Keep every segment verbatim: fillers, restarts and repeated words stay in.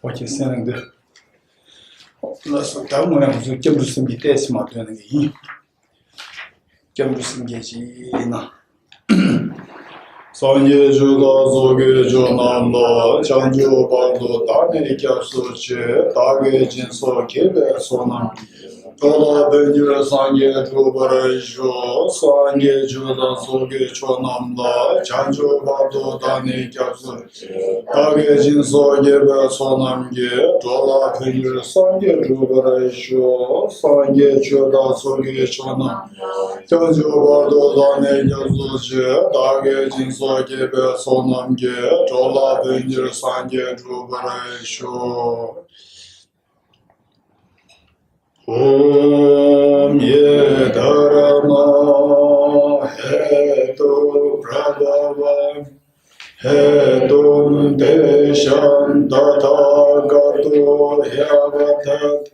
ཨོ་ཁེ། སེམས་ནང་དུ། ལགས་སོ། ད་དངོས་གནས་ང་ཚོ་སྐྱབས་འགྲོ་སེམས་ཀྱི་ཏོག་ཙམ་མ་ཐོན་ནས་ཡིན། སྐྱབས་འགྲོ་སེམས་ཀྱི་ཅིག་ཡིན་ན། སངས་རྒྱས་ཆོས་དང་ཚོགས་ཀྱི་མཆོག་རྣམས་ལ། བྱང་ཆུབ་བར་དུ་བདག་ནི་སྐྱབས་སུ་མཆི། བདག་གིས་སྦྱིན་སོགས་བགྱིས་པའི་ཚོགས་རྣམས་ཀྱིས། འགྲོ་ལ་ཕན་གྱུར་སངས་རྒྱས་འགྲུབ་པར་ཤོག་སངས་རྒྱས་ཆོས་དང་ཚོགས་ཀྱི་མཆོག་རྣམས་ལ། བྱང་ཆུབ་བར་དུ་བདག་ནི་སྐྱབས་སུ། བདག་གིས་སྦྱིན་སོགས་བགྱིས་པའི་ཚོགས་རྣམས་ཀྱིས། འགྲོ་ལ་ཕན་གྱུར་སངས་རྒྱས་འགྲུབ་པར་ཤོག་སངས་རྒྱས་ཆོས་དང་ཚོགས་ཀྱི་མཆོག་རྣམས། བྱང་ཆུབ་བར་དུ་བདག་ནི་སྐྱབས་སུ་མཆི། བདག་གིས་སྦྱིན་སོགས་བགྱིས་པའི་ཚོགས་རྣམས་ཀྱིས། འགྲོ་ལ་ཕན་གྱུར་སངས་རྒྱས་འགྲུབ་པར་ཤོག ॐ ये धर्मा हेतुप्रभवा हेतुं तेषां तथागतो ह्यवदत्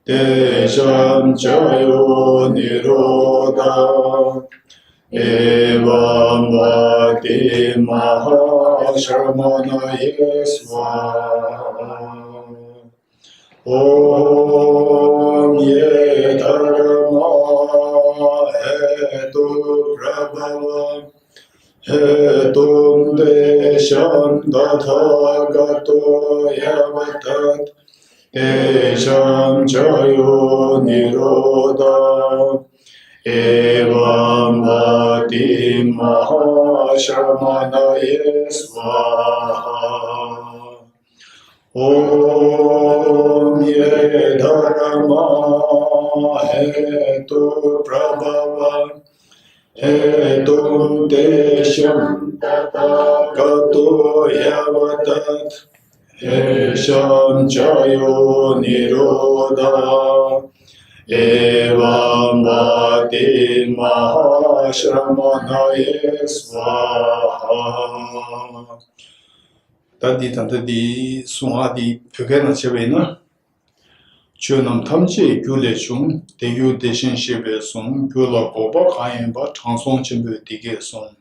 तेषां च यो निरोध एवं वाति महाश्रमणये स्वाहा। ॐ ये धर्मा हेतुप्रभवा हेतुं तेषां तथागतो ह्यवदत् तेषां च यो निरोध एवं वाति महाश्रमणये स्वाहा। ॐ ये धर्मा हेतुप्रभवा हेतुं तेषां तथागतो ह्यवदत् तेषां च यो निरोध एवं वाति महाश्रमणये स्वाहा। ད་འདི་ད་ལྟ་འདི་གསུང་ཨ་འདི་བོད་སྐད་ནང་བྱས་པ་ཡིན་ན། ཆོས་རྣམས་ཐམས་ཅད་རྒྱུ་ལས་བྱུང་། དེ་རྒྱུ་དེ་བཞིན་གཤེགས་པས་གསུངས། རྒྱུ་ལ་འགོག་པ་གང་ཡིན་པ། དྲང་སྲོང་ཆེན་པོས་འདི་སྐད་གསུངས།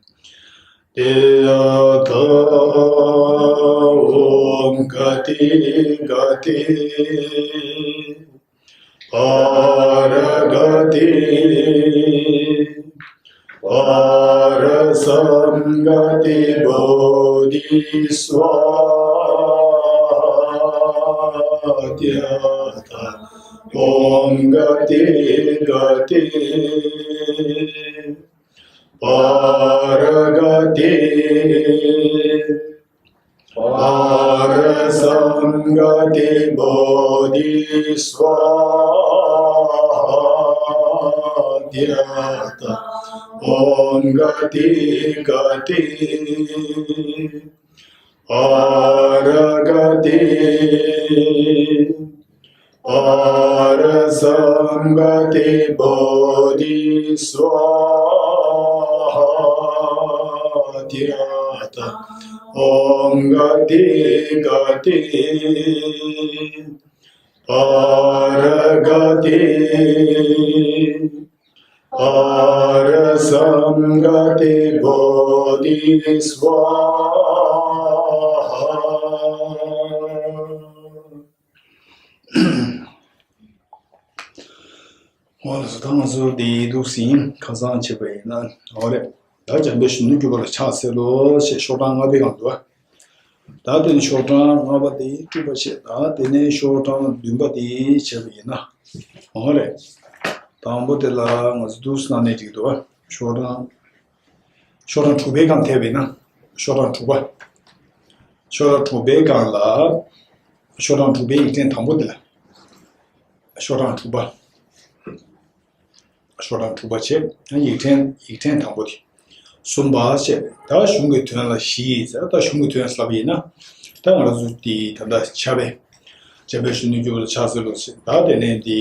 ཏདྱ་ཐཱ། ཨོཾ་ག་ཏི་ག་ཏི་པ་ར་ག་ཏི་པ་ར་སཾ་ག་ཏི་བོ་དྷི་སྭཱ་ཧཱ། ཏདྱ་ཐཱ། ཨོཾ་ག་ཏི་ག་ཏི་པ་ར་ག་ཏི་པ་ར་སཾ་ག་ཏི་བོ་དྷི་སྭཱ་ཧཱ། ཏདྱ་ཐཱ། ཨོཾ་ག་ཏི་ག་ཏི་པ་ར་ག་ཏི་པ་ར་སཾ་ག་ཏི་བོ་དྷི་སྭཱ་ཧཱ། ཏདྱ་ཐཱ། ཨོཾ་ག་ཏི་ག་ཏི་པ་ར་ག་ཏི་པ་ར་སཾ་ག་ཏི་བོ་དྷི་སྭཱ་ཧཱ། འོ་ལགས་སོ། ད་ང་ཚོ་འདི་འདུག་ཟིན་ཁ་སང་བྱས་པ་ཡིན་ན་འོ་རེད། ད་འཇམ་དཔལ་གཞོན་ནུར་གྱུར་པ་ལ་ཕྱག་འཚལ་ལོ་ཞེས་ཤོག་གྲངས་ལྔ་པའི་སྒང་འདུག་བ། ད་དེ་ནི་ཤོག་གྲངས་ལྔ་པ་དེ་དཀྲུགས་པ་བྱས། ད་དེ་ནས་ཤོག་གྲངས་བདུན་པ་དེ་བྱས་པ་ཡིན་ན། འོ་རེད། དང་པོ་དེ་ལ་ང་ཚོ་འདུག་སེ་གནང་ནས་འགྲིག་འདུག་བ། ཤོག་གྲངས། ཤོག་གྲངས་དྲུག་པའི་སྒང་ཐེབས་པ་ཡིན་ན། ཤོག་གྲངས་དྲུག་པ། ཤོག་གྲངས་དྲུག་པའི་སྒང་ལ། ཤོག་གྲངས་དྲུག་པའི་ཡིག་ཕྲེང་དང་པོ་དེ་ལ། ཤོག་གྲངས་དྲུག་པ། ཤོག་གྲངས་དྲུག་པ་བྱས། ཡིག་ཕྲེང་ཡིག་ཕྲེང་དང་པོ་དེ། གསུམ་པ་བྱས། ད་གཞུང་གི་དོན་ལ་བཞི་ཡིན་ཟེར། ད་གཞུང་གི་དོན་ལབ་པ་ཡིན་ན། ད་ང་རང་ཚོ་དེ་ད་ལྟ་བྱ་བའི། འཇམ་དཔལ་གཞོན་ནུར་གྱུར་པ་ལ་ཕྱག་འཚལ་ལོ་ཞེས། ད་དེ་ནས་དེ་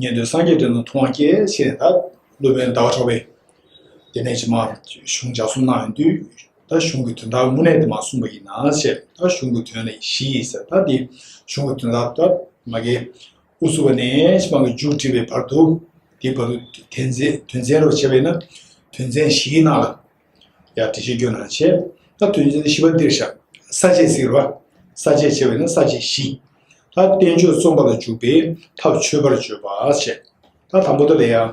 ཉན་ཐོས་སངས་རྒྱས་འདྲེན་ནོ་མཐོང་བ་སྐྱེས་ཞེས། ད་སློབ་དཔོན་ཟླ་བ་གྲགས་པས། དེ་ནས་ཕྱི་མ་གཞུང་ལྗགས་རྩོམ་གནང་ཡོང་དུས། ད་གཞུང་གི་དོན་དག་དངོས་གནས་དེ་མ་གསུངས་པ་ཡིན་ན་ཞེས། ད་གཞུང་གི་དོན་ལ་བཞི་ཡིན་ཟེར། ད་དེ་གཞུང་གི་དོན་དག་ད་མ་གི་དབུ་ཚུགས་པ་ནས་ཕྱི་མ་གི་མཇུག་བསྒྲིལ་བའི་བར་དུ། དེའི་བར་དུ་དོན་ཚན་དོན་ཚན་རུ་བྱས་པས་ན། དོན་ཚན་བཞིའི་ནང་ལ་ཡར་འགྲེལ་བཤད་སྐྱོན་གནང་བྱས། ད་དོན་ཚན་བཞི་པ་འདིར་བཞག་ས་བཅད་ཟེར་བ། ས་བཅད་བྱས་པས་ན་ས་བཅད་བཞི། ད་བསྟན་བཅོས་རྩོམ་པ་ལ་འཇུག་པའི་ཐབས་འཆོལ་པར་བརྗོད་པ་བྱས། ད་དང་པོ་དེ་ལ་ཡང་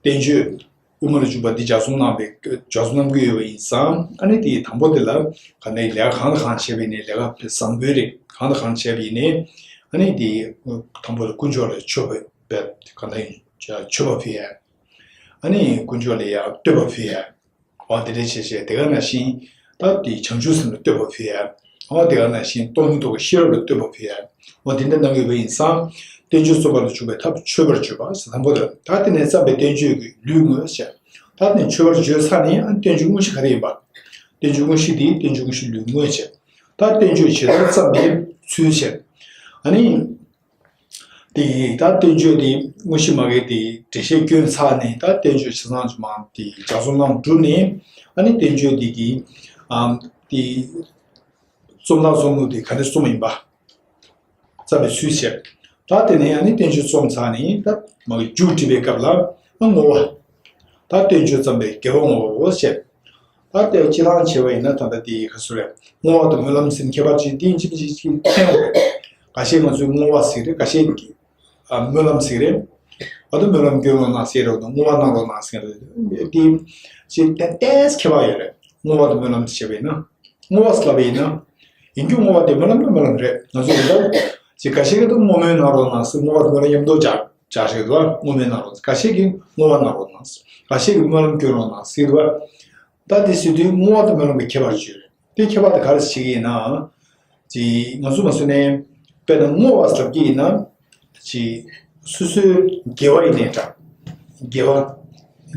བསྟན་བཅོས་དབུ་མ་ལ་འཇུག་པ་འདི་ལྗགས་རྩོམ་གནང་བའི་ལྗགས་རྩོམ་གནང་གི་ཡོད་པ་ཡིན་ཙང་། ཨ་ནི་དེ་དང་པོ་དེ་ལ་ག་ནས་ལས་ཀ་གང་དང་གང་བྱས་པ་ཡིན་ནའི། ལས་ཀ་བཟང་པོའི་རིགས་གང་དང་གང་བྱས་པ་ཡིན་ནའི། ཨ་ནི་དེ་དང་པོ་ལ་དཀོན་མཆོག་ལ་མཆོད་པ་འབད། གང་ལྟར་མཆོད་པ་ཕུལ་ཡ། ཨ་ནི་དཀོན་མཆོག་ལ་ཡང་བསྟོད་པ་ཕུལ་ཡ། འོ་དེ་འདྲ་བྱས་བྱས། དེ་ག་ནང་བཞིན་ད་དེ་བྱང་ཆུབ་སེམས་ལ་བསྟོད་པ་ཕུལ་ཡ། འོ་དེ་ག་ནང་བཞིན་སྟོང་ཉིད་རྟོགས་པའི་ཤེས་རབ་ལ་བསྟོད་པ་ཕུལ་ཡ། འོ་དེ་འདྲ་གནང་ཡོད་པ་ཡིན་ཙང་། བསྟན་བཅོས་རྩོམ་པ་ལ་འཇུག་པའི་ཐབས་འཆོལ་པར་བརྗོད་པ་ཟེར། དང་པོ་དེ་ད་དེ་ནས་བརྩམས་པའི་བསྟན་བཅོས་ཀྱི་ལུས་དངོས་བྱས། ད་དེ་ནས་འཆོལ་པར་བརྗོད་ཚར་ནས། ཨ་ནི་བསྟན་བཅོས་དངོས་གཞི་ག་རེ་ཡིན་པ། བསྟན་བཅོས་དངོས་གཞི་དེ་བསྟན་བཅོས་དངོས་གཞི་ལུས་དངོས་བྱས། ད་བསྟན་བཅོས་ཇི་ལྟར་བརྩམས་པའི་ཚུལ་བྱས། ཨ་ནི། དེ་ད་བསྟན་བཅོས་དེ་དངོས་གཞི་མ་གི་དེ་འགྲེལ་བཤད་བསྐྱོན་ཚར་ནས། ད་བསྟན་བཅོས་ཆ་ཚང་ཅིག་མར་དེ་ལྗགས་རྩོམ་གནང་གྲུབ་ནས། ཨ་ནི་བསྟན་བཅོས་དེ་གི་ཨམ་དེ་རྩོམ་སྟངས་རྩོམ་ལུགས་དེ་ག་འདྲ་རྩོམ་པ་ཡིན་པ། བརྩམས་པའི་ཚུལ་བྱས། ད་དེ་ནས་ཨ་ནི་བསྟན་བཅོས་རྩོམ་ཚར་ནས། ད་མ་གི་མཇུག་སྒྲིལ་བའི་སྐབས་ལ་ཨ་བསྔོ་བ། ད་བསྟན་བཅོས་བརྩམས་པའི་དགེ་བ་བསྔོ་བ་བྱས། ད་ལྟའི་སྤྱིར་བཏང་བྱས་པ་ཡིན་ན། ད་ལྟ་དེ་ག་ཚོད་རེད། བསྔོ་བ་དང་སྨོན་ལམ་ཟེར་ཁྱད་པར་ཅིག་དེ་ཅིག་ཅིག་ཅིག་ཕན་ཡོད་རེད། འགའ་ཤས་ང་ཚོས་བསྔོ་བ་ཟེར་རེད། འགའ་ཤས་ཀྱིས་ཨ་སྨོན་ལམ་ཟེར་རེད། ཨ་ད་སྨོན་ལམ་སྐྱོན་རོགས་གནང་ཟེར་རོགས་དང་། བསྔོ་བ་གནང་རོགས་གནང་ཟེར་རེད། དེ་ཅིག་ཏན་ཏན་ཁྱད་པར་ཡོད་རེད། བསྔོ་བ་དང་སྨོན་ལམ་ཟེར་བྱས་པ་ཡིན་ན། བསྔོ་བ་ཟེར་ལབ་པ་ཡིན་ན། ཡིན་རྒྱུ་བསྔོ་བ་དེ་སྨོན་ལམ་དང་སྨོན་ལམ་རེད། ང་ཚོ་ཡིན་ན་ཅིག་འགའ་ཤས་ཀྱིས་ད་བསྔོ་སྨོན་གནང་རོགས་གནང་ཟེར། བསྔོ་བ་དང་སྨོན་ལམ་མཉམ་དུ་སྦྱར་སྦྱར་བྱས་འདུག་བ། བསྔོ་སྨོན་གནང་རོགས། འགའ་ཤས་ཀྱིས་བསྔོ་བ་གནང་རོགས་གནང་། འགའ་ཤས་ཀྱིས་སྨོན་ལམ་སྐྱོན་རོགས་གནང་ཟེར་འདུག་བ། ད་དེ་ཟེར་དུས་བསྔོ་བ་དང་སྨོན་ལམ་གྱི་ཁྱད་པར་ཅིག་ཡོད་རེད། དེ་ཁྱད་པར་དེ་ག་རེ་བྱེད་ཀྱི་ཡིན་ན། ཅིག་ང་ཚོ་མ་སོ་ནས་དཔེར་ན་བསྔོ་བ་ཟེར་གྱི་ཡིན་ན། ཅིག་སོ་སོའི་དགེ་བ་ཡིན་ནའི་འདྲ། དགེ་བ།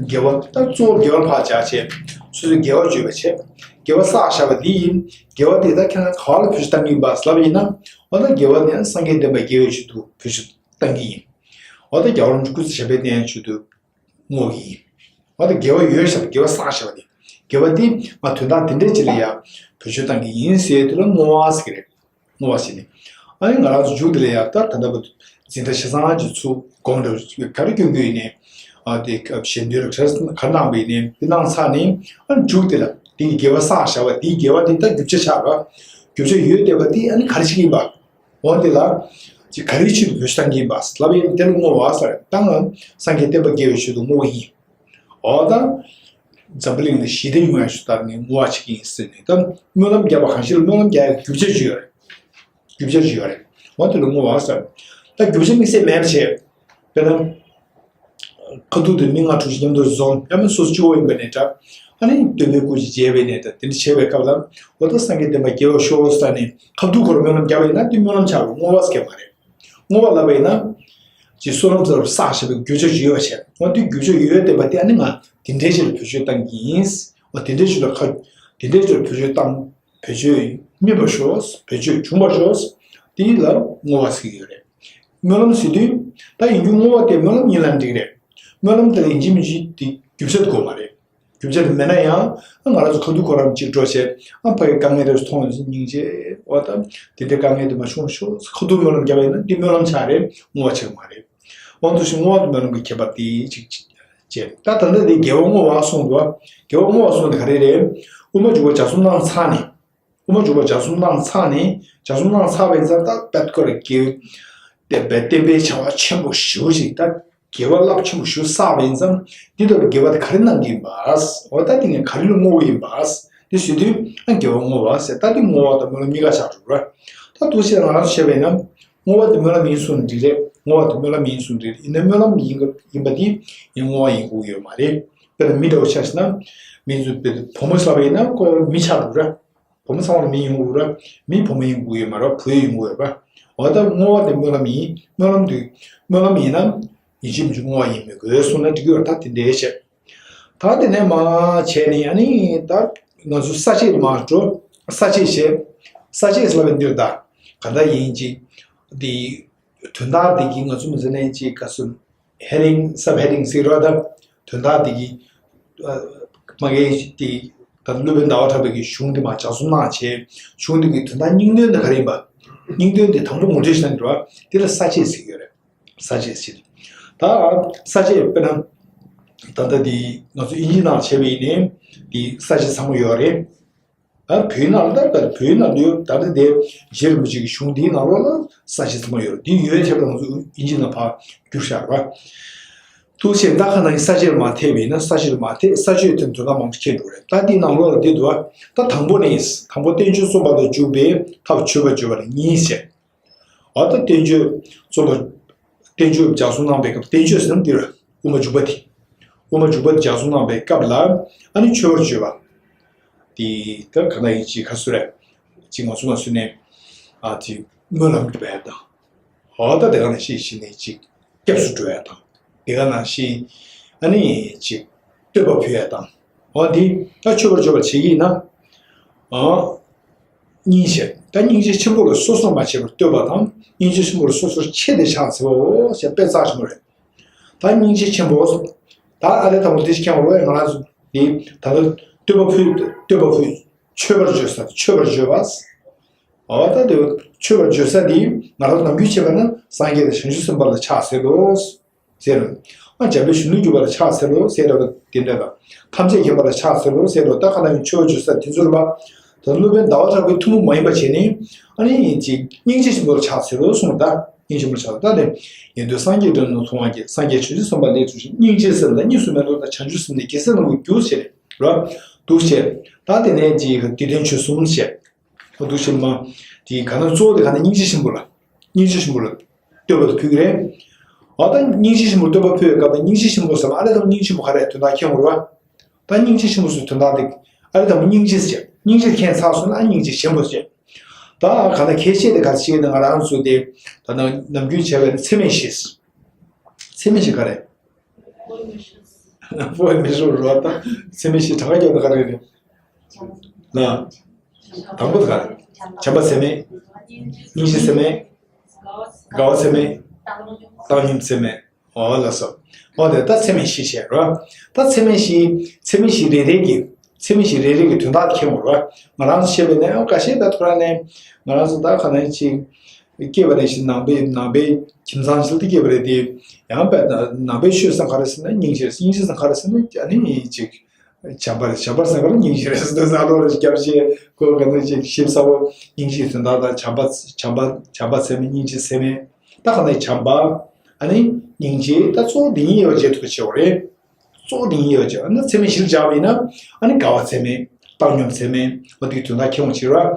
དགེ་བ་ད་གཙོ་བོ་དགེ་བ་ལ་ཕར་བཞག་བྱས། སོ་སོའི་དགེ་བ་བརྗོད་པ་བྱས། དགེ་བ་བསགས་བཞག་པ་འདི་ཡིན། དགེ་བ་དེ་ད་ཁྱེད་རང་ག་བ་ལ་བེད་སྤྱོད་གཏང་གི་ཡིན་པ་ལབ་ཡིན་ན། འོ་ད་དགེ་བ་དེ་སངས་རྒྱས་བསྟན་པ་དགེ་བའི་ཆེད་དུ་བེད་སྤྱོད་གཏང་གི་ཡིན། འོ་ད་རྒྱལ་བ་རིན་པོ་ཆེ་སྐུ་ཚེ་ཞབས་པད་བརྟན་ཡག་ཆེད་དུ་བསྔོ་གི་ཡིན། འོ་ད་དགེ་བ་ཡོད་བཞག་པ། དགེ་བ་བསགས་བཞག་པ་དེ། དགེ་བ་དེ་ང་དོན་དག་དེ་འདྲ་ཅིག་ལ་ཡ་བེད་སྤྱོད་གཏང་གི་ཡིན་ཟེར་དེ་ལ་བསྔོ་བ་ཟེར་གི་རེད། བསྔོ་བ་ཟེར་ནས། ཨ་ནི་ང་རང་ཚོ་མཇུག་དེ་ལ་ཡ་ད་ད་ལྟ་བུ་འཛིན་གྲྭ་ཆ་ཚང་གི་ཚུར་དགོངས་འགྲེལ་ག་རེ་སྐྱོན་གྱི་ཡིན་ནའི། ཨ་དེ་ཞལ་འདོན་ལ་ག་རེ་གནང་པ་ཡིན་ནའི་དེ་གནང་ཚར་ནས། ཨ་མཇུག་དེ་ལ་དེ་གི་དགེ་བ་བསགས་བཞག་པ་དེའི་དགེ་བ་དེ་ད་རྒྱུ་ཆ་ཆགས་པ། རྒྱུ་ཆ་ཡོད་བསྡད་པ་དེ་ཨ་ནི་ག་རེ་བྱེད་ཀྱི་ཡིན་པ། འོ་དེ་ལ་ཅིག་ག་རེའི་ཆེད་དུ་བེད་སྤྱོད་གཏང་གི་ཡིན་པ་ལབ་ཡིན། དེ་ལ་བསྔོ་བ་ཟེར། ད་ང་སངས་རྒྱས་བསྟན་པ་དགེ་བའི་ཆེད་དུ་བསྔོ་གི་ཡིན། འོ་ད་འཛམ་བུ་གླིང་ལ་ཞི་བདེ་ཡོང་ཡག་ཆེད་དུ་ད་ངས་བསྔོ་བ་བྱེད་ཀྱི་ཡིན་ཟེར་ནས། ད་སྨོན་ལམ་བརྒྱབ་པ་གང་ཞིག་ལ་སྨོན་ལམ་རྒྱག་ཡག་རྒྱུ་ཆ་ཅིག་ཡོད་རེད། རྒྱུ་ཆ་ཅིག་ཡོད་རེད། འོ་དེ་ལ་བསྔོ་བ་ཟེར། ད་རྒྱུ་ཆ་དམིགས་བསལ་མེད་པ་བྱས། དཔེར་ན། ཁ་ཐུག་དེ་མི་ལྔ་དྲུག་ཅིག་མཉམ་དུ་འཛོམས། ཡང་མིན་སོ་སོ་གཅིག་པོ་ཡིན་པ་ནས་འདྲ། ཨ་ནི་སྟོན་པའི་སྐུ་ཅིག་མཇལ་བའི་ནས་འདྲ། དེ་འདྲ་བྱས་པའི་སྐབས་ལ། འོ་ད་སངས་རྒྱས་བསྟན་པ་རྒྱས་པར་ཤོག་ཟེར་ནས་ཁ་ཐུག་ཁོ་རང་སྨོན་ལམ་བརྒྱབ་པ་ཡིན་ན་དེ་སྨོན་ལམ་ཆགས་པའི་བསྔོ་བ་ཟེར་གྱི་མ་རེད། བསྔོ་བ་ལབ་པ་ཡིན་ན། ཅིག་བསོད་ནམས་ཚོར་བསགས་བཞག་པའི་རྒྱུ་ཆ་ཅིག་ཡོད་པ་བྱས། འོ་དེ་རྒྱུ་ཆ་ཡོད་བསྡད་པ་དེ་ཨ་ནི་ང་དེ་འདྲའི་ཆེད་ལ་བེད་སྤྱོད་གཏང་གི་ཡིན། འོ་དེ་འདྲའི་ཆེད་ལ་ཁ། དེ་འདྲའི་ཆེད་ལ་བེད་སྤྱོད་གཏང་། བེད་སྤྱོད་སྨིན་པར་ཤོག། བེད་སྤྱོད་བྱུང་བར་ཤོག། དེ་ལ་བསྔོ་བ་ཟེར་གྱི་ཡོད་རེད། སྨོན་ལམ་ཟེར་དུས། ད་ཡིན་རྒྱུ་བསྔོ་བ་དེ་སྨོན་ལམ་ཡིན་ལབ་འགྲིག་རེད། སྨོན་ལམ་དེ་ལ་ཡིན་གཅིག་མིན་གཅིག་དེ་རྒྱུ་ཆ་དགོས་མ་རེད། རྒྱུ་ཆ་དེ་མེད་ན་ཡང་། ང་རང་ཚོ་ཁ་ཐུག་ཁོ་རང་གཅིག་འགྲོ་བྱས། ཨ་ཕ་གི་དཀའ་ངལ་རེ་མཐོང་ཡོང་དུས་སྙིང་རྗེ། འོ་ད་དེ་འདྲའི་དཀའ་ངལ་དེ་མ་བྱུང་ཤོག། ཁ་ཐུག་སྨོན་ལམ་བརྒྱབ་པ་ཡིན་ན་དེ་སྨོན་ལམ་ཆགས་རེད། བསྔོ་བ་ཆགས་མ་རེད། འོ་འདུག་སེ་བསྔོ་བ་དང་སྨོན་ལམ་གྱི་ཁྱད་པར་དེ་གཅིག་བྱས། ད་ད་ལྟ་དེ་དགེ་བ་བསྔོ་བ་གསུངས་འདུག། དགེ་བ་བསྔོ་བ་གསུངས་དེ་ག་རེ་རེད། དབུ་མ་འཇུག་པ་ལྗགས་རྩོམ་གནང་ཚར་ནས། དབུ་མ་འཇུག་པ་ལྗགས་རྩོམ་གནང་ཚར་ནས། ལྗགས་རྩོམ་གནང་ཚར་བའི་ཙང་ད་པད་ཀོ་ར་དགེ་བསྟན་པའི་བསྟན་པའི་བྱ་བ་ཆེན་པོ་ཞེ་པོ་ཞིག། ད་དགེ་བ་རླབས་ཆེན་པོ་ཞེ་པོ་བསགས་པ་ཡིན་ཙང་། འདི་ལྟ་བུ་དགེ་བ་དེ་ག་རེ་གནང་གི་ཡིན་པ། འོ་ད་དེ་ངས་ག་རེ་ལ་བསྔོ་བ་ཡིན་པ། འདི་ཟེར་དུས་ཨ་དགེ་བ་བསྔོ་བ་ཟེར། ད་འདི་བསྔོ་བ་དང་སྨོན་ལམ་གཉིས་ཀ་ཆགས་འགྲོ་ར། ད་འདུག་སེ་ང་རང་ཚོ་བྱས་པ་ཡིན་ན། བསྔོ་བ་དེ་སྨོན་ལམ་ཡིན་གསུངས་ན་འགྲིག་རེད། བསྔོ་བ་དེ་སྨོན་ལམ་ཡིན་གསུངས་ན་འགྲིག་རེད། ཡིན་ན་སྨོན་ལམ་ཡིན་ཡིན་པ་དེ་ངས་བསྔོ་བ་ཡིན་དགོས་ཡོད་མ་རེད། དཔེར་ན་མི་འདྲ་བོ་ཆ་བཞག་ན། མི་ཚོ་དཔེར་ན་བུ་མོ་ཟེར་བ་ཡིན་ན་ཁོ་མི་ཆགས་འགྲོ་ར། བུ་མོ་ཚང་མ་ལ་མི་ཡིན་དགོས་ར། མི་བུ་མོ་ཡིན་དགོས་ཡོད་མ་རེད། བུ་ཡིན་དགོས་ཡོད་ར། འོ་ད་བསྔོ་བ་དེ་སྨོན་ལམ་ཡིན། སྨོན་ལམ་དེ་སྨོན་ལམ་ཡིན་ན་ཡིན་གཅིག་མིན་གཅིག་བསྔོ་བ་ཡིན་མི་དགོས་གསུངས་ན་འགྲིག་གི་ཡོད་རེད། ད་དེ་འདྲའི་བྱས། ད་དེ་ནས་མར་བྱས་ནས་ཨ་ནི་ད་ང་ཚོ་ས་བཅད་མར་འགྲོ། ས་བཅད་བྱས། ས་བཅད་ཟེར་བའི་འདིར་ད་ག་འདྲ་ཡིན་གཅིག། དེ་དོན་དག་དེ་གི་ང་ཚོ་མི་ཚེ་ནས་གཅིག་ག་སུ། ཧེ་ཌིང་སབ་ཧེ་ཌིང་ཟེར་རོ། ད་དོན་དག་དེ་གི་ཨ་མ་གི་དེ་ད་སློབ་དཔོན་ཟླ་བ་གྲགས་པའི་གི་གཞུང་དེ་མར་ལྗགས་རྩོམ་གནང་བྱས། གཞུང་དེ་གི་དོན་དག་སྙིང་དོན་དེ་ག་རེ་ཡིན་པ། སྙིང་དོན་དེ་དང་པོ་ངོ་སྤྲོད་བྱས་ན་འགྲོ་བ་དེ་ལ་ས་བཅད་ཟེར་གྱི་ཡོད་རེད། ས་བཅད་ཟེར། ད་ས་བཅད་དཔེར་ན་ད་ལྟ་དེ་ང་ཚོ་དབྱིན་ཇི་ནང་བྱས་པ་ཡིན་ནའི་དེ་ས་བཅད་ཚང་མ་ཡོད་རེད། ཨ་བོད་ནང་ལ་ད་བོད་ནང་ལ་ཡོད། ད་ལྟ་དེ་རྗེ་རིན་པོ་ཆེ་གི་གཞུང་འདིའི་ནང་ལོགས་ལ་ས་བཅད་ཚང་མ་ཡོད་རེད། འདི་ཡོད་ཐེབས་ལ་ང་ཚོ་དབྱིན་ཇི་ནང་ཕར་བསྒྱུར་བཞག་རེད་པ། ཐུགས་རྗེ་ཆེ། ད་ཁ་ནང་ས་བཅད་མར་ཐེབས་པ་ཡིན་ན། ས་བཅད་མར་ཐེབས། ས་བཅད་དེ་དོན་དག་མང་པོ་ཁྱེར་འགྲོ་གི་རེད། ད་འདིའི་ནང་ལོགས་ལ་འདི་འདུག་པ། ད་དང་པོ་ནི། དང་པོ་བསྟན་བཅོས་རྩོམ་པ་ལ་འཇུག་པའི་ཐབས་མཆོད་པར་བརྗོད་པ་ལ་གཉིས་བྱས། འོ་ད་བསྟན་བཅོས་རྩོམ་པ། བསྟན་བཅོས་ལྗགས་རྩོམ་གནང་བའི་སྐབས། བསྟན་བཅོས་ཟེར་ན་འདི་རེད། དབུ་མ་འཇུག་པ་འདི། དབུ་མ་འཇུག་པ་འདི་ལྗགས་རྩོམ་གནང་བའི་སྐབས་ལ། ཨ་ནི་མཆོད་པར་བརྗོད་པ་འདི་ད་ག་ན་ཡིན་ཅིག་ག་སུ་རེད། ཅིག་ང་ཚོ་ང་ཚོ་ནས་ཨ་ཅིག་སྨོན་ལམ་འདེབས་ཡ་དང་། འོ་ད་དེ་ག་ནང་བཞིན་བྱས་ནས་ཅིག་སྐྱབས་སུ་འགྲོ་ཡ་དང་། དེ་ག་ནང་བཞིན་ཨ་ནི་ཅིག་བསྟོད་པ་ཕུལ་ཡ་དང་། འོ་འདི་ད་མཆོད་པར་བརྗོད་པ་བྱེད་ཀྱི་ཡིན་ན། ཨ། སྙིང་རྗེ། ད་སྙིང་རྗེ་ཆེན་པོ་ལ་སོ་སོར་མ་བྱས་པར་བསྟོད་པ་དང་། སྙིང་རྗེ་ཆེན་པོ་ལ་སོ་སོར་ཆེད་དུ་ཕྱག་འཚལ་བའོ་ཞེས་དཔེ་རྩ་ཆེན་པོ་རེད། ད་སྙིང་རྗེ་ཆེན་པོ། ད་ཨ་ལས་དང་པོ་དེ་ཞིག་ཁྱེད་རང་ལོ་ཡ་ང་རང་ཚོ་འདི་ད་ལྟ་བསྟོད་པ་ཕུལ། བསྟོད་པ་ཕུལ། མཆོད་པར་བརྗོད་ས། མཆོད་པར་བརྗོད་པ། འོ་ད་དེ་མཆོད་པར་བརྗོད་ས་འདི་ང་རང་ནམ་རྒྱུན་བྱས་པ་ན་སངས་རྒྱས་དང་བྱང་ཆུབ་སེམས་དཔའ་ལ་ཕྱག་འཚལ་ལོ། ཟེར། ཨ་འཇམ་དཔལ་གཞོན་ནུར་གྱུར་པ་ལ་ཕྱག་འཚལ་ལོ་ཟེར་ར་བ་དེ་འདྲ་དང་། ཐམས་ཅད་མཁྱེན་པ་ལ་ཕྱག་འཚལ་ལོ་ཟེར་ར་བ། ད་ག་ན་ཡང་མཆོད་པར་བརྗོད་ས་དེ་ཚོ་རེད་པ། ད་སློབ་དཔོན་ཟླ་བ་གྲགས་པའི་ཐུན་མོང་མ་ཡིན་པ་བྱས་ནས། ཨ་ནི་ཅིག་སྙིང་རྗེ་ཆེན་པོ་ལ་ཕྱག་འཚལ་ལོ་གསུངས། ད་སྙིང་རྗེ་ཆེན་པོ་ལ་ཕྱག་ད་ནི། ཡོན་ཏན་སངས་རྒྱས་འདྲ་རྣམས་མཐོང་བར་བགྱི། སངས་རྒྱས་བྱང་ཆུབ་སེམས་དཔའ་ལ་ཐུགས་ཤིང་། སྙིང་རྗེའི་སེམས་དང་གཉིས་སུ་མེད་པ་དང་། བྱང་ཆུབ་སེམས་ནི་རྒྱལ་སྲས་རྣམས་ཀྱི་རྒྱུ་ཟེར་ར་བ། འདུག་བྱས། ད་དེ་ནས་ཅིག་དེ་ལྡན་ཆོས་གསུམ་བྱས། འོ་འདུག་བྱས་མ། དེ་ག་ན་གཙོ་བོ་དེ་ག་ན་སྙིང་རྗེ་ཆེན་པོ་ལ། སྙིང་རྗེ་ཆེན་པོ་ལ་བསྟོད་པ་དེ་ཕུལ་གྱི་རེད། འོ་ད་སྙིང་རྗེ་ཆེན་པོ་བསྟོད་པ་ཕུལ་བའི་སྐབས་ལ་སྙིང་རྗེ་ཆེན་པོ་ཟེར་ལ་ཨ་ལས་དང་སྙིང་ཆེན་པོ་ག་རེ་དོན་དག་མཁྱེན་དགོས་རེད་བ། ད་སྙིང་རྗེ་ཆེན་པོ་ཟེར་དོན་དག་དེ་ཨ་ལས་དང་སྙིང་རྗེ་ཟེར། སྙིང་རྗེ་མཁྱེན་ཚར་སོང་ན་ཨ་སྙིང་རྗེ་ཆེན་པོ་ཟེར། ད་ག་ན་ཁྱད་ཆོས་དེ་ག་ཚོད་ཅིག་ན་ང་རང་ཚོ་དེ་ད་ནམ་རྒྱུན་བྱས་པའི་ཚད་མེད་བཞི། ཚད་མེད་བཞི་ག་རེ། སྤོས་མེ་ཤོར་རོ་དང་། ཚད་མེད་བཞི་གྲངས་ཀ་རྒྱབ་ན་ག་རེ་རེད། ལ། དང་པོ་དེ་ག་རེ། བྱམས་པ་ཚད་མེད། སྙིང་རྗེ་ཚད་མེད། དགའ་བ་ཚད་མེད། བཏང་སྙོམས་ཚད་མེད། འོ་ལགས་སོ། འོ་དེ་ད་ཚད་མེད་བཞི་བྱས་རོ། ད་ཚད་མེད་བཞི། ཚད་མེད་བཞི་རེ་རེ་གི། ཚད་མེད་བཞི་རེ་རེ་གི་དོན་དག་མཁྱེན་དགོས་རོ། ང་རང་ཚོ་བཤད་པའི་ནས་འོ་ཁ་ཤས་ད་ཐོ་ར་ནས། ང་རང་ཚོ་ད་ག་ནས་ཅིག་སྐྱེས་པ་ནས་བཞིན་ནང་པའི་ནང་པའི་ཁྱིམ་ཚང་ཞིག་ཏུ་སྐྱེས་པ་རེད་དེ། ཡང་པ་ནང་པའི་ཆོས་སམ་ག་རེ་ཟེར་ན་སྙིང་རྗེ་རེད། སྙིང་རྗེ་སམ་ག་རེ་ཟེར་ན་ཨ་ནི་ཅིག་བྱམས་པ་རེད། བྱམས་པ་སམ་ག་རེ་སྙིང་རྗེ་རེད་ཟེར་ན་ལོ་རེ་རྒྱབ་བྱས་ཁོ་ག་ནས་ཅིག་ཞིབ་ཚགས་པོ་སྙིང་རྗེའི་དོན་དག་དང་བྱམས་པ་བྱམས་པ་བྱམས་པ་ཚད་མེད་སྙིང་རྗེ་ཚད་མེད། ད་ག་ནས་བྱམས་པ། ཨ་ནི་སྙིང་རྗེ། ད་གཙོ་བོ་འདི་གཉིས་ཡོད་བྱས་ཐུབ་པ་བྱེད་དགོས་རེད། གཙོ་བོ་འདི་གཉིས་ཡོད་བྱས། ཨ་ནི་ཚད་མེད་བཞིར་སྦྱར་བ་ཡིན་ན། ཨ་ནི་དགའ་བ་ཚད་མེད། བཏང་སྙོམས་ཚད་མེད། འོ་དེའི་དོན་དག་མཁྱེན་དགོས་བྱེད་ར།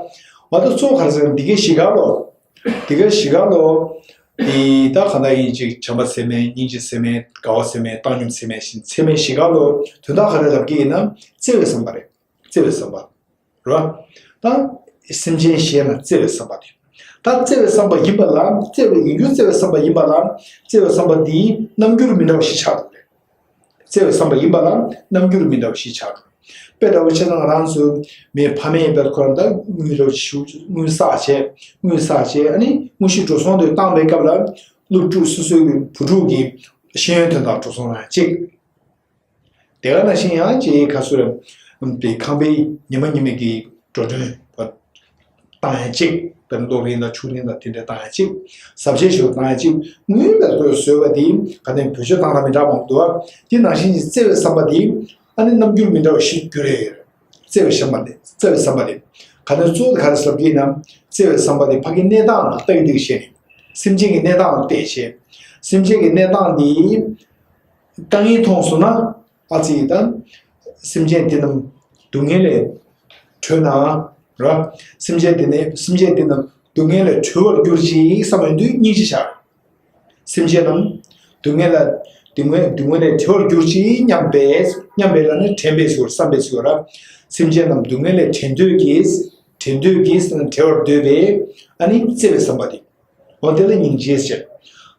འོ་ད་གཙོ་བོ་ག་རེ་ཟེར་ན་འདི་གའི་བཞི་ག་ལོ། འདི་གའི་བཞི་ག་ལོ། དེ་ད་ག་འདྲ་ཡིན་ཅིག་བྱམས་པ་ཚད་མེད། སྙིང་རྗེ་ཚད་མེད། དགའ་བ་ཚད་མེད། བཏང་སྙོམས་ཚད་མེད་བཞིན་ཚད་མེད་བཞི་ག་ལོ། དོན་དག་ག་རེ་ལབ་ཀྱི་ཡིན་ན་བརྩེ་བའི་བསམ་པ་རེད། བརྩེ་བའི་བསམ་པ། རེད་བ། ད་སེམས་ཅན་གཞན་ལ་བརྩེ་བའི་བསམ་པ་དེ། ད་བརྩེ་བའི་བསམ་པ་ཡིན་པ་ལ། བརྩེ་བའི་ཡིན་རྒྱུ་བརྩེ་བའི་བསམ་པ་ཡིན་པ་ལ། བརྩེ་བའི་བསམ་པ་འདིའི་རྣམ་འགྱུར་མི་འདྲ་བ་བཞི་ཆགས་འདུག་རེད། བརྩེ་བའི་བསམ་པ་ཡིན་པ་ལ་རྣམ་འགྱུར་མི་འདྲ་བ་བཞི་ཆགས་འདུག་དཔེ་འདྲ་བོ་བྱས་ན་ང་རང་ཚོ་མི་ཕ་མས་ཡིན་པའི་ཁོ་རང་ད་དངུལ་ལོ་ཞུ་དངུལ་བསགས་བྱས་དངུལ་བསགས་བྱས་ཨ་ནི་དངོས་གཞི་འགྲོ་སོང་དུ་བཏང་བའི་སྐབས་ལ་སློབ་ཕྲུག་སོ་སོའི་བུ་ཕྲུག་གི་ཤེས་ཡོན་དོན་དག་འགྲོ་སོང་རང་གཅིག་དེ་ག་ནང་བཞིན་ཡང་ཅིག་ཁ་སུ་རེ། པའི་ཁང་པའི་ཉི་མ་ཉི་མ་གི་འགྲོ་གྲོན་བཏང་ཡང་གཅིག་དཔེར་ན་གློག་རིན་དང་ཆུ་རིན་དང་དེ་འདྲ་བཏང་ཡང་གཅིག་ཟབ་ཆས་ཞིག་བཏང་ཡང་གཅིག་དངུལ་བེད་སྤྱོད་བཟོས་པ་དེ་ག་ནས་བེད་སྤྱོད་བཏང་ན་མི་འདྲ་མང་པོ་འདུག་དེ་ནང་བཞིན་གྱི་བརྩེ་བའི་བསམ་པ་དེ་ཨ་ནི་རྣམ་འགྱུར་མི་འདྲ་བ་ཞིག་འགྱུར་རེད། བརྩེ་བའི་བསམ་པ་དེ་བརྩེ་བའི་བསམ་པ་དེ་ག་ནས་གཙོ་བོ་ག་རེ་ཟེར་གྱི་ན་བརྩེ་བའི་བསམ་པ་དེ་ཕ་གི་གནས་སྟངས་ལ་ལྟ་གི་འདུག་བཤད་ནས་སེམས་ཅན་གྱི་གནས་སྟངས་ལ་བལྟས་བྱས་སེམས་ཅན་གྱི་གནས་སྟངས་དེ། དཀའ་ངལ་མཐོང་སོང་ན་ཨ་ཙི་ད། སེམས་ཅན་དེ་རྣམས་སྡུག་བསྔལ་ལས་གྲོལ་ན་ར། སེམས་ཅན་དེ་ནས་སེམས་ཅན་དེ་རྣམས་སྡུག་བསྔལ་ལས་གྲོལ་བར་གྱུར་ཅིག་བསམ་ཡོང་དུས་སྙིང་རྗེ་ཆགས། སེམས་ཅན་རྣམས་སྡུག་བསྔལ་ལ་སྡུག་བསྔལ་སྡུག་བསྔལ་ལས་གྲོལ་བར་གྱུར་ཅིག་སྙམ་པས་སྙམ་པས་ལ་ནི་དྲན་པས་ཟེར་བསམ་པས་ཟེར་ར། སེམས་ཅན་རྣམས་སྡུག་བསྔལ་ལས་བྲལ་འདོད་ཀྱིས་བྲལ་འདོད་ཀྱིས་བྲལ་བར་འདོད་པས་ཨ་ནི་བརྩེ་བའི་བསམ་པ་དེ། འོ་དེ་ལ་སྙིང་རྗེ་ཟེར།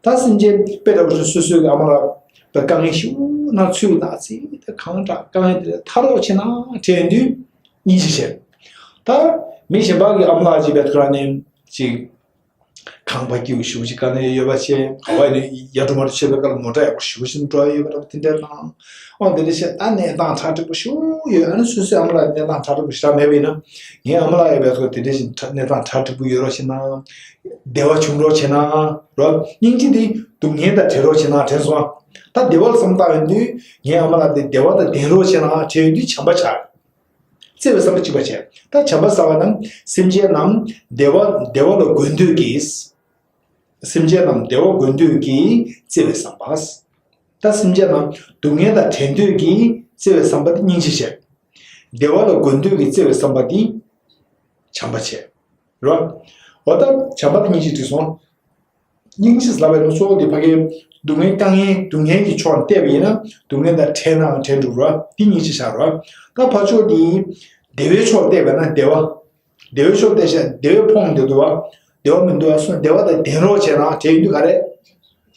ད་སེམས་ཅན་དཔེ་འདྲ་བོ་ཞིག་སོ་སོའི་ཨ་མ་ལགས་པའི་དཀའ་ངལ་ཞིག་ན་ཚུད་ན་ཚིག་དེ་གང་དྲག་དཀའ་ངལ་དེ་ལས་ཐར་རོགས་བྱེད་ན་དྲན་དུས་སྙིང་རྗེ་ཟེར། ད་མི་གཞན་པ་གི་ཨ་མ་ལགས་ཅིག་བས་ཁོ་རང་ནས་ཅིག་ཁང་པ་སྐྱིད་པོ་ཞིག་ཅིག་དཀའ་ངལ་ཡོད་པ་བྱས་ག་བ་ནས་ཡར་འགྲོ་མར་འགྲོ་བྱེད་པའི་སྐབས་མོ་ཊ་ཡག་པོ་ཞིག་ཅིག་འགྲོ་ཡ་ཡོད་པ་འདྲ་བོ་དེ་འདྲ་དང་། འོ་དེ་འདྲ་བྱས་ད་གནས་སྟངས་གྲ་སྒྲིག་པོ་ཞིག་ཡོད། ཨ་ནི་སོ་སོའི་ཨ་མ་ལགས་གནས་སྟངས་གྲ་སྒྲིག་པོ་ཞིག་རག་མེད་པ་ཡིན་ན་ངའི་ཨ་མ་ལགས་ཡོད་པའི་ཐོག་དེ་འདྲ་ཞིག་གནས་སྟངས་གྲ་སྒྲིག་པོ་ཡོད་རོགས་བྱེད་ན། བདེ་བ་བྱུང་རོགས་བྱེད་ན། རོ། སྙིང་རྗེ་འདི་སྡུག་བསྔལ་དང་བྲལ་རོགས་བྱེད་ན་དྲན་སོང་ཨ། ད་བདེ་བ་ལ་བསམ་བཏང་ཡོང་དུས་ངའི་ཨ་མ་ལགས་འདི་བདེ་བ་དང་ལྡན་རོགས་བྱེད་ན་དྲན་ཡོང་དུས་བྱམས་པ་ཆགས། བརྩེ་བའི་བསམ་པ་གཅིག་པ་བྱས། ད་བྱམས་པ་ཟེར་བ་ནི་སེམས་ཅན་རྣམས་བདེ་བ་བདེ་བ་ལ་དགོས་འདོད་ཀྱིས། སེམས་ཅན་རྣམས་བདེ་བ་དགོས་འདོད་ཀྱིས་བརྩེ་བའི་བསམ་པ། ད་སེམས་ཅན་རྣམས་སྡུག་བསྔལ་དང་བྲལ་འདོད་ཀྱིས་བརྩེ་བའི་བསམ་པ་དེ་སྙིང་རྗེ་བྱས། བདེ་བ་ལ་དགོས་འདོད་ཀྱིས་བརྩེ་བའི་བསམ་པ་དེ་བྱམས་པ་བྱས། རེད་བ། འོ་ད་བྱམས་པ་དང་སྙིང་རྗེ་འགྲིག་སོང་། སྙིང་རྗེ་ལབ་པའི་ནང་གཙོ་བོ་དེ་ཕ་གིའི་སྡུག་བསྔལ་དཀའ་ངལ་སྡུག་བསྔལ་གྱི་ཕྱོགས་ནས་བལྟས་པ་ཡིན་ན་སྡུག་བསྔལ་དང་བྲལ་ནའང་བྲལ་འགྲོ་རེད་བ། དེ་སྙིང་རྗེ་ཆགས་རེད་བ། ད་ཕར་ཕྱོགས་དེ་བདེ་བའི་ཕྱོགས་བལྟས་པ་ན་བདེ་བ། བདེ་བའི་ཕྱོགས་བལྟས་ཤག་བདེ་བའི་ཕོངས་འདི་འདུག་བ། བདེ་བ་མི་འདུག་བ་སོང་བདེ་བ་དང་ལྡན་རོགས་བྱས་ན་བྲལ་ཡོང་དུས་ག་རེ།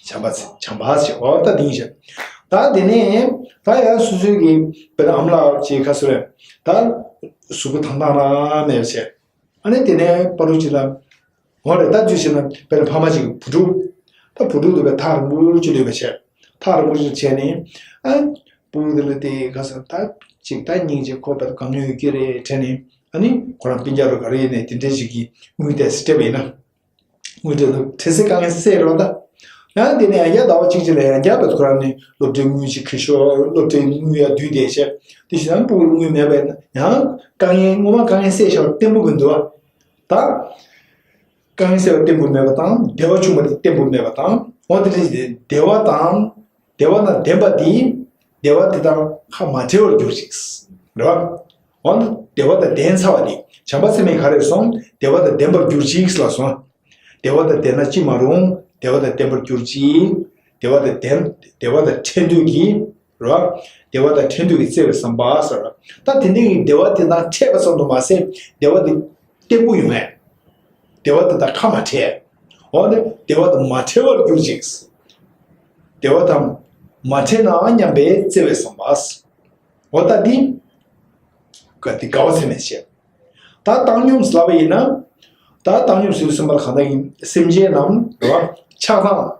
བྱམས་པ་བྱམས་པ་ཞེས་འོ་ད་དེ་ཡིན་ཞེས། ད་དེ་ནས་ད་ཡང་སོ་སོའི་གི་བེ་ད་ཨམ་ལགས་ཅིག་ཁ་སོ་རེད། ད་གཟུགས་པོ་ཐང་ཐང་ར་མེད་བྱས། ཨ་ནི་དེ་ནས་པ་རུ་ཅི་ལ། འོ་རེད་ད་དུས་ཕྱིན་ན་དཔེར་ན་ཕ་མ་ཅིག་བུ་ཕྲུག་ད་བུ་ཕྲུག་ཏུ་བས་ཐག་རིང་པོར་ཅི་ལུས་པ་བྱས། ཐག་རིང་པོ་ཅི་བྱས་ནས་ཨ། བུ་དེ་ལ་དེ་ག་ས་ད་ཅིག་ད་སྙིང་རྗེ་ཁོ་བས་གང་ཉོ་ཡོད་ཀྱི་རེད་དྲན་ནས་ཨ་ནི་ཁོ་རང་སྤུན་ཀྱག་རུ་ག་རེ་ཡིན་ནས་དེ་འདྲས་ཅིག་གིས་དངུལ་དེ་སྤྲད་པ་ཡིན་ན། དངུལ་དེ་ལ་ཁྲལ་སེལ་དཀའ་ངལ་སེལ་རོགས་ད། ཡང་དེ་ནས་ཡང་བསྐྱར་ཟླ་བ་གཅིག་ཅིག་ལ་ཡང་བསྐྱར་བས་ཁོ་རང་ནས་སློབ་གྲྭའི་དངུལ་ཅིག་ཁྱེར་ཤོག་སློབ་གྲྭའི་དངུལ་ཡང་བསྡུས་བསྡད་བྱས། དེ་བཞིན་ཡང་སྤུ་གུར་དངུལ་མེད་པས་ན་ཡང་དཀའ་ངལ་སྔོན་མ་དཀའ་ངལ་སེལ་བཞག་པ་བརྟན་པོ་གི་འདུག་བ། ད། དཀའ་ངལ་སེལ་བ་བརྟན་པོ་མེད་པ་དང་བདེ་བ་བྱུང་བ་དེ་བརྟན་པོ་མེད་པ་དང་འོ་དེ་འདྲ་ཞིག་བདེ་བ་དང་བདེ་བ་དང་ལྡན་པ་དེ་བདེ་བ་དེ་དང་ཁ་མ་བྲལ་བར་གྱུར་ཅིག་རེད་བ། འོ་ན་བདེ་བ་དང་ལྡན་ཚར་བ་དེ་བྱམས་པ་ཚད་མེད་ག་རེ་སོང་བདེ་བ་དང་ལྡན་པར་གྱུར་ཅིག་ལ་སོང་། བདེ་བ་དང་ལྡན་ན་ཅི་མ་རུང་བདེ་བ་དང་ལྡན་པར་གྱུར་ཅིག་བདེ་བ་དང་ལྡན་བདེ་བ་དང་བྲལ་འདོད་ཀྱི་རེད་བ། བདེ་བ་དང་བྲལ་འདོད་ཀྱི་བརྩེ་བའི་བསམ་པ་ཟེར་བ། ད་དེ་འདྲ་ཡི་བདེ་བ་དེ་དང་འཕྲད་པ་ཙམ་དུ་མ་ཟད་བདེ་བ་དེ་བརྟན་པོ་ཡོང་ངེས། བདེ་བ་དེ་དང་ཁ་མ་བྲལ། འོ་ན་བདེ་བ་དང་མ་བྲལ་བར་གྱུར་ཅིག་བདེ་བ་དང་མ་བྲལ་ནའང་སྙམ་པའི་བརྩེ་བའི་བསམ་པ། འོ་ད་འདི། ག་དེ་དགའ་བ་ཚད་མེད་བྱས། ད་བཏང་སྙོམས་ལབ་པ་ཡིན་ན། ད་བཏང་སྙོམས་ཟེར་བའི་སེམས་པ་ལ་གང་ལྟར་ཡིན་སེམས་ཅན་རྣམས་རེད་བ། ཆགས་སྡང་།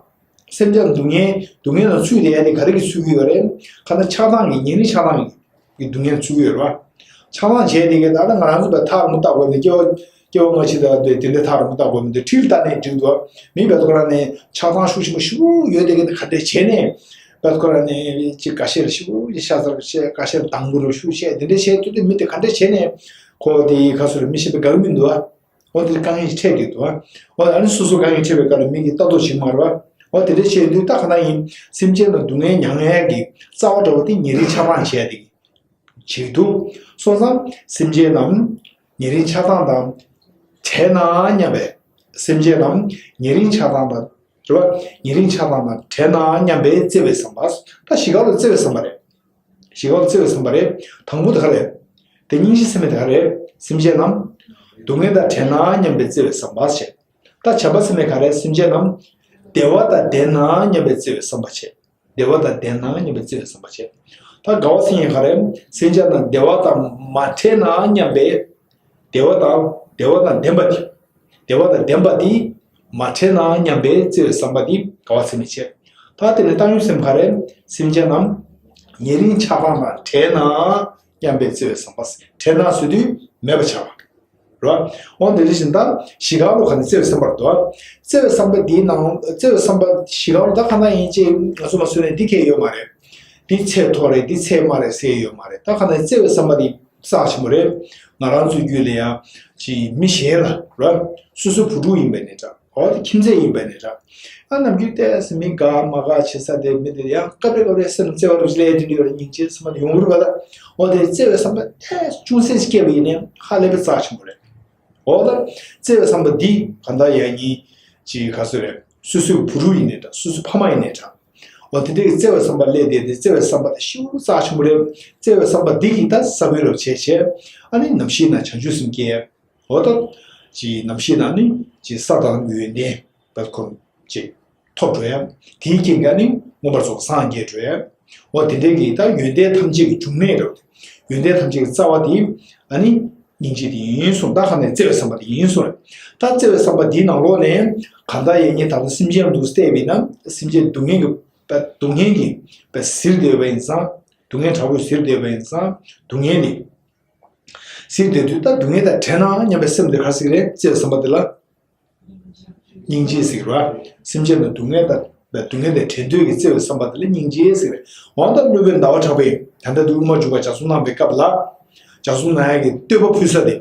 སེམས་ཅན་སྡུག་བསྔལ་སྡུག་བསྔལ་ལ་ཚུད་བསྡད་ཡ་དེ་ག་རེ་གིས་ཚུད་ཀྱི་ཡོད་རེད། གང་ལྟར་ཆགས་སྡང་གི་ཉེ་རིང་ཆགས་སྡང་གི་སྡུག་བསྔལ་ཚུད་ཀྱི་ཡོད་རེད་བ། ཆགས་སྡང་བྱས་དེ་གས་ད་ལྟ་ང་རང་ཚོ་བས་ཐག་རིང་པོ་བལྟ་དགོས་མི་སྐྱེ་བ་སྐྱེ་བ་སྔ་ཕྱི་དང་དེ་དེ་འདྲའི་ཐག་རིང་པོ་བལྟ་དགོས་མི་འདུག་འཁྲིས་ལ་བལྟས་ནས་འགྲིག་འདུག་མི་བས་ཁོ་རང་ནས་ཆགས་སྡང་ཤུགས་ཆེན་པོ་ཤུགས་ཡོད་དེ་གས་དེ་ག་འདྲས་བྱས་ནས་བས་ཁོ་རང་ནས་ཅིག་འགའ་ཤས་ལ་ཤུགས་ཅིག་ཤ་ཚ་རུ་བྱས་འགའ་ཤས་ལ་དང་པོ་རུ་ཤུགས་བྱས་དེ་འདྲས་བྱས་དུས་དེ་མི་དེ་ག་འདྲས་བྱས་ནས་ཁོ་དེ་ཁ་སོ་རུ་མི་ཤེས་པའི་དགའ་གི་མི་འདུག་ཨ། འོ་དེར་དཀའ་ངལ་ཞིག་འཕྲད་ཀྱི་འདུག་ཨ། འོ་ཨ་ནི་སོ་སོ་དཀའ་ངལ་འཕྲད་པའི་སྐབས་ལ་མི་གིས་ལྟ་རྟོག་བྱེད་མ་རེད་བ། འོ་དེ་འདྲ་བྱས་དུས་ད་ག་ན་ཡིན་སེམས་ཅན་ལ་སྡུག་བསྔལ་མྱང་ཡས་ཀྱི་རྩ་བ་འདྲ་བོ་དེ་ཉེ་རིང་ཆགས་སྡང་བྱས་ཏེ་བྱེད་ཀྱི་འདུག་སོང་ཙང་སེམས་ཅན་རྣམས་ཉེ་རིང་ཆགས་སྡང་དང་བྲལ་ན་སྙམ་པའི་སེམས་ཅན་རྣམས་ཉེ་རིང་ཆགས་སྡང་དང་རེད་བ། ཉེ་རིང་ཆགས་སྡང་དང་བྲལ་ན་སྙམ་པའི་བརྩེ་བའི་བསམ་པ། ད་ཞི་ག་ལ་བརྩེ་བའི་བསམ་པ་རེད། ཞི་ག་ལ་བརྩེ་བའི་བསམ་པ་རེད། དང་པོ་དེ་ག་རེད། དེ་སྙིང་རྗེ་ཚད་མེད་དེ་ག་རེད། སེམས་ཅན་རྣམས། སྡུག་བསྔལ་དང་བྲལ་ན་སྙམ་པའི་བརྩེ་བའི་བསམ་པ་བྱས། ད་བྱམས་པ་ཚད་མེད་ག་རེད་སེམས་ཅན་རྣམས། བདེ་བ་དང་ལྡན་ན་སྙམ་པའི་བརྩེ་བའི་བསམ་པ་བྱས། བདེ་བ་དང་ལྡན་ན་སྙམ་པའི་བརྩེ་བའི་བསམ་པ་བྱས། ད་དགའ་བ་ཚད་མེད་ག་རེད། སེམས་ཅན་རྣམས་བདེ་བ་དང་མ་བྲལ་ན་སྙམ་པའི། བདེ་བ་དང་བདེ་བ་དང་ལྡན་པ་དེ། བདེ་བ་དང་ལྡན་པ་དེ་མ་བྲལ་ན་སྙམ་པའི་བརྩེ་བའི་བསམ་པ་དེ་དགའ་བ་ཚད་མེད་བྱས། ད་དེ་ནས་བཏང་སྙོམས་སེམས་ག་རེ། སེམས་ཅན་རྣམས་ཉེ་རིང་ཆགས་སྡང་དང་བྲལ་ན་སྙམ་པའི་བརྩེ་བའི་བསམ་པ། བྲལ་ན་ཟེར་དུས་མེད་པ་ཆགས་པ། རེད་བ། འོ་དེ་འདྲ་བཞིན་ད་ཞི་ག་ལུ་ག་ནས་བརྩེ་བའི་བསམ་པར་འདུག་བརྩེ་བའི་བསམ་པ་འདིའི་ནང་བརྩེ་བའི་བསམ་པ་ཞི་ག་ལུ་ད་ག་ན་ཡིན་ཅེས་ང་ཚོ་མ་བཟོས་ནས་འདི་གས་ཡོད་མ་རེད། འདི་ཚད་མཐོ་རེད་འདི་ཚད་དམའ་རེད་ཟེར་ཡོད་མ་རེད། ད་ག་ན་བརྩེ་བའི་བསམ་པ་འདི་རྩ་ཆེན་པོ་རེད། ང་རང་ཚོའི་རྒྱུད་ལ་ཡང་ཅིག་མི་གཞན་ལ་ར་སོ་སོའི་བུ་ཕྲུག་ཡིན་པ་ནས་འདྲ་འོ་དེ་ཁྱིམ་མཚེས་ཡིན་པ་ནས་འདྲ། ཨ་ནམ་རྒྱུན་ཏོག་ཙམ་མི་དགའ་མ་དགའ་བྱེད་ས་དེ་མི་དེ་ཡང་སྐབས་རེ་སྐབས་རེ་སེམས་ལ་བརྩེ་བ་རུ་སླེབས་དེ་འདྲ་ཡོད་ར་སྙིང་རྗེའི་བསམ་པ་དེ་ཡོང་གི་རེད་པ་ལ། འོ་དེ་བརྩེ་བའི་བསམ་པ་ཏོག་ཙམ་ཅུང་ཟད་ཅིག་སྐྱེས་པ་ཡིན་ནའང་ཧ་ལས་པའི་རྩ་ཆེན་པོ་རེད། འོ་ད་བརྩེ་བའི་བསམ་པ་འདི་ག་འདྲ་ཡང་ཡིན་ཅིག་ག་ཚོད་རེད་སོ་སོའི་བུ་ཕྲུག་ཡིན་ནའི་འདྲ་སོ་སོའི་ཕ་མ་ཡིན་ནའི་འདྲ། འོ་དེ་འདྲའི་བརྩེ་བའི་བསམ་པ་སླེབས་དེ་དེ་བརྩེ་བའི་བསམ་པ་དེ་ཤིན་ཏུ་རྩ་ཆེན་པོ་རེད། བརྩེ་བའི་བསམ་པ་འདི་གིས་ད་ས་བོན་རུ་བྱས་བྱས་ཨ་ནི་ནམ་ཤི་ན་བྱང་ཆུབ་སེམས་སྐྱེ། འོ་ད། ཅིག་ནམ་ཤི་ན་ནི་ཅིག་ས་དང་ལྷ་ཡོན་ཏན་བར་ཁོ་ཅིག་ཐོབ་འགྲོ་ཡ། དེའི་རྐྱེན་གྱིས་ནི་མངོན་པར་རྫོགས་སངས་རྒྱས་འགྲོ་ཡ། འོ་དེ་འདྲའི་གི་ད་ཡོན་ཏན་ཐམས་ཅད་ཀྱི་འབྱུང་གནས་རེད། ཡོན་ཏན་ཐམས་ཅད་ཀྱི་རྩ་བ་དེ་ཨ་ནི་སྙིང་རྗེ་དེ་ཡིན་གསུངས། ད་ག་ནས་བརྩེ་བའི་བསམ་པ་དེ་ཡིན་གསུངས། ད་བརྩེ་བའི་བསམ་པ་དེའི་ནང་ལོགས་ནས་གང་ལྟར་ཡང་ངས་ད་ལྟ་སེམས་ཅན་དུ་བལྟས་པས་ན་སེམས་ཅན་སྡུག་བསྔལ་གྱི་སྡུག་བསྔལ་གྱི་ཟིར་བསྡད་པ་ཡིན་ཙང་སྡུག་བསྔལ་དྲག་པོས་ཟིར་བསྡད་པ་ཡིན་ཙང་སྡུག་བསྔལ་ནི། ཟེར་དེ་དུས་ད་སྡུག་བསྔལ་དང་བྲལ་ན་སྙམ་པའི་སེམས་དེ་ག་ཟིག་རེད། བརྩེ་བའི་བསམ་པ་དེ་ལ་སྙིང་རྗེ་ཟེར་བ། སེམས་ཅན་ལ་སྡུག་བསྔལ་དང་སྡུག་བསྔལ་དང་བྲལ་འདོད་ཀྱི་བརྩེ་བའི་བསམ་པ་དེ་ལ་སྙིང་རྗེ་ཟེར། འོ་ད་སློབ་དཔོན་ཟླ་བ་གྲགས་པས་ད་ལྟ་དུ་དབུ་མ་འཇུག་པ་ལྗགས་རྩོམ་གནང་བའི་སྐབས་ལ། ལྗགས་རྩོམ་གནང་ཡག་གི་བསྟོད་པ་ཕུལ་ས་དེ།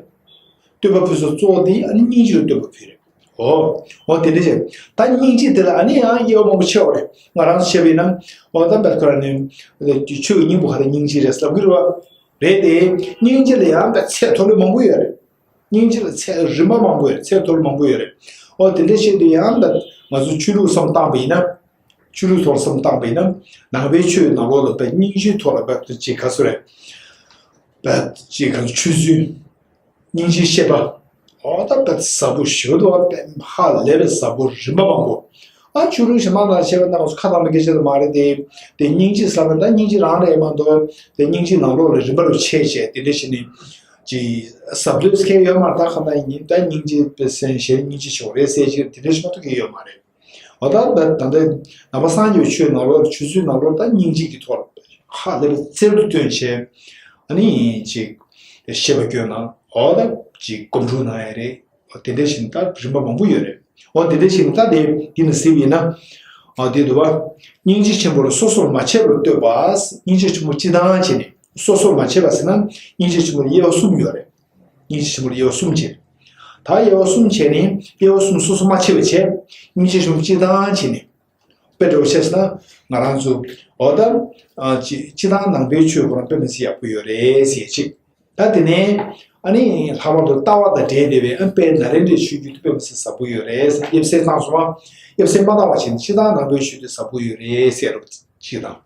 བསྟོད་པ་ཕུལ་ས་གཙོ་བོ་དེ་ཨ་ནི་སྙིང་རྗེ་ལ་བསྟོད་པ་ཕུལ་རེད། འོ། འོ་དེ་འདྲ་བྱས། ད་སྙིང་རྗེ་དེ་ལ་ཨ་ནི་ཡང་དབྱེ་བ་མང་པོ་ཕྱེ་བ་རེད། ང་རང་ཚོ་བཤད་པ་ཡིན་ན། འོ་ད་བར་ཁ་ནས་ཆོས་ཀྱི་སྙིང་པོ་ག་རེ་སྙིང་རྗེ་རེད་ལབ་ཀྱི་རེད་བ། རེད་དེ། སྙིང་རྗེ་ལ་ཡང་ད་ཚད་མཐོ་རིམ་མང་པོ་ཡོད་རེད། སྙིང་རྗེ་ལ་ཚད་རིམ་པ་མང་པོ་ཡོད་རེད། ཚད་མཐོ་རིམ་མང་པོ་ཡོད་རེད། འོ་དེ་འདྲ་བཤད་དུས་ཡང་ད་ང་ཚོ་ཆོས་ལུགས་བསམ་བཏང་པ་ཡིན་ན། ཆོས་ལུགས་ཐོག་བསམ་བཏང་པ་ཡིན་ན། ནང་པའི་ཆོས་ནང་ལོགས་ལ་བས་སྙིང་རྗེའི་ཐོག་ལ་བས་ཅིག་ག་ཚོད་རེད། བས་ཅིག་ག་ཚོད་ཆོས་ཚུལ། སྙིང་རྗེའི་བཤད་པ། འོ་ད་བས་ཟབ་པོ་ཞེ་པོ་འདུག་བ། བས་ཧ་ལས་པའི་ཟབ་པོ་རིམ་པ་མང་པོ། ཨ་ཆོས་ལུགས་གཞན་མ་དང་བཤད་པ་ན་ང་ཚོ་ཁ་གཏང་པའི་སྐད་ཆ་དེ་མ་རེད་དེ། དེ་སྙིང་རྗེ་ཟེར་བ་ད་སྙིང་རྗེ་རང་རེད་མ་གཏོགས། དེ་སྙིང་རྗེ་ནང་ལོགས་ལ་རིམ་པ་རུ་ཕྱེ་བྱས་དེ་འདྲ་བྱས་ནས། ཅིག་ཟབ་ལོས་ཁེལ་ཡོད་མ་རེད། ད་གང་ལྟར་ཡིན་ད་སྙིང་རྗེ་པའི་སེམས་གཞན་སྙིང་རྗེ་ཆེ་བ་རེད་ཟེར་ཅིག་དེ་འདྲ་ཞིག་མ་གཏོགས་ཁེལ་ཡོད་མ་རེད། འོ་ད་ད་ད་ལྟ་ནང་པ་སངས་རྒྱས་པའི་ཆོས་ནང་ལོགས་ཆོས་ཚུལ་ནང་ལོགས་ད་སྙིང་རྗེ་གི་ཐོག་ལ་ཧ་ལས་པའི་རྩལ་དུ་བཏོན་བྱས། ཨ་ནི་ཅིག་བཤད་པ་སྐྱོན་ན་འོ་ད་ཅིག་སྒོམ་སྒྲུབ་གནང་ཡ་རེད། འོ་དེ་འདྲ་བཞིན་ད་རིམ་པ་མང་པོ་ཡོད་རེད། འོ་དེ་འདྲ་བཞིན་ད་དེ་འདི་ནས་གཟིགས་པ་ཡིན་ན། འོ་དེ་འདུག་བ། སྙིང་རྗེ་ཆེན་པོ་ལ་སོ་སོར་མ་ཕྱེ་བར་བསྟོད་པ། སྙིང་རྗེ་ཆེན་པོ་སྤྱི་བཏང་བྱས་ནས་སོ་སོར་མ་ཕྱེ་བ་ཟེར་ན་སྙིང་རྗེ་ཆེན་པོ་ལ་དབྱེ་བ་གསུམ་ཡོད་རེད། སྙིང་རྗེ་ཆེན་པོ་ལ་དབྱེ་བ་གསུམ་བྱས། ད་དབྱེ་བ་གསུམ་བྱས་ནས་དབྱེ་བ་གསུམ་སོ་སོ་མ་ཕྱེ་བ་བྱས། སྙིང་རྗེ་ཆེན་པོ་སྤྱི་བཏང་བྱས་ནས། དཔེ་འདྲ་བོ་བཤད་ཟེར་ན་ང་རང་ཚོ་འོ་ད་ཨ་སྤྱི་སྤྱི་བཏང་ནང་པའི་ཆོས་ཁོ་རང་དཔེ་མི་སྲིད་ཡག་པོ་ཡོད་རེད་ཟེར་ཅིག་ད་དེ་ནས་ཨ་ནི་ལྷག་པར་དུ་ལྟ་བ་དང་འབྲེལ་བསྡད་པའི་ཨ་དཔལ་ནཱ་ལེནྡྲའི་ཆོས་བརྒྱུད་དེ་དཔེ་མི་སྲིད་ཟབ་པོ་ཡོད་རེད་ཟེར། དབྱེ་བསལ་བཏང་སོང་བ། དབྱེ་བསལ་མ་བཏང་བ་བྱས་ནས་སྤྱི་བཏང་ནང་པའི་ཆོས་དེ་ཟབ་པོ་ཡོད་རེད་ཟེར་རོ་ཅིག་དང་།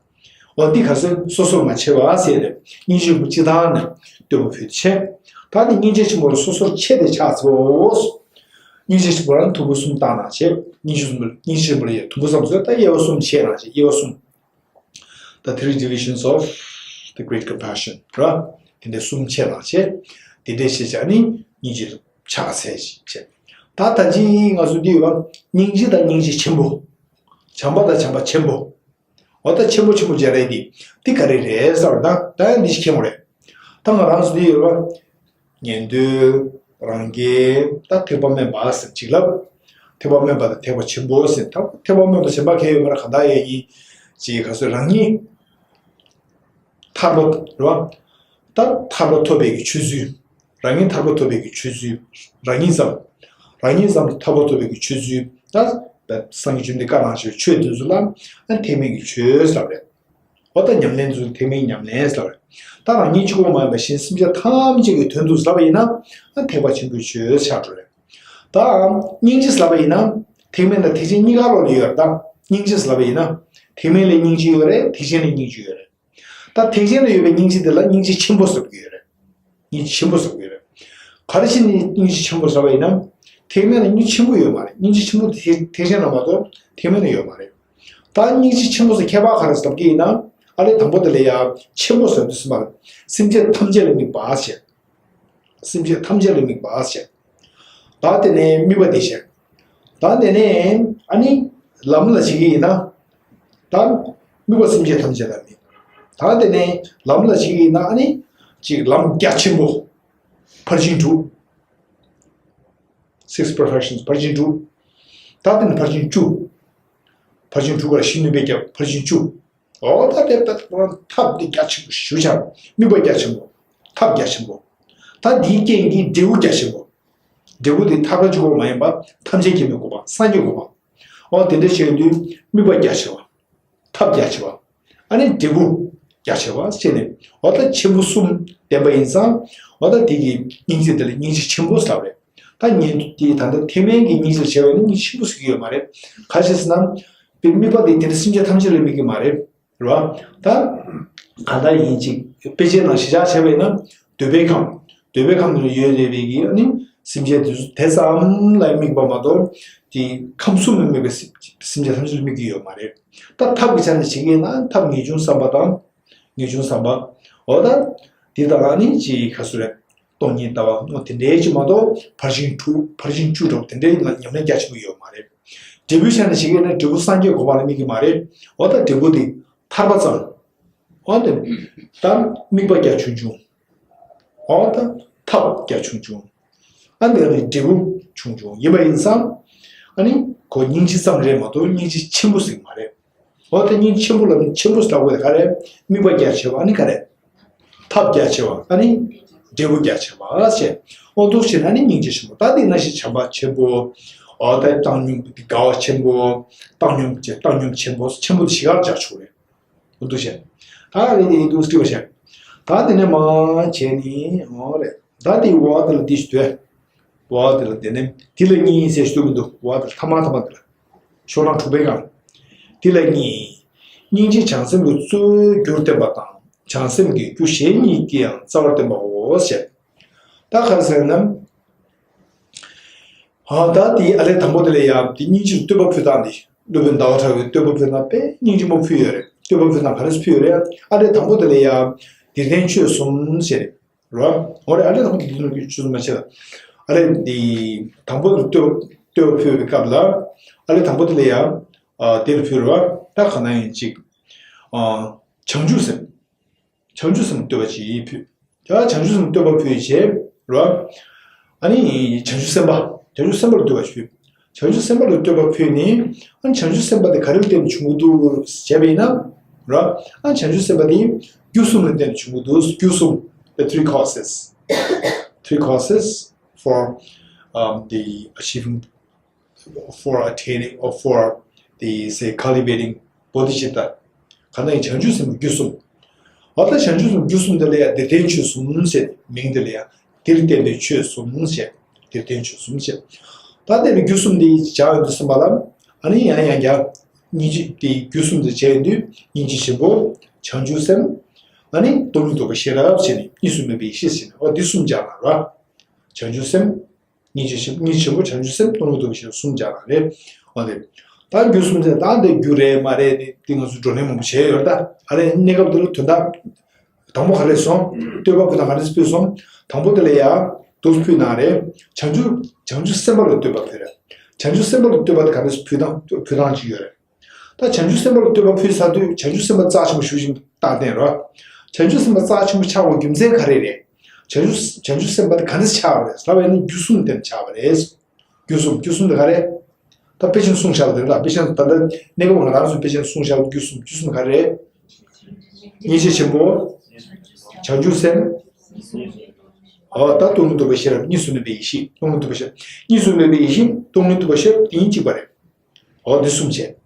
འོ་འདི་ག་ཚོད་སོ་སོར་མ་ཕྱེ་བ་ཟེར་ཏེ་སྙིང་རྗེ་ཆེན་པོ་སྤྱི་བཏང་ནས་བསྟོད་པ་ཕུལ་བྱས། ད་ནི་སྙིང་རྗེ་ཆེན་པོ་ལ་སོ་སོར་ཕྱེ་སྟེ་ཕྱག་འཚལ་ལོ། སྙིང་རྗེ་ཆེན་པོ་ལ་ཐུབ་པ་གསུམ་བཏང་གནང་བྱས། སྙིང་རྗེ་གསུམ་སྙིང་རྗེ་ཆེན་པོ་ལ་ཡ་ཐུབ་པ་གསུམ་ཚོས་ད་དབྱེ་བ་གསུམ་ཕྱེ་གནང་བྱས། དབྱེ་བ་གསུམ། The three divisions of the great compassion ར། དེ་འདྲའི་གསུམ་ཕྱེ་གནང་བྱས། དེ་འདྲའི་ཤེས་བྱ་ནི་སྙིང་རྗེ་ཕྱག་འཚལ་ཞེས་བྱས། ད་ད་ཅི་ང་ཚོ་འདི་ཡོད་པ། སྙིང་རྗེ་དང་སྙིང་རྗེ་ཆེན་པོ། བྱམས་པ་དང་བྱམས་པ་ཆེན་པོ། འོ་ད་ཆེན་པོ་ཆེན་པོ་སྦྱར་ཡ་དེ་འདི་ག་རེ་རེད་ཟེར་བ་ན་ད་ཡང་འདི་ཞིག་མཁྱེན་དགོས་རེད། ད་ང་རང་ཚོ་འདི་ཡོད་པ། ཉན་ཐོས། རང་རྒྱལ། ད་ཐེག་པ་དམན་པ་ཟེར་ཅིག་ལབ། ཐེག་པ་དམན་པ་དང་ཐེག་པ་ཆེན་པོ་ཟེར། ད་ཐེག་པ་དམན་པ་ཆེན་པོ་གང་ཡོད་མ་རེད། གང་ལྟར་ཡ་ཡིན། ཅིག་ག་ཚོད་རང་ཉིད་ཐར་པ་རེད་བ། ད་ཐར་པ་ཐོབ་པའི་གི་ཆོས་ཚུལ། རང་ཉིད་ཐར་པ་ཐོབ་པའི་གི་ཆོས་ཚུལ། རང་ཉིད་ཙམ། རང་ཉིད་ཙམ་དུ་ཐར་པ་ཐོབ་པའི་གི་ཆོས་ཚུལ། ད་སངས་རྒྱས་བཅོམ་ལྡན་བཀའ་གནང་བཞིན་ཆོས་འདི་ཚོ་ལ་ཐེག་དམན་གྱི་ཆོས་ཟེར་བ་རེད། འོ་ད་ཉམས་ལེན་ཚུལ་ཐེག་དམན་ཉམས་ལེན་ཟེར་བ་རེད། ད་རང་ཉིད་གཅིག་པོ་མ་ཡིན་པ་གཞན་སེམས་ཅན་ཐམས་ཅད་ཀྱི་དོན་དུ་ཟེར་བ་ཡིན་ན་ཐེག་པ་ཆེན་པོའི་ཆོས་ཆགས་འགྲོ་རེད། ད་སྙིང་རྗེ་ཟེར་བ་ཡིན་ན་ཐེག་དམན་དང་ཐེག་ཆེན་གཉིས་ཀ་ལོགས་ལ་ཡོད་རེད། ད་སྙིང་རྗེ་ཟེར་བ་ཡིན་ན་ཐེག་དམན་ལ་སྙིང་རྗེ་ཡོད་རེད། ཐེག་ཆེན་ལ་སྙིང་རྗེ་ཡོད་རེད། ད་ཐེག་ཆེན་ལ་ཡོད་པའི་སྙིང་རྗེ་དེ་ལ་སྙིང་རྗེ་ཆེན་པོ་ཟེར་གྱི་ཡོད་རེད། སྙིང་རྗེ་ཆེན་པོ་ཟེར་གྱི་ཡོད་རེད། ག་རེ་བྱས་ནས་སྙིང་རྗེ་ཆེན་པོ་ཟེར་བ་ཡིན་ན། ཐེག་དམན་ལ་སྙིང་རྗེ་ཆེན་པོ་ཡོད་མ་རེད། སྙིང་རྗེ་ཆེན་པོ་དེ་ཐེག་ཆེན་ལ་མ་གཏོགས་ཐེག་དམན་ལ་ཡོད་མ་རེད། ད་སྙིང་རྗེ་ཆེན་པོ་ཟེར་ཁྱད་པར་ག་རེ་ཟེར་གྱི་ཡིན་ན། ཨ་ལས་དང་པོ་དེ་ལ་ཡ་ཆེན་པོ་ཟེར་དུས་ཙམ་པར་སེམས་ཅན་ཐམས་ཅད་ལ་དམིགས་པ་བྱས། སེམས་ཅན་ཐམས་ཅད་ལ་དམིགས་པ་བྱས། ད་དེ་ནས་དམིགས་པ་དེ་བྱས། ད་དེ་ནས་ཨ་ནི་ལམ་ལ་བྱེད་ཀྱི་ཡིན་ན། ད་དམིགས་པ་སེམས་ཅན་ཐམས་ཅད་ལ་དམིགས། ད་དེ་ནས་ལམ་ལ་བྱེད་ཀྱི་ཡིན་ན་ཨ་ནི་ཅིག་ལམ་རྒྱ་ཆེན་པོ། ཕར་ཕྱིན་དྲུག Six perfections ཕར་ཕྱིན་དྲུག་ད་དེ་ནས་ཕར་ཕྱིན་བཅུ། ཕར་ཕྱིན་དྲུག་ག་ལ་ཤིན་ཏུ་སྦས་ཁྱབ་ཕར་ཕྱིན་བཅུ། འོ་ད་དེ་ད་ཐབས་འདི་རྒྱ་ཆེན་པོ་ཞུ་བྱ། དམིགས་པ་རྒྱ་ཆེན་པོ། ཐབས་རྒྱ་ཆེན་པོ། ད་འདིའི་རྐྱེན་གྱིས་འབྲས་བུ་རྒྱ་ཆེན་པོ། འབྲས་བུ་འདི་ཐར་པ་གཅིག་པོ་མ་ཡིན་པ་ཐམས་ཅད་མཁྱེན་པའི་གོ་འཕང་སངས་རྒྱས་གོ་འཕང་། འོ་དེ་འདྲ་བྱེད་དུས་དམིགས་པ་རྒྱ་ཆེ་བ། ཐབས་རྒྱ་ཆེ་བ། ཨ་ནི་འབྲས་བུ་རྒྱ་ཆེ་བ་བྱས་ནས་འོ་ད་ཆེན་པོ་གསུམ་ལྡན་པ་ཡིན་ཙང་། འོ་ད་དེ་གི་སྙིང་རྗེ་དེ་ལ་སྙིང་རྗེ་ཆེན་པོ་ཟེར་བ་རེད། ད་ཉན་དེ་ད་ལྟ་ཐེག་དམན་གྱི་སྙིང་རྗེ་ལ་བྱས་པ་ཡིན་ན་སྙིང་རྗེ་ཆེན་པོ་ཟེར་གྱི་ཡོད་མ་རེད། ག་ཞེས་ཟེར་ན། དེ་དམིགས་པ་དེ་དེ་འདྲ་སེམས་ཅན་ཐམས་ཅད་ལ་དམིགས་ཀྱི་མ་རེད། རེད་བ། ད་ག་ད་ཡིན་ཅིག་དཔེ་ཆའི་ནང་གཞི་བཞག་བྱས་པ་ཡིན་ན་འདོད་པའི་ཁམས། འདོད་པའི་ཁམས་ནང་ཡོད་རེད་པའི་གི་ཨ་ནི་སེམས་ཅན་དེ་ཚོ་དེ་ཙམ་ལ་དམིགས་པ་མ་གཏོགས། དེ་ཁམས་གསུམ་ལ་དམིགས་པའི་སེམས་ཅན་ཐམས་ཅད་ལ་དམིགས་ཀྱི་ཡོད་མ་རེད། ད་ཐབས་ཀྱི་ཆ་ནས་བྱེད་ཀྱི་ཡིན་ན་ཐབས་ངེས་འབྱུང་བསམ་པ་དང་། ངེས་འབྱུང་བསམ་པ། འོ་ད། འདི་དག་ནི་ཅི་ག་སུ་རེད། སྟོང་ཉིད་ལྟ་བ་ནོ་དེ་འདྲའི་ཅི་མ་གཏོགས་ཕར་ཕྱིན་དྲུག་ཕར་ཕྱིན་བཅུ་འགྲོ་དེ་འདྲའི་ཉམས་ལེན་རྒྱ་ཆེན་པོ་ཡོད་མ་རེད། འབྲས་བུའི་ཆ་ནས་བྱེད་ཀྱི་ན་འབྲས་བུ་སངས་རྒྱས་གོ་འཕང་ལ་དམིགས་ཀྱི་མ་རེད། འོ་ད་འབྲས་བུ་དེ་ཐར་པ་ཙམ། འོ་དེ། ད་དམིགས་པ་རྒྱ་ཆུང་ཆུང་། འོ་ད་ཐབས་རྒྱ་ཆུང་ཆུང་། ཨ་འདི་ནི་འབྲས་བུ་ཆུང་ཆུང་ཡིན་པ་ཡིན་ཙང་། ཨ་ནི་ཁོ་སྙིང་རྗེ་ཙམ་རེད་མ་གཏོགས་སྙིང་རྗེ་ཆེན་པོ་ཟིག་མ་རེད། འོ་དེ་སྙིང་ཆེན་པོ་ལ་ནི་ཆེན་པོ་ཟེར་བ་དེ་ག་རེད། དམིགས་པ་རྒྱ་ཆེ་བ་ཨ་ནི་ག་རེད། ཐབས་རྒྱ་ཆེ་བ་ཨ་ནི། འབྲས་བུ་རྒྱ་ཆེ་བ་ཞེས། འོ་འདུག་བྱས་ན་ནི་སྙིང་རྗེ་ཆེན་པོ། ད་འདི་ན་བཞིན་བྱམས་པ་ཆེན་པོ། འོ་ད་བཏང་སྙོམས་དགའ་བ་ཆེན་པོ། བཏང་སྙོམས་ཆེ་བཏང་སྙོམས་ཆེན་པོ་ཆེན་པོ་དེ་བཞི་གར་སྦྱར་ཆོག་རེད། འོ་འདུག་བྱས། ད་རེད་དེ་འདུག་སྤྲི་བ་བྱས། ད་དེ་ནས་མ་བྱས་ནི་འོ་རེད། ད་དེ་འོ་དེ་ལ་འདི་ཞུ་དོན། འོ་དེ་ལ་དེ་ནས་དེ་ལ་གཉིས་ཟེར་ཞུ་མི་འདུག་འོ་དེ་ལ་ཐ་མ་ཐ་མ་དེ་ལ། ཤོག་གྲངས་དྲུག་པའི་སྒང་། དེ་ལ་གཉིས། སྙིང་རྗེ་བྱང་སེམས་ཀྱི་གཙོ་བོའི་རྒྱུར་བསྟན་པ་དང་། བྱང་སེམས་ཀྱི་རྒྱུ་གཞན་གཉིས་ཀྱིས་ཡང་རྩ་བར་བསྟན་པའོ་ཞེས། ད་ག་རེ་ཟེར་ན། ཨ་ད་དེ་ཨ་ལས་དང་པོ་དེ་ལ་ཡང་དེ་སྙིང་རྗེ་བསྟོད་པ་ཕུལ་སྟངས་དེ། སློབ་དཔོན་ཟླ་བ་གྲགས་པའི་བསྟོད་པ་ཕུལ་སྟངས་དཔེ་སྙིང་རྗེ་མོ་ཕུལ་ཡོད་རེད། བསྟོད་པ་ཕུལ་སྟངས་ག་རེ་ཕུལ་ཡོད་རེད། ཨ་ལས་དང་པོ་དེ་ལ་ཡང་འདིར་བསྟན་ཆོས་གསུམ་ཞེས་རེད། རོ། འོ་རེད། ཨ་ལས་དང་པོ་དེ་ལ་ཆོས་གསུམ་མ་བྱས་ལ། ཨ་ལས་དེ་དང་པོ་དེ་བསྟོད་བསྟོད་པ་ཕུལ་བའི་སྐབས་ལ། ཨ་ལས་དང་པོ་དེ་ལ་ཡང་། ཨ་དེ་ལ་ཕུལ་རོ། ད་ག་ན་ཡིན་ཅིག་ཨ་བྱང་ཆུབ་སེམས། བྱང་ཆུབ་སེམས་བསྟོད་པ་ཅིག་ཕུལ། ད་བྱང་ཆུབ་སེམས་བསྟོད་པ་ཕུལ་བྱས་རོ། ཨ་ནི་བྱང་ཆུབ་སེམས་དཔའ། བྱང་ཆུབ་སེམས་དཔའ་ལ་བསྟོད་པ་ཕུལ། བྱང་ཆུབ་སེམས་དཔའ་ལ་བསྟོད་པ་ཕུལ་ནས། ཨ་ནི་བྱང་ཆུབ་སེམས་དཔའ་དེ་ག་རེ་ལ་བརྟེན་ནས་བྱུང་གི་འདུག་ཟེར་བ་ཡིན་ན། རོ། ཨ་ནི་བྱང་ཆུབ་སེམས་དཔའ་དེ་རྒྱུ་གསུམ་ལ་བརྟེན་ནས་བྱུང་གི་འདུག་རྒྱུ་གསུམ། The three causes. Three causes for, um, the achieving, for attaining, or for the, say, cultivating bodhicitta. གང་ལྟར་བྱང་ཆུབ་སེམས་ཀྱི་རྒྱུ་གསུམ། འོ་ད་བྱང་ཆུབ་སེམས་རྒྱུ་གསུམ་དེ་ལ་ཡང་འདིར་བསྟན་ཆོས་གསུམ་ཟེར། མིང་དེ་ལ་ཡང་འདིར་བསྟན་པའི་ཆོས་གསུམ་ཟེར། འདིར་བསྟན་ཆོས་གསུམ་ཟེར། ད་དེ་ལ་རྒྱུ་གསུམ་དེ་བྱ་ཡོང་དུས་ཙམ་པ་ལ། ཨ་ནི་ཡང་ཡང་བསྐྱར། སྙིང་རྗེ་དེ་རྒྱུ་གསུམ་དེ་བྱས་ཡོང་དུས་སྙིང་རྗེ་ཆེན་པོ། བྱང་ཆུབ་སེམས། ཨ་ནི་སྟོང་ཉིད་རྟོགས་པའི་ཤེས་རབ་བྱས་ནས་གཉིས་སུ་མེད་པའི་ཡེ་ཤེས་ཟེར་ནས། འོ་འདི་གསུམ་སྦྱར་ན་ར། བྱང་ཆུབ་སེམས། སྙིང་རྗེ་ཆེན་སྙིང་རྗེ་ཆེན་པོ། བྱང་ཆུབ་སེམས། སྟོང་ཉིད་རྟོགས་པའི་ཤེས་རབ་གསུམ་སྦྱར་ན་རེད། འོ་དེ། ད་རྒྱུ་གསུམ་ཟེར་ད་འདི་རྒྱུ་རེད་མ་རེད་དེ་དེ་ང་ཚོ་བགྲོ་གླེང་མང་པོ་བྱས་ཡོད་ད། ཨ་ལས་གནས་སྐབས་འདི་ལ་དོན་དག་དང་པོ་ག་རེ་སོང་། བསྟོད་པ་ཕུལ་དང་ག་རེ་ཕུལ་སོང་། དང་པོ་དེ་ལ་ཡ་དུ་ཕུལ་ན་རེད། བྱང་ཆུབ་བྱང་ཆུབ་སེམས་དཔའ་ལ་བསྟོད་པ་ཕུལ་རེད། བྱང་ཆུབ་སེམས་དཔའ་ལ་བསྟོད་པ་དེ་ག་རེ་ཕུལ་སྟངས་ཕུལ་སྟངས་ཅིག་ཡོད་རེད། ད་བྱང་ཆུབ་སེམས་དཔའ་ལ་བསྟོད་པ་ཕུལ་ཚར་དུས་བྱང་ཆུབ་སེམས་དཔའ་རྩ་ཆེན་པོ་ཞུ་བཞིན་རྟག་བརྟན་རོ། བྱང་ཆུབ་སེམས་དཔའ་རྩ་ཆེན་པོ་ཆགས་པའི་རྒྱུ་མཚན་ག་རེ་རེད། བྱང་ཆུབ་བྱང་ཆུབ་སེམས་དཔའ་དེ་ག་འདྲ་ཆགས་པ་རེད་ལབ་པ་ཡིན་ན་རྒྱུ་གསུམ་དེ་ཆགས་པ་རེད། རྒྱུ་གསུམ་རྒྱུ་གསུམ་དེ་ག་རེད། ད་དཔེ་ཅན་གསུངས་བཞག་པ་དེ་རེད་ལ། དཔེ་ཅན་ད་ལྟ་གནས་སྐབས་ང་རང་ཚོས་དཔེ་ཅན་གསུངས་བཞག་པ་རྒྱུ་གསུམ་རྒྱུ་གསུམ་ག་རེད། སྙིང་རྗེ་ཆེན་པོ། བྱང་ཆུབ་སེམས། འོ་ད་སྟོང་ཉིད་རྟོགས་པའི་ཤེས་རབ་གཉིས་སུ་མེད་པའི་ཡེ་ཤེས། སྟོང་ཉིད་རྟོགས་པའི་ཤེས་རབ་གཉིས་སུ་མེད་པའི་ཡེ་ཤེས། སྟོང་ཉིད་རྟོགས་པའི་ཤེས་རབ་དེ་གཉིས་གཅིག་པ་རེད། འོ་འདི་གསུམ་བྱས།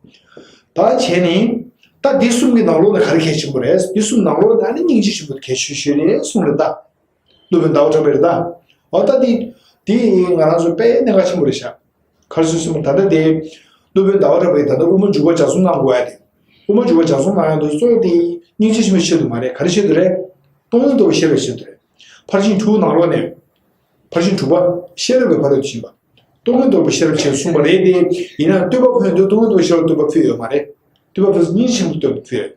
ད་བྱས་ནས། ད་འདི་གསུམ་གྱི་ནང་ལོགས་ལ་ག་རེ་གལ་ཆེན་པོ་རེད། འདི་གསུམ་ནང་ལོགས་ལ་ཨ་ནི་སྙིང་རྗེ་ཆེན་པོ་གལ་ཆེ་ཤོས་རེད་གསུངས་རེད་ད། སློབ་དཔོན་ཟླ་བ་གྲགས་པས་རེད་ད། འོ་ད་འདི། འདི་ང་རང་ཚོ་དཔེ་གནད་འགག་ཆེན་པོ་རེད་ཤག་ག་རེ་ཟེར་སོང་ད་ལྟ་དེ། སློབ་དཔོན་ཟླ་བ་གྲགས་པས་ད་ལྟ་དབུ་མ་འཇུག་པ་ལྗགས་རྩོམ་གནང་དགོས་ཡ་དེ། དབུ་མ་འཇུག་པ་ལྗགས་རྩོམ་གནང་ཡ་དེ་གཙོ་བོ་དེ་སྙིང་རྗེ་ཆེན་པོའི་ཆེད་དུ་མ་རེད། ག་རེ་ཆེད་དུ་རེད། སྟོང་ཉིད་རྟོགས་པའི་ཤེས་རབ་ཆེད་དུ་རེད། ཕར་ཕྱིན་དྲུག་ནང་ལོགས་ནས། ཕར་ཕྱིན་དྲུག་པ་ཤེས་རབ་ཀྱི་ཕ་རོལ་ཏུ་ཕྱིན་པ། སྟོང་ཉིད་རྟོགས་པའི་ཤེས་རབ་ཆེད་གསུངས་པ་རེད་དེ། ཡིན་ནའང་བསྟོད་པ་ཕུལ་དུས་སྟོང་ཉིད་རྟོགས་པའི་ཤེས་རབ་བསྟོད་པ་ཕུལ་ཡོད་མ་རེད། བསྟོད་པ་ཕུལ་སྙིང་རྗེ་ཆེན་པོ་བསྟོད་པ་ཕུལ་རེད།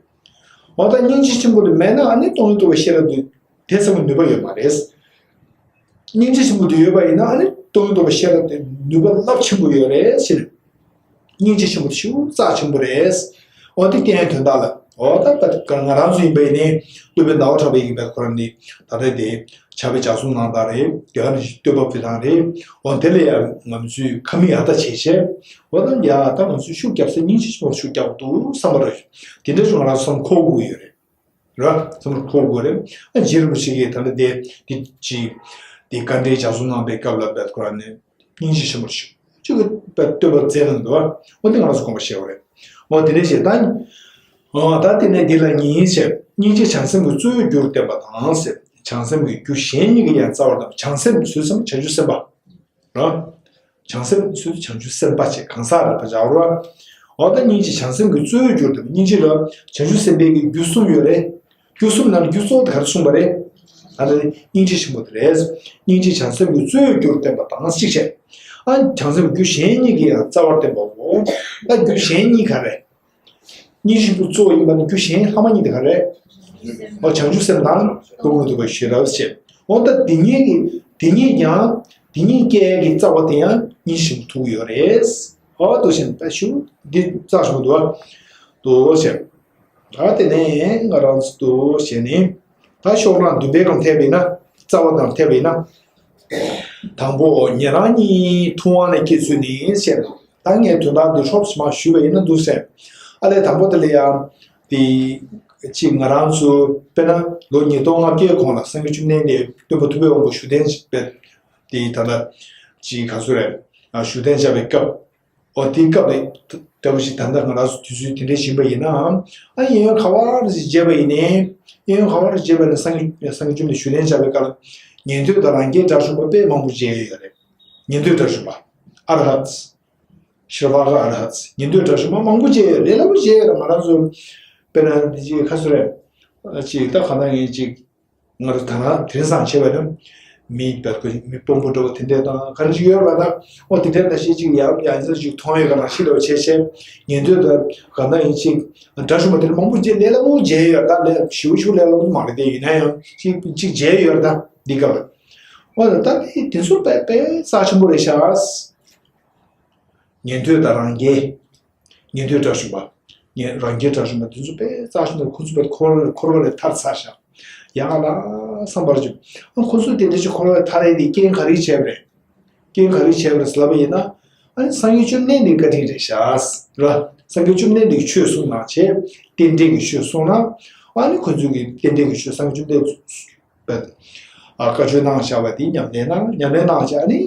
འོ་ད་སྙིང་རྗེ་ཆེན་པོ་དེ་མེད་ན་ཨ་ནི་སྟོང་ཉིད་རྟོགས་པའི་ཤེས་རབ་དེ་དེ་ཙམ་གྱི་ནུས་པ་ཡོད་མ་རེད། སྙིང་རྗེ་ཆེན་པོ་དེ་ཡོད་པ་ཡིན་ན་ཨ་ནི་སྟོང་ཉིད་རྟོགས་པའི་ཤེས་རབ་དེ་ནུས་པ་རླབས་ཆེན་པོ་ཡོད་རེད་ཟེར། སྙིང་རྗེ་ཆེན་པོ་ཞེ་པོ་རྩ་ཆེན་པོ་རེད། འོ་དེ་བསྟན་དོན་དག་ལ། འོ་ད་ང་རང་ཚོ་ཡིན་པ་ཡིན་ནའི་སློབ་དཔོན་ཟླ་བ་གྲགས་པའི་ཡིན་པའི་ཁོ་རང་ནི་ད་ལྟ་དེ་ཕྱག་དཔེ་ལྗགས་རྩོམ་གནང་སྟངས་རེད། དེ་ག་ནང་བཞིན་བསྟོད་པ་ཕུལ་སྟངས་རེད། འོ་དེ་ལ་ཡང་ང་ཚོས་ཁ་མིག་ཡར་ལྟ་བྱས་བྱས། འོ་ད་ཡ་ད་ང་ཚོས་ཤུགས་རྒྱབ་ས་སྙིང་རྗེ་ཆེན་པོ་ཤུགས་རྒྱབ་འདུག་བསམ་པ་རེད། དེ་འདྲ་ཞིག་ང་རང་བསམ་འཁོར་དགོས་ཡོད་རེད། ར། བསམ་བློ་འཁོར་དགོས་རེད། ཨ་རྗེ་རིན་པོ་ཆེ་གིས་ད་ལྟ་དེ་དེ་ཅི། དེ་བཀའ་འགྲེལ་ལྗགས་རྩོམ་གནང་པའི་སྐབས་ལ་བེད་ཁོ་རང་ནས་སྙིང་རྗེ་ཆེན་པོ་ཞིག་ཅིག་གི་བེད་བསྟོད་པ་མཛད་གནང་འདུག་འོ་དེ་ང་རང་ཚོ་དགོངས་པ་བཞེས་པ་རེད། འོ་དེ་འདྲ་བྱས་ད། འོ་ད་དེ་ནས་འདི་ལ་གཉིས་བྱས། སྙིང་རྗེ་བྱང་སེམས་ཀྱི་གཙོ་བོའི་རྒྱུར་བསྟན་པ་དང་ཟེར། བྱང་སེམས་ཀྱི་རྒྱུ་གཞན་གཉིས་ཀྱིས་ཡང་རྩ་བར་བསྟན་པ། བྱང་སེམས་ཟེར་དུས་བྱང་ཆུབ་སེམས་དཔའ། ར། བྱང་སེམས་ཟེར་དུས་བྱང་ཆུབ་སེམས་དཔའ་ཅེས་གང་ཟག་རེད་པ་སྦྱར་བ། འོ་ད་སྙིང་རྗེ་བྱང་སེམས་ཀྱི་གཙོ་བོའི་རྒྱུར་བསྟན་པ། སྙིང་རྗེ་ལ་བྱང་ཆུབ་སེམས་དཔའི་གི་རྒྱུ་གསུམ་ཡོད་རེད། རྒྱུ་གསུམ་ནང་ལ་རྒྱུ་གཙོ་བོ་དེ་ག་རེ་གསུངས་པ་རེད། ད་ལྟ་སྙིང་རྗེ་ཆེན་པོ་དེ་རེད། སྙིང་རྗེ་བྱང་སེམས་ཀྱི་གཙོ་བོའི་རྒྱུར་བསྟན་པ་དང་གཅིག་བྱས། ཨ་བྱང་སེམས་རྒྱུ་གཞན་གཉིས་ཀྱིས་ཡང་རྩ་བར་བསྟན་པའོ། ད་རྒྱུ་གཞན་གཉིས་ག་རེ། སྙིང་རྗེ་ཆེན་པོ་གཙོ་བོ་ཡིན་པ་ནི་རྒྱུ་གཞན་ལྷག་མ་གཉིས་དེ་ག་རེ། འོ་བྱང་ཆུབ་སེམས་དང་སྟོང་ཉིད་རྟོགས་པའི་ཤེས་རབ་བྱས། འོ་ད་དེ་གཉིས་ཀྱི་དེ་གཉིས་ཀྱང་དེ་གཉིས་ཀའི་གི་རྩ་བ་དེ་ཡང་སྙིང་རྗེ་ཆེན་པོ་ཐུག་ཡོད་རེད། འོ་དུ་ཞེན་ད་ཞུ་འདི་རྩ་ཞུ་འདུག་བ། དུ་ཞེན། ད་དེ་ནས་ང་རང་ཚོ་དུ་ཞེན་ནི། ད་ཤོག་གྲངས་བདུན་པའི་སྒང་ཐེབས་པ་ཡིན་ན་རྩ་བ་དང་ཐེབས་པ་ཡིན་ན། དང་པོ་ཉན་རང་གཉིས་ཐུབ་དབང་ལས་སྐྱེས་ཚུལ་ནི་ཞེས། ད་ངས་དོན་དག་འདི་ཧྲོབ་ཙམ་ཞུས་པ་ཡིན་ན་འདུག་ཟེར། ཨ་ལས་དང་པོ་དེ་ལ་ཡང་དེ་ ཅིག་ང་རང་ཚོ་དཔེར་ན་ལོ་ཉིས་སྟོང་ལྔ་བརྒྱའི་གོང་ལ་སངས་རྒྱས་བཅོམ་ལྡན་འདས་སྟོན་པ་ཐུབ་པའི་དབང་པོ་བཞུགས་གདན་པའི་དེ་ད་ལྟ་ཅིག་ག་ཚོད་རེད། བཞུགས་གདན་བཅགས་པའི་སྐབས། འོ་དེའི་སྐབས་ལ་ལྟ་བུ་ཞིག་ད་ལྟ་ང་རང་ཚོ་དུས་ཚོད་དེ་འདྲའི་ཕྱིན་པ་ཡིན་ནའང་ཨ་གཡས་གཡོན་ག་བར་ཞིག་མཇལ་བ་ཡིན་ནའི་གཡས་གཡོན་ག་བར་མཇལ་བ་ནི་སངས་རྒྱས་སངས་རྒྱས་བཅོམ་ལྡན་བཞུགས་གདན་བཅགས་པའི་སྐབས་ལ་ཉན་ཐོས་དང་རང་རྒྱལ་དགྲ་བཅོམ་པ་དཔེ་མང་པོ་མཇལ་ཡོད་རེད། ཉན་ཐོས་དགྲ་བཅོམ་པ་ཨ་ར་ཧད། ཤྲ་བ་ཀ་ཨ་ར་ཧད། ཉན་ཐོས་དགྲ་བཅོམ་པ་མང་པོ་མཇལ་ཡོད་རེད། ལབ་པ་མཇལ་ཡོད་རེད། ང་རང་ཚོ་དཔེར་ན་འདི་ཅིག་ཁ་སོ་རེད། ཅིག་ད་ག་ན་ངས་ཅིག་ང་རང་ད་ང་དེང་སང་བྱས་པ་ནི་མི་བར་སྐོར་མི་དཔོན་པོ་འདྲ་བོ་དེ་འདྲས་དང་ག་རེ་ཅིག་ཡོད་རེད་པ། ད་འོ་དེ་འདྲས་ད་ཤེས་ཅིག་ཡང་ཡང་ཚོ་ཅིག་མཐོང་ཡོད་ག་ན་ཤི་འདྲ་བོ་བྱས་བྱས་ཉན་ཐོས་ད་ག་ན་ཡིན་ཅིག་དགྲ་བཅོམ་པ་དེ་མང་པོ་མཇལ་ལས་སླ་པོ་མཇལ་ཡོད། ད་ལས་ཞུ་ཞུ་ལས་སླ་པོ་མ་རེད་དེ་ཡིན་ན་ཡང་ཅིག་ཅིག་མཇལ་ཡོད། ད་འདི་ག་ལ་འོ་ད་དེ་དེ་ཚོ་དཔེ་དཔེ་རྩ་ཆེན་པོ་རེད་ཤག་ཉན་ཐོས་དང་རང་རྒྱལ། ཉན་ཐོས་དགྲ་བཅོམ་པ། ཉན་རང་རྒྱལ་དགྲ་བཅོམ་པ་དེ་ཚོ་དཔེ་རྩ་ཆེན་པོ་ཁོ་ཚོ་དཔེ་འཁོར་འཁོར་བ་ལས་ཐར་ཚར་ཤག་ཡ་ང་ལ་བསམ་པར་བྱུང་། ཨ་ཁོ་ཚོ་དེ་འདྲ་ཞིག་འཁོར་བ་ལས་ཐར་ཡས་དེ་རྐྱེན་ག་རེ་བྱས་པ་རེད། རྐྱེན་ག་རེ་བྱས་པ་རེད་ཟེར་ལབ་པ་ཡིན་ན། ཨ་ནི་སངས་རྒྱས་བཅོམ་ལྡན་འདས་བཀའ་དྲིན་རེད་ཤག་ར། སངས་རྒྱས་བཅོམ་ལྡན་འདས་ཀྱི་ཆོས་གསུངས་གནང་བྱས། རྟེན་འབྲེལ་གྱི་ཆོས་གསུངས་གནང་། ཨ་ནི་ཁོ་ཚོ་གི་རྟེན་འབྲེལ་གྱི་ཆོས་སངས་རྒྱས་བཅོམ་ལྡན་འདས་ཨ་བཀའ་ཆོས་གནང་བཞག་པ་དེ་ཉམས་ལེན་གནང་ཉམས་ལེན་གནང་བྱས་ཨ་ནི།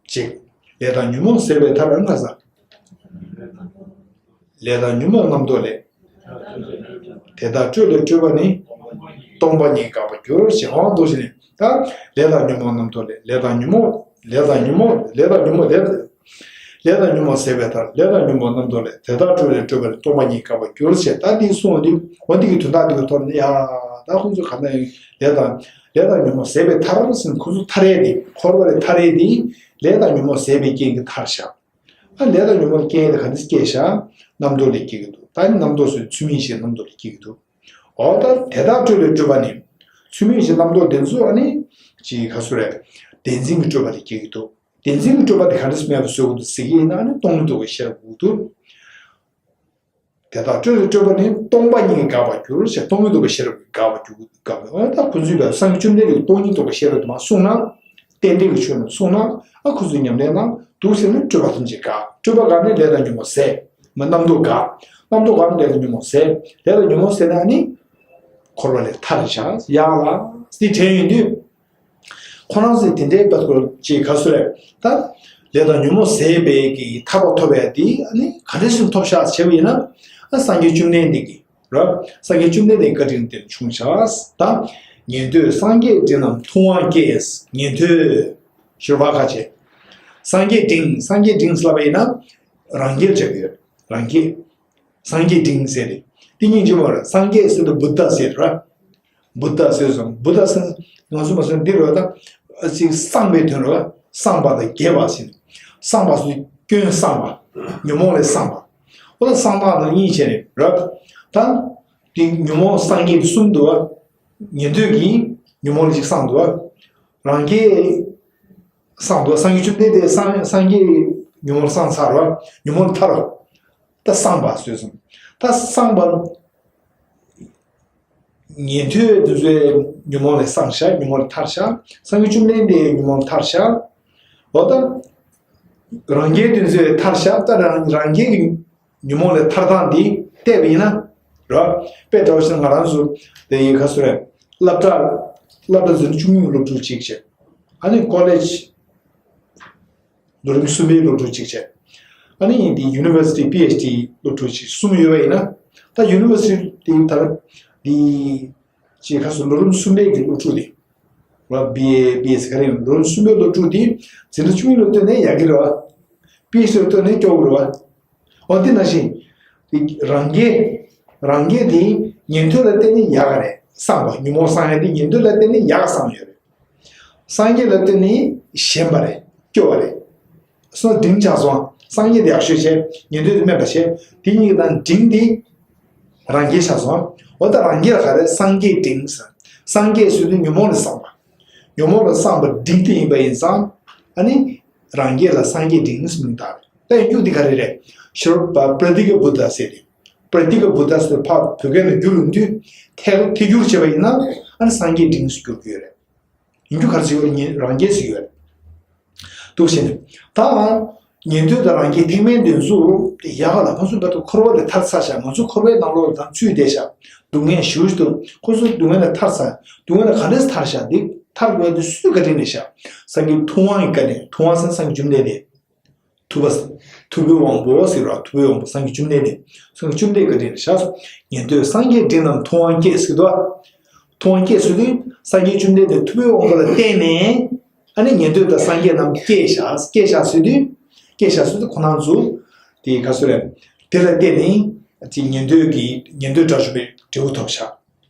ཅིག་ལས་དང་ཉོན་མོངས་ཟད་པའི་མཐར་ཨང་ཁ་ས། ལས་དང་ཉོན་མོངས་རྣམ་རྟོག་ལས། དེ་དག་སྤྲོས་ལས་སྤྲོས་པ་ནི། སྟོང་པ་ཉིད་དགག་པར་འགྱུར་ཞེས་དབང་དུ་བྱས་ནས་ད། ལས་དང་ཉོན་མོངས་རྣམ་རྟོག་ལས། ལས་དང་ཉོན་མོངས་ལས་དང་ཉོན་མོངས་ལས་དང་ཉོན་མོངས་ལས། ལས་དང་ཉོན་མོངས་ཟད་པའི་མཐར། ལས་དང་ཉོན་མོངས་རྣམ་རྟོག་ལས། དེ་དག་སྤྲོས་ལས་སྤྲོས་པ་ནི། སྟོང་པ་ཉིད་དགག་པར་འགྱུར་ཞེས་ད་འདི་གསུངས་འདི་འོ་འདི་གི་དོན་དག་འདི་གི་ཐོག་ནས་ཡ། ད་ཁོང་ཚོ་ག་ནས་ལས་དང་ལས་དང་ཉོན་མོངས་ཟད་པའི་མཐར་ཟེར་ནས་ཁོང་ཚོ་ཐར་ཡས་འདི་འཁོར་བ་ལས་ཐར་ཡས་འདི་ལས་དང་ཉོན་མོངས་ཟད་པའི་རྐྱེན་གྱིས་ཐར་ཤག་ཨ་ལས་དང་ཉོན་མོངས་སྐྱེ་ཡས་དེ་ག་འདྲ་སྐྱེ་ཤག་རྣམ་རྟོག་ལས་སྐྱེ་གི་འདུག་ད་ནི་རྣམ་རྟོག་ཟེར་ཚུལ་མིན་ཞེས་རྣམ་རྟོག་ལས་སྐྱེ་གི་འདུག་འོ་ད་དེ་དག་སྤྲོས་ལས་སྤྲོས་པ་ནི། ཚུལ་མིན་ཞེས་རྣམ་རྟོག་དེ་ཚོ་ཨ་ནི། ཅིག་ག་ཚོད་རེད། བདེན་འཛིན་གྱི་སྤྲོས་པ་ལས་སྐྱེ་གི་འདུག་བདེན་འཛིན་གྱི་སྤྲོས་པ་དེ་ག་འདྲ་མེད་པ་བཟོ་གི་འདུག་ཟེར་གྱི་ཡིན་ན་ཨ་ནི་སྟོང་ཉིད་རྟོགས་པའི་ཤེས་རབ་དགོས་ཀྱི་འདུག་དེ་དག་སྤྲོས་ལས་སྤྲོས་པ་ནི་སྟོང་པ་ཉིད་དགག་པར་འགྱུར་ཞེས་སྟོང་ཉིད་རྟོགས་པའི་ཤེས་རབ་དགག་པར་འགྱུར་དགག་པའི་འོ་ད་ཁོ་ཚོས་པའི་སངས་རྒྱས་བཅོམ་ལྡན་འདས་ཀྱིས་སྟོང་ཉིད་རྟོགས་པའི་ཤེས་རབ་དུ་མ་གསུངས་ན། རྟེན་འབྲེལ་གྱི་ཆོས་རྣམས་གསུངས་ན། ཨ་ཁོ་ཚོས་ཉམས་ལེན་གནང་འདུག་ཟེར་ན་སྤྲོས་པ་ཐམས་ཅད་དགག་སྤྲོས་པ་དགག་ནས་ལས་དང་ཉོན་མོངས་ཟད། མ་རྣམ་རྟོག་དགག་རྣམ་རྟོག་དགག་ནས་ལས་དང་ཉོན་མོངས་ཟད། ལས་དང་ཉོན་མོངས་ཟད་ན་ནི། འཁོར་བ་ལས་ཐར་བྱ་ཡག་ལ། སྲིད་དྲན་ཡོང་དུས། ཁོ་རང་ཚོས་དེ་འདྲའི་བར་སྐོར་ཅིག་ག་ཚོད་རེད་ད། ལས་དང་ཉོན་མོངས་ཟད་པའི་གི་ཐར་པ་ཐོབ་པའི་དེ་ཨ་ནི་ག་འདྲ་ཞིག་ཐོབ་ཤག་བྱས་པ་ཡིན་ན། ཨ་སངས་རྒྱས་བཅོམ་ལྡན་འདས་ཀྱི་ར། སངས་རྒྱས་བཅོམ་ལྡན་འདས་བཀའ་དྲིན་དེར་བྱུང་ཤག་ད། ཉན་ཐོས་སངས་རྒྱས་འདྲིས་རྣམས་མཐོང་བ་སྐྱེས། ཉན་ཐོས། ཤྲ་བ་ཀ་བྱས། སངས་རྒྱས་འབྲིང་སངས་རྒྱས་འབྲིང་ལབ་པ་ཡིན་ན། རང་རྒྱལ་བྱ་གི་ཡོད། རང་རྒྱལ། སངས་རྒྱས་འབྲིང་ཟེར་ཏེ། དེ་སྙིང་རྗེ་མོ་རེད། སངས་རྒྱས་ཟེར་དུས་བུདྡྷ་ཟེར་ར། བུདྡྷ་ཟེར་སོང་བུདྡྷ་ཟེར་ང་ཚོ་མ་ཟེར་འདི་རེད་ད། ཅིག་གསང་བའི་དོན་རེད། གསང་བ་དང་རྒྱས་པ་ཟེར། གསང་བ་ཟེར་སྐྱོན་གསང་བ། ཉོན་མོངས་ལས་གསང་བ། འོ་ད་གསང་བ་དང་གཉིས་བྱས་ནས་ར། ད། དེ་ཉོན་མོངས་སངས་རྒྱས་གསུམ་འདུག་བ། ཉན་ཐོས་ཀྱིས་ཉོན་མོངས་ལས་ཅིག་གསང་འདུག་བ། རང་རྒྱལ། གསང་འདུག་སངས་རྒྱས་བཅོམ་ལྡན་འདས་སངས་སངས་རྒྱས་ཉོན་མོངས་སངས་ཚར་བ། ཉོན་མོངས་ཐར་བ། ད་གསང་བ་ཟེར་སོང་། ད་གསང་བ། ཉན་ཐོས་དེ་ཚོའི་ཉོན་མོངས་ལས་སངས་ཤག་ཉོན་མོངས་ལས་ཐར་ཤག་སངས་རྒྱས་བཅོམ་ལྡན་འདས་ཉོན་མོངས་ཐར་ཤག་འོ་ད། རང་རྒྱལ་དེ་ཚོའི་ཐར་ཤག་ད་རང་རང་རྒྱལ་གྱི་ཉོན་མོངས་ལས་ཐར་སྟངས་འདི་བལྟས་པ་ཡིན་ན། ར། དཔེ་འདྲ་བོ་ཞིག་ང་རང་ཚོ་དེ་ཡི་ཁ་སོ་རེད། སློབ་གྲྭ། སློབ་གྲྭ་འཛིན་གྲྭ་བཅུ་གཉིས་སློབ་ཕྲུག་གཅིག་བྱས། ཨ་ནི་ཀོ་ལེཇ། ལོ་རིམ་གསུམ་པའི་སློབ་ཕྲུག་གཅིག་བྱས། ཨ་ནི་འདི་ཡུ་ནི་ཝར་སི་ཊི་པི་ཨེཆ་ཌི་སློབ་ཕྲུག་གཅིག་གསུམ་ཡོད་པ་ཡིན་ན། ད་ཡུ་ནི་ཝར་སི་ཊི་འདི་ད་འདི། ཅེས་ཁ་སོ་ལོ་རིམ་གསུམ་པའི་གི་སློབ་ཕྲུག་དེ། བ་བི་ཨེ་བི་ཨེ་སི་ག་རེ་ཡིན་ལོ་རིམ་གསུམ་པའི་སློབ་ཕྲུག་དེ་འཛིན་གྲྭ་བཅུ་གཉིས་ལ་བཏོན་ནས་ཡག་གི་རེད་བ། པི་ཨེཆ་ལ་བཏོན་ནས་སྐྱོ་གི་རེད་བ། འོ་དེ་ནང་བཞིན། དེ་རང་རྒྱལ། རང་རྒྱལ་དེ་ཉན་ཐོས་ལ་བརྟེན་ནས་ཡག་ག་རེད་བསམ་པ་ཉོན་མོངས་སངས་ཡག་དེ་ཉན་ཐོས་ལ་བརྟེན་ནས་ཡག་བསམ་ཡོད་རེད། སངས་རྒྱས་ལ་བརྟེན་ནས་ཞན་པ་རེད་སྐྱོ་བ་རེད། སོ་འབྲིང་ཆགས་སོང་། སངས་རྒྱས་དེ་ཡག་ཤོས་བྱས། ཉན་ཐོས་དེ་དམན་པ་བྱས། དེ་གཉིས་ཀྱི་ནང་འབྲིང་དེ་རང་རྒྱལ་ཆགས་སོང་། འོ་ད་རང་རྒྱལ་ག་རེ་སངས་རྒྱས་འབྲིང་ཟེར། སངས་རྒྱས་ཟེར་དུས་ཉོན་མོངས་ལས་སངས་པ། ཉོན་མོངས་ལས་སངས་པ་འབྲིང་དེ་ཡིན་པ་ཡིན་ཙང་། ཨ་ནི། རང་རྒྱལ་ལ་སངས་རྒྱས་འབྲིང་ཟེར་མིང་བཏགས་པས། ད་ཡིན་རྒྱུ་འདི་ག་རེ་རེད། ཤོར་པ་པྲ་ཏི་ཀ་བུདྡྷ་ཟེར་ཏེ། པྲ་ཏི་ཀ་བུདྡྷ་ཟེར་ཕར་བོད་སྐད་ལ་བསྒྱུར་ཡོང་དུས། ཐད་ཐད་སྒྱུར་བྱས་པ་ཡིན་ན། ཨ་ནི་སངས་རྒྱས་འབྲིང་ཟེར་བསྒྱུར་གྱི་ཡོད་རེད། ཡིན་རྒྱུ་ག་རེ་ཟེར་བ་ལ་ཉིན་རང་རྒྱལ་ཟེར་གྱི་ཡོད་རེད། འདུག་བྱས་ནས། ད། ཉན་ཐོས་དང་རང་རྒྱལ་ཐེག་དམན་དེ་ཚོ་དེ་ཡག་ག་ལ་ཁོ་ཚོ་བར་དུ་འཁོར་བ་ལས་ཐར་ཚར་ཤག་ང་ཚོ་འཁོར་བའི་ནང་ལོགས་ལ་དང་ཚུད་བསྡད་ཤག་སྡུག་བསྔལ་ཞེ་པོ་ཞིག་འདུག་ཁོ་ཚོ་སྡུག་བསྔལ་ལས་ཐར་ཚར། སྡུག་བསྔལ་ལས་ག་འདྲས་ཐར་ཤག་འདི་ཐར་དགོས་འདི་སུས་བཀའ་དྲིན་ལས་ཤག་སངས་རྒྱས་ཐུབ་དབང་གི་བཀའ་དྲིན། ཐུབ་དབང་ཟེར་ན་སངས་རྒྱས་བཅོམ་ལྡན་འདས། ཐུབ་པ། ཐུབ་པའི་དབང་པོ་ཟེར་བ་ཐུབ་པའི་དབང་པོ་སངས་རྒྱས་བཅོམ་ལྡན་འདས། སངས་རྒྱས་བཅོམ་ལྡན་བཀའ་དྲིན་ལས་ཤག་ཉན་ཐོས་སངས་རྒྱས་འབྲིང་རྣམས་ཐུབ་དབང་སྐྱེས་ཟེར་དུས། ཐུབ་དབང་སྐྱེས་ཟེར་དུས་སངས་རྒྱས་བཅོམ་ལྡན་འདས་ཐུབ་པའི་དབང་པོ་ལ་བརྟེན་ནས། ཨ་ནི་ཉན་ཐོས་དང་སངས་རྒྱས་རྣམས་སྐྱེས་ཤག་སྐྱེས་ཤག་ཟེར་དུས། སྐྱེས་ཤག་ཟེར་དུས་ཁོ་རང་ཚོ། དེ་ག་ཚོད་རེད། དེ་ལ་བརྟེན་ནས། དེ་ཉན་ཐོས་ཀྱི་ཉན་ཐོས་དགྲ་བཅོམ་པའི་འབྲས་བུ་ཐོབ་ཤག་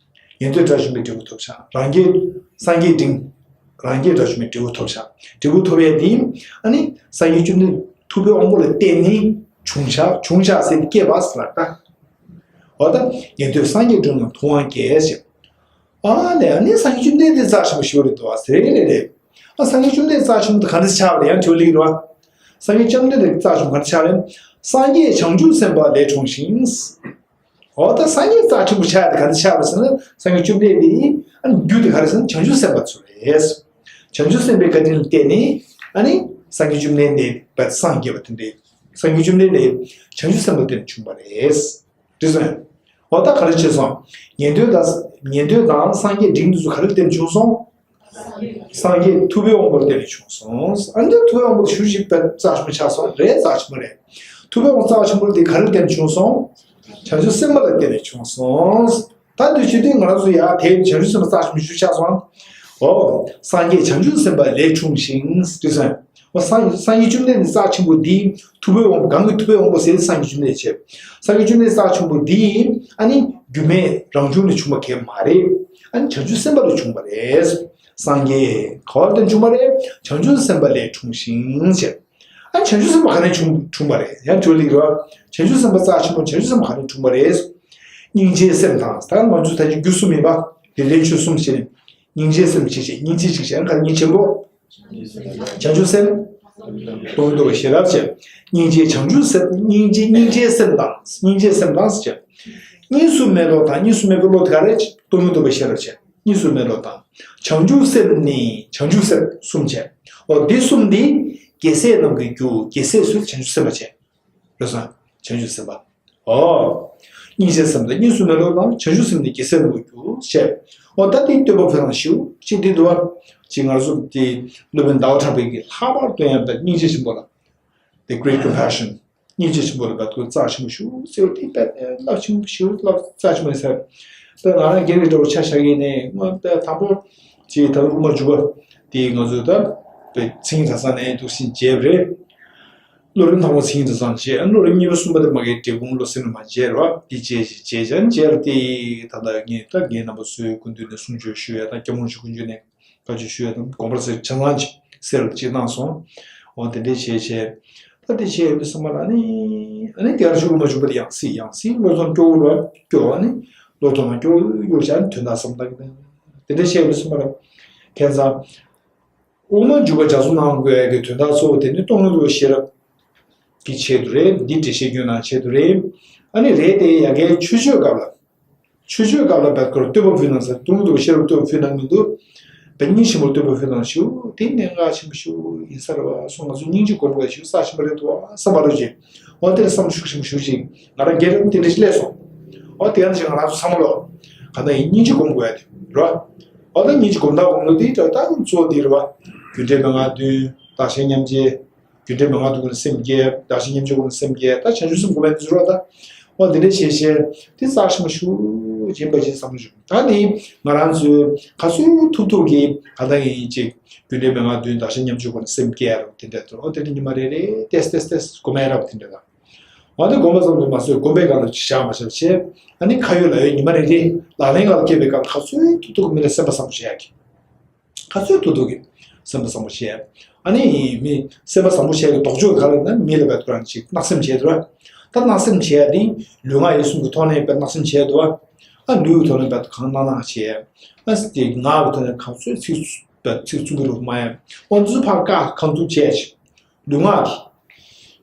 ཉན་ཐོས་དགྲ་བཅོམ་པའི་འབྲས་བུ་ཐོབ་ཤག་རང་རྒྱལ། སངས་རྒྱས་འབྲིང་། རང་རྒྱལ་དགྲ་བཅོམ་པའི་འབྲས་བུ་ཐོབ་ཤག་འབྲས་བུ་ཐོབ་ཡས་དེ། ཨ་ནི། སངས་རྒྱས་བཅོམ་ལྡན་ཐུབ་པའི་དབང་པོ་ལ་བརྟེན་ནས་བྱུང་ཤག་བྱུང་ཤག་ཟེར་ཏེ་སྐྱེས་པ་ཟེར་ལ་ད། འོ་ད། ཉན་ཐོས་སངས་རྒྱས་འབྲིང་རྣམས་ཐུབ་དབང་སྐྱེས་ཟེར། ཨ་ལས་ཨ་ནི་སངས་རྒྱས་བཅོམ་ལྡན་འདས་རྩ་ཆེན་པོ་ཞིག་རེད་འདུག་ཨ་ཟེར་རེད་རེད། ཨ་སངས་རྒྱས་བཅོམ་ལྡན་རྩ་ཆེན་པོ་དེ་ག་འདྲ་ཆགས་པ་རེད་ཡང་དྲི་བ་སླེབས་ཀྱི་རེད་བ། སངས་རྒྱས་བཅོམ་ལྡན་འདས་རྩ་ཆེན་པོ་ག་འདྲ་ཆགས་རེད། སངས་རྒྱས་བྱང་ཆུབ་སེམས་དཔའ་ལས་འཁྲུངས་ཤིང་། འོ་ད་སངས་རྒྱས་རྩ་ཆེན་པོ་ཆགས་ཡ་དེ་ག་འདྲ་ཆགས་པ་ཟེར་ན་སངས་རྒྱས་བཅོམ་ལྡན་འདས་ཨ་ནི་རྒྱུ་དེ་ག་རེ་ཟེར་ན་བྱང་ཆུབ་སེམས་དཔའ་ཚོ་རེད། བྱང་ཆུབ་སེམས་དཔའི་བཀའ་དྲིན་ལ་བརྟེན་ནས་ཨ་ནི་སངས་རྒྱས་བཅོམ་ལྡན་འདས་པ་སངས་རྒྱས་པ་དེ་འདྲས། སངས་རྒྱས་བཅོམ་ལྡན་འདས་བྱང་ཆུབ་སེམས་དཔའ་དེ་ནས་བྱུང་བ་རེད། འགྲིག་སོང་། འོ་ད་ག་རེ་བྱས་སོང་། ཉན་ཐོས་དང་ཉན་ཐོས་དང་སངས་རྒྱས་འབྲིང་དེ་ཚོ་ག་རེ་བརྟེན་བྱུང་སོང་། སངས་རྒྱས་ཐུབ་པའི་དབང་པོར་བརྟེན་ནས་བྱུང་སོང་། ཨ་ནི་ཐུབ་པའི་དབང་པོ་ཞུ་ཞིག་པའི་རྩ་ཆེན་པོ་ཆགས་སོང་རེད། རྩ་ཆེན་པོ་རེད། ཐུབ་པའི་དབང་རྩ་ཆེན་པོ་དེ་ག་རེ་བརྟེན་བྱུང་སོང་། བྱང་ཆུབ་སེམས་དཔའ་ལ་བརྟེན་ནས་བྱུང་སོང་། ད་འདི་བྱེད་དུས་ང་རང་ཚོ་ཡ་དེ་བྱང་ཆུབ་སེམས་དཔའ་རྩ་ཆེན་པོ་ཞུ་ཆགས་སོང་། འོ། སངས་རྒྱས་བྱང་ཆུབ་སེམས་དཔའ་ལས་འཁྲུངས་ཤིང་། འདི་སོང་། འོ་སངས་སངས་རྒྱས་བཅོམ་ལྡན་འདས་རྩ་ཆེན་པོ་འདི་ཐུབ་པའི་དབང་པོ་གང་གི་ཐུབ་པའི་དབང་པོ་ཟེར་སངས་རྒྱས་བཅོམ་ལྡན་འདས་བྱས། སངས་རྒྱས་བཅོམ་ལྡན་འདས་རྩ་ཆེན་པོ་འདི་ཨ་ནི་རྒྱུ་མེད་རང་བྱུང་ནས་བྱུང་བ་གང་ཡང་མ་རེད། ཨ་ནི་བྱང་ཆུབ་སེམས་དཔའ་ལས་བྱུང་བ་རེད། སངས་རྒྱས་ག་བ་ལ་བརྟེན་བྱུང་བ་རེད། བྱང་ཆུབ་སེམས་དཔའ་ལས་འཁྲུངས་ཤིང་བྱས། ཨ་ནི་བྱང་ཆུབ་སེམས་དཔའ་ག་ནས་བྱུང་འཁྲུངས་པ་རེད་ཡང་དྲི་བ་སླེབས་ཀྱི་རེད་བ། བྱང་ཆུབ་སེམས་དཔའ་རྩ་ཆེན་པོ་བྱང་ཆུབ་སེམས་དཔའ་ག་ནས་འཁྲུངས་པ་རེད། སྙིང་རྗེའི་སེམས་དང་ད་ང་ཚོ་ད་ཅི་རྒྱུ་གསུམ་ཡིན་པ། དེ་ལས་ཆོས་གསུམ་བྱས་ནས། སྙིང་རྗེའི་སེམས་གཅིག་བྱས་སྙིང་རྗེ་གཅིག་བྱས་ན་ག་རེ་སྙིང་རྗེ་ཆེན་པོ། བྱང་ཆུབ་སེམས། སྟོང་ཉིད་རྟོགས་པའི་ཤེས་རབ་བྱས། སྙིང་རྗེ་བྱང་ཆུབ་སེམས་སྙིང་རྗེ་སྙིང་རྗེའི་སེམས་དང་སྙིང་རྗེའི་སེམས་དང་ཟེར་བྱས། གཉིས་སུ་མེད་བློ་དང་གཉིས་སུ་མེད་པའི་བློ་དེ་ག་རེ་སྟོང་ཉིད་རྟོགས་པའི་ཤེས་རབ་བྱས། གཉིས་སུ་མེད་བློ་དང་། བྱང་ཆུབ་སེམས་ནི་བྱང་ཆུབ་སེམས་གསུམ་བྱས། འོ་འདི་གསུམ་འདི་རྒྱལ་སྲས་རྣམས་ཀྱི་རྒྱུ། རྒྱལ་སྲས་སུ་བྱང་ཆུབ་སེམས་དཔའ་བྱས། རེད་སོང་། བྱང་ཆུབ་སེམས་དཔའ། འོ། སྙིང་རྗེ་སེམས་དང་གཉིས་སུ་མེད་བློ་དང་བྱང་ཆུབ་སེམས་ནི་རྒྱལ་སྲས་རྣམས་ཀྱི་རྒྱུ་བྱས། འོ་ད་འདི་སྟོན་པ་ཕུལ་ན་ཞུ་ཅི་འདི་འདུག་བ། ཅི་ང་ཚོ་འདི་སློབ་དཔོན་ཟླ་བ་གྲགས་པའི་གི་ལྷག་པར་དུ་ཡང་པའི་སྙིང་རྗེ་ཆེན་པོ་ལ། The Great Compassion། སྙིང་རྗེ་ཆེན་པོ་ལ་བབ་ཀྱི་རྩ་ཆེན་པོ་ཞུ་ཟེར་བ་དེ་དཔེ་རླབས་ཆེན་པོ་ཞུ་རླབས་རྩ་ཆེན་པོ་ཟེར། དཔེ་ང་རང་སྒེར་གྱི་འདྲ་བོ་ཆ་བཞག་ཡིན་ནའི་སྔོན་དཔེ་དང་པོ་ཅིག་ད་དབུ་མ་འཇུག་པ་དེ་ང་ཚོས་ད་དཔེ་མཚན་ཉིད་གྲྭ་ཚང་ནས་འདུག་སེ་མཇལ་བ་རེད། བློ་རིམ་དང་པོ་མཚན་ཉིད་གྲྭ་ཚང་བྱས། བློ་རིམ་གཉིས་པ་གསུམ་པ་དེ་མ་གིའི་འབྲས་སྤུངས་བློ་གསལ་ནས་མ་མཇལ་བ་དེ་བྱས་ཤིང་བྱས་ཀྱང་མཇལ་ཏེ་ད་ལྟ་ངས་ད་ངའི་རྣམ་པ་ཚོའི་སྐུ་མདུན་ནས་གསུང་ཆོས་ཞུ་ཡ་དང་སྐྱབས་མགོན་ཆེན་པོ་མཆོག་ནས། བཀའ་ཆོས་ཞུ་ཡ་དང་དགོངས་པ་ཟེར་ཆ་ཚང་ཅིག་གསལ་ལ་ཅིག་གནང་སོང་། འོ་དེ་འདྲས་བྱས་བྱས། ད་དེ་བྱས་ཡོད་པའི་སེམས་པ་ལ་ནི། ཨ་ནི་དེ་ཡར་ཞུ་དབུ་མ་འཇུག་པ་དེ་ཡང་སྲིད་ཡང་སྲིད་བློ་ཐོག་སྐྱོ་བོ་ལ་སྐྱོ་བ་ནི། བློ་ཐོག་ན་སྐྱོ་བོ་ཡོད་ཀྱང་དོན་དག་བསམ་དག་གི་དེ་འདྲས་བྱས་ཡོད་པའི་སེམས་པ་ལ། ཁྱད་མཚར། དབུ་མ་འཇུག་པ་ལྗགས་རྩོམ་གནང་དགོས་ཡ་གི་དོན་དག་གཙོ་བོ་དེ་ནི་སྟོང་ཉིད་རྟོགས་པའི་ཤེས་རབ་ཀྱི་ཆེད་དུ་རེད། འདི་འགྲེལ་བཤད་སྐྱོན་གནང་ཆེད་དུ་རེད། ཨ་ནི་རེད་དེ་ཡ་གའི་ཆོས་སྤྱོད་སྐབས་ལ། ཆོས་སྤྱོད་སྐབས་ལ་བད་ཀོར་བསྟོད་པ་ཕུལ་གནང་ཟེར་སྟོང་ཉིད་རྟོགས་པའི་ཤེས་རབ་བསྟོད་པ་ཕུལ་གནང་མི་འདུག་བདག་ཉིད་ཆེན་པོར་བསྟོད་པ་ཕུལ་གནང་ཞུ་དེ་གནད་འགག་ཆེན་པོ་ཞིག་ཡིན་ས་རེད་བ། སོང་ང་ཚོ་སྙིང་རྗེ་སྒོམ་དགོས་ཞིག་རྩ་ཆེན་པོ་རེད་འདུག་བ་བསམ་པ་རུ་ཅིག་འོ་དེར་བསམ་ཤུགས་ཆེན་པོ་ཞུ་ཅིག་ང་རང་སྒེར་རམ་དེ་འདྲ་ཞིག་སླེབས་སོང་། འོ་དེ་ཡང་ཅིག་ང་རང་ཚོ་བསམ་བློ་ག་ད་ཡིན་སྙིང་རྗེ་སྒོམ་དགོས་ཡ་དེ་རེད་བ། འོ་ད་སྙིང་རྗེ་སྒོམ་དག་སྒོམ་ལུགས་དེ་ད་ད་གཙོ་བོ་དེ་རེད་བ། རྒྱུ་འབྲས་མན་ངག་བདུན། བདག་གཞན་མཉམ་བརྗེ། རྒྱུ་འབྲས་མན་ངག་བདུན་སྒོམ་ནས་སེམས་བསྐྱེད། བདག་གཞན་མཉམ་བརྗེ་སྒོམ་ནས་སེམས་བསྐྱེད། ད་བྱང་ཆུབ་སེམས་སྒོམ་ཡ་དེ་ཚོ་རེད་བ་ད། འོ་དེ་འདྲ་བྱས་བྱས་དེ་རྩ་ཆེན་པོ་ཞེ་པོ་ཅིག་ཡིན་པ་ཅིག་བསམ་བློ་བྱུང་། ད་ནི་ང་རང་ཚོས་ག་ཚོད་ཐུབ་ཐུབ་ཀྱིས་ག་ད་ཡིན་ཅིག་རྒྱུ་འབྲས་མན་ངག་བདུན་བདག་གཞན་མཉམ་བརྗེ་སྒོམ་ནས་སེམས་བསྐྱེད་ཡ་རོགས་དེ་འདྲ་དུ་འོ་དེ་འདྲ་ཉི་མ་རེ་རེ་ཏེས་ཏེས་ཏེས་སྒོམ་ཡ་རོགས་དེ་འདྲ་ད། འོ་དེ་སྒོམ་པ་ཙམ་དུ་མ་ཟད་སྒོམ་པའི་སྒང་ལ་བཞག་མ་བཞག་བྱས། ཨ་ནི་ཁ་ཡོད་ལག་ཡོད་ཉི་མ་རེ་རེ་ལག་ལེན་སྒང་ལ་སྐྱེས་པའི་སྐབས་ག་ཚོད་ཐུབ་ཐུབ་ཀྱིས་མི་ལ་སེམས་པ་བཟང་པོ་བྱེད་ཡ་གི་ག་ཚོད་ཐུབ་ཐུབ་ཀྱིས་སེམས་པ་བཟང་པོ་བྱས། ཨ་ནི་མི་སེམས་པ་བཟང་པོ་བྱས་ཀྱི་ལྡོག་ཕྱོགས་ག་རེ་ན་མི་ལ་བད་ཁོ་རང་ཅིག་བརྣག་སེམས་བྱས་འདུག་བ། ད་བརྣག་སེམས་བྱས་ཏེ་ལུས་ངག་ཡིད་གསུམ་གྱི་ཐོག་ནས་བད་བརྣག་སེམས་བྱས་འདུག་བ། ཨ་ལུས་ཀྱི་ཐོག་ནས་བད་གང་གནང་གནང་བྱས། ཨ་དེ་ངག་གི་ཐོག་ནས་ག་ཚོད་ཚིག་བད་ཚིག་རྩུབ་པོ་རུ་མ་ཡ། ཨོ་འཛུལ་ཕར་བཀག་གང་ཐུབ་བྱས་ཅིག་ལུས་ངག་གི་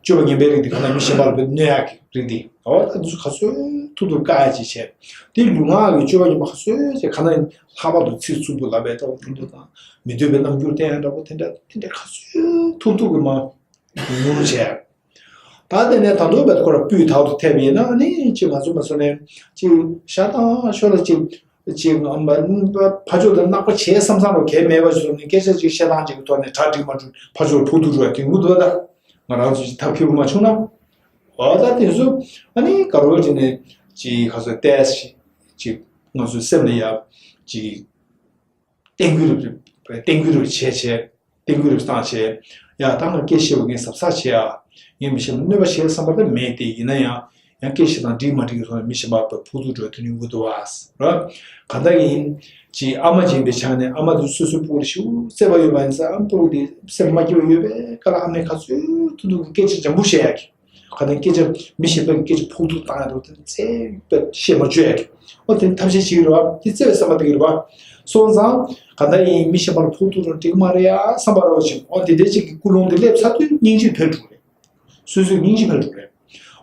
སྤྱོད་པ་ངན་པའི་རིགས་དེ་ག་ན་མི་གཞན་པ་ལ་བད་གནོད་ཡག་གི་རིགས་དེ་འོ་ད་འདི་ཚོ་ག་ཚོད་ཐུབ་ཐུབ་བཀག་ཡ་ཅིག་བྱས། དེ་ལུས་ངག་གི་སྤྱོད་པ་ངན་པ་ག་ཚོད་ཅིག་ག་ན་ལྷག་པར་དུ་ཚིག་རྩུབ་པོ་ལབ་པའི་འདྲ་བོ་དེ་འདྲ་དང་མི་འདོད་པའི་རྣམ་འགྱུར་བསྟན་ཡ་འདྲ་བོ་དེ་འདྲ་དེ་འདྲ་ག་ཚོད་ཐུབ་ཐུབ་ཀྱིས་མ་ཉུང་ཉུང་བྱས། ད་དེ་ནས་ད་དུང་བས་ཁོ་ར་སྤུས་དག་ཏུ་ཐེབས་ཡིན་ན་ནི་ཅིག་ང་ཚོ་མ་སོ་ནས་ཅིག་ཤ་སྟག་ཤོར་ལ་ཅིག་ཅིག་ཕ་ཕྱོགས་དེ་ནག་པོ་བྱས་བསམ་བསམ་རོ་གལ་མེད་པ་ཞིག་སོང་ནས་སྐད་ཆ་ཅིག་བཤད་སྟངས་ཅིག་གི་ཐོག་ནས་གྲ་འགྲིག་མ་འགྲིག་ཕ་ཕྱོགས་ཕུག་ཏུ་འགྲོ་བ་དེ་ངུ་འདུག་ད། ང་རང་ཚོ་ཅིག་ཐབས་མཁས་པོ་མ་བྱུང་ན། འོ་ད་དེ་ཚོ་ཨ་ནི་དགའ་རོགས་ཅིག་ནས་ཅིག་ཁ་སོ་ཏེས་ཅིག་ང་ཚོ་སེམས་ལ་ཡ་ཅིག་བསྟན་འགྱུར་རུ་བསྟན་འགྱུར་རུ་བྱས་བྱས་བསྟན་འགྱུར་རུ་བཏང་བྱས། ཡ་ད་ང་སྐད་ཆ་བཤད་པ་ངས་གཟབ་གཟབ་བྱས་ཨ། ངས་མི་གཞན་ལ་གནོད་པ་བྱེད་བསམ་པ་ད་མེད་དེ། ཡིན་ན་ཡང་ཡང་སྐད་ཆ་དང་འགྲིག་མ་འགྲིག་གི་ཐོག་ནས་མི་གཞན་པ་ཕུག་ཏུ་འགྲོ་དུས་ནི་འུ་དུ་བ་ར། གང་ལྟར་ཡིན་ཅིག་ཨ་མ་སྦྱིན་པའི་ཆ་ནས་ཨ་མ་དུ་སོ་སོའི་སྤུ་གུ་ལ་ཞུ་བརྩེ་བ་ཡོད་པ་ཡིན་ཙང་ཨ་སྤུ་གུ་དེ་སེམས་མ་སྐྱིད་པ་ཡོད་པའི་སྐབས་ལ་ཨ་མས་ག་ཚོད་ཐུབ་ཐུབ་ཀྱི་སྐད་ཆ་འཇམ་པོ་བཤད་ཡ་གི། ག་ནས་སྐད་ཆ་མི་གཞན་པའི་སྐད་ཆ་ཕོག་ཐུག་བཏང་ཡ་དང་དེ་ཚེ་བཤད་མ་བཅོས་ཡ་གི། ཨོ་དེ་ཐབས་ཤེས་བྱེད་ཀྱི་རེད་བ། དེ་བརྩེ་བའི་བསམ་པ་དེ་གི་རེད་བ། སོང་ཙང་ག་ད་ཡིན་མི་གཞན་པ་ལ་ཕོག་ཐུག་རུང་འགྲིག་མ་རེད་ཡ་བསམ་པ་རེད་བ་ཅིག་ཨོ་དེ་འདྲའི་ཅིག་གི་ཀུན་སློང་དེ་སླེབས་ཚར་དུས་སྙིང་རྗེ་འཕེལ་འགྲོ་རེད། སོ་སོའི་སྙིང་རྗེ་འཕེལ་འགྲོ་རེད།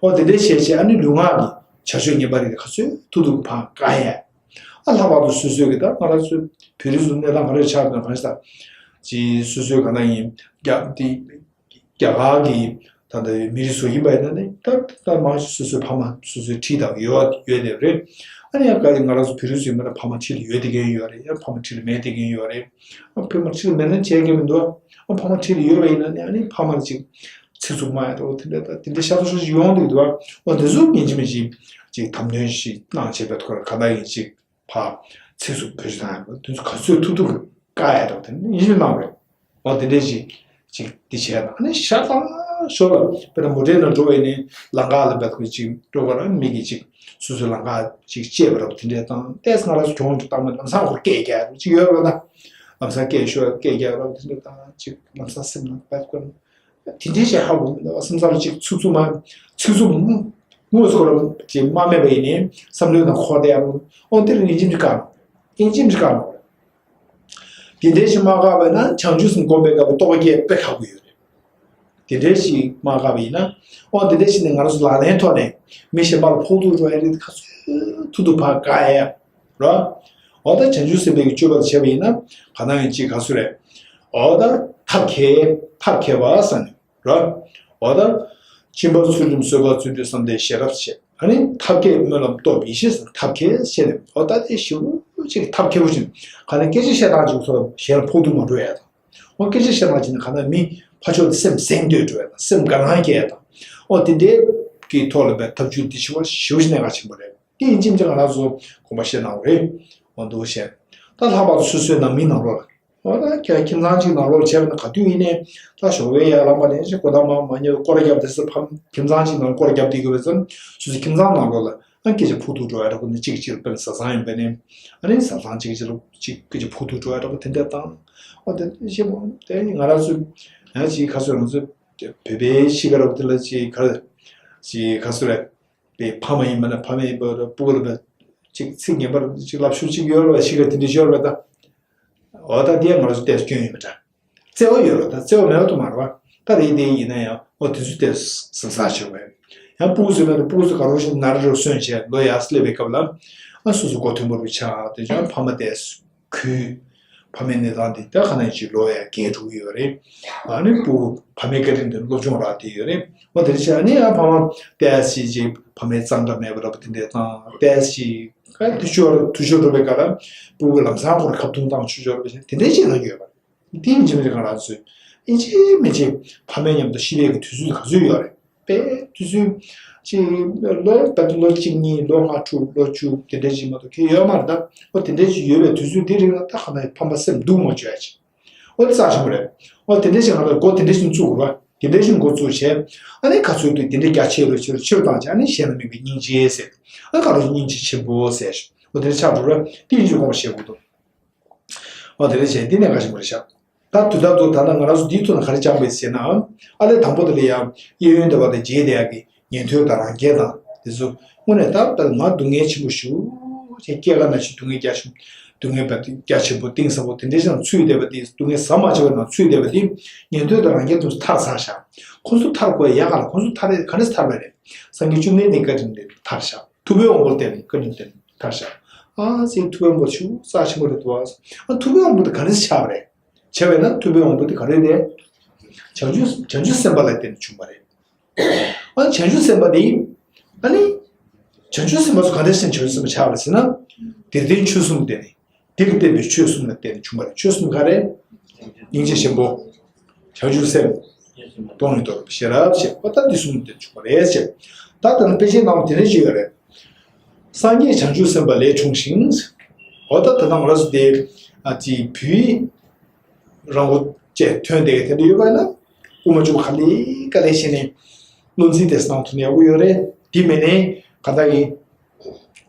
ཨོ་དེ་འདྲའི་བྱས་བྱས་ཨ་ནི་ལུས་ངག་གི་བྱ་སྤྱོད་ངན་པ་རེད་ག་ཚོད་ཐུབ་ཐུབ་ཕར་བཀག་ཡ། ཨ་ལྷག་པར་དུ་སོ་སོའི་གི་ད་ང་རང་ཚོའི་བོད་རིགས་ཚོ་གནས་སྟངས་ག་རེ་ཆགས་འདུག་གང་ཞིག་ད་ཅིག་སོ་སོའི་ག་ན་ཡིན་རྒྱ་དེ། རྒྱ་གར་གྱི་ད་ལྟ་མི་རིགས་སུ་ཡིན་པ་ཡིན་ན་ནི་ད་ད་མང་ཆེ་སོ་སོའི་ཕ་མ་སོ་སོའི་ཁྲིད་དང་ཡོད་ཡོད་དེ་རེད། ཨ་ནི་ཡང་ག་རེ་ང་རང་ཚོ་བོད་རིགས་སུ་ཡིན་པ་ན་ཕ་མ་ཁྲིད་ལ་ཡོད་དེ་གན་ཡོད་རེད། ཡང་ཕ་མ་ཁྲིད་ལ་མེད་དེ་གན་ཡོད་རེད། ཨ་ཕ་མ་ཁྲིད་ལ་མེད་ན་བྱས་གན་མི་འདུག་ཨ་ཕ་མ་ཁྲིད་ལ་ཡོད་པ་ཡིན་ན་ནི་ཨ་ནི་ཕ་མ་ལ་ཅིག་ཚིག་རྩུབ་སྨྲ་ཡ་འདྲ་བོ་དེ་འདྲ་ད་དེ་འདྲ་ཤ་ཚ་ཤ་ཞིག་ཡོང་འདུག་འདུག་ཨ་འོ་དེ་ཚོ་ཡིན་གཅིག་མིན་གཅིག་ཅིག་དམ་དོན་ཞིག་གནང་བྱས་པའི་ཐོག་ལ་ག་ད་ཡིན་ཅིག་ཕར་ཚིག་རྩུབ་བེད་སྤྱོད་བཏང་ཡག་དེ་ཚོ་ག་ཚོད་ཐུབ་ཐུབ་བཀག་ཡག་དང་དེ་ནི་ཡིད་ཆེས་གནང་རེད། འོ་དེ་འདྲས་ཅིག་ཅིག་འདི་བྱས་ན་ཨ་ནི་ཤ་སྟག་ཤོར་བ་དཔེར་ན་མོ་ཊའི་ནང་འགྲོ་བའི་ནི་ལམ་ཁ་ལ་བབས་ཀྱི་ཅིག་འགྲོ་བ་ར་མི་གི་ཅིག་སོ་སོའི་ལམ་ཁ་ཅིག་བཅད་པ་ར་དེ་འདྲས་དང་ཏེས་ང་རང་ཚོ་གྱོང་ཅིག་བཏང་ན་ལམ་སང་ཁོར་སྐད་རྒྱག་ཅིག་ཡོད་ར་ད། ལམ་སང་སྐད་ཤོར་སྐད་རྒྱག་ར་དེ་འདྲས་དང་ཅིག་ལམ་སང་སེམས་ནང་བབས་ཀྱི་དེ་འདྲའི་ཞིག་ཧ་གོ་མི་འདུག་སེམས་ཚོར་ཅིག་ཚུགས་ཚུགས་མ་ཚུགས་ཚུགས་དངོས་སུ་ཁོ་རང་ཅིག་མ་སྨྲས་པ་ཡིན་ནའི་བསམ་བློའི་ནང་འཁོར་བསྡད་ཡ་རུ་ཨོ་དེ་རུ་ཡིན་གཅིག་མིན་གཅིག་དཀའ་ཡིན་གཅིག་མིན་གཅིག་དཀའ་ནོ། དེ་འདྲའི་ཞིག་མ་དཀའ་བས་ན་བྱང་ཆུབ་སེམས་སྒོམ་པའི་སྐབས་ལ་རྟོགས་པ་སྐྱེ་དཔེ་ཁག་པོ་ཡོད་རེད། དེ་འདྲའི་ཞིག་མ་དཀའ་བ་ཡིན་ན་ཨོ་དེ་འདྲའི་ཞིག་ནས་ང་རང་ཚོ་ལག་ལེན་ཐོག་ནས་མི་གཞན་པ་ལ་ཕོག་ཐུག་འགྲོ་ཡ་རེད། ག་ཚོད་ཐུབ་ཐུབ་ཕར་བཀག་ཡ་རོ། འོ་ད་བྱང་ཆུབ་སེམས་དཔའི་གི་སྤྱོད་པ་དང་བྱས་པ་ཡིན་ན་ག་ན་ཡང་ཅིག་ག་ཚོད་རེད། འོ་ད་ཐབས་མཁས་ཐབས་མཁས་པ་ཟེར་ནས་རོ། འོ་ད་སྦྱིན་པ་ཚུལ་ཁྲིམས་བཟོད་པ་བརྩོན་འགྲུས་བསམ་གཏན་ཤེས་རབ་བྱས་ཨ་ནི་ཐབས་མཁས་སྨོན་ལམ་སྟོབས་ཡེ་ཤེས་ཟེར་ཐབས་མཁས་བྱས་ནས་འོ་ད་དེ་ཞེ་པོ་ཅིག་ཐབས་མཁས་པོ་ཅིག་ག་ནས་སྐད་ཆ་བཤད་སྟངས་ཅིག་ཚོ་གཞན་ལ་ཕོག་ཐུག་མ་འགྲོ་ཡ་དང་། འོ་སྐད་ཆ་བཤད་སྟངས་ཅིག་ནི་ག་ན་མི་ཕར་ཕྱོགས་དེ་སེམས་སེང་འདོད་འགྲོ་ཡ་དང་སེམས་དགའ་སྣང་སྐྱེ་ཡ་དང་། འོ་དེ་འདྲའི་གི་ཐོག་ལ་བའི་ཐབས་ཇུས་འདི་ཞེ་པོ་ཞེ་པོ་ཅིག་གནད་འགག་ཆེན་པོ་རེད། དེ་ཡིན་གཅིག་མིན་གཅིག་ང་རང་ཚོ་དགོངས་པ་བཞེས་གནང་བ་རེད། འོ་འདུག་བཤད། ད་ལྷག་པར་དུ་སོ་སོའི་ནང་མི་ནང་ལོགས་ལ། འོ་ད་ཁྱེད་ཁྱིམ་ཚང་གཅིག་ནང་ལོགས་ལ་བྱས་པ་ན་ག་དུས་ཡིན་ནའི་ད་ཞོགས་པའི་ཡར་ལངས་པ་ནས་ཅིག་གོ་ཐག་མ་མ་ཉལ་སྐོར་ར་བརྒྱབ་དེ་སུ་ཕམ་ཁྱིམ་ཚང་གཅིག་ནང་སྐོར་ར་བརྒྱབ་དེ་དགོས་པའི་ཙམ་སོ་སོའི་ཁྱིམ་ཚང་ནང་ལོགས་ལ་ཨ་སྐད་ཆ་ཕོག་ཐུག་འགྲོ་ཡ་འདྲ་པོ་ནི་གཅིག་གཅིག་ལ་དཔེར་ན་བཟའ་ཚང་ཡིན་པ་ནི་ཨ་ནི་བཟའ་ཚང་གཅིག་གཅིག་ལ་གཅིག་སྐད་ཆ་ཕོག་ཐུག་འགྲོ་ཡ་འདྲ་པོ་དེ་འདྲ་བཏང་འོ་དེ་ཤེས་མོ་དེ་ང་རང་ཚོ་ཡང་ཅིག་ཁ་སོ་རང་ཚོ་བོད་པའི་གཤིས་ཀ་ར་པོ་དེ་ལ་ཅིག་ག་ཅིག་ཁ་སོ་རེད། པའི་ཕ་མ་ཡིན་པ་ན་ཕ་མ་ཡིན་པ་ར་སྤུ་གུ་ལ་པའི་ཅིག་ཚིག་ངན་པ་ར་ཅིག་ལབ་ཤུགས་ཅིག་ཡོད་ར་པ་ཤི་ཁ་དེ་འདྲ་ཤོར་བ་ད། འོ་ད་དེ་ང་རང་ཚོ་ཏོག་ཙམ་སྐྱོན་ཡོད་པ་འདྲ། བརྩེ་བ་ཡོད་ར་ད་བརྩེ་བ་མེད་པ་དུ་མ་ར་བ་ད་རེད་དེ་ཡིན་ན་ཡང་འོ་དེ་ཚོ་ཏོག་ཙམ་བཟང་ཆོག་པས། ཡང་སྤུ་གུ་ཚོ་མེད་ན་སྤུ་གུ་ཚོ་ག་རོ་ཞིག་ནར་རོ་སོན་བྱས་ལོ་ཡར་སླེབས་པའི་སྐབས་ལ་ཨ་སོ་སོ་མགོ་མཐོན་པོ་རུ་ཆགས་དེ་ཀྱང་ཕ་མ་ཏོག་ཙམ། གུས། ཕ་མའི་གནས་སྟངས་འདི་ད་ག་ནས་ཅིག་ལོ་ཡ་རྒས་འགྲོ་གི་ཡོད་རེད། ཨ་ནི་སྤུ་གུ་ཕ་མའི་བཀའ་དྲིན་དེ་སློབ་སྦྱོང་རག་བསྡད་ཡོད་རེད། འོ་དེ་འདྲ་བྱས་ཨ་ནི་ཡང་ཕ་མ་ཏོག་ཙམ་ཅིག་ཕ་མའི་གཙང་སྦྲ་མེད་པ་འདྲ་པོ་དེ་འདྲས་དང་ཏོག་ཙམ་ཅིག་ག་དུས་ཤོར་དུས་ཤོར་འགྲོ་བའི་སྐབས་ལ་སྤུ་གུ་ལམ་སང་ཁོ་ར་ཁ་བརྡུང་བཏང་ཆོག་ཆོག་རེད་པ་དེ་འདྲས་ཅིག་ལ་ཡོད་པ་རེད། དེ་ཡིན་གཅིག་མིན་གཅིག་གང་ལ་ཚོད་ཡིན་གཅིག་མིན་གཅིག་ཕ་མའི་མཉམ་དུ་ཤི་བའི་གི་དུས་ཚོད་ག་ཚོད་ཡོད་རེད། པས་དུས་ཚོད་ཅིག་ལོ་ད་ལོ་གཅིག་གཉིས་ལོ་ལྔ་དྲུག་ལོ་བཅུ་དེ་འདྲ་ཅིག་མ་གཏོགས་ཁྱོན་ཡོད་མ་རེད་ད། ཨོ་དེ་འདྲ་ཅིག་ཡོད་པའི་དུས་ཚོད་འདི་རིང་ལ་ད་ག་ན་ཕ་མ་སེམས་སྡུག་མ་བཅོས་ཡ་ཅིག་ཨོ་དེ་རྩ་ཆེན་པོ་རེད། ཨོ་དེ་འདྲ་ཅིག་ང་ལ་འགོ་དེ་འདྲ་ཅིག་བཙུགས་དགོས་ར། དེ་འདྲ་ཅིག་འགོ་བཙུགས་བྱས་ཨ་ནི་ག་ཚོད་དུས་དེ་འདྲ་རྒྱ་ཆེ་རུ་ཆེ་རུ་ཆེ་རུ་བཏང་བྱས་ཨ་ནི་གཞན་ལ་དམིགས་པའི་སྙིང་རྗེ་ཟེར། ཨ་ག་རུ་སྙིང་རྗེ་ཆེན་པོ་ཟེར། ཨོ་དེ་འདྲ་ཆགས་འགྲོ་ར་དེ་ཡིན་ཅིག་དགོངས་པ་བཞེས་དགོས་འདུག་འོ་དེ་འདྲ་བྱས་འདི་ནས་འགའ་ཞིག་མ་རེད་ཤག་ད་དུས་ད་དུ་ད་ལྟ་ང་རང་ཚོ་འདིའི་ཐོག་ནས་ག་རེ་སྦྱངས་པས་ཟེར་ན། ཨ་ལས་དང་པོ་དེ་ལ་ཡང་གཡས་གཡོན་དེ་བ་དང་རྗེས་དེ་ཡག་གི་ཉན་ཐོས་དང་རང་རྒྱལ་དང་དེ་ཚོ་དངོས་གནས་ད་ལྟ་ང་སྡུག་བསྔལ་ཆེན་པོ་ཞུ་ཅེས་སྐྱེ་རྒ་ན་འཆི་སྡུག་བསྔལ་རྒྱ་ཆེན་སྡུག་བསྔལ་བ་དེ་རྒྱ་ཆེན་པོ་གཏིང་ཟབ་པོ་དེ་འདྲའི་ཞིག་ཚུད་བསྡད་པ་དེ་སྡུག་བསྔལ་ཟ་མ་བྱས་པ་ནང་ཚུད་བསྡད་པ་དེ་ཉན་ཐོས་དང་རང་རྒྱལ་དེ་ཚོ་ཐར་ཚར་ཤག་ཁོ་ཚོ་ཐར་དགོས་ཡག་ག་ལ་ཁོ་ཚོ་ཐར་རེད་ག་རེ་ཐར་བ་རེད། སངས་རྒྱས་བཅོམ་ལྡན་འདས་བཀའ་དྲིན་དེ་ཐར་ཤག་ཐུབ་པའི་དབང་པོ་ལ་བརྟེན་ནས་བཀའ་དྲིན་དེ་ཐར་ཤག་ཨ་ཙི་ཐུབ་པའི་དབང་པོ་ཆུ་རྩ་ཆེན་པོ་རེད་འདུག་ཨ་ཐུབ་པའི་དབང་པོ་དེ་ག་རེ་ཆགས་པ་རེད། བྱས་པས་ན་ཐུབ་པའི་དབང་པོ་དེ་ག་རེ་རེད། བྱང་ཆུབ་བྱང་ཆུབ་སེམས་དཔའ་ལ་བརྟེན་ནས་བྱུང་བ་རེད། བྱང་ཆུབ་སེམས་དཔའ་དེ། ཨ་ནི། བྱང་ཆུབ་སེམས་དཔའ་སུ་ག་འདྲ་ཞིག་བྱང་ཆུབ་སེམས་དཔའ་ཆགས་པ་ཟེར་ན། དེར་བརྟེན་ཆོས་གསུམ་དེ་ནི། དེ་ལ་བརྟེན་པའི་ཆོས་གསུམ་ལ་བརྟེན་ནས་བྱུང་བ་རེད། ཆོས་གསུམ་ག་རེ། སྙིང་རྗེ་ཆེན་པོ། བྱང་ཆུབ་སེམས། སྟོང་ཉིད་རྟོགས་པའི་ཤེས་རབ་བྱས་པ་ད་འདི་གསུམ་དེ་བྱུང་བ་རེད་ཅེས། ད་ལྟ་ནི་དཔེ་ཆའི་ནང་དེ་འདྲ་ཞིག་ཡོད་རེད། སངས་རྒྱས་བྱང་ཆུབ་སེམས་དཔའ་ལས་བྱུང་ཞིང་། འོ་ད་ད་ལྟ་ང་རང་ཚོ་དེ་ཨ་ཅིག་བོད་ཡིག་རང་མགོ་བཅས་ཐོན་བསྡད་མཁན་དེ་འདྲ་ཡོད་པ་ན། དབུ་མ་འཇུག་པ་ག་ལེ་ག་ལེ་བྱས་ནས་བློ་འཛིན་དེ་གནང་ཐུབ་ན་ཡག་པོ་ཡོད་རེད། དེ་མིན་ནས་ག་ད་ཡིན།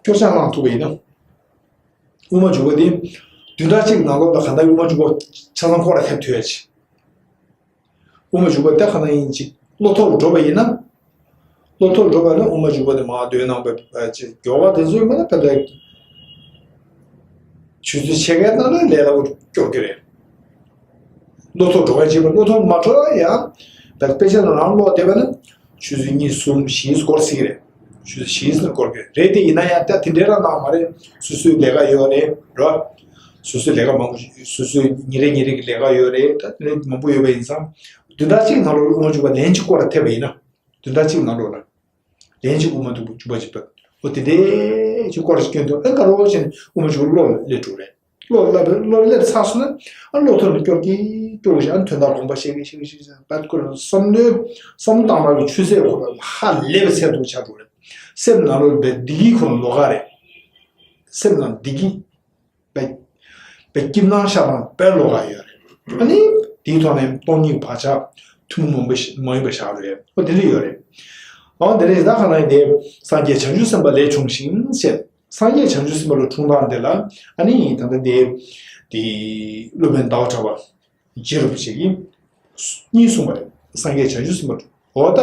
སྐྱོར་སྦྱང་གནང་ཐུབ་པ་ཡིན་ན། དབུ་མ་འཇུག་པ་དེ། བདུན་ཕྲག་གཅིག་ནང་ལོགས་ལ་གང་ལྟར་དབུ་མ་འཇུག་པ་ཆ་ཚང་སྐོར་ར་ཐེབས་ཐུབ་ཡ་ཆེ། དབུ་མ་འཇུག་པ་དེ་གང་ལྟར་ཡིན་གཅིག་བློ་ཐོག་འགྲོ་བ་ཡིན་ན། བློ་ཐོག་འགྲོ་བ་ནི་དབུ་མ་འཇུག་པ་དེ་མ་འདོན་གནང་བའི་ཅིག་མགྱོགས་པ་དེ་ཚོའི་མ་ན་ཕན་ཐོགས། ཆུ་ཚོད་ཕྱེད་ཀའི་ནང་ལ་ལས་སླ་པོ་སྐྱོར་གྱི་རེད། བློ་ཐོག་འགྲོ་བ་ཅིག་བློ་ཐོག་མ་འགྲོ་ཡང་། ད་དཔེ་ཆ་ནང་རང་ཀློག་བསྡད་པ་ན། ཆུ་ཚོད་གཉིས་གསུམ་བཞི་སྐོར་སྲིད་ཀྱི་རེད། ཆུ་ཚོད་བཞི་ཙམ་སྐོར་གྱི་རེད། དེ་ཡིན་ན་ཡང་ད་དེ་འདྲའི་རང་གནང་མ་རེད། སོ་སོའི་ལས་ཀ་ཡོད་རེད་རོ། སོ་སོའི་ལས་ཀ་མང་པོ་ཞིག་སོ་སོའི་ཉིན་རེ་ཉིན་རེ་གི་ལས་ཀ་ཡོད་རེད། ད་དེ་འདྲའི་མང་པོ་ཡོད་པ་ཡིན་ཙང་། བདུན་ཕྲག་གཅིག་ནང་ལོགས་ལ་དབུ་མ་འཇུག་པ་ལན་གཅིག་སྐོར་ར་ཐེབས་པ་ཡིན་ན། བདུན་ཕྲག་གཅིག་ནང་ལོགས་ལ་ལན་གཅིག་དབུ་མ་འཇུག་པ་འཇུག་པ་ཅིག་ཕེབས། འོ་དེ་འདྲའི་ཅིག་སྐོར་ར་ཞིག་སྐྱོན་འདུག་ཨེ་ག་རོ་བྱས་ནས་དབུ་མ་འཇུག་པ་ཀློག་ལ་སླེབས་འགྲོ་རེད། ཀློག་ལ་ཀློག་ལ་སླེབས་ཚར་སོང་ན། ཨ་ཀློག་ཐུབ་ན་སྐྱོར་གྱིས་སྐྱོར་གྱིས་ཨ་དོན་དག་དགོངས་པ་བཤད་གི་བཤད་གི་བཤད་གི་བཤད་གི་བསམ་བློའི་བསམ་བཏང་རག་གི་ཆུ་ཚད་ཁོ་ལ་ཧ་ལས་པའི་ཚད་དུ་ཆགས་འགྲོ་རེད། སེམས་ནང་ལོགས་བདེ་སྐྱིད་ཁོ་ལ་ལོགས་ཀ་རེད། སེམས་ནང་བདེ་སྐྱིད། བའི་བའི་སྐྱིད་སྣང་ཤར་སྟངས་དཔེ་ལོགས་ཀ་ཡོད་རེད། ཨ་ནི་དེའི་ཐོག་ནས་སྟོང་ཉིད་བག་ཆགས་ཐུན་མོང་མ་ཡིན་པ་ཞིག་རེད། ཨོ་དེ་འདྲ་ཡོད་རེད། ཨོ་དེ་འདྲ་ཡིན་ད་ག་ནང་དེ་སངས་རྒྱས་བྱང་ཆུབ་སེམས་དཔའ་ལས་བྱུང་ཞིང་ཞེས། སངས་རྒྱས་བྱང་ཆུབ་སེམས་དཔའ་ལ་འཁྲུངས་སྟངས་དེ་ལ་ཨ་ནི་ད་ལྟ་དེ་དེ་སློབ་དཔོན་ཟླ་བ་གྲགས་པ་རྗེ་རིན་པོ་ཆེ་གིས་གཉིས་གསུངས་པ་རེད། སངས་རྒྱས་བྱང་ཆུབ་སེམས་དཔའ་འོ་ད།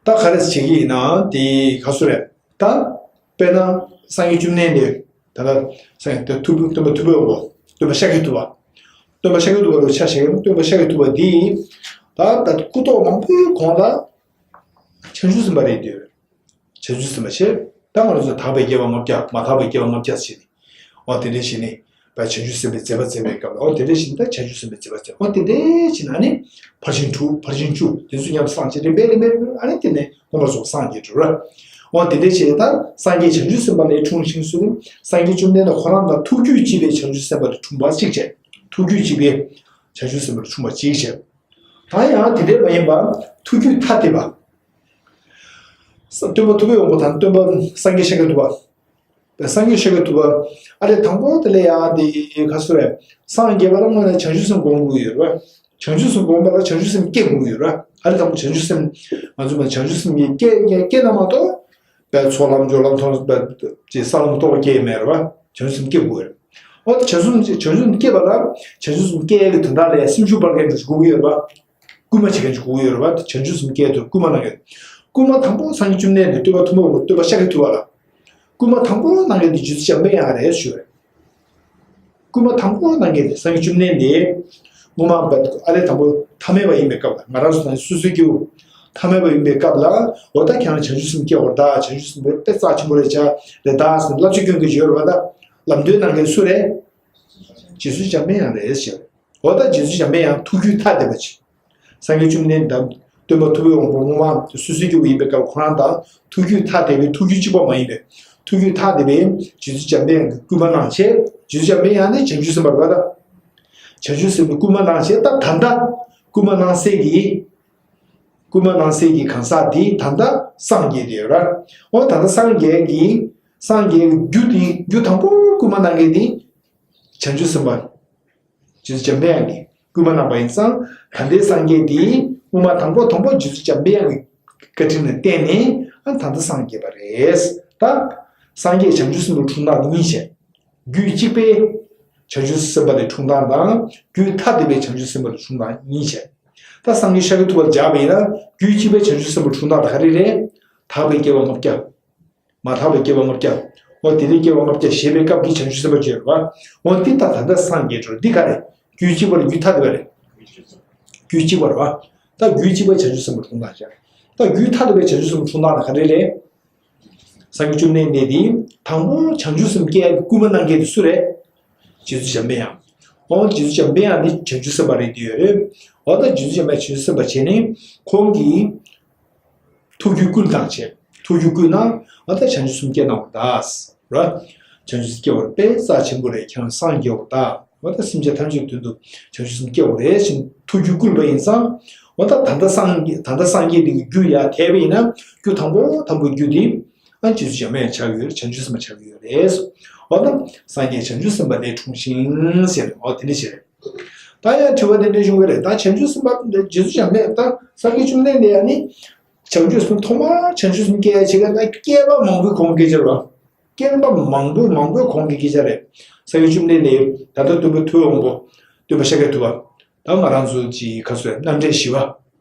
ད་ག་རེ་བྱེད་ཀྱི་ཡིན་ན་དེ་ག་སུ་རེད། ད་དཔེར་ན་སངས་རྒྱས་བཅོམ་ལྡན་འདས་ད་ལྟ་སངས་རྒྱས་ཐུབ་པ་ཐུབ་པ་དབང་པོ་སྟོན་པ་ཤཱཀྱ་ཐུབ་པ། སྟོན་པ་ཤཱཀྱ་ཐུབ་པ་ལ་ཆ་བཞག་ན་སྟོན་པ་ཤཱཀྱ་ཐུབ་པ་འདི་ད་ད་སྐུ་ཐོག་མང་པོའི་གོང་ལ་བྱང་ཆུབ་སེམས་དཔའ་རེད་འདུག་བྱང་ཆུབ་སེམས་དཔའ་ཆེ། ད་ང་རང་ཚོ་དག་པའི་དགེ་བ་ལྔ་བརྒྱ་མ་དག་པའི་དགེ་བ་ལྔ་བརྒྱ་ཟེར་ནས། འོ་དེ་འདྲ་བྱས་ནས་བྱང་ཆུབ་སེམས་དཔའི་མཛད་པ་མཛད་པའི་སྐབས་ལ་འོ་དེ་འདྲ་བྱས་ནས་ད་བྱང་ཆུབ་སེམས་དཔའི་མཛད་པ་མཛད། འོ་དེ་འདྲ་བྱས་ན་ནི་ཕར་ཕྱིན་དྲུག་ཕར་ཕྱིན་བཅུ་དེ་ཚོ་མཉམ་དུ་བསྲངས་བྱས་རིམ་པས་རིམ་པས་རིམ་པས་ཨ་ནི་དེ་ནས་མངོན་པར་རྫོགས་སངས་རྒྱས་འགྲོ་ར། འོ་དེ་འདྲ་བྱས་ད་སངས་རྒྱས་བྱང་ཆུབ་སེམས་དཔའ་ལས་འཁྲུངས་ཤིང་གསོལ། སངས་རྒྱས་བཅོམ་ལྡན་འདས་ཁོ་རང་དང་ཐུགས་རྒྱུད་གཅིག་པའི་བྱང་ཆུབ་སེམས་དཔའ་ལས་འཁྲུངས་པ་གཅིག་བྱས། ཐུགས་རྒྱུད་གཅིག་པའི་བྱང་ཆུབ་སེམས་དཔའ་ལས་འཁྲུངས་པ་གཅིག་བྱས། ད་ཡང་དེ་འདྲ་མ་ཡིན་པ་ཐུགས་རྒྱུད་ཐ་དད་པ། སྟོན་པ་ཐུབ་པའི་དབང་པོ་དང་སྟོན་པ་སངས་རྒྱས་ཤཱཀྱ་ཐུབ་པ། སངས་རྒྱས་ཤཱཀྱ་ཐུབ་པ། ཨ་རེ་དང་པོ་དེ་ལ་ཡང་དེ་ག་སུ་རེད། སངས་རྒྱས་པ་ལ་སྔོན་ལ་བྱང་ཆུབ་སེམས་སྒོམ་དགོས་ཡོད་རེད། བྱང་ཆུབ་སེམས་སྒོམ་པ་ལ་བྱང་ཆུབ་སེམས་སྐྱེ་དགོས་ཡོད་རེད། ཨ་རེ་དང་པོ་བྱང་ཆུབ་སེམས་ང་ཚོ་མ་བྱང་ཆུབ་སེམས་ཀྱི་སྐྱེ་སྐྱེ་སྐྱེ་ན་མ་གཏོགས། པའི་ཚོགས་ལམ་སྦྱོར་ལམ་མཐོང་པའི་ཅེས་ས་ལམ་རྟོགས་པ་སྐྱེ་ཡི་མེད་རེད་བ། བྱང་ཆུབ་སེམས་སྐྱེ་དགོས་རེད། འོ་ད་བྱང་ཆུབ་བྱང་ཆུབ་སེམས་སྐྱེ་བ་ལ་བྱང་ཆུབ་སེམས་སྐྱེ་ཡ་གི་དོན་དག་ལ་སེམས་ཤུགས་སྤར་མཁན་དེ་དགོས་ཀྱི་ཡོད་རེད་བ། སྐུལ་མ་བྱེད་མཁན་ཅིག་དགོས་ཀྱི་ཡོད་རེད་བ། བྱང་ཆུབ་སེམས་སྐྱེ་དུས་སྐུལ་མ་གནང་མཁན། སྐུལ་མ་དང་པོ་སངས་རྒྱས་བཅོམ་ལྡན་འདས་སྟོན་པ་ཐུབ་པ་སྟོན་པ་ཤཱཀྱ་ཐུབ་པ་ལ། སྐུལ་མ་དང་པོ་གནང་མཁན་དེ་རྗེ་བཙུན་འཇམ་པའི་དབྱངས་རེད་ཞུ་རེད། སྐུལ་མ་དང་པོ་གནང་མཁན་དེ་སངས་རྒྱས་བཅོམ་ལྡན་འདས། སྔོན་མ་ཨ་རེ་དང་པོ་ཐ་མལ་པ་ཡིན་པའི་སྐབས་ལ་ང་རང་ཚོ་ནང་སོ་སོའི་སྐྱེ་བོ། ཐ་མལ་པ་ཡིན་པའི་སྐབས་ལ་འོ་ད་ཁྱེད་རང་བྱང་ཆུབ་སེམས་སྐྱེ་བར་གདའ། བྱང་ཆུབ་སེམས་དཔེ་རྩ་ཆེན་པོ་རེད་ཆ་རེད་གདའ་ཟེར་ནས་བསླབ་བྱ་སྐྱོན་གྱི་ཡོད་རེད་བ། ད་ལམ་སྟོན་གནང་མཁན་སུ་རེད། རྗེ་བཙུན་འཇམ་པའི་དབྱངས་རེད་ཟེར། འོ་ད་རྗེ་བཙུན་འཇམ་པའི་དབྱངས་ཐུགས་རྒྱུད་ཐ་དད་པ་ཅིག་སངས་རྒྱས་བཅོམ་ལྡན་འདས་སྟོན་པ་ཐུབ་པའི་དབང་པོ་སྔོན་མ་སོ་སོའི་སྐྱེ་བོ་ཡིན་པའི་སྐབས་ཁོ་རང་དང་ཐུགས་རྒྱུད་ཐ་དད་པའི་ཐུགས་རྒྱུད་གཅིག་པ་མ་ཡིན་པའི་ཐུགས་རྒྱུད་ཐ་དད་པའི་རྗེ་བཙུན་འཇམ་པའི་དབྱངས་ཀྱིས་སྐུལ་མ་གནང་བྱས། རྗེ་བཙུན་འཇམ་པའི་དབྱངས་ནི་བྱང་ཆུབ་སེམས་དཔའ་རེད་བ། ད་བྱང་ཆུབ་སེམས་དཔའི་སྐུལ་མ་གནང་བྱས་ད་ད་ལྟ་སྐུལ་མ་གནང་སའི་གི་སྐུལ་མ་གནང་སའི་གི་གང་ཟག་དེ་ད་ལྟ་སངས་རྒྱས་དེ་ཡོད་ར། འོ་ད་ལྟ་སངས་རྒྱས་ཀྱི་སངས་རྒྱས་ཀྱི་རྒྱུ་དེ་རྒྱུ་དང་པོ་སྐུལ་མ་གནང་མཁན་དེ་བྱང་ཆུབ་སེམས་དཔའ། རྗེ་བཙུན་འཇམ་པའི་དབྱངས་ཀྱིས་སྐུལ་མ་གནང་བ་ཡིན་ཙང་ད་ལྟའི་སངས་རྒྱས་འདི་དབུ་མ་དང་པོ་དང་པོ་རྗེ་བཙུན་འཇམ་པའི་དབྱངས་ཀྱི་བཀའ་དྲིན་ལ་བརྟེན་ནས་ཨ་ད་ལྟ་སངས་རྒྱས་པ་རེད། ད་སངས་རྒྱས་བྱང་ཆུབ་སེམས་དཔའ་འཁྲུངས་སྟངས་འདི་གཉིས་བྱས། རྒྱུད་གཅིག་པའི་བྱང་ཆུབ་སེམས་དཔའ་ལས་འཁྲུངས་སྟངས་དང་རྒྱུད་ཐ་དད་པའི་བྱང་ཆུབ་སེམས་དཔའ་ལས་འཁྲུངས་སྟངས་གཉིས་བྱས། ད་སངས་རྒྱས་ཤཱཀྱ་ཐུབ་པ་ལ་སྦྱར་བ་ཡིན་ན་རྒྱུད་གཅིག་པའི་བྱང་ཆུབ་སེམས་དཔའ་འཁྲུངས་སྟངས་དེ་ག་རེ་རེད། དག་པའི་དགེ་བ་ལྔ་བརྒྱ། མ་དག་པའི་དགེ་བ་ལྔ་བརྒྱ། འོ་དེ་ནས་དགེ་བ་ལྔ་བརྒྱ་བཞེས་པའི་སྐབས་ཀྱི་བྱང་ཆུབ་སེམས་དཔའ་བརྗོད་པ། འོ་འདི་ལྟར་ད་ལྟ་སངས་རྒྱས་འགྲོ་འདི་ག་རེ། རྒྱུད་གཅིག་པ་རེད་རྒྱུད་ཐ་དད་པ་རེད། རྒྱུད་གཅིག་པ་རེད་བ། ད་རྒྱུད་གཅིག་པའི་བྱང་ཆུབ་སེམས་དཔའ་འཁྲུངས་སྟངས་བྱ། ད་རྒྱུད་ཐ་དད་པའི་བྱང་ཆུབ་སེམས་དཔའ་འཁྲུངས་སྟངས་ལ་ག་རེ་རེད། སངས་རྒྱས་བཅོམ་ལྡན་འདས་འདི་དང་པོ་བྱང་ཆུབ་སེམས་སྐྱེ་ཡག་གི་སྐུལ་མ་གནང་མཁན་དེ་སུ་རེད། རྗེ་བཙུན་འཇམ་པའི་དབྱངས། འོ་རྗེ་བཙུན་འཇམ་པའི་དབྱངས་འདི་བྱང་ཆུབ་སེམས་དཔའ་རེད་འདི་ཡོད་རེད། འོ་ད་རྗེ་བཙུན་འཇམ་པའི་དབྱངས་བྱང་ཆུབ་སེམས་དཔའ་བྱས་ནས་ཁོང་གིས། ཐུགས་རྒྱུད་བསྐུལ་དང་བཅས། ཐུགས་རྒྱུད་བསྐུལ་ན་ཨ་ད་བྱང་ཆུབ་སེམས་བསྐྱེད་གནང་བར་གདའ། ར། བྱང་ཆུབ་སེམས་བསྐྱེད་པར་དཔེ་རྩ་ཆེན་པོ་རེད། ཁྱེད་རང་སངས་རྒྱས་པར་གདའ། ཨ་ད་སེམས་ཅན་ཐམས་ཅད་དོན་དུ་བྱང་ཆུབ་སེམས་བསྐྱེད་པར་རེ་ཞིག་ཐུགས་རྒྱུད་བསྐུལ་བ་ཡིན་ཙང་། ཨ་ད་ད་ལྟ་སངས་རྒྱས་ད་ལྟ་སངས་རྒྱས་དེ་གི་རྒྱུ་ཡར་ཐེབས་པ་ཡིན་ན་རྒྱུ་དང་པོ་དང་པོའི་རྒྱུ་དེ། ཨ་རྗེ་བཙུན་འཇམ་དཔལ་དབྱངས་ཆགས་ཀྱི་ཡོད་རེད། བྱང་ཆུབ་སེམས་དཔའ་ཆགས་ཀྱི་ཡོད་རེད། འོ་ན་སངས་རྒྱས་བྱང་ཆུབ་སེམས་དཔའ་ལས་འཁྲུངས་ཤིང་ཟེར་འོ་དེ་འདྲ་ཞིག་རེད། ད་ཡང་དྲི་བ་དེ་འདྲ་བྱུང་གི་རེད། ད་བྱང་ཆུབ་སེམས་དཔའ་རྗེ་བཙུན་འཇམ་དཔལ་ད་སངས་རྒྱས་བཅོམ་ལྡན་འདས་ཨ་ནི་བྱང་ཆུབ་སེམས་ཐོག་མར་བྱང་ཆུབ་སེམས་སྐྱེ་ཡ་བྱེད་ཀ་ད་བསྐལ་པ་མང་པོའི་གོང་སྐད་ཆ་རེད། བསྐལ་པ་མང་པོའི་མང་པོའི་གོང་གི་སྐད་ཆ་རེད། སངས་རྒྱས་བཅོམ་ལྡན་འདས་ད་ལྟ་སྟོན་པ་ཐུབ་པ་དབང་པོ་སྟོན་པ་ཤཱཀྱ་ཐུབ་པ་ད་ང་རང་ཚོ་གི་ཁ་སོ་རྣམ་འདྲེན་བཞི་པ།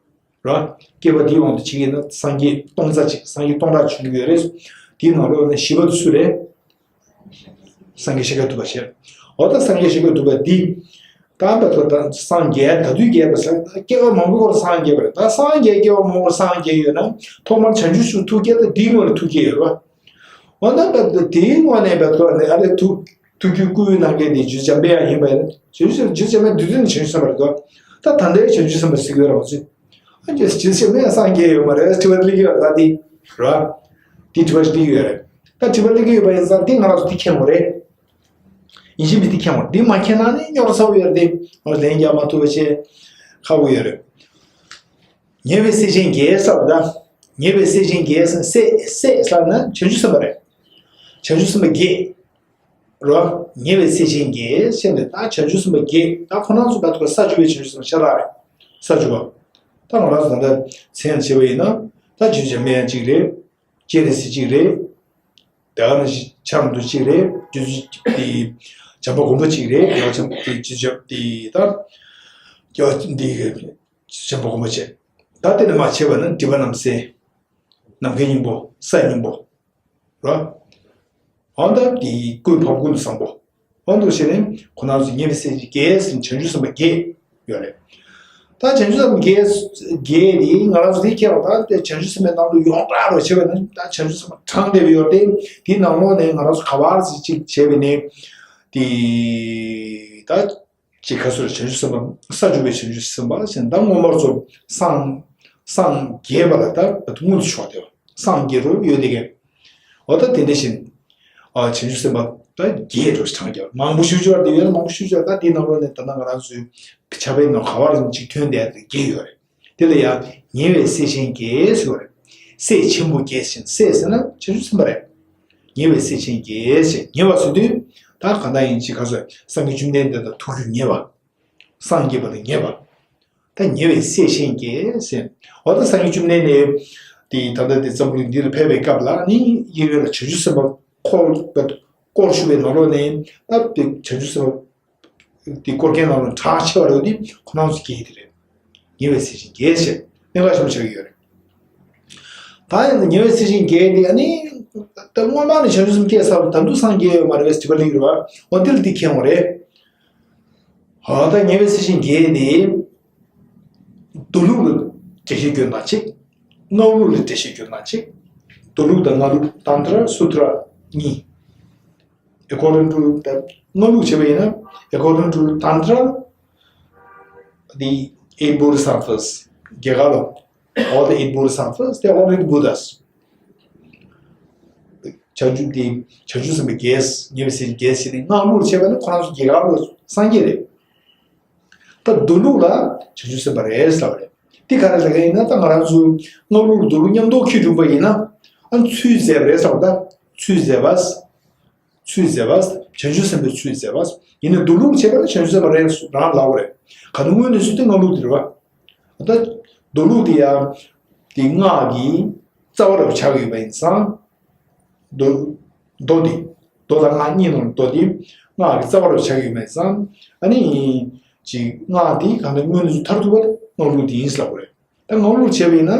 ར། སྐྱེ་བ་འདིའི་དབང་དུ་བྱེད་ཀྱི་ན་སངས་རྒྱས་སྟོང་རྩ་གཅིག་སངས་རྒྱས་སྟོང་ཕྲག་བྱུང་ཡོད་རེད། དེའི་ནང་ལོགས་ནས་བཞི་པ་དེ་སུ་རེད། སངས་རྒྱས་ཤཱཀྱ་ཐུབ་པ་བྱས། འོ་ད་སངས་རྒྱས་ཤཱཀྱ་ཐུབ་པ་འདི། ད་བར་དུ་ད་སངས་རྒྱས་ད་དུས་རྒྱས་པ་སངས་སྐྱེ་བ་མང་པོའི་སྐོར་སངས་རྒྱས་པ་རེད། ད་སངས་རྒྱས་སྐྱེ་བ་མང་པོར་སངས་རྒྱས་ཡོད་ན་ཐོག་མར་བྱང་ཆུབ་ཤིང་ཐུགས་བསྐྱེད་ད་འདིའི་སྔོན་ལ་ཐུགས་བསྐྱེད་ཡོད་རེད་བ། འོ་ན་ད་དེའི་སྔོན་ནས་བར་དུ་ནས་ཨ་ལས་ཐུགས་ཐུགས་རྒྱུད་བསྐུལ་གནང་མཁན་དེ་རྗེ་བཙུན་འཇམ་པའི་དབྱངས་ཡིན་པ་ཡིན་ན་རྗེ་བཙུན་རྗེ་བཙུན་འཇམ་པའི་དེ་དུས་ནས་བྱང་ཆུབ་སེམས་དཔའ་རེད་དོ། ད་ད་ལྟའི་བྱང་ཆུབ་སེམས་དཔའ་ཟེར་གྱི་ཡོད་རེད་མ་ཚུད། ཨ་ཅེ་ཅེ་ཅེ་མེད་སངས་རྒྱས་ཡོད་མ་རེད། དྲི་བ་སླེབས་ཀྱི་ཡོད་རེད། ད་འདི་ར། འདི་དྲི་བ་སླེབས་ཀྱི་ཡོད་རེད། ད་དྲི་བ་སླེབས་ཀྱི་ཡོད་པ་ཡིན་ཙང་འདི་ང་རང་ཚོ་འདི་མཁྱེན་དགོས་རེད། ཡིན་གཅིག་མིན་གཅིག་འདི་མཁྱེན་དགོས་རེད། འདི་མ་མཁྱེན་ན་ནི་རྙོག་དྲ་ཚ་པོ་ཡོད་རེད། འདི་ལན་རྒྱག་མ་ཐུབ་པ་བྱས་ཁག་པོ་ཡོད་རེད། ཉེ་བའི་སྲས་ཆེན་བརྒྱད་ཟེར་བ་ད། ཉེ་བའི་སྲས་ཆེན་བརྒྱད་ཟེར་སྲས་སྲས་ཟེར་ན་བྱང་ཆུབ་སེམས་དཔའ་རེད། བྱང་ཆུབ་སེམས་དཔའ་བརྒྱད། རོ། ཉེ་བའི་སྲས་ཆེན་བརྒྱད་ཟེར་ནས་ད་བྱང་ཆུབ་སེམས་དཔའ་བརྒྱད་ད་ཁོ་རང་ཚོ་ད་ཐུག་ས་བཅུ་པའི་བྱང་ཆུབ་སེམས་དཔའ་ཤ་སྟག་རེད། ས་བཅུ་པ། ད་ང་རང་ཚོ་ད་ལྟ་མཚན་བྱས་པ་ཡིན་ན་ད་རྗེ་བཙུན་འཇམ་དབྱངས་གཅིག་རེད། སྤྱན་རས་གཟིགས་གཅིག་རེད། དེ་ག་ནང་བཞིན་ཕྱག་རྡོར་གཅིག་རེད། རྗེ་བཙུན་དེ་བྱམས་པ་མགོན་པོ་གཅིག་རེད། རྒྱལ་བ་བྱམས་པ་དེ་རྗེ་བྱམས་དེ་ད་རྒྱལ་བ་འདི་བྱམས་པ་མགོན་པོ་བྱས། ད་དེ་ནས་མར་བྱས་པ་ན་སྒྲིབ་པ་རྣམ་སེལ། ནམ་མཁའི་སྙིང་པོ་སའི་སྙིང་པོ། ར། འོ་ད་དེ་ཀུན་བམ་ཀུན་ཏུ་བཟང་པོ། འོ་འདུག་བྱས་ནས་ཁོ་རང་ཚོ་ཉེ་བའི་སྲས་ཆེན་བརྒྱད་ཟེར་བྱང་ཆུབ་སེམས་དཔའ་བརྒྱད་ཡོད་རེད། ད་བྱང་ཆུབ་སེམས་དཔའ་བརྒྱད་བརྒྱད་དེ་ང་རང་ཚོ་དེ་ཁྱེད་རང་ད་དེ་བྱང་ཆུབ་སེམས་དཔའི་ནང་དུ་ཡོངས་གྲགས་རུ་བྱས་པ་ན་ད་བྱང་ཆུབ་སེམས་དཔའ་གྲངས་བསྡད་པ་ཡོད་དེ་དེའི་ནང་ལོགས་ནས་ང་རང་ཚོ་ག་བར་ཅིག་བྱས་པ་ནས་དེ་ད། ཅེས་ཁ་སོར་བྱང་ཆུབ་སེམས་དཔའ་ས་བཅུ་པའི་བྱང་ཆུབ་སེམས་དཔའ་ཞེས་ད་མངོན་པར་རྫོགས་སངས་སངས་རྒྱས་པ་ལ་ད་དངོས་སུ་བྱུང་བ་དེ་སངས་རྒྱས་རུ་ཡོད་དེ་གས། འོ་ད་དེ་འདྲ་བཞིན་ཨ་བྱང་ཆུབ་སེམས་དཔའ་ད་བརྒྱད་རུ་གྲངས་ཀྱང་མང་པོ་ཞུ་ཆོག་དེ་ཡོད་ན་མང་པོ་ཞུ་ཆོག་ད་དེའི་ནང་ལོགས་ནས་ད་ལྟ་ང་རང་ཚོའི་བྱ་བའི་ནང་ག་བར་ཅིག་ཐོན་བསྡད་དེ་བརྒྱད་ཡོད་རེད། དེ་ལ་ཡང་ཉེ་བའི་སྲས་ཆེན་བརྒྱད་ཟེར་བ་རེད། སྲས་ཆེན་པོ་བརྒྱད་ཟེར་ན་སྲས་ཟེར་ན་བྱང་ཆུབ་སེམས་དཔའ་རེད། ཉེ་བའི་སྲས་ཆེན་བརྒྱད་ཟེར་ཉེ་བ་ཟེར་དུས་ད་གང་ལྟར་ཡིན་གཅིག་ག་ཚོད་སངས་རྒྱས་བཅོམ་ལྡན་འདས་དང་ཐུགས་རྒྱུད་ཉེ་བ། སངས་རྒྱས་པ་དང་ཉེ་བ། ད་ཉེ་བའི་སྲས་ཆེན་བརྒྱད་ཟེར། འོ་ད་སངས་རྒྱས་བཅོམ་ལྡན་འདས་དེ་ད་ལྟ་དེ་འཛམ་བུ་གླིང་འདི་ལ་ཕེབས་པའི་སྐབས་ལ་ནི་གཡས་གཡོན་ལ་བྱང་ཆུབ་སེམས་དཔའ་འཁོར་སྐོར་ཞུ་བའི་ནང་ལོགས་ནས་ད་དེ་བྱང་ཆུབ་སེམས་དཔའ། དེ་སྐོར་མཁན་ནང་ལ་གྲགས་ཆེ་བ་རེད་དེ་ཁོ་རང་ཚོ་སྐྱེས་དེ་རེད། ཉེ་བའི་སྲས་ཆེན་བརྒྱད་ཞེས་གནད་འགག་ཆེན་པོ་ཆགས་ཀྱི་ཡོད་རེད། ད་ཡང་ཉེ་བའི་སྲས་ཆེན་བརྒྱད་དེ་ཨ་ནི་ད་སྔོན་མ་ནས་བྱང་ཆུབ་སེམས་སྐྱེས་ཚར་བ་ད་དུང་སངས་རྒྱས་ཡོད་མ་རེད་བས་དྲི་བ་སླེབས་ཀྱི་རེད་བ། འོ་དེ་ལ་དེ་མཁྱེན་དགོས་རེད། ཨ་ད་ཉེ་བའི་སྲས་ཆེན་བརྒྱད་དེ་མདོ་ལུགས་ལ་འགྲེལ་བཤད་སྐྱོན་དང་གཅིག་སྔགས་ལུགས་ལ་འགྲེལ་བཤད་སྐྱོན་དང་གཅིག་མདོ་ལུགས་དང་སྔགས་ལུགས་ཏན་ཏྲ་སུ་ཏྲ་གཉིས། According to the སྔགས་ལུགས་བྱས་པ་ཡིན་ན། According to Tantra, the eight bodhisattvas, རྒྱ་གར་ལ། All the eight bodhisattvas, they are already Buddhas. བྱང་ཆུབ་དེ་བྱང་ཆུབ་སེམས་དཔའ་བརྒྱད། ཉེ་བའི་སྲས་བརྒྱད་ཟེར་ནས་སྔགས་ལུགས་བྱས་པ་ན་ཁོ་རང་ཚོ་རྒྱ་གར་ལ་སངས་རྒྱས་རེད། ད་མདོ་ལུགས་ལ་བྱང་ཆུབ་སེམས་དཔའ་རེད་ཟེར་བ་རེད། དེ་ག་རེ་ཟེར་གི་ཡིན་ན་ད་ང་རང་ཚོ་སྔགས་ལུགས་མདོ་ལུགས་མཉམ་དུ་ཁྱེར་བྱུང་པ་ཡིན་ན། ཨ་ཚུལ་མཛད་པ་རེད་ཟེར་བ་ད། ཚུལ་མཛད་པ། ཚུལ་མཛད་པ། བྱང་ཆུབ་སེམས་དཔའི་ཚུལ་མཛད་པ། ཡིན་ནའི་མདོ་ལུགས་བྱས་པ་ན་བྱང་ཆུབ་སེམས་དཔའ་རང་རང་ལབ་དགོས་རེད། ག་ནི་དངོས་གནས་སུ་དེ་སྔགས་ལུགས་དེ་རེད་བ། ད་མདོ་ལུགས་དེ་ཡང་དེ་སྔགས་ཀྱི་རྩ་བ་རུ་ཆགས་ཡོད་པ་ཡིན་ཙང་། མདོ་མདོ་དེ་མདོ་དང་སྔགས་གཉིས་ནང་མདོ་དེ་སྔགས་ཀྱི་རྩ་བ་རུ་ཆགས་ཡོད་པ་ཡིན་ཙང་། ཨ་ནི་ཅིག་སྔགས་དེ་གང་ལྟར་དངོས་གནས་སུ་མཐར་ཐུག་པ་དེ་སྔགས་ལུགས་དེ་ཡིན་ཟེར་ལབ་དགོས་རེད། ད་སྔགས་ལུགས་བྱས་པ་ཡིན་ན།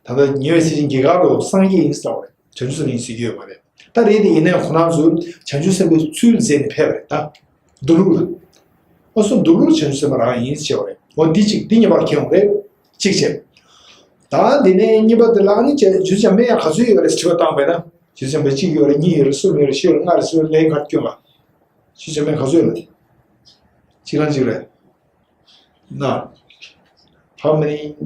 ད་ལྟ་ཉེ་བའི་སྲས་ཆེན་རྒྱ་གར་ལ་སངས་རྒྱས་ཡིན་ཟེར་བ་རེད། བྱང་ཆུབ་སེམས་ཡིན་ཟེར་གྱི་ཡོད་མ་རེད། ད་རེད་དེ་ཡིན་ནའི་ཁོ་རང་ཚོས་བྱང་ཆུབ་སེམས་དཔའི་ཚུལ་མཛད་ནས་ཕེབས་པ་རེད་ད། མདོ་ལུགས་ལ། ཨ་སོ་མདོ་ལུགས་བྱང་ཆུབ་སེམས་དཔའ་རང་ཡིན་ཟེར་བ་རེད། འོ་འདི་གཅིག་འདི་ངེས་པར་མཁྱེན་དགོས་རེད། གཅིག་བྱས། ད་འདི་ནས་གཉིས་པ་དེ་ལ་ནི་བྱང་ཆུབ་སེམས་དཔའ་ག་ཚོད་ཡོད་རེད་དྲི་བ་བཏང་བས་ན། བྱང་ཆུབ་སེམས་དཔའ་གཅིག་ཡོད་རེད། གཉིས་ཡོད་རེད། གསུམ་ཡོད་རེད། བཞི་ཡོད་རེད། ལྔ་རེད། སུམ་རེད། ལན་ག་རེ་སྐྱོན་པ། བྱང་ཆུབ་སེམས་དཔའ་ག་ཚོད་ཡོད་རེད། གཅིག་རང་གཅིག་རེད། ན། How many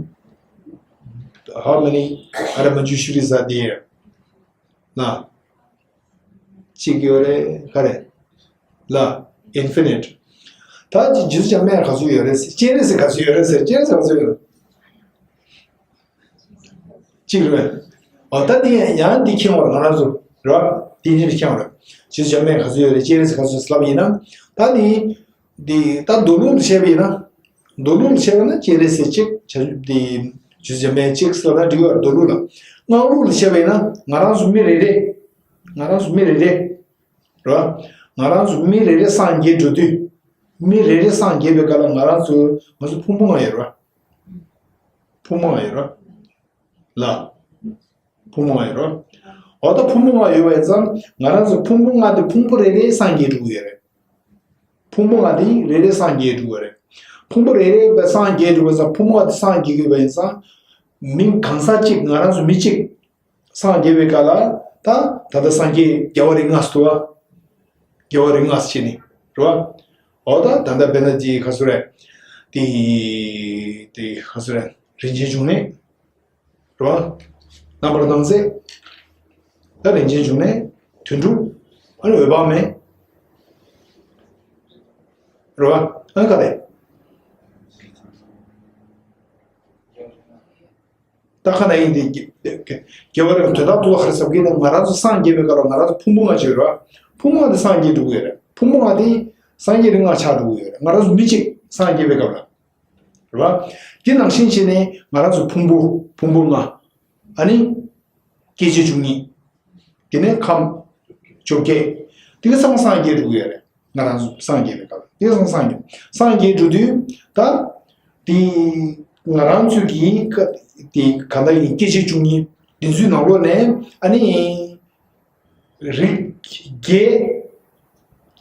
how many are Manjushri are there? ན། གཅིག་ཡོད་རེད། ག་རེ། ལ། infinite། ད་རྗེ་བཙུན་འཇམ་དཔལ་ག་ཚོད་ཡོད་རེད་ཟེར། སྤྱན་རས་གཟིགས་ག་ཚོད་ཡོད་རེད་ཟེར། སྤྱན་རས་གཟིགས་ག་ཚོད་ཡོད་རེད། གཅིག་རེད། འོ་ད་འདི་ཡང་འདི་ཁྱེད་ང་རང་ཚོ་རེད་བ། འདི་འདིར་ཁྱེད་ང་རེད། རྗེ་བཙུན་འཇམ་དཔལ་ག་ཚོད་ཡོད་རེད། སྤྱན་རས་གཟིགས་ག་ཚོད་ཡོད་ལབ་ཡིན་ན། ད་འདི། འདི་ད་མདོ་ལུགས་ལ་བཤད་པ་ཡིན་ན། མདོ་ལུགས་ལ་བཤད་པ་ན་སྤྱན་རས་གཟིགས་གཅིག་བྱ་འདི་རྗེ་བཙུན་འཇམ་དཔལ་གཅིག་ཟེར་ན་འགྲིག་ཡོད་རེད། མདོ་ལུགས་ལ། སྔགས་ལུགས་ལ་བཤད་པ་ཡིན་ན་ང་རང་ཚོ་མི་རེ་རེ། ང་རང་ཚོ་མི་རེ་རེ། རེད་བ། ང་རང་ཚོ་མི་རེ་རེ་སངས་རྒྱས་འགྲོ་དུས། མི་རེ་རེ་སངས་རྒྱས་པའི་སྐབས་ལ་ང་རང་ཚོ་ང་ཚོ་ཕུང་པོ་ལྔ་ཡོད་རེད་བ། ཕུང་པོ་ལྔ་ཡོད་རེད་བ། ལ། ཕུང་པོ་ལྔ་ཡོད་རེད་བ། འོ་ད་ཕུང་པོ་ལྔ་ཡོད་པ་ཡིན་ཙང་ང་རང་ཚོ་ཕུང་པོ་ལྔ་དེ་ཕུང་པོ་རེ་རེ་སངས་རྒྱས་འགྲོ་གི་ཡོད་རེད། ཕུང་པོ་ལྔ་དེ་རེ་རེ་སངས་རྒྱས་འགྲོ་གི་ཡོད་རེད། ཕུང་པོ་རེ་རེ་བས་སངས་རྒྱས་འགྲོ་བ་ཡིན་ཙང་ཕུང་པོ་ལྔ་དེ་སངས་རྒྱས་དགོས་པ་ཡིན་ཙང་། མི་གང་ཟག་གཅིག་ང་རང་ཚོ་མི་གཅིག་སངས་རྒྱས་པའི་སྐབས་ལ་ད་ད་ལྟ་སངས་རྒྱས་རྒྱལ་བ་རིགས་ལྔ་ཟེར་བ། རྒྱལ་བ་རིགས་ལྔ་ཟེར་ནི་རེད་བ། འོ་ད་ད་ལྟ་དཔེར་ན་ཅིག་ག་ཚོད་རེད། དེ་དེ་ག་ཚོད་རེད། རིན་ཆེན་འབྱུང་གནས་རེད་བ། རྣམ་པར་སྣང་མཛད། ད་རིན་ཆེན་འབྱུང་གནས། དོན་གྲུབ། ཨ་ནི་འོད་དཔག་མེད། རེད་བ། ཨ་ནི་ག་རེ། ད་ཁ་ན་ཡིན་དེ། རྒྱལ་བ་རིན་དོན་དག་ཏུ་ལ་ཧར་སབ་གི་ནི་ང་རང་ཚོ་སངས་རྒྱས་པའི་སྐབས་ལ་ང་རང་ཚོ་ཕུང་པོ་ལྔ་ཅིག་ཡོད་རེད་བ། ཕུང་པོ་ལྔ་དེ་སངས་རྒྱས་འགྲོ་གི་ཡོད་རེད། ཕུང་པོ་ལྔ་དེ་སངས་རྒྱས་རིགས་ལྔ་ཆགས་འགྲོ་གི་ཡོད་རེད། ང་རང་ཚོ་མི་གཅིག་སངས་རྒྱས་པའི་སྐབས་ལ། རེད་བ། དེ་ནང་བཞིན་བྱས་ནས་ང་རང་ཚོ་ཕུང་པོ་ཕུང་པོ་ལྔ། ཨ་ནི། སྐྱེ་མཆེད་བཅུ་གཉིས། དེ་ནས་ཁམས། བཅོ་བརྒྱད། དེ་ག་ཚང་མ་སངས་རྒྱས་འགྲོ་གི་ཡོད་རེད། ང་རང་ཚོ་སངས་རྒྱས་པའི་སྐབས་དེ་ག་ཚང་མ་སངས་རྒྱས། སངས་རྒྱས་འགྲོ་དུས་ད། དེ། ང་རང་ཚོ་གི་ཀ་དེ་ག་ད་ཡིན་སྐྱེ་མཆེད་བཅུ་གཉིས། དེ་ཚོའི་ནང་ལོགས་ནས་ཨ་ནི། རིགས་བརྒྱད།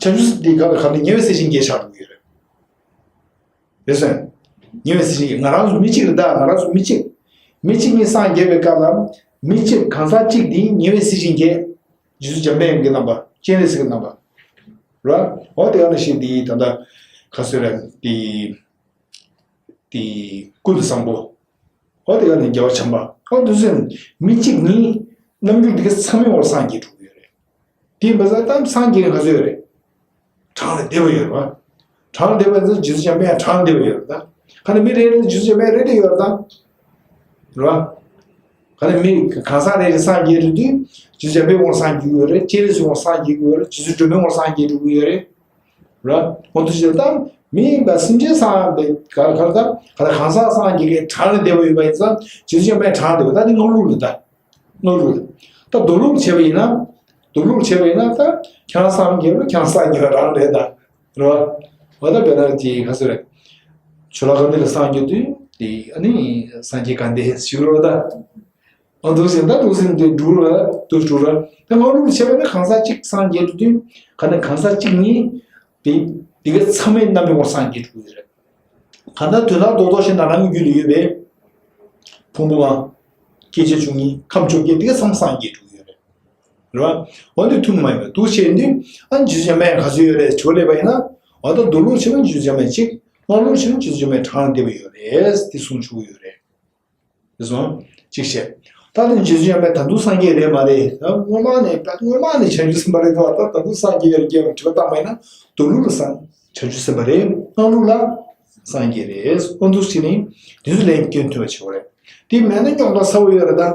བྱང་ཆུབ་དེ་ག་ལ་ག་ད་ཉེ་བའི་སྲས་ཆེན་བརྒྱད་ཆགས་འགྲོ་གི་ཡོད་རེད། རེད་སོང་། ཉེ་བའི་སྲས་ཆེན་བརྒྱད། ང་རང་ཚོ་མི་གཅིག་རེད་ད། ང་རང་ཚོ་མི་གཅིག་མི་གཅིག་གཉིས་སངས་རྒྱས་པའི་སྐབས་ལ། མི་གཅིག་གང་ཟག་གཅིག་དེ་ཉེ་བའི་སྲས་ཆེན་བརྒྱད། རྗེ་བཙུན་འཇམ་དཔལ་དབྱངས་ཀྱི་རྣམ་པ། སྤྱན་རས་གཟིགས་ཀྱི་རྣམ་པ། རེད། འོ་དེ་ག་ནང་བཞིན་དེ་ད་ལྟ་ག་ཚོད་རེད་དེ། དེ་ཀུན་ཏུ་བཟང་པོ། འོ་དེ་ག་ནི་རྒྱལ་བ་བྱམས་པ། འོ་དེ་ཚོ་མི་གཅིག་གཉིས་རྣམ་འགྱུར་འདི་ག་ཚང་མའི་འོག་སངས་རྒྱས་འགྲོ་གི་ཡོད་རེད། དེ་ཡིན་པ་ཙང་ད་སངས་རྒྱས་ག་ཚོད་ཡོད་རེད། གྲངས་ལས་འདས་པ་ཡོད་རེད་བ། གྲངས་ལས་འདས་པ་ཚོ་རྗེ་བཙུན་འཇམ་དཔལ་གྲངས་ལས་འདས་པ་ཡོད་རེད་ད། ག་ནི་མི་རེ་རེ་ལ་རྗེ་བཙུན་འཇམ་དཔལ་རེ་རེ་ཡོད་རེད་ད། རེད་བ། ག་ནི་མི་གང་ཟག་རེ་རེ་སངས་རྒྱས་རེད་དུས་རྗེ་བཙུན་འཇམ་དཔལ་འོག་སངས་རྒྱས་ཡོད་རེད། སྤྱན་རས་གཟིགས་འོག་སངས་རྒྱས་ཡོད་རེད། རྗེ་བཙུན་སྒྲོལ་མའི་འོག་སངས་རྒྱས་འགྲོ་གི་ཡོད་རེད། ར། འོ་དུ་ཞེས་དང་མི་ཡིན་པ་སེམས་ཅན་སངས་པའི་ག་ག་ད་ག་ད་གང་ཟག་སངས་རྒྱས་ཀྱི་གྲངས་ལས་འདས་པ་ཡོད་པ་ཡིན་ཙང་རྗེ་བཙུན་འཇམ་དཔལ་གྲངས་འདས་པ་ད་ནི་སྔགས་ལུགས་ལ་ད། སྔགས་ལུགས་ལ། ད་མདོ་ལུགས་བྱས་པ་ཡིན་ན། མདོ་ལུགས་བྱས་པ་ཡིན་ན་ད་ཁྱེད་རང་སངས་རྒྱས་པ་ཁྱེད་རང་སངས་རྒྱས་པ་རང་རེད་ད། ར། འོ་ད་དཔེར་ན་ཅི་ག་ཚོད་རེད། ཆུ་ལྷ་གངས་ཏི་ལ་སངས་རྒྱས་དུས་དེ་ཨ་ནི་སངས་རྒྱས་གངས་ཏི་ཞུ་རོགས་ད། ཨ་འདུག་ཟིན་ད་འདུག་ཟིན་དེ་འགྲུབ་ར་འདུག་འགྲུབ་ར། ད་སྔགས་ལུགས་བྱས་པ་ན་གང་ཟག་གཅིག་སངས་རྒྱས་འགྲོ་དུས་ག་ནས་གང་ཟག་གཅིག་གཉིས་དེ་དེ་ག་ཚང་མའི་རྣམ་པའི་ངོར་སངས་རྒྱས་འགྲོ་གི་ཡོད་རེད། གང་ལྟར་དོན་དག་རྡོག་རྡོག་ཞིག་ན་རང་གི་རྒྱུད་ལ་ཡོད་པའི་ཕུང་པོ་ལྔ། སྐྱེ་མཆེད་བཅུ་གཉིས་ཁམས་བཅོ་བརྒྱད་དེ་ག་ཚང་མ་སངས་རྒྱས་འགྲོ་གི་ཡོད་རེད། རེད་བ། འོ་འདི་ཐུན་མོང་མ་ཡིན་པ་འདུག་བྱས་འདི་ཨ་ནི་རྗེ་བཙུན་འཇམ་དཔལ་ག་ཚོད་ཡོད་རེད་ཇོ་ལེ་བ་ཡིན་ན། འོ་ད་མདོ་ལུགས་བྱས་པ་ན་རྗེ་བཙུན་འཇམ་དཔལ་གཅིག་སྔགས་ལུགས་བྱས་པ་ན་རྗེ་བཙུན་འཇམ་དཔལ་གྲངས་ལས་འདས་པ་ཡོད་རེད་དེ་གསུང་ཆོག་གི་ཡོད་རེད། དེ་སོང་། གཅིག་བཤད། ད་དེ་རྗེ་བཙུན་འཇམ་དཔལ་ད་དུང་སངས་རྒྱས་རེད་མ་རེད། ད་སྔོན་མ་ནས་ད་སྔོན་མ་ནས་བྱང་ཆུབ་སེམས་དཔའ་རེད་འདུག་ད་ད་དུང་སངས་རྒྱས་ཡར་རྒྱས་པ་དྲི་བ་བཏང་བ་ཡིན་ན་མདོ་ལུགས་ལ་སངས་བྱང་ཆུབ་སེམས་དཔའ་རེད། སྔགས་ལུགས་ལ་སངས་རྒྱས་རེད། ཨོ་འདུག་ཅི་ནི་དེ་ཚོ་ལན་སྐྱོན་ཐོན་པ་བྱེད་པ་རེད། དེ་མེད་ན་རྙོག་དྲ་ཚ་བོ་ཡོད་རེད་ད།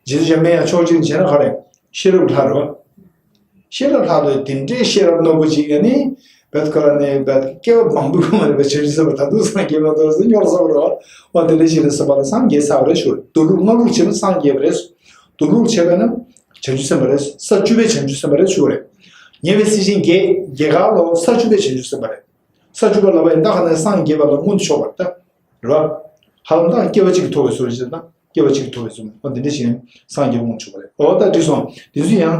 རྗེ་བཙུན་འཇམ་དཔལ་ཡང་ཕྱོགས་གཅིག་ནས་བྱས་ན་ག་རེད། ཤེས་རབ་ལྷ་རེད་བ། ཤེས་རབ་ལྷ་དོ་དེ་འདྲའི་ཤེས་རབ་རྣོན་པོ་ཅིག་ཡ་ནི། བད་ཁོ་ར་ནས་བད་སྐྱེ་བ་མང་པོའི་སྒང་ལ་བད་བྱང་ཆུབ་སེམས་དཔའ་ད་དུང་སངས་རྒྱས་མ་ཐོབ་ཟེར་སྙོར་ས་རེད་བ། དེ་འདྲ་ཞིག་རེད་ཟེར་བ་ལ་སངས་རྒྱས་ཚར་བ་རེད་ཞུ་རེད། མདོ་ལུགས་སྔགས་ལུགས་བྱས་ན་སངས་རྒྱས་པ་རེད། མདོ་ལུགས་བྱས་པ་ན་བྱང་ཆུབ་སེམས་དཔའ་རེད། ས་བཅུ་པའི་བྱང་ཆུབ་སེམས་དཔའ་རེད་ཞུ་རེད། ཉེ་བའི་སྲས་ཆེན་བརྒྱད་བརྒྱད་ག་ལོ་ས་བཅུ་པའི་བྱང་ཆུབ་སེམས་དཔའ་རེད། ས་བཅུ་པ་ལ་བ་ཡིན་ད་ག་ནས་སངས་རྒྱས་པ་ལ་མངོན་དུ་ཕྱོགས་པ་རེད་ད། རེད་བ། ཧ་ལམ་ད་སྐྱེ་བ་གཅིག་གིས་ཐོབ་པའི་བཟོ་འདྲ་ཞིག་ན་སྐྱེ་བ་གཅིག་གིས་ཐོབ་པའི་བཟོ་འདྲ་འདི་འདྲ་ཞིག་ནས་སངས་རྒྱས་པ་མངོན་ཆོག་པ་རེད། འོ་ད་འགྲིག་སོང་། དེ་ཚོ་ཡང་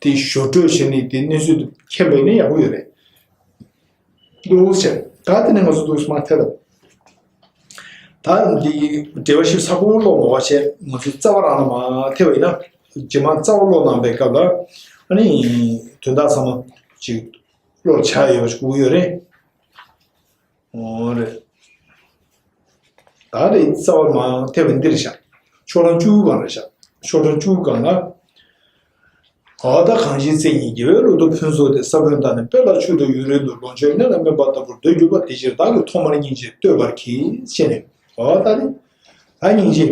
དེ་ཞོར་འཕྲོས་བྱས་ནས་དེ་གནས་ཚུལ་དུ་མཁྱེན་པ་ཡིན་ན་ཡག་པོ་ཡོད་རེད། འདུག་ཟེར། ད་དེ་ནས་ང་ཚོ་འདུག་མ་ཐེ་ལ། ད་འདི་འགྲེལ་པ་ཞིབ་ཚགས་པོ་ཀློག་མ་བ་བྱས་ང་ཚོ་རྩ་བ་རང་ལ་མ་ཐེ་བ་ཡིན་ན་རྗེས་མ་རྩ་བ་ཀློག་གནང་པའི་སྐབས་ལ་ཨ་ནི་དོན་དག་ཚང་མ་ཅིག་ཀློག་བྱ་ཡོད་པ་ཞིག་དགོས་ཀྱི་ཡོད་རེད། འོ་རེད། ད་རེས་རྩ་བ་མ་ཐེ་བ་འདིར་བཞག་ཕྱོགས་གྲངས་བཅུ་སྒང་རེད་ཤག་ཕྱོགས་གྲངས་བཅུ་སྒང་ལ། འོ་ད་གང་ཞིག་ཚེ་ཉིད་རྒྱལ་བའི་ཀླུ་གདུགས་ཕུན་ཚོགས་ཏེ། ས་བོན་དང་ནི་སྤོས་ལ་མཆོད་དོ་ཡུན་རིང་དུ། ལོངས་སྤྱོད་གནས་ལ་སྨོན་པ་ལྟ་བུར་འདོད་གྱུར་པ། དེ་ཕྱིར་བདག་གིས་ཐོག་མར་སྙིང་རྗེ་བསྟོད་པར་གྱིས། ཞེས་ནས། འོ་ད་ནི། ད་སྙིང་རྗེ།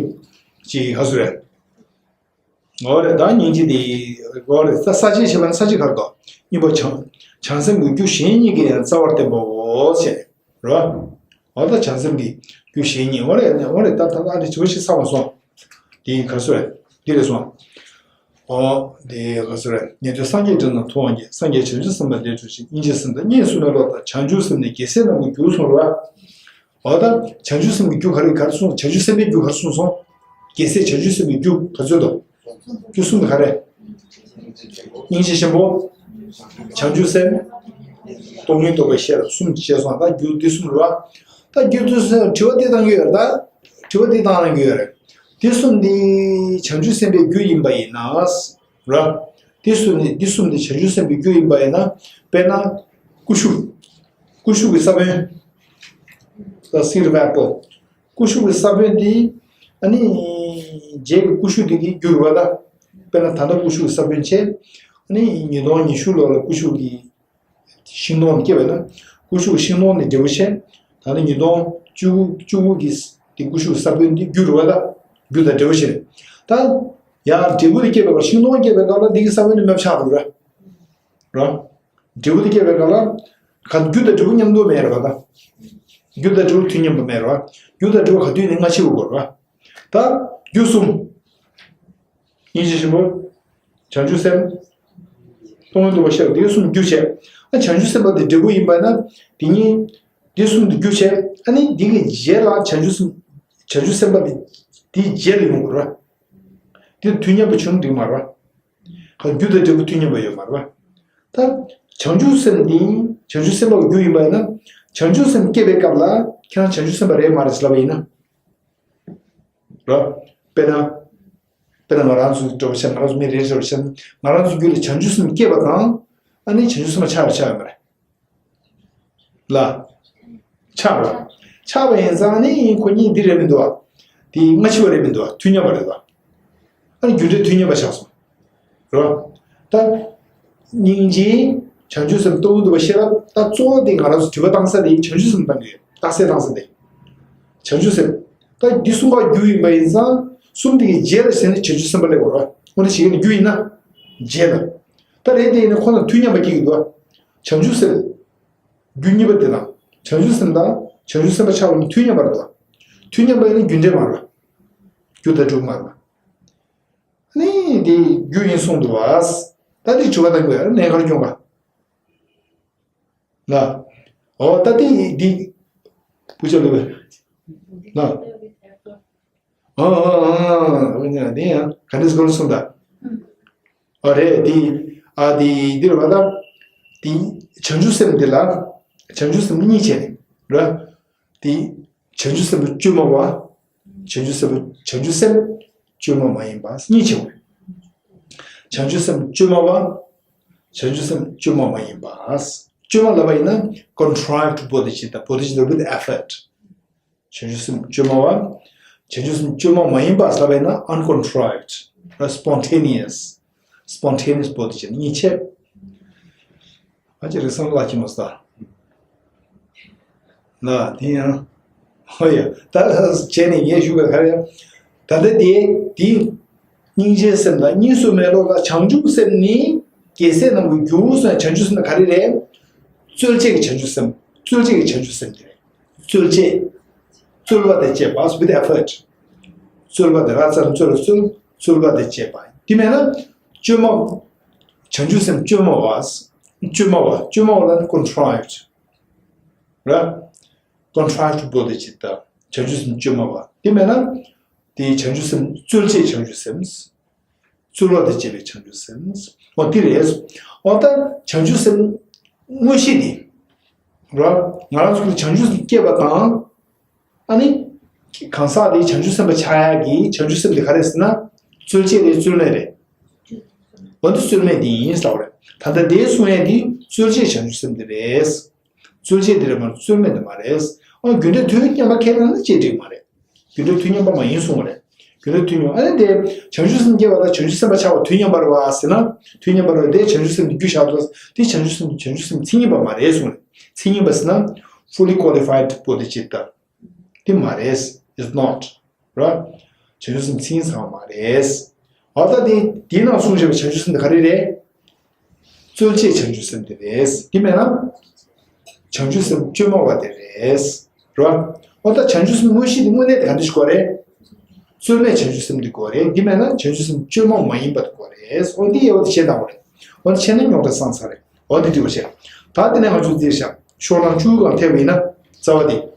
ཅིག་ག་ཚོད་རེད། འོ་རེད། ད་སྙིང་རྗེ་དེ། འོ་རེད། ད་ས་བཅད་བྱས་པ་ན་ས་བཅད་ག་རེ་འདུག་གཉིས་པ་བྱང་། བྱང་སེམས་ཀྱི་རྒྱུ་གཞན་གཉིས་ཀྱི་ཡང་རྩ་བར་བསྟན་པའོ། ཞེས་ནས། རེད་བ། འོ་ད་བྱང་སེམས་ཀྱི་རྒྱུ་གཞན་གཉིས། འོ་རེད། འོ་རེད། ད་ད་ད་དེ་བྱ་བ་ཞིག་ཚང་བ་སོང་། དེ་ག་ཚོད་རེད། འདི་རེད་སོང་། འོ་དེ་ག་ཚོད་རེད། ཉན་ཐོས་སངས་རྒྱས་བྲིས་ན་མཐོང་བ་ཉིད། སངས་རྒྱས་བྱང་ཆུབ་སེམས་དཔའ་འདི་སྒྲུབ་ཅིང་། སྙིང་རྗེ་སེམས་དང་གཉིས་སུ་མེད་པ་དང་། བྱང་ཆུབ་སེམས་ནི་རྒྱལ་སྲས་རྣམས་ཀྱི་རྒྱུ་གསུངས་རེད་བ། འོ་ད་བྱང་ཆུབ་སེམས་ཀྱི་རྒྱུ་ག་རེ་ག་རེ་གསུངས། བྱང་ཆུབ་སེམས་དཔའི་རྒྱུ་ག་རེ་གསུངས་སོང་། རྒྱལ་སྲས་བྱང་ཆུབ་སེམས་ཀྱི་རྒྱུ་ག་ཚོད་དོ། རྒྱུ་གསུམ་ག་རེ། སྙིང་རྗེ་ཆེན་པོ། བྱང་ཆུབ་སེམས། སྟོང་ཉིད་རྟོགས་པའི་ཤེས་རབ་གསུམ་བྱས་སོང་། ད་རྒྱུ་འདི་གསུམ་རེད་བ། ད་རྒྱུ་འདི་གསུམ་དྲི་བ་འདི་བཏང་གི་ཡོད་རེད། ད་དྲི་བ་འདི་བཏང་གནང་གི་ཡོད་རེད། འདི་གསུམ་འདི་བྱང་ཆུབ་སེམས་དཔའི་རྒྱུ་ཡིན་པ་ཡིན་ན། ར། འདི་གསུམ་ནི་འདི་གསུམ་འདི་བྱང་ཆུབ་སེམས་དཔའི་རྒྱུ་ཡིན་པ་ཡིན་ན། དཔེར་ན། ཀུ་ཤུ། ཀུ་ཤུ་གི་ས་བོན། The seed of apple། ཀུ་ཤུ་གི་ས་བོན་འདི། ཨ་ནི། རྗེས་ཀྱི་ཀུ་ཤུ་འདི་གི་རྒྱུ་རེད་བ་ད། དཔེར་ན་ད་ལྟ་ཀུ་ཤུ་གི་ས་བོན་བྱས། ཨ་ནི་ཉིས་སྟོང་ཉི་ཤུ་ལོ་ལ་ཀུ་ཤུ་གི་ཤིང་སྡོང་སྐྱེས་པ་ན། ཀུ་ཤུ་གི་ཤིང་སྡོང་ནི་འབྲས་བུ་བྱས། ད་ནི་ཉིས་སྟོང་བཅུ་དགུ་བཅུ་དགུ་གི་དེ་ཀུ་ཤུ་གི་ས་བོན་འདི་རྒྱུ་རེད་བ་ད། རྒྱུ་དང་འབྲས་བུ་བྱས། ད། ཡང་འབྲས་བུ་དེ་སྐྱེས་པའི་བར་ཤིང་སྡོང་སྐྱེས་པའི་སྐབས་ལ་འདི་གི་ས་བོན་ནི་མེད་པ་ཆགས་འགྲོ་ར། ར། འབྲས་བུ་དེ་སྐྱེས་པའི་སྐབས་ལ། ག་རྒྱུ་དང་འབྲས་བུ་མཉམ་དུ་མེད་རེད་བ་ད། རྒྱུ་དང་འབྲས་བུ་དུས་མཉམ་པ་མེད་རེད་བ། རྒྱུ་དང་འབྲས་བུ་ག་དུས་ནས་སྔ་ཕྱི་འོ་དགོས་རེད་བ། ད། རྒྱུ་གསུམ། སྙིང་རྗེ་ཆེན་པོ། བྱང་ཆུབ་སེམས། སྟོང་ཉིད་རྟོགས་པའི་ཤེས་རབ་འདི་གསུམ་རྒྱུ་བྱས། ཨ་བྱང་ཆུབ་སེམས་དཔའ་དེ་འབྲས་བུ་ཡིན་པ་ན། དེ་ཉིད། འདི་གསུམ་དུ་རྒྱུ་བྱས། ཨ་ནི་འདི་གི་རྗེས་ལ་བྱང་ཆུབ་སེམས། བྱང་ཆུབ་སེམས་དཔའ་དེ། དེའི་རྗེས་ལ་ཡོང་དགོས་རེད་བ། དེ་དུས་མཉམ་པ་བྱུང་འགྲིག་མ་རེད་བ། ག་རྒྱུ་དང་འབྲས་བུ་དུས་མཉམ་པ་ཡོད་མ་རེད་བ། ད། བྱང་ཆུབ་སེམས་འདི། བྱང་ཆུབ་སེམས་དཔའ་གི་རྒྱུ་ཡིན་པ་ཡིན་ན། བྱང་ཆུབ་སེམས་སྐྱེས་པའི་སྐབས་ལ་ཁྱེད་རང་བྱང་ཆུབ་སེམས་དཔའ་རེད་མ་རེད་ཟེར་ལབ་པ་ཡིན་ན། ར། དཔེར་ན། དཔེར་ན་ང་རང་ཚོ་འགྲོ་བ་ཤ་ང་རང་ཚོ་མི་རེ་རེ་བ་ཤ་ང་རང་ཚོ་རྒྱུད་ལ་བྱང་ཆུབ་སེམས་སྐྱེས་པ་དང་། ཨ་ནི་བྱང་ཆུབ་སེམས་དཔའ་ཆགས་རེད་ཆགས་ཡོད་མ་རེད། ལ། ཆགས་པ། ཆགས་པ་ཡིན་ཙང་ནི་ཁོ་གཉིས་འདི་རེད་མི་འདུག་བ། དེ་སྔ་ཕྱི་བ་རེད་མི་འདུག་བ། དུས་མཉམ་པ་རེད་བ། ཨ་ནི་རྒྱུ་འབྲས་དུས་མཉམ་པ་ཆགས་སོང་། རེད་བ། ད། སྙིང་རྗེ། བྱང་ཆུབ་སེམས། སྟོང་ཉིད་རྟོགས་པའི་ཤེས་རབ། ད་གཙོ་བོ་དེ་ང་རང་ཚོ་དྲི་བ་བཏང་ས་དེ་བྱང་ཆུབ་སེམས་བཏང་གི་ཡོད། རྟགས་གསལ་བཏང་ས་དེ། བྱང་ཆུབ་སེམས། ད་འདི་གསུམ་པ་རྒྱུ་ཡིན་པ་ཡིན་ཙང་། གསུམ་དེ་གི་རྗེས་ལ་ཟེར་ནས་བྱང་ཆུབ་སེམས་དཔའ་སླེབས་པ་རེད་བ། འོ་ན་ཞིག་ནི་རྒྱུ་ཡིན་ན། རྗེས་ལ། ད་རེད་དེ་ཡིན་ན་ཁོ་ན་དུས་མཉམ་པ་སྐྱེ་གི་འདུག་བ། བྱང་ཆུབ་སེམས། རྒྱུ་གཉིས་པ་དེ་དང་། བྱང་ཆུབ་སེམས་དང་བྱང་ཆུབ་སེམས་དཔའ་ཆགས་པ་ནི་དུས་མཉམ་པར་འདུག་དུས་མཉམ་པ་ཡིན་ན་རྒྱུ་འབྲས་མ་རེད། རྒྱུ་དང་འབྲས་བུ་མ་རེད། ནི་དེ་རྒྱུ་ཡིན་གསུངས་འདུག་བ། ད་དེ་དྲི་བ་བཏང་དགོས་ཡ་གནད་འགག་ཅུང་ག་ལ། འོ་ད་དེ་འདི། བུ་ཆ་ལུ་བས། ལ། ཨ་ཨ་ཨ་ཨ་ཨ་དེ་ཡང་ག་འདྲས་སྐོར་གསུངས་ད། ཨ་རེད་དེ། ཨ་དེ་འདི་རེད་བ་ད། དེ་བྱང་ཆུབ་སེམས་དེ་ལ། བྱང་ཆུབ་སེམས་གཉིས་བྱས་ནས་རེད། དེ། བྱང་ཆུབ་སེམས་དཔའ་བཅོས་མ་བ། བྱང་ཆུབ་སེམས་དཔའ་བྱང་ཆུབ་སེམས་བཅོས་མ་མ་ཡིན་པ་གཉིས་བྱས་པ་རེད། བྱང་ཆུབ་སེམས་དཔའ་བཅོས་མ་བ། བྱང་ཆུབ་སེམས་དཔའ་བཅོས་མ་མ་ཡིན་པ། བཅོས་མ་ལབ་པ་ཡིན་ན་contrived bodhicitta, bodhicitta with effort. བྱང་ཆུབ་སེམས་དཔའ་བཅོས་མ་བ། བྱང་ཆུབ་སེམས་དཔའ་བཅོས་མ་མ་ཡིན་པ་ལབ་པ་ཡིན་ན་uncontrived, right? Spontaneous. Spontaneous bodhicitta གཉིས་ཆེ། ཨ་ཅེ་རེ་སང་ལ་ཁྱི་མོ་ས། ལ་དེ་ཡང་། ཧོ་ཡ། ད་བྱས་ནས་ངས་ཞུ་བའི་ག་རེ། ད་ལྟ་དེ་དེ། སྙིང་རྗེའི་སེམས་དང་གཉིས་སུ་མེད་ལོ་ལ། བྱང་ཆུབ་སེམས་ནི་རྒྱལ་སྲས་རྣམས་ཀྱི་རྒྱུ་ཟེར། བྱང་ཆུབ་སེམས་ནི་ག་རེ་རེད། རྩོལ་བཅས་ཀྱི་བྱང་ཆུབ་སེམས། རྩོལ་བཅས་ཀྱི་བྱང་ཆུབ་སེམས་དེ་རེད། རྩོལ་བཅས། རྩོལ་བ་དང་བཅས་པ། with effort. རྩོལ་བ་དེ་ར་ཙམ་རྩོལ་རྩོལ། རྩོལ་བ་དང་བཅས་པ། དེ་མེད་ན། བཅོས་མ། བྱང་ཆུབ་སེམས་བཅོས་མ་བ། བཅོས་མ་བ། བཅོས་མ་བ་ལ་contrived. ར། contrived bodhicitta. བྱང་ཆུབ་སེམས་བཅོས་མ་བ། དེ་མེད་ན། དེའི་བྱང་ཆུབ་སེམས་རྩོལ་བཅས་བྱང་ཆུབ་སེམས། རྩོལ་བ་དང་བཅས་པའི་བྱང་ཆུབ་སེམས། འོ་དེ་རེད། འོ་ད་བྱང་ཆུབ་སེམས་དངོས་གཞི་དེ། ར། ང་རང་ཚོ་གི་བྱང་ཆུབ་སེམས་སྐྱེས་པ་དང་། ཨ་ནི། གང་ཟག་དེ་བྱང་ཆུབ་སེམས་དཔའ་ཆགས་ཡག་གི་བྱང་ཆུབ་སེམས་དེ་ག་རེ་ཟེར་ན། རྩོལ་བཅས་རེད་རྩོལ་མེད་རེད། འོ་འདི་རྩོལ་མེད་དེ་ཡིན་ཟེར་བ་རེད། ད་ལྟ་དེའི་གསུང་ཡག་དེ་རྩོལ་བཅས་བྱང་ཆུབ་སེམས་དེ་རེད། རྩོལ་བཅས་དེ་རེད་མ་རྩོལ་མེད་དེ་མ་རེད། ཨ་རྒྱུ་འབྲས་དུས་མཉམ་པ་ཁས་ལེན་ན་ཅི་འགྲིག་མ་རེད། རྒྱུ་འབྲས་དུས་མཉམ་པ་མ་ཡིན་གསུང་བ་རེད། རྒྱུ་ལ་དུས་མཉམ། ཨ་ནི་དེ་བྱང་ཆུབ་སེམས་སྐྱེ་བ་དང་བྱང་ཆུབ་སེམས་དཔའ་ཆགས་པ་དུས་མཉམ་པ་རེད་བ་ཟེར་ན། དུས་མཉམ་པ་རེད་བ། དེ་བྱང་ཆུབ་སེམས་དེ་རྒྱུ་བཞག་འདུག་དེ་བྱང་ཆུབ་སེམས་དེ་བྱང་ཆུབ་སེམས་མཚན་ཉིད་པ་མ་རེད་གསུངས་རེད། མཚན་ཉིད་པ་ཟེར་ན་fully qualified པོ་དེ་ཅིག་ད། དེ་མ་རེད། It's not right. བྱང་ཆུབ་སེམས་མཚན་ཉིད་ཚང་མ་མ་རེད། འོ་ད་དེ་དེའི་ནང་གསུངས་བཞག་པའི་བྱང་ཆུབ་སེམས་དེ་ག་རེ་རེད། རྩོལ་བཅས་བྱང་ཆུབ་སེམས་དེ་རེད། དེ་མེད་ན། བྱང་ཆུབ་སེམས་བཅོས་མ་བ་དེ་རེད། རེད་བ། འོ་ད་བྱང་ཆུབ་སེམས་དངོས་གཞི་དེ་དངོས་གནས་དེ་ག་འདྲ་ཞིག་དགོས་རེད། རྩོལ་མེད་བྱང་ཆུབ་སེམས་དེ་དགོས་རེད། དེ་མེད་ན་བྱང་ཆུབ་སེམས་བཅོས་མ་མ་ཡིན་པ་དེ་དགོས་རེད། འོ་འདི་དབྱེ་བ་དེ་ཕྱེ་བཏང་བ་རེད། འོ་ད་ཕྱེ་ན་རྙོག་དྲ་སངས་ཚར་རེད། འོ་འདི་འདྲི་བ་བྱས། ད་དེ་ནས་ང་ཚོ་འདིར་བཞག་ཕྱོགས་གླང་བཅུ་གང་ཐེབས་ཡིན་ན། རྩ་བ་དེ།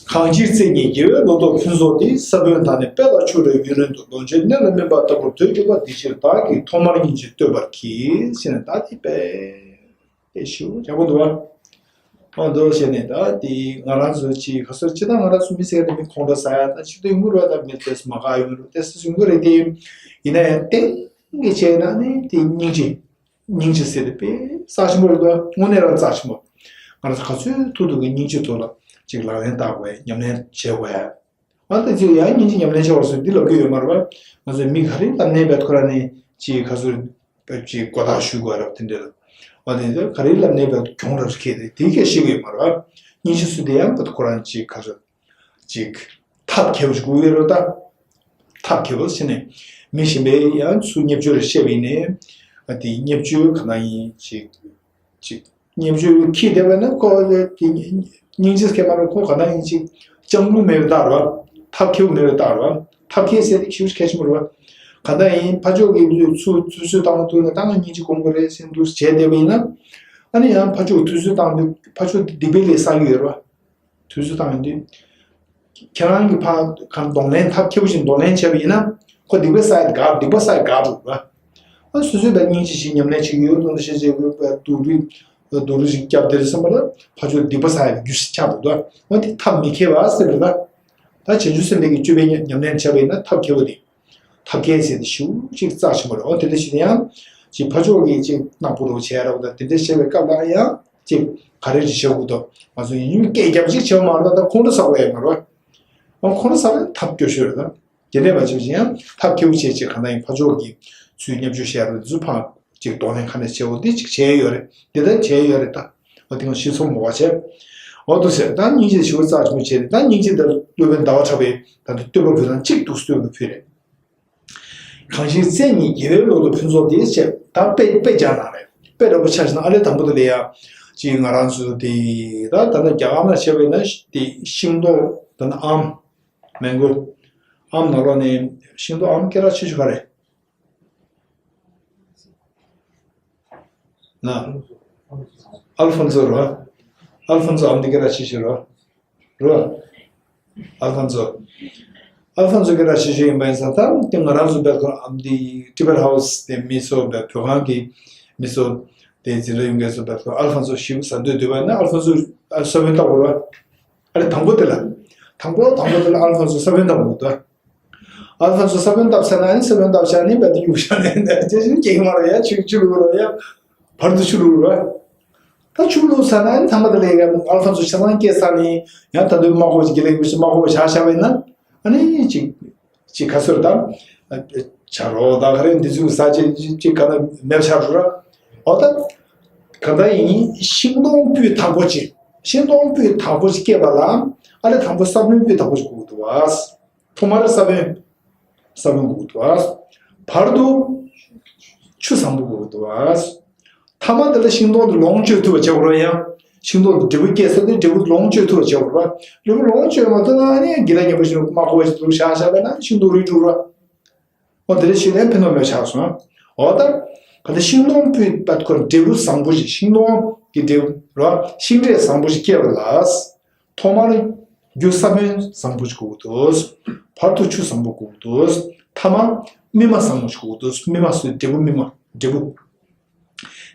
གང་ཕྱིར་བརྩེ་ཉིད་དགེ་བའི་ལོ་ཏོག་ཕུན་ཚོགས་འདི། ས་བོན་དང་ནི་དཔལ་ལ་ཕྱུག་རེ་ཡུན་རིང་དུ། ལོངས་སྤྱོད་གནས་ལ་སྨིན་པ་ལྟ་བུར་འདོད་གྱུར་པ། དེ་ཕྱིར་བདག་གིས་ཐོག་མར་སྙིང་རྗེ་བསྟོད་པར་གྱིས། ཞེས་ནས་ད་དེ་དཔེ་དཔེ་ཞེ་པོ་ཡག་པོ་འདུག་བ། ཨ་འདུག་བྱས་ནས་ད་དེ་ང་རང་ཚོ་ཅིག་ག་སོ་ཅི་ད་ང་རང་ཚོ་མི་ཟེར་ནས་མི་ཁོང་ཁྲོ་ཟ་ཡ་ད་ཅིག་ད་ཡོང་གི་རེད། ད་མི་ཏོག་ཙམ་མ་དགའ་ཡོང་གི་རེད། ཏོག་ཙམ་ཡོང་གི་རེད། དེ་ཡིན་ན་ཡང་ཏན་གྱི་བྱས་ན་ནི་དེ་སྙིང་རྗེ། སྙིང་རྗེ་ཟེར་དེ་དཔེ་རྩ་ཆེན་པོ་རེད་འདུག་དངོས་གནས་རང་རྩ་ཆེན་པོ། ང་རང་ཚོ་ག་ཚོད་ཐུབ་ཐུབ་ཀྱི་སྙིང་རྗེ་ཐོག་ལ་ཅིག་ལག་ལེན་བསྟར་དགོས། ཉམས་ལེན་བྱེད་དགོས། ང་ད་ཅིག་ཡང་སྙིང་རྗེ་ཉམས་ལེན་བྱེད་པར་སོགས་འདི་ལབ་ཀྱི་ཡོད་མ་རེད་པ། ང་ཚོས་མི་ག་རེ་ལབ་ནའི་བས་ཁོ་རང་ནི་ཅིག་ག་ཚོད་ཅིག་མགོ་བཏགས་ཞུ་དགོས་རབས་དེ་འདྲ་ལ། འོ་དེ་ཚོ་ག་རེ་ལབ་ནའི་བས་གྱོང་རབས་ཁེལ་ཏེ་དེ་སྐད་ཤེས་ཀྱི་ཡོད་མ་རེད་པ། སྙིང་རྗེ་ཚོ་དེ་ཡང་བས་ཁོ་རང་ཅིག་ག་ཚོད། ཅིག་ཐབས་མཁས་པོ་ཞིག་དགོས་ཀྱི་རེད་ད། ཐབས་མཁས་པོ་ཟེར་ནས་མི་གཞན་པས་ཡང་ཚུར་བརྙས་བཅོས་རེ་བཤད་པ་ཡིན་ནའི། ཨ་དེ་བརྙས་བཅོས་ག་ན་ཡིན་ཅིག་ཅིག་བརྙས་བཅོས་ཁྱི་བསྡད་པ་ན་ཁོ་དེ་སྙིང་རྗེ་སྐྱེ་མ་རུང་ཁོ་ག་ན་ཡིན་ཅིག་སྤྱང་ཀི་མེད་པའི་རྟགས་རེད་བ། ཐབས་མཁས་པོ་མེད་པའི་རྟགས་རེད་བ། ཐབས་མཁས་ཟེར་དེ་ཁྱི་གལ་ཆེན་པོ་རེད་བ། ག་ན་ཡིན་ཕ་ཕྱོགས་ཀྱི་ཚུར་ཚུར་ཚུར་བཏང་ཐུབ་ན་ད་ང་སྙིང་རྗེ་སྒོམ་དགོས་རེད་ཟེར་འདུག་བྱས་བསྡད་པ་ཡིན་ན། ཨ་ནི་ཡང་ཕ་ཕྱོགས་ཚུར་ཚུར་བཏང་དུས་ཕ་ཕྱོགས་དེ་སྡིག་པའི་ལས་བསགས་ཀྱི་ཡོད་རེད་བ། དུས་ཚོད་བཏང་ཡོང་དུས། ཁྱེད་རང་གི་ཕ་གང་གདོང་ལེན་ཐབས་མཁས་པོ་ཞིག་གདོང་ལེན་བྱས་པ་ཡིན་ན། ཁོ་སྡིག་པ་བསགས་ཡ་དགའ་སྡིག་པ་བསགས་ཡ་དགའ་འདུག་ར། ཨ་སོ་སོའི་བས་སྙིང་རྗེ་ཞིག་ཉམས་ལེན་བྱེད་ཀྱི་ཡོད་དོན་དུ་ཤེས་བྱེད་དགོས་པའི་སྡུག་རུས་སྡུག་རུས་ཤིག་བརྒྱབ་དེར་བསམ་པ་ལ་ཕར་ཚུར་སྡིག་པ་བསགས་ཡ་རྒྱུ་ཞིག་ཆགས་འདུག་ད། འོ་དེ་ཐབས་མི་མཁས་པ་ཟེར་བ་ད། ད་བྱང་ཆུབ་སེམས་དཔའི་གི་སྤྱོད་པའི་ཉམས་ལེན་བྱས་པ་ཡིན་ན་ཐབས་མཁས་པོ་དེ། ཐབས་མཁས་ཟེར་དེ་ཞེ་པོ་ཅིག་རྩ་ཆེན་པོ་རེད། འོ་དེ་འདྲ་ཞིག་ཡང་ཅིག་ཕར་ཕྱོགས་ཀྱི་ཅིག་ནག་པོ་རུ་བྱས་རབས་དང་དེ་འདྲ་བཤད་པའི་སྐབས་ལ་ཡང་ཅིག་ག་རེ་ཅིག་བྱེད་དགོས་འདུག་ང་ཚོ་ཡིན་སྐད་རྒྱབ་ཅིག་བྱེད་མ་རེད་ད། ཁོང་ཁྲོ་ཟ་དགོས་ཡ་མ་རེད། འོ་ཁོང་ཁྲོ་ཟ་ན་ཐབས་སྐྱོ་ཤོས་རེད་ད། དེ་འདྲ་མ་བྱེད་ཅིག་ཡང་ཐབས་མཁས་པོ་བྱས་ཅིག་གང་ལྟར་ཡིན་ཕར་ཕྱོགས་ཀྱི་ཚུལ་བརྙས་བཅོས་བཤད་རབས་དེ་ཚོ་ཕར་ཅིག་གདོང་ལེན་ག་ནས་བྱེད་འོ་དེ་ཅིག་བྱས་ཡོད་རེད། དེ་ལྟར་བྱས་ཡོད་རེད་ད། འོ་དེ་ང་ཤེས་ཚོམས་མོ་བ་བྱས། འོ་འདུག་ཟེར་ད་སྙིང་རྗེ་ཞེ་པོ་རྩ་ཆེན་པོ་བྱས་རེད། ད་སྙིང་རྗེ་འདིར་སློབ་དཔོན་ཟླ་བ་གྲགས་པས་ད་འདི་བསྟོད་པ་ཕུལ་དང་གཅིག་ཏུ་བསྟོད་པ་ཕུལ་རེད། གང་ཞིག་བརྩེ་ཉིད་དགེ་བའི་ལོ་ཏོག་ཕུན་ཚོགས་འདི་ཅེས་ད་དཔེ་དཔེ་སྦྱར་གནང་རེད། དཔེ་འདྲ་པོ་ཆ་བཞག་ན་ཨ་ལས་དང་པོ་དེ་ལ་ཡ། ཅིག་ང་རང་ཚོ་དེ་ད་ད་ནི་རྒྱ་གར་ལ་བཤད་པས་ན་དེ་ཤིང་ཏོག་ད་ནི་ཨམ། མེང་གོ། ཨམ་ནང་ལོགས་ནས་ཤིང་ཏོག་ཨམ་སྐད་གྲགས་ཆེ་ཤོས་ག་རེད། ན། ཨལ་ཧྥོན་སོ་རེད་བ། ཨལ་ཧྥོན་སོ་ཨམ་འདི་སྐད་གྲགས་ཆེ་ཤོས་རེད་བ། རེད་བ། ཨལ་ཧྥོན་སོ། ཨལ་ཧྥོན་སོ་སྐད་གྲགས་ཆེ་ཤོས་ཡིན་པ་ཡིན་ཙང་ད་དེ་ང་རང་ཚོ་བལ་ཁོ་ཨམ་འདི་ཊི་བེཊ་ཧའུ་སི་དེ་མི་ཚོ་བལ་བོད་ཁང་གི་མི་ཚོ་དེ་འཛིན་གྲྭ་ཡོང་མཁན་ཚོ་བལ་ཁོ་ཨལ་ཧྥོན་སོ་ཞིག་ཟ་འདོད་འདོད་པ་ཡིན་ན་ཨལ་ཧྥོན་སོ་ས་བོན་བཏབ་དགོས་རེད་བ། ཨ་རེ་དང་པོ་དེ་ལ། དང་པོ་དང་པོ་དེ་ལ་ཨལ་ཧྥོན་སོ་ས་བོན་བཏབ་དགོས་འདུག་ཨལ་ཧྥོན་སོ་ས་བོན་བཏབ་ཚར་ན་ཨ་ནི་ས་བོན་བཏབ་ཚར་ནི་བལ་དུ་གཡུག་བཞག་ནས་ནས་ཅེས་ཅིག་སྐྱེ་གི་མ་རེད་ཡ། ཆུ་ཆུ་བླུགས་རོགས་ཡ། བར་དུ་ཆུ་བླུགས་རོགས། ད་ཆུ་བླུགས་ཚར་ན་ཨ་ནི་ཐ་མ་དེ་ལ་ཡ་ཨལ་ཧྥོན་སོ་ཆ་ཚང་སྐྱེས་ཚར་ནི་ཡང་ད་དུང་མ་གོ་ཅིག་དགེ་ལེགས་ཡོད་ཅིག་མ་གོ་བཞག་བཞག་པས་ན་ཨ་ནི་ཅིག་ཅིག་ག་ཚོད་ད། བྱ་རོགས་ད་ག་རེ་འདི་ཚོ་ཟ་ཅིག་ཅིག་ཅིག་ག་ན་མེད་ཆགས་འགྲོ་ར། འོ་ད་ག་ད་ཡིན་ཤིང་སྡོང་སྤུས་དག་པོ་ཅིག་ཤིང་སྡོང་སྤུས་དག་པོ་ཅིག་སྐྱེས་པ་ལ་ཨ་ལས་དང་པོ་ས་བོན་སྤུས་དག་པོ་ཅིག་དགོས་འདུག་བ། ཐོག་མར་ས་བོན། ས་བོན་དགོས་འདུག་བ། བར་དུ་ཆུ་བཟང་པོ་དགོས་འདུག་བ། ཐ་མ་དེ་ལ་ཤིང་སྡོང་དེ་ལོངས་སྤྱོད་ཐུབ་པ་བྱེད་དགོས་རེད་ཡ། ཤིང་སྡོང་དེ་འབྲས་བུ་སྐྱེ་ས་དེ་འབྲས་བུ་ལོངས་སྤྱོད་ཐུབ་པ་བྱེད་དགོས་རེད་བ། འབྲས་བུ་ལོངས་སྤྱོད་མ་ཐུབ་ན་ནི་དགེ་ལེགས་ཉེས་པ་ཞིག་མ་གོ་བ་ཞིག་འདུག་བཞག་བཞག་པ་ན་ཤིང་སྡོང་རུལ་འགྲོ་ར། འོ་དེ་འདྲ་ཞིག་ལ་ཕན་ཐོགས་མེད་ཆགས་སོང་། འོ་ད། ག་ད་ཤིང་སྡོང་སྤུས་པ་ཁོ་འབྲས་བུ་བཟང་པོ་ཞིག་ཤིང་སྡོང་གི་འབྲས་བུ་ར་ཤིང་འབྲས་བཟང་པོ་ཞིག་སྐྱེས་པ་ལ། ཐོག་མར་རྒྱུ་ས་བོན་བཟང་པོ་ཞིག་དགོས་འདུག་བར་དུ་ཆུ་བཟང་པོ་དགོས་འདུག་ཐ་མ་སྨིན་མ་བཟང་པོ་ཞིག་དགོས་འདུག་སྨིན་མ་སུ་འབྲས་བུ་སྨིན་མ་འབྲས་བུ།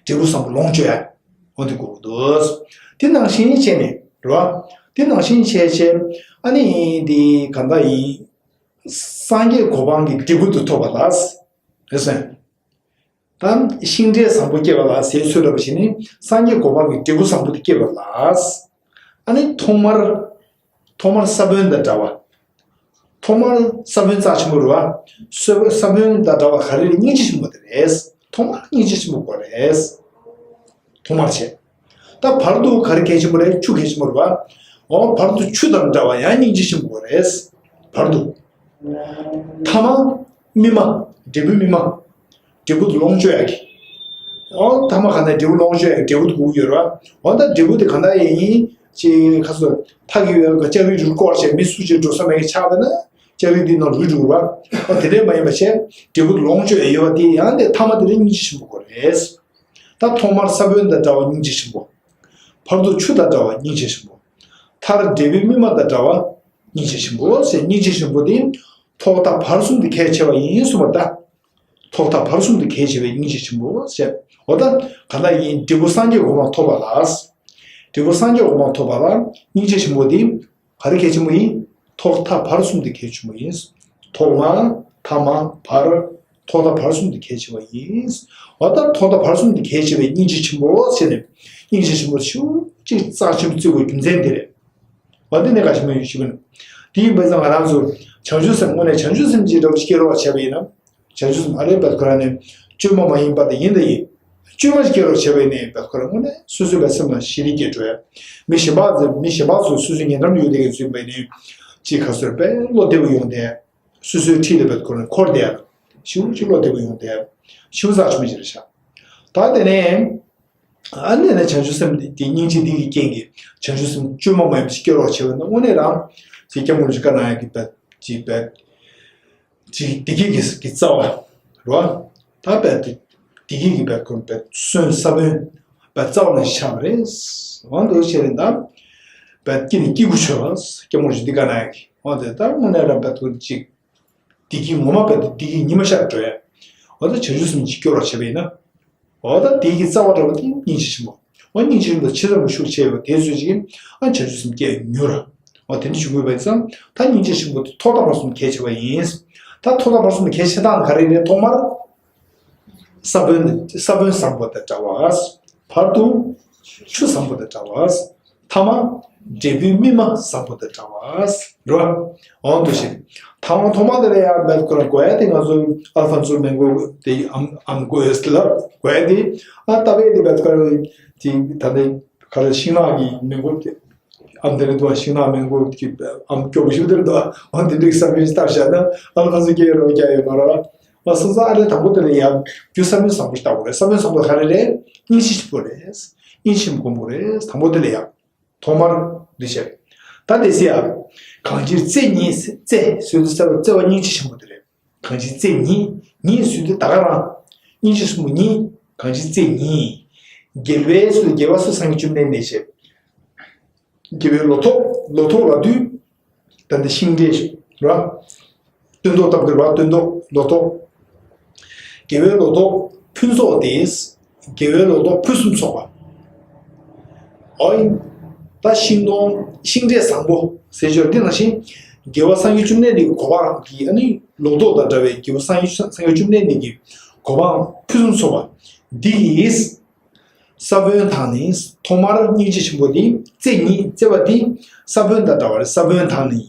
འབྲས་བུ་བཟང་པོ་ལོངས་སྤྱོད་ཡ། འོ་འདི་དགོས་འདུག་དེ་ནང་བཞིན་བྱས་ནས་ར། དེ་ནང་བཞིན་བྱས་བྱས་ཨ་ནི་འདི་ག་འདྲ་ཡིན། སངས་རྒྱས་གོ་འཕང་གི་འབྲས་བུ་དུ་ཐོབ་པ་ལ། རེད་སོང་། ད་ཤིང་འབྲས་བཟང་པོ་སྐྱེས་པ་ལ་ཟས་ཚོད་འདྲ་པོ་ཞིག་ནི་སངས་རྒྱས་གོ་འཕང་གི་འབྲས་བུ་བཟང་པོ་དེ་སྐྱེས་པ་ལ། ཨ་ནི་ཐོག་མར། ཐོག་མར་ས་བོན་དང་འདྲ་བ། ཐོག་མར་ས་བོན་རྩ་ཆེན་པོ་རེད་བ། ས་བོན་ས་བོན་དང་འདྲ་བ་ག་རེ་རེད། སྙིང་རྗེ་ཆེན་པོ་དེ་རེད། ཐོག་མར་སྙིང་རྗེ་ཆེན་པོ་དགོས་རེད། ཐོག་མར་བྱས། ད་བར་དུ་ག་རེ་གལ་ཆེན་པོ་རེད། ཆུ་གལ་ཆེན་པོ་རེད་བ། འོ་བར་དུ་ཆུ་དང་འདྲ་བ་ཡང་སྙིང་རྗེ་ཆེན་པོ་རེད། བར་དུ། ཐ་མ། སྨིན་མ། འབྲས་བུ་སྨིན་མ། འབྲས་བུ་ལོངས་སྤྱོད་ཡག་གི། འོ་ཐ་མ་ག་ནས་འབྲས་བུ་ལོངས་སྤྱོད་ཡག་གི་འབྲས་བུ་དེ་དགོས་ཀྱི་ཡོད་རེད་བ། འོ་ད་འབྲས་བུ་དེ་ག་འདྲ་ཡིན་ཡིན་ཅེས་ཁ་སོ་ཐག་གི་ཡོད་ལ་ལྕགས་རིགས་རུ་སྐོར་བྱས་མི་སུ་ཅིག་འགྲོ་ས་མེད་ཀྱི་ཆགས་པ་ན་ལྕགས་རིགས་འདི་ནང་རུལ་འགྲོ་གི་རེད་བ། འོ་དེ་འདྲས་མ་ཡིན་པ་བྱས་འབྲས་བུ་ལོངས་སྤྱོད་ཡག་ཡོད་པ་དེ་ཡང་དེ་ཐ་མ་དེ་རིང་སྙིང་རྗེ་ཆེན་པོ་དགོས་རེད། ད་ཐོག་མར་ས་བོན་དང་འདྲ་བ་སྙིང་རྗེ་ཆེན་པོ། བར་དུ་ཆུ་དང་འདྲ་བ་སྙིང་རྗེ་ཆེན་པོ། མཐར་འབྲས་བུའི་སྨིན་མ་དང་འདྲ་བ་སྙིང་རྗེ་ཆེན་པོ་ཟེར། སྙིང་རྗེ་ཆེན་པོ་དེ་ཐོག་མཐའ་བར་གསུམ་དུ་གལ་ཆེ་བ་ཡིན་གསུངས་པ་ལྟར། ཐོག་མཐའ་བར་གསུམ་དུ་གལ་ཆེ་བའི་སྙིང་རྗེ་ཆེན་པོ་ཟེར། འོ་ད་ག་འདྲ་ཡིན། འབྲས་བུ་སངས་རྒྱས་གོ་འཕང་ཐོབ་པ་ལ། འབྲས་བུ་སངས་རྒྱས་གོ་འཕང་ཐོབ་པ་ལ་སྙིང་རྗེ་ཆེན་པོ་དེ་ག་རེ་གལ་ཆེན་པོ་ཡིན། ཐོག་མཐའ་བར་གསུམ་དུ་གལ་ཆེན་པོ་ཡིན། ཐོག་མ། ཐ་མ། བར། ཐོག་མཐའ་བར་གསུམ་དུ་གལ་ཆེ་བ་ཡིན། འོ་ད་ཐོག་མཐའ་བར་གསུམ་དུ་གལ་ཆེ་བའི་སྙིང་རྗེ་ཆེན་པོ་ཟེར་ནས་སྙིང་རྗེ་ཆེན་པོ་ཞེ་ཅིག་རྩ་ཆེན་པོ་བརྩི་དགོས་རྒྱུ་མཚན་དེ་རེད། འོ་དེ་ནས་ག་ཞིག་མ་ཡོད་ཞུ་གི་ནི། དེ་ཡིན་པ་ཙང་ང་རང་ཚོ་བྱང་ཆུབ་སེམས་དངོས་གནས་བྱང་ཆུབ་སེམས་ཀྱི་འདྲ་བོ་ཞིག་སྐྱེ་རོགས་བྱས་པ་ཡིན་ན། བྱང་ཆུབ་སེམས་ཨ་རེ་བད་ཁོ་རང་ནས་བཅོས་མ་མ་ཡིན་པ་དེ་ཡིན་དེ་ཡིན། བཅོས་མ་ཞིག་སྐྱེ་རོགས་བྱས་པ་ཡིན་ནའི་བད་ཁོ་རང་དངོས་གནས་སོ་སོའི་བད་སེམས་ལ་ཞི་བདེ་སྐྱེ་འགྲོ་ཡ། མི་གཞན་པ་ཚོ་མི་གཞན་པ་ཚོ་སོ་སོའི་ཉེ་འགྲམ་ཡོད་དེ་གི་ཚུལ་པ་ཡིན་ནའི་ཅིག་ག་ཚོད་དཔེ་བློ་བདེ་པོ་ཡོང་དེ། སོ་སོའི་འཁྲིས་ལ་བད་ཁོ་རང་འཁོར་དེ་ཡ། ཞིའུ་ཅིག་བློ་བདེ་པོ་ཡོང་དེ། ཞིའུ་ཟག་ཆུ་མི་ཅི་རེད་ཤག་ད་དེ་ནས། ཨ་ནེ་ནས་བྱང་ཆུབ་སེམས་དེ་སྙིང་རྗེ་འདི་གི་རྐྱེན་གྱིས་བྱང་ཆུབ་སེམས་བཅོས་མ་མ་ཡིན་པ་ཞིག་སྐྱེ་རོགས་བྱས་པ་ན་དངོས་གནས་རང་ཅིག་སྐྱབས་མགོན་རིན་པོ་ཆེ་བཀའ་གནང་ཡ་གི་བད་ཅིག་བད་ཅིག་བདེ་སྐྱིད་ཀྱི་ཀྱི་རྩ་བ་རོ། ད་བད་དེ་བདེ་སྐྱིད་ཀྱི་བད་ཁོ་བད་སོན་ས་བོན་བད་རྩ་བ་ནས་ཆགས་པ་རེད། འོ་འདུག་བྱས་རེད། ད་བད་སྐྱིད་ནས་སྐྱིད་དགུ་ཆོད་པ་སྐྱབས་མགོན་རིན་པོ་ཆེ་འདི་བཀའ་གནང་ཡ་གི། འོ་དེ་ད་དངོས་གནས་རང་བད་ཁོ་ཅིག་བདེ་སྐྱིད་ངོ་མ་བད་དེ་བདེ་སྐྱིད་ཉི་མ་ཤར་འགྲོ་ཡ། འོ་ད་བྱང་ཆུབ་སེམས་ཀྱི་སྐྱོ་རོགས་བྱས་པ་ཡིན་ན། འོ་ད་དེ་གི་རྩ་བ་འདྲ་བོ་དེ་སྙིང་རྗེ་ཆེན་པོ། འོ་སྙིང་རྗེ་ཆེན་པོ་ཆེ་ཙམ་ཤུགས་ཆེ་བ་དེ་ཚོས་ཅིག་ཨ་བྱང་ཆུབ་སེམས་སྐྱེ་མྱུར། འོ་དེ་འདྲ་བྱུང་དགོས་པ་ཙང་ད་སྙིང་རྗེ་ཆེན་པོ་དེ་ཐོག་མཐའ་བར་གསུམ་གལ་ཆེ་བ་ཡིན། ད་ཐོག་མཐའ་བར་གསུམ་གལ་ཆེ་སྟངས་ག་རེ་རེད། ཐོག་མར་ས་བོན་ས་བོན་བཟང་པོ་དང་འདྲ་བ། བར་དུ་ཆུ་བཟང་པོ་དང་འདྲ་བ། ཐ་མ་འབྲས་བུའི་སྨིན་མ་བཟང་པོ་དང་འདྲ་བ། རེད་བ། འོ་འདུག་ཞིག་ཐ་མ་ཐོག་མ་དེ་ལ་ཡང་བད་ཁོ་རང་དགོས་ཡ་དེ་ང་ཚོ་ཨལ་ཧྥ་ཛུ་མེན་གོ་དེ་ཨམ་ཨམ་གོ་ཡོད་ལ་དགོས་ཡ་དེ། ཨ་ད་བས་དེ་བད་ཁོ་རང་དེ་ད་ནི་ག་རེ་ཤིང་ནགས་ཀྱི་མེན་གོ་དེ་ཨམ་དེ་རེད་དོ། ཤིང་ནགས་མེན་གོ་གི་ཨམ་སྐྱོ་པོ་ཞིག་དེ་རེད་དོ། འོ་དེ་འདྲའི་ས་བོན་ཞིག་བཏབ་བཞག་ན་ཨལ་ཧྥ་ཛུ་སྐྱེ་རོགས་རྒྱག་ཡོད་མ་རེད། ཨ་སོ་སོ་ཨ་རེ་དང་པོ་དེ་ལ་ཡང་རྒྱུ་ས་བོན་བཟང་པོ་ཞིག་བཏབ་དགོས་རེད། ས་བོན་བཟང་པོ་ག་རེ་རེད། སྙིང་རྗེ་ཆེན་པོ་རེད། སྙིང་རྗེ་ཆེན་པོ་སྒོམ་དགོས་རེད། དང་པོ་དེ་ལ་ཡང་། ཐོག་མར་འདི་བྱས། ད་དེ་སྲིད་ཡ། གང་ཕྱིར་བརྩེ་ཉིད་བརྩེ་ཟེར་དུས་བརྩེ་བ་བརྩེ་བ་སྙིང་རྗེ་ཆེན་པོ་དེ་རེད། གང་ཕྱིར་བརྩེ་ཉིད་ཉིད་ཟེར་དུས་ད་ག་རང་། སྙིང་རྗེ་ཆེན་པོ་ཉིད། གང་ཕྱིར་བརྩེ་ཉིད། རྒྱལ་བའི་ཚུལ་རྒྱལ་བ་སུ་སངས་རྒྱས་བཅོམ་ལྡན་འདས་བྱས། རྒྱལ་བའི་ལོ་ཏོག་ལོ་ཏོག་ལབ་དུས། ད་འདི་ཤིང་འབྲས་ར། སྟོན་ཏོག་ལྟ་བུ་ར། སྟོན་ཏོག་ལོ་ཏོག་རྒྱལ་བའི་ལོ་ཏོག་ཕུན་ཚོགས་ཏེ། རྒྱལ་བའི་ལོ་ཏོག་ཕུན་སུམ་ཚོགས་པ། ཨོ་ཡིན། ད་ཤིང་སྡོང་ཤིང་འབྲས་བཟང་པོ་ཟེར་ཆོག་འདི་ནང་བཞིན། རྒྱལ་བ་སངས་རྒྱས་བཅོམ་ལྡན་འདས་ཀྱི་གོ་འཕང་གི་ཨ་ནི་ལོ་ཏོག་དང་འདྲ་བའི་རྒྱལ་བ་སངས་རྒྱས་སངས་རྒྱས་བཅོམ་ལྡན་འདས་ཀྱི་གོ་འཕང་ཕུན་སུམ་ཚོགས་པ་འདི་ཡིས། ས་བོན་དང་ནི། ཐོག་མར་སྙིང་རྗེ་ཆེན་པོ་འདི་བརྩེ་ཉིད་བརྩེ་བ་འདི་ས་བོན་དང་འདྲ་བ་རེད། ས་བོན་དང་ནི།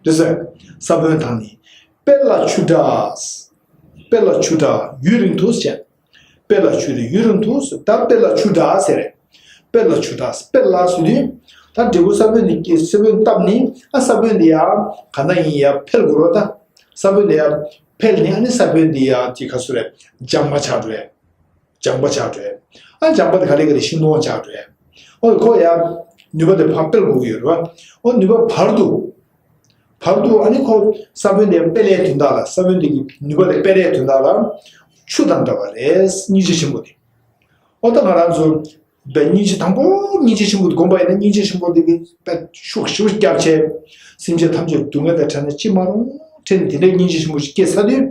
དེ་ཟེར། ས་བོན་དང་ནི། དཔལ་ལ་ཆུ་འདྲ། དཔལ་ལ་ཆུ་འདྲ་ཡུན་རིང་དུ་བྱས། དཔལ་ལ་ཆུ་འདྲ་ཡུན་རིང་དུ་ད་དཔལ་ལ་ཆུ་འདྲ་ཟེར་རེད། དཔལ་ལ་ཆུ་འདྲ་དཔལ་ལ་ཟེར་དུས་ད་འབྲས་བུ་ས་བོན་འདི་ས་བོན་བཏབ་ནི་ཨ་ས་བོན་འདི་ཡ་ག་འདྲ་ཡིན་ཡ་འཕེལ་དགོས་རོ། ད་ས་བོན་འདི་ཡ་འཕེལ་ནི་ཨ་ནི་ས་བོན་འདི་ཡ་ཅི་ག་ཚོད་རེད། ལྗང་མ་ཆགས་འགྲོ་ཡ། ལྗང་པ་ཆགས་འགྲོ། ཨ་ལྗང་པ་དེ་ག་ལེ་ག་ལེ་ཤིང་སྡོང་ཆགས་འགྲོ། ཨོ་ཁོ་ཡ། ནུས་པ་དེ་ཕར་སྤེལ་དགོས་ཀྱི་ཡོད་རེད་བ། ཨོ་ནུས་པ་བར་དུ། བར་དུ་ཨ་ནི་ཁོ་ས་བོན་དེ་སྤེལ་ཡའི་དོན་དག་ལ་ས་བོན་དེ་གི་ནུས་པ་དེ་སྤེལ་ཡའི་དོན་དག་ལ། ཆུ་དང་འདྲ་བ་རེད། སྙིང་རྗེ་ཆེན་པོ་དེ། ཨོ་ད་ང་རང་ཚོ། བས་སྙིང་རྗེ་དང་པོ་སྙིང་རྗེ་ཆེན་པོ་དེ་བསྒོམ་པ་ཡིན་ན་སྙིང་རྗེ་ཆེན་པོ་དེ་གི་བས་ཤུགས་ཤུགས་བརྒྱབ་བྱས། སེམས་ཅན་ཐམས་ཅད་སྡུག་བསྔལ་དང་བྲལ་ནས་ཅི་མ་རུང་ཁྲེལ་དེ་འདྲའི་སྙིང་རྗེ་ཆེན་པོ་ཞིག་སྐྱེས་ཚར་དུས།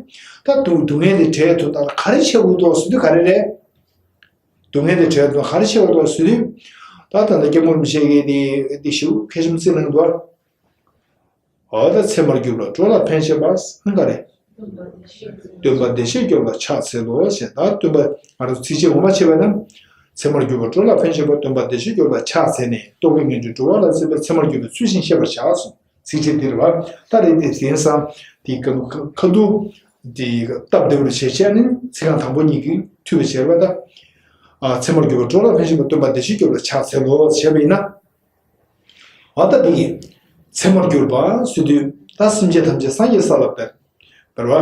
ད་སྡུག་སྡུག་བསྔལ་དེ་བྲལ་དུ་ད་ག་རེ་བྱེད་དགོས་འདུག་ཟེར་དུས་ག་རེ་རེད། སྡུག་བསྔལ་དེ་བྲལ་དུ་ག་རེ་བྱེད་དགོས་འདུག་ཟེར་དུས། ད་ད་ལྟ་སྐྱབས་མགོན་རིན་པོ་ཆེ་གིས་དེ་དེ་ཞིབ་ཁ་ཤས་ཅིག་གནང་འདུག་འོ་ད་ཚད་མར་གྱུར་པ་འགྲོ་ལ་ཕན་བྱེད་པ་ཟེར་ན་ག་རེ། སྟོན་པ་བདེ་གཤེགས་སྐྱོབ་པ་ཕྱག་འཚལ་ལོ་ཞེས་ད་སྟོན་པ་ང་རང་ཚོ་ཚིགས་བཅད་ངོ་མ་བྱས་པ་ན། ཚད་མར་གྱུར་པ་འགྲོ་ལ་ཕན་བྱེད་པ་སྟོན་པ་བདེ་གཤེགས་སྐྱོབ་པ་ཕྱག་འཚལ་ནས་རྟོག་གེ་ངན་འགྲོའི་འགྲོ་བ་ལ་སྲིད་པའི་ཚད་མར་གྱུར་པའི་ཚུལ་བཞིན་ཤེས་པར་བྱ་གསུངས། ཚིགས་བཅད་འདི་རེད་བ། ད་རེད་དེ་དེང་སང་དེ་ཁ་ཁ་ཁ་ཐུག་དེ་སྟབས་བདེ་བོ་བྱས་བྱས་ནི་ཚིག་རྐང་དང་པོ་གཉིས་ཀྱིས་མཐུད་པ་བྱས་རེད་བ་ད། ཨ་ཚད་མར་གྱུར་པ་འགྲོ་ལ་ཕན་བཞིན་པ་སྟོན་པ་བདེ་གཤེགས་སྐྱོབ་ལ་ཕྱག་འཚལ་ལོ་ཞེས་པ་ཡིན་ན། འོ་ད་འདི་ཡིན། ཚད་མར་གྱུར་པ་ཟེར་དུས་ད་སེམས་ཅན་ཐམས་ཅད་སངས་རྒྱས་ས་ལ་འབད་འབད་བ་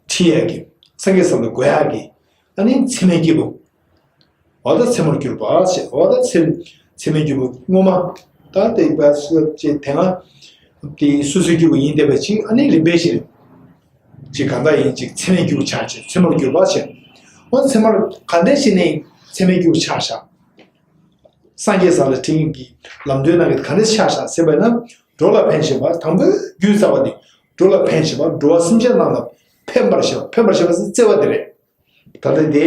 ཁྲིད་ཡས་ཀྱི་སངས་རྒྱས་ས་ལ་འགོད་ཡས་ཀྱི་ཨ་ནི་ཚད་མའི་སྐྱེས་བུ། འོ་ད་ཚད་མར་གྱུར་པ་ཞེས་འོ་ད་ཚད་ཚད་མའི་སྐྱེས་བུ་སྔོན་མ་ད་དེ་བ་ཅེས་དེ་སྔ་དེ་སོ་སོའི་སྐྱེས་བུ་ཡིན་བསྡད་པ་ཅིག་ཨ་ནི་རིམ་པས་ཤིག་ཅིག་གང་འདྲ་ཡིན་ཅིག་ཚད་མའི་སྐྱེས་བུ་ཆགས་ཅིག་ཚད་མར་གྱུར་པ་ཞེས། འོ་ཚད་མར་ག་འདྲ་ཞིག་ནས་ཚད་མའི་སྐྱེས་བུ་ཆགས་ཤག་སངས་རྒྱས་ས་ལ་ཁྲིད་མཁན་གྱི་ལམ་སྟོན་གནང་མཁན་ག་འདྲ་ཆགས་ཤག་ཟེར་བས་ན། འགྲོ་ལ་ཕན་བཞིན་པ་དང་པོའི་རྒྱུ་རྩ་བ་དེ། འགྲོ་ལ་ཕན་བཞིན་པ་འགྲོ་བ་སེམས་ཅན་རྣམས་ལ་ཕན་པར་བྱེད་པ་ཕན་པར་བྱེད་པ་ཟེར་བརྩེ་བ་དེ་རེད། ད་ལྟ་དེ།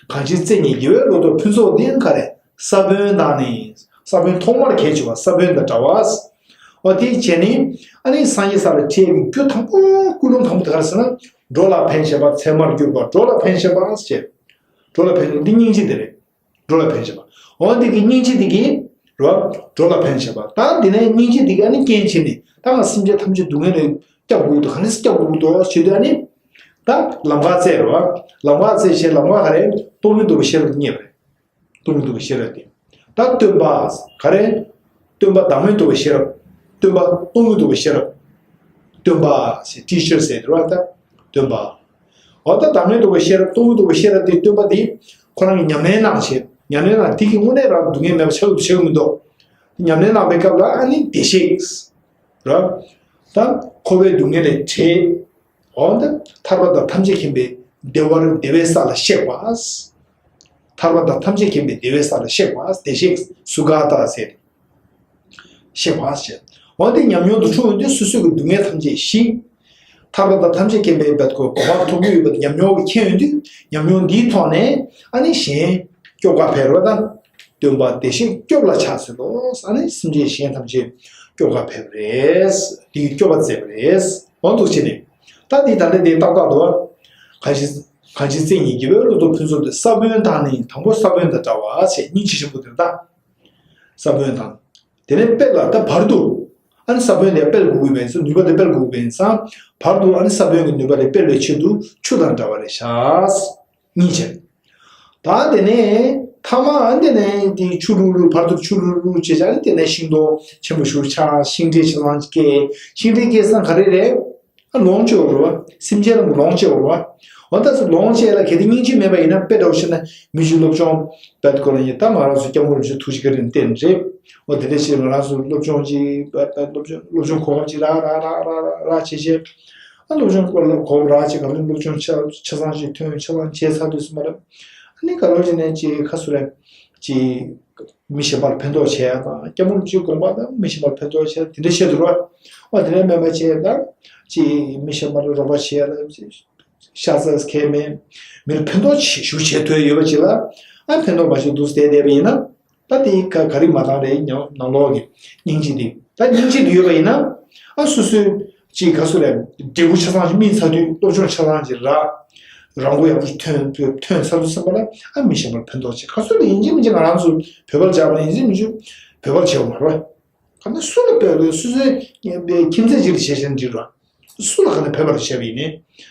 གང་ཞིག་བརྩེ་ཉིད་དགེ་བའི་བློ་ལྡོག་ཕུན་ཚོགས་འདི་ག་རེ། ས་བོན་དང་ནི། ས་བོན་ཐོག་མར་གྱུར་ཅིག་པ་ས་བོན་དང་འདྲ་བ། འོ་དེ་བྱས་ནས་ཨ་ནི་སངས་རྒྱས་ས་ལ་ཁྲིད་ཡས་ཀྱི་རྒྱུ་དང་པོ་ཀུན་སློང་དང་པོ་དེ་ག་རེ་ཟེར་ན། འགྲོ་ལ་ཕན་བཞིན་པ་ཚད་མར་གྱུར་པ་འགྲོ་ལ་ཕན་བཞིན་པ་ཞེས། འགྲོ་ལ་ཕན་བཞིན་འདི་སྙིང་རྗེ་དེ་རེད། འགྲོ་ལ་ཕན་བཞིན་པ། འོ་འདི་གི་སྙིང་རྗེ་འདི་གི་རོ། འགྲོ་ལ་ཕན་བཞིན་པ། ད་འདི་ནས་སྙིང་རྗེ་འདི་གི་ཨ་ནི་རྐྱེན་བྱས་ནས་ད་ང་སེམས་ཅན་ཐམས་ཅད་སྡུག་བསྔལ་ལས་སྐྱབས་དགོས་འདུག་ག་ནས་སྐྱབས་དགོས་འདུག་ཞུས་དུས་ཨ་ནི། ད་ལམ་ཁ་བཙལ་རོ། ལམ་ཁ་བཙལ་བྱས་ལམ་ཁ་ག་རེ་རྟོགས་མི་འདུག་པའི་ཤེས་རབ་རྙེད་པ་རེད། རྟོགས་མི་འདུག་པའི་ཤེས་རབ་དེ། ད་སྟོན་པ་ག་རེ། སྟོན་པ་བདག་མེད་རྟོགས་པའི་ཤེས་རབ། སྟོན་པ་རྟོགས་མི་རྟོགས་པའི་ཤེས་རབ། སྟོན་པ་ཞེས་teacher ཟེར་དེ་རེད་བ་ད། སྟོན་པ། འོ་ད་བདག་མེད་རྟོགས་པའི་ཤེས་རབ་རྟོགས་མི་རྟོགས་པའི་ཤེས་རབ་དེ་སྟོན་པ་དེ་ཁོ་རང་གི་ཉམས་ལེན་གནང་བྱས་ཉམས་ལེན་གནང་དེ་གི་དངོས་གནས་རང་སྡུག་བསྔལ་མེད་པ་ཆགས་ཀྱི་ཆགས་ཀྱི་མི་འདུག་ཉམས་ལེན་གནང་པའི་སྐབས་ལ་ཨ་ནི་བདེ་གཤེགས། ར། ད་འཁོར་བའི་སྡུག་བསྔལ་ལས་བྲལ། འོ་ད་ཐར་པ་དང་ཐམས་ཅད་མཁྱེན་པའི་བདེ་བར་བདེ་བའི་ས་ལ་གཤེགས་པ། ཐར་པ་དང་ཐམས་ཅད་མཁྱེན་པའི་བདེ་བའི་ས་ལ་གཤེགས་པ་བདེ་གཤེགས་སུ་ག་ཏ་ཟེར། གཤེགས་པ་ཞེས། འོ་དེ་ཉམས་མྱོང་དུ་འཁྲུངས་ཡོང་དུས་སོ་སོའི་གི་སྡུག་བསྔལ་ཐམས་ཅད་ཞི། ཐར་པ་དང་ཐམས་ཅད་མཁྱེན་པའི་བར་དུ་གོ་འཕང་ཐོབ་ཀྱི་ཡོད་པ་དེ་ཉམས་མྱོང་གི་མཁྱེན་ཡོང་དུས་ཉམས་མྱོང་འདིའི་ཐོག་ནས་ཨ་ནི་གཞན་སྐྱོབ་ག་ཕེབས་རོགས་དང་། སྟོན་པ་བདེ་གཤེགས་སྐྱོབ་ལ་ཕྱག་འཚལ་ལོ། ཨ་ནི་སེམས་ཅན་གཞན་ཐམས་ཅད་སྐྱོབ་ག་ཕེབས་རེད། དེ་ཡི་སྐྱོབ་པ་མཛད་པ་རེད། འོ་འདུག་བྱས་ནས་ད་འདི་ད་ལྟ་འདི་ཏག་ཏག་འདུག་གང་ཞིག་གང་ཞིག་བརྩེ་ཉིད་དགེ་བའི་བློ་ལྡོག་ཕུན་ཚོགས་འདི་ས་བོན་དང་ནི་དང་པོ་ས་བོན་དང་འདྲ་བ་ཞེས་སྙིང་རྗེ་ཆེན་པོ་དེར་ད། ས་བོན་དང་། དེ་ནས་དཔེ་ལ་ད་བར་དུ། ཨ་ནི་ས་བོན་དེ་སྤེལ་དགོས་ཀྱི་མེད་ཙང་ནུས་པ་དེ་སྤེལ་དགོས་ཀྱི་མེད་ཙང་བར་དུ་ཨ་ནི་ས་བོན་གྱི་ནུས་པ་དེ་སྤེལ་བའི་ཆེད་དུ་ཆུ་དང་འདྲ་བ་རེད་ཤག་སྙིང་རྗེ། ད་དེ་ནས་ཐ་མ་ཨ་ནི་དེ་ནས་དེ་ཆུ་ལྷུག་ལྷུག་བར་དུ་ཆུ་ལྷུག་ལྷུག་བྱས་ཙང་ཨ་ནི་དེ་ནས་ཤིང་སྡོང་ཆེན་པོ་ཞིག་ཆགས་ཤིང་འབྲས་ཆ་ཚང་སྐྱེས་ཤིང་འབྲས་སྐྱེས་ཙང་ག་རེ་རེད། ཨ་ལོངས་སྤྱོད་པ་རེད་བ། སེམས་ཅན་རྣམས་ལོངས་སྤྱོད་པ་རེད་བ། འོ་ད་ལོངས་སྤྱད་ལ་གལ་ཏེ་སྙིང་རྗེ་མེད་པ་ཡིན་ན་དཔེ་འདྲ་བོ་བཤད་ན་མི་གཅིག་སློབ་སྦྱོང་བད་ཁོ་ན་ཡིན་ད་ང་རང་ཚོ་སྐྱབས་མགོན་རིན་པོ་ཆེ་ཐུགས་རྗེ་བཀའ་དྲིན་བརྟེན་རེད། འོ་དེ་འདྲ་བྱས་ང་རང་ཚོ་སློབ་སྦྱོང་གཅིག་བད་བད་སློབ་སྦྱོང་སློབ་སྦྱོང་གོ་སྐབས་གཅིག་རག་རག་རག་རག་རག་བྱས་བྱས། ཨ་སློབ་སྦྱོང་སྐོར་ལ་གོ་སྐབས་རག་བྱས་ག་ལེར་སློབ་སྦྱོང་ཆ་ཆ་ཚང་ཞིག་ཐོན་ཆ་ཚང་བྱས་ཚར་དུས་སུ་མ་རེད། ཨ་ནི་ག་ལེར་བྱས་ནས་ཅིག་ཁ་སུ་རེད། ཅིག་མི་གཞན་པར་ཕན་ཐོགས་བྱེད་ཡ་དང་སྐྱབས་མགོན་རིན་པོ་ཆེའི་དགོངས་པ་དང་མི་གཞན་པར་ཕན་ཐོགས་བྱེད་ཡ་དེ་འདྲ་བྱེད་དུ་རོ། ཨ་དེ་འདྲ་མེད་པ་བྱེད་ཡ་དང་ཅིག་མི་གཞན་པར་རོགས་པ་བྱེད་ཡ་དང་ཤ་ཚ་ཁས་མེད་མིར་ཕན་ཐོགས་ཞུ་བྱེད་ཐུབ་ཡོད་པ་ཅིག་ལ་ཨ་ཕན་ཐོགས་མ་བྱེད་འདུག་བསྡད་བསྡད་པ་ཡིན་ན་ད་དེ་ག་ག་རིགས་མ་བཏང་རེད་ཉམས་ནང་ལོག་གི་སྙིང་རྗེ་འདི་ད་སྙིང་རྗེ་འདི་ཡོད་པ་ཡིན་ན་ཨ་སོ་སོའི། ཅིག་ག་སུ་རེད། འབྲས་བུ་ཆ་ཚང་ཞིག་སྨིན་ཚར་དུས་སློབ་སྦྱོང་ཆ་ཚང་ཞིག་རག་རང་མགོ་ཡག་པོ་ཞིག་ཐོན་ཐོན་ཚར་དུས་ཙམ་པ་ལ་ཨ་མི་གཞན་པར་ཕན་ཐོགས་ཆེ་ག་སུ་ལ་ཡིན་གཅིག་མིན་གཅིག་ང་རང་ཚོ་བོད་པར་བྱ་བ་ལ་ཡིན་གཅིག་མིན་གཅིག་བོད་པར་བྱེད་དགོས་མ་རེད། ག་ནས་སུ་ལ་བོད་པའི་སུ་སུའི་ཁྱིམ་མཚེས་ཅིག་ལ་བྱེད་བྱེད་འགྲིག་ར། སུ་ལ་ག་ནས་བོད་པར་བྱས་པ་ཡིན་ནའི་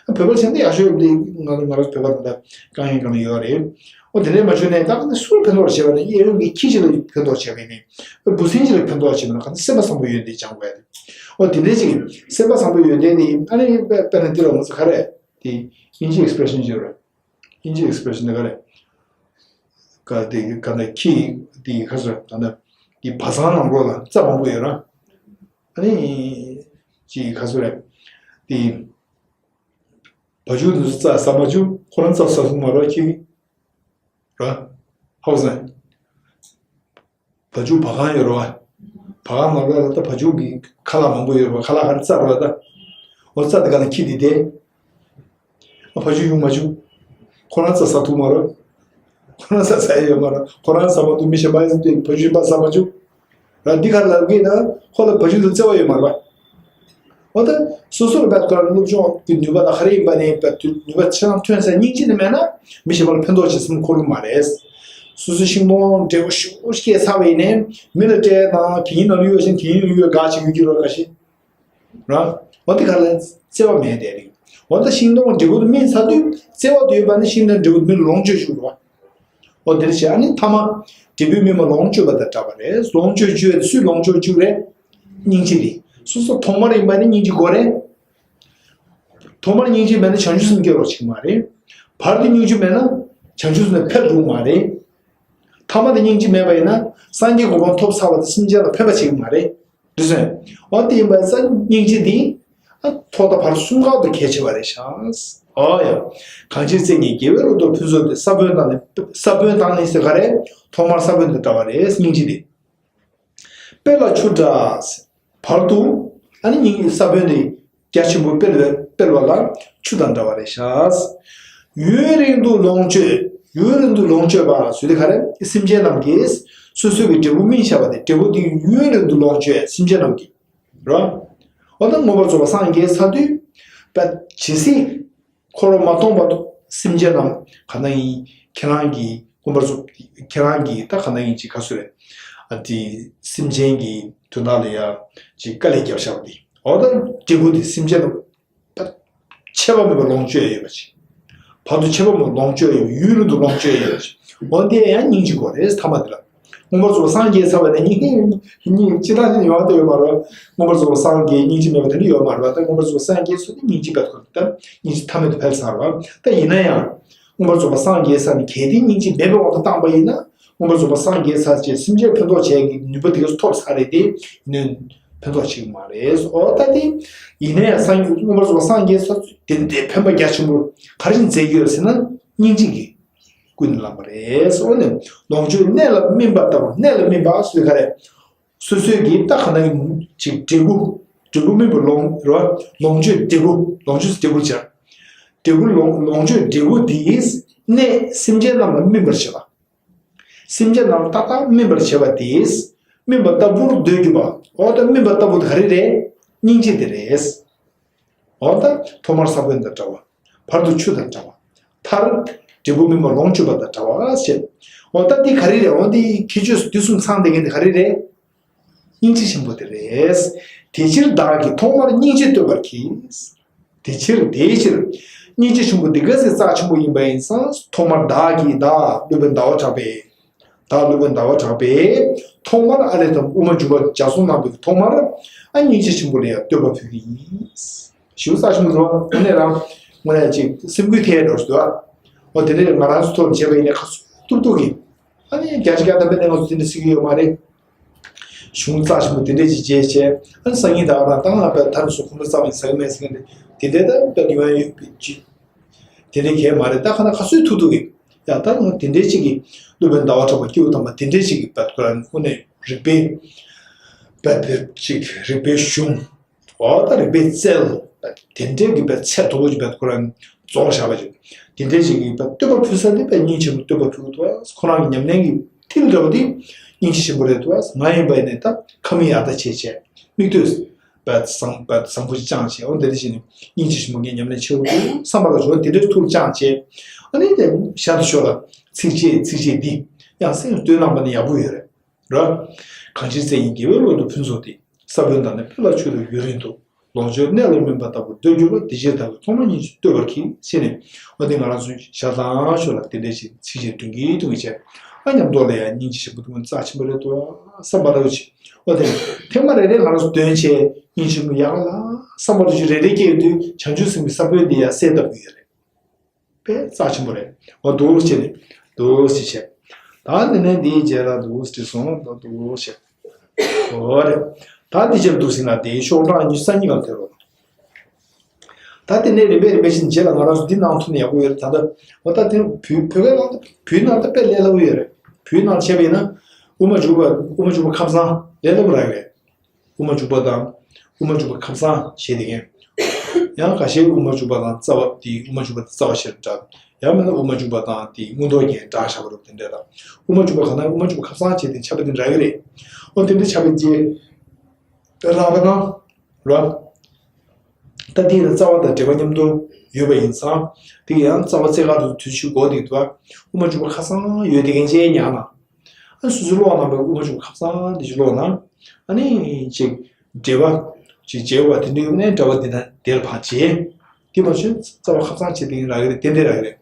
ཨ་བོད་པར་བྱས་ན་ཡག་ཤོས་འདི་ང་ང་རང་ཚོ་བོད་པ་ད་ལྟ་དཀའ་ངལ་གང་ཡོད་རེད། ཨོ་དེ་འདྲས་མ་བྱུང་ནས་ད་ག་ནས་སུ་ལ་ཕན་ཐོགས་བྱས་པ་ནས་གཡས་གཡོན་གྱི་ཁྱི་ཅིག་ལ་ཕན་ཐོགས་བྱས་པ་ཡིན་ནའི་ཨ་འབུ་སྲིན་ཅིག་ལ་ཕན་ཐོགས་བྱས་པ་ན་ག་ནས་སེམས་པ་བཟང་པོ་ཡོད་འདི་སྦྱང་དགོས་ཡ་དེ། འོ་དེ་འདྲའི་ཅིག་སེམས་པ་བཟང་པོ་ཡོན་ཏན་དེ་ཨ་ནི་དཔེ་དཔེར་ན་འདི་ལ་ང་ཚོ་ག་རེ་དེ་ཨིན་ཇི་ཨེག་སི་པི་རེ་ཤན་ཅིག་ཡོད་རེད། ཨིན་ཇི་ཨེག་སི་པི་རེ་ཤན་དེ་ག་རེ་ག་དེ་ག་ནས་ཁྱི་དེ་ག་ཚོད་ད་ནི་དེ་བ་ཚང་ནང་ལོགས་ལ་རྩྭ་མང་པོ་ཡོད་ར། ཨ་ནི་ཅིག་ག་ཚོད་རེད་དེ་བ་ཕྱུགས་དེ་ཚོ་རྩྭ་ཟ་མ་བཅུག་ཁོ་རང་རྩྭ་ཟ་སོང་མ་རེད་ཁྱི་ར། ཧའོ་སན། བ་ཕྱུགས་བ་གང་ཡོད་རེད་བ། བ་གང་ནང་ལོགས་ལ་ད་བ་ཕྱུགས་ཀྱི་ཁ་ལག་མང་པོ་ཡོད་རེད་བ་ཁ་ལག་ག་རེ་རྩྭ་རེད་བ་ད། འོ་རྩྭ་དེ་ག་ལ་ཁྱི་དེ་དེ། ཨ་བ་ཕྱུགས་ཡོང་མ་བྱུང་། ཁོ་རང་རྩྭ་ཟ་ཐུབ་མ་རེད། ཁོ་རང་རྩྭ་ཟ་ཡི་ཡོད་མ་རེད་ཁོ་རང་ཟ་མ་ཐུབ་མི་གཞན་པ་ཡིན་ཟེར་དུས་བ་ཕྱུགས་ཡིན་པ་ཟ་མ་བྱུང་། ར་འདི་ག་ལ་ལབ་གི་ན་ཁོ་ལ་བ་ཕྱུགས་དང་བརྩེ་བ་ཡོད་མ་རེད་བ། འོ་ད། སོ་སོར་བད་ཀར་སློབ་སྦྱོང་གི་ནུས་པ་དང་ཧ་རེ་ཡིན་པ་ནས་བད་དུ་ནུས་པ་ཆེ་ན་ཐོན་ས་སྙིང་རྗེ་ནི་མེད་ན་མི་གཞན་པ་ལ་ཕན་ཐོགས་བྱེད་སེམས་འཁོར་གི་མ་རེད། སོ་སོ་ཤིང་སྡོང་འབྲས་བུ་ཞུ་སྐྱེས་ཚར་བ་ཡིན་ནའི་མི་ལ་སྤྲད་དང་དེ་ཡིན་ན་ལུས་ཡོད་ཅིང་དེ་ཡིན་ན་ལུས་ཡོད་དགའ་ཅིག་ཡོད་ཀྱི་རོ་ག་ཤི། ར། འོ་དེ་ག་ལ་བརྩེ་བ་མེད་དེ་རེད། འོ་ད་ཤིང་སྡོང་འབྲས་བུ་དེ་སྨིན་ཚར་དུས་བརྩེ་བ་དེ་ཡོད་པ་ནི་ཤིང་སྡོང་འབྲས་བུ་དེ་མི་ལོངས་སྤྱོད་བཅུག་རོ། འོ་དེ་རེད་བྱས། ཨ་ནི་ཐ་མ་འབྲས་བུ་སྨིན་པ་ལོངས་སྤྱོད་པ་དང་འདྲ་བ་རེད། ལོངས་སྤྱོད་བཅུག་ཡ་དེ་སུས་ལོངས་སྤྱོད་བཅུག་རེད། སྙིང་རྗེ་དེ། སོ་སོ་ཐོག་མར་ཡིན་པ་ནི་སྙིང་རྗེ་དགོས་རེད། ཐོག་མར་སྙིང་རྗེ་མེད་ན་བྱང་ཆུབ་སེམས་སྐྱེ་རོགས་བྱེད་ཀྱི་མ་རེད། བར་དུ་སྙིང་རྗེ་མེད་ན་བྱང་ཆུབ་སེམས་ནས་ཕེབས་འགྲོ་གི་མ་རེད། ཐ་མ་དེ་སྙིང་རྗེ་མེད་པ་ཡིན་ན་སངས་རྒྱས་གོ་འཕང་ཐོབ་ཚར་བ་དེ་སེམས་ཅན་ལ་ཕན་པ་བྱེད་ཀྱི་མ་རེད། འདི་ཚོ་ཡིན། འོ་དེ་ཡིན་པ་ཡིན་ཙང་སྙིང་རྗེ་འདི་ཨ་ཐོག་མཐའ་བར་གསུམ་ཀ་ཏུ་གལ་ཆེ་བ་རེད་ཤག་འོ་ཡ། གང་ཕྱིར་བརྩེ་ཉིད་དགེ་བའི་བློ་ལྡོག་ཕུན་ཚོགས་ཏེ། ས་བོན་དང་ནི་ས་བོན་དང་ནི་ཟེར་ག་རེ། ཐོག་མར་ས་བོན་དང་འདྲ་བ་རེད། སྙིང་རྗེ་འདི། དཔེ་ལ་ཆུ་འདྲ། བར་དུ་ཨ་ནི་སྙིང་ས་བོན་དེ་རྒྱ་ཆེན་པོ་སྤེལ་བའི་སྤེལ་བ་ལ་ཆུ་དང་འདྲ་བ་རེད་ཤག་ཡུན་རིང་དུ་ལོངས་སྤྱོད། ཡུན་རིང་དུ་ལོངས་སྤྱོད་པ་ཟེར་དེ་ག་རེ། སེམས་ཅན་རྣམས་ཀྱིས་སོ་སོའི་གི་འབྲས་བུ་སྨིན་བཞག་པ་དེ། འབྲས་བུ་དེ་ཡུན་རིང་དུ་ལོངས་སྤྱོད། སེམས་ཅན་རྣམས་ཀྱིས་རོ། འོ་ད་མངོན་པར་རྫོགས་པར་སངས་རྒྱས་ཚར་དུས་པ་ཇི་སྲིད་འཁོར་བ་མ་སྟོངས་བར་དུ་སེམས་ཅན་རྣམས་ག་ན་ཡིན། ཁྱེད་རང་གི་མངོན་པར་རྫོགས། ཁྱེད་རང་གི་ད་ག་ན་ཡིན་ཅིག་ག་སུ་རེད། ཨ་དེ་སེམས་ཅན་གྱི་དོན་དག་ལ་ཡ་ཅིག་དཀའ་ལས་བརྒྱབ་བཞག་པ་དེ། འོ་ད་འབྲས་བུ་དེ་སེམས་ཅན་རྣམས་ད་ཆད་པ་མེད་པར་ལོངས་སྤྱོད་ཡོད་པ་ཅིག་བར་དུ་ཆད་པ་མེད་པར་ལོངས་སྤྱོད་ཡོད། ཡུན་རིང་དུ་ལོངས་སྤྱོད་ཡོད་པ་ཅིག་འོ་དེ་ཡང་སྙིང་རྗེ་དགོས་རེད། ཐ་མ་དེ་ལ། མངོན་པར་རྫོགས་པར་སངས་རྒྱས་ཚར་བ་ནས་སྙིང་རྗེ་སྙིང་རྗེ་ད་ནི་ཡོང་བ་དེ་ཡོད་མ་རེད། མངོན་པར་རྫོགས་པར་སངས་རྒྱས་སྙིང་རྗེ་མེད་པ་དེ་འདྲ་ཡོད་མ་རེད་པ། ད་མངོན་པར་རྫོགས་པར་སངས་རྒྱས་ཚར་དུས་སྙིང་རྗེ་བས་ཁོ་ད་སྙིང་རྗེ་མཐའ་མེད་དུ་འཕེལ་ཚར་བ། ད་ཡིན་ན་ཡང་མངོན་པར་རྫོགས་པར་སངས་རྒྱས་ཚར་ནས་གལ་ཏེ་སྙིང་རྗེ་མེད་པའི་དབང་དུ་བཏང་པ་ཡིན་ན། མངོན་པར་རྫོགས་པར་སངས་རྒྱས་ཚར་རྗེས་སེམས་ཅན་ཕན་ཐོགས་བྱེད་ཀྱི་ནུས་པ་དེ་ག་ཚོད་ཐོབ་ཚར་རེད་དེ། ཡིན་ནའི་ཕན་ཐོགས་བྱེད་ཀྱི་མ་རེད། འོ་ད་དེ་ཡིན་ན་ཡང་སངས་རྒྱས་མངོན་པར་རྫོགས་པར་སངས་རྒྱས་ཚར་དུས་དེ་འདྲའི་ཕན་པ་རྒྱ་ཆེན་པོ་ག་རེ་མཛད་ཀྱི་ཡོད་ཟེར་ན་སྙིང་རྗེ་གིས་ཀུན་ནས་བསླངས་པ་རེད། འོ་ནས་ལོངས་སྤྱོད་གནས་ལ་སྨིན་པ་ལྟ་བུ། གནས་ལ་སྨིན་པ་ཟེར་ག་རེ། སོ་སོའི་གི་ད་ག་ན་ཡིན་ཅིག་འབྲས་བུ། འབྲས་བུ་སྨིན་པ་ལོངས་རོ། ལོངས་སྤྱོད་འབྲས་བུ། ལོངས་སྤྱོད་འབྲས་བུར་བྱ། འབྲས་བུ་ལོངས་ལོངས་སྤྱོད་འབྲས་བུ་དེའི་གནས་སེམས་ཅན་རྣམས་ལ་སྨིན་པར་བྱེད་པ། སེམས་ཅན་རྣམས་ཏག་ཏག་སྨིན་པར་བྱེད་པ་དེས་སྨིན་པ་ལྟ་བུར་འདོད་གྱུར་པ། འོ་ད་སྨིན་པ་ལྟ་བུ་དེ་ག་རེ་རེད། སྙིང་རྗེ་དེ་རེད། འོ་ད་ཐོག་མར་ས་བོན་དང་འདྲ་བ། བར་དུ་ཆུ་དང་འདྲ་བ། མཐར་འབྲས་བུ་སྨིན་པ་ལོངས་སྤྱོད་པ་དང་འདྲ་བ་ཞེས། འོ་ད་འདི་ག་རེ་རེད། འོ་འདི་ཁྱད་ཆོས་འདི་གསུམ་ཚང་བསྡད་མཁན་འདི་ག་རེ་རེད། སྙིང་རྗེ་ཆེན་པོ་དེ་རེད། དེ་ཕྱིར་བདག་གིས་ཐོག་མར་སྙིང་རྗེ་བསྟོད་པར་གྱིས། དེ་ཕྱིར་དེའི་ཕྱིར། སྙིང་རྗེ་ཆེན་པོ་འདི་ག་ཚོད་རྩ་ཆེན་པོ་ཡིན་པ་ཡིན་ཙང་ཐོག་མར་བདག་གིས། བདག་སློབ་དཔོན་ཟླ་བ་གྲགས་པས། བདག་སློབ་དཔོན་ཟླ་བ་གྲགས་པས་ཐོག་མར་ཨ་ལས་དང་དབུ་མ་འཇུག་པ་སྦྱར་གསུང་གནང་བའི་ཐོག་མར་ཨ་སྙིང་རྗེ་ཆེན་པོ་ལ་ཡང་བསྟོད་པ་ཕུལ་གྱི་ཡིན། ཞེ་པོ་རྩ་ཆེན་པོ་འདུག་དངོས་གནས་རང་དངོས་གནས་ཅིག་སེམས་འགུལ་ཐེབས་འགྲོ་ཞིག་འདུག་འོ་དེ་འདྲའི་ང་རང་ཚོ་ཐོག་ནས་བྱས་པ་ཡིན་ན་ཁ་ཚུགས་ཐུབ་ཐུབ་ཀྱི། ཨ་ནི་བརྒྱ་ཆ་བརྒྱ་ཐམ་པའི་གནས་ང་ཚོ་དེ་འདྲ་སྲིད་ཀྱི་ཡོད་མ་རེད། གཞུང་རྩ་ཆེན་པོ་དེ་འདྲས་ཅིག་བྱས་བྱས། ཨ་ནི་སང་ཉིན་ད་ག་རང་ད་ང་བས་ད་ནི་སུ་ཁོང་ཁྲོ་ཟ་བ་ཡིན་ཟ་གི་མེད་ཟེར་མཁན་དེ་དེ་འདྲས་ད་བས་ཡོང་ཡ་ཡོད་པའི་ཅིག་དེ་འདྲས་གས་མ་རེད། ད་ག་ན་ག་ཚོད་ཐུབ་ཐུབ་གི། ཡ་ད་ནི་དེ་འདྲས་ཅིག་གི་སློབ་དཔོན་ཟླ་བ་གྲགས་པ་སྐྱེ་བོ་དམ་པ་དེ་འདྲས་ཅིག་གི་བས་ཁོ་རང་དངོས་གནས་རིག་པའི་བས་དེ་ཅིག་རིག་པའི་གཞུང་། འོ་ད་རིག་པའི་རྩལ་དེ་འདྲའི་གི་བས་ཚད་མཐོ་པོ་ཅིག་བས་ཁོ་རང་རྫོགས་བཞག་པ་ཅིག་དེ་འདྲའི་ཅིག་གི་བས་བསྟོད་པ་ཕུལ་ས་དེ་བས་སྙིང་རྗེ་ཆེན་པོ་བསྟོད་པ་ཕུལ་གི་འདུག་ཁོ་རང་གི་ཉམས་ལེན་གྱི་མཐིལ་འདྲ་བ་དེ་སྙིང་རྗེ་ཆེན་པོ་རེད་འདུག་ང་ཡིན་པ་ཡིན་ནའི་ད་ཁ་མིག་ཡར་ལྟ་བྱས་བྱས་མིག་ལྟོས་བས་བཟང་བས་བཟང་པོ་ཅིག་བཅངས་བྱས། འོ་དེ་འདྲ་བྱས་ནས་སྙིང་རྗེ་ཆེན་པོ་ངས་ཉམས་ལེན་བྱེད་དགོས་བསམ་པ་ལ་བྱུང་བ་དེ་འདྲའི་ཐུགས་བཅངས་བྱས། ཨ་ནི་དེ་ཞར་དུ་ཞོར་ལ་ཚིགས་བཅད་ཚིགས་བཅད་འདི་ཡང་སེམས་སུ་བཏོན་གནང་པ་ནི་ཡག་པོ་ཡོད་རེད། ར། གང་ཕྱིར་བརྩེ་ཉིད་དགེ་བའི་བློ་ལྡོག་ཕུན་ཚོགས་ཏེ། ས་བོན་དང་ནི་དཔེ་ལ་ཆུ་འདྲ་ཡུན་རིང་དུ། ལོངས་སྤྱོད་གནས་ལ་སྨིན་པ་ལྟ་བུར་འདོད་གྱུར་པ། དེ་ཕྱིར་བདག་གིས་ཐོག་མར་སྙིང་རྗེ་བསྟོད་པར་གྱིས། ཞེས་ནས། འོ་དེ་ང་རང་ཚོའི་ཞར་དང་ཞོར་ལ་དེ་འདྲའི་ཞིག་ཚིགས་བཅད་འདོན་གྱིན་འདོན་གྱིན་བྱས། ཨ་མཉམ་དུ་ལ་ཡང་སྙིང་རྗེ་ཆེན་པོ་འདུག་རྩ་ཆེན་པོ་རེད་འདུག་བསམ་པ་འདྲ་བོ་ཅིག་འོ་དེ་ཐེངས་མ་རེ་རེ་ང་རང་ཚོ་འདོན་བྱས་སྙིང་རྗེ་ཆེན་པོ་ཡག་ལ་བསམ་པ་འདྲ་ཅིག་རེ་རེ་སྐྱེས་ཡོང་དུས་བྱང་ཆུབ་སེམས་ཀྱི་ས་བོན་འདི་ཡང་གསལ་བཏབ་ཀྱི་ཡོད་རེད། དཔེ་རྩ་ཆེན་པོ་རེད། འོ་འདུག་བྱས་ནས་འདུག་ཅེས་བྱས། ད་དེ་ནས་འདིའི་རྗེས་ལ་འདུག་ཅེས་སོང་ད་འདུག་བྱས། འོ་རེད། ད་འདི་རྗེས་ལ་འདུག་ཟིན་ལ་དེའི་ཤོག་གྲངས་ཉི་ཤུ་རྩ་གཉིས་ལ་ཐེ་རོ། ད་དེ་ནས་རིམ་པས་རིམ་པས་བཞིན་རྗེས་ལ་ང་རང་ཚོ་འདི་གནང་ཐུབ་ན་ཡག་པོ་ཡོད་རེད། ད་ལྟ་འོ་ད་དེ་བོད་བོད་སྐད་ནང་ད་བོད་ནང་ད་དཔེ་ལས་སླ་པོ་ཡོད་རེད། བོད་ནང་བྱས་པ་ཡིན་ན་དབུ་མ་འཇུག་པ་དབུ་མ་འཇུག་པ་ཁམས་བཟང་ལས་སླ་པོ་རག་གི་རེད། དབུ་མ་འཇུག་པ་དང་། དབུ་མ་འཇུག་པ་ཁམས་བཟང་བྱས་དེ་ཀན། ཡང་ཁ་ཤས་དབུ་མ་འཇུག་པ་དང་རྩ་བ་དེ་དབུ་མ་འཇུག་པ་དེ་རྩ་བ་ཞེས་འདྲ། ཡང་མིན་ན་དབུ་མ་འཇུག་པ་དང་དེ་མངོན་རྟོགས་རྒྱན་འདྲ་བཞག་པ་རུ་དེ་འདྲ་དང་། དབུ་མ་འཇུག་པ་གང་ན་དབུ་མ་འཇུག་པ་ཁམས་བཟང་བྱས་དེ་ཆ་བ་དེ་འདྲ་གི་རེད། འོ་དེ་འདྲ་ཆ་བའི་རྗེས། རག་པ་ན། ར། ད་དེ་ཡིན་ན་རྩ་བ་དང་འབྲེལ་བ་མཉམ་དུ་ཡོད་པ་ཡིན་ཙང་། དེ་ཡང་རྩ་བ་རྩེ་ག་དུ་དུས་ཤིག་གོ་དེ་འདུག་དབུ་མ་འཇུག་པ་ཁ་སང་ཡོད་དེ་ཀན་ཅེ་ཉག་ན། ཨ་སོ་སོའི་ཀློག་གནང་བའི་དབུ་མ་འཇུག་པ་ཁ་སང་དེ་ཅིག་ཀློག་ན། ཨ་ནི་ཅིག་འགྲེལ་པ། ཅིག་བྱེད་པ་དེ་འདྲ་ཡོད་ན་གྲྭ་པ་འདི་ན་དེར་ཕར་བྱེད། དེ་མ་ཤེས་རྩ་བ་ཁ་ཚང་བྱེད་དེ་རག་གི་རེད། ཏན་ཏན་རག་གི་རེད།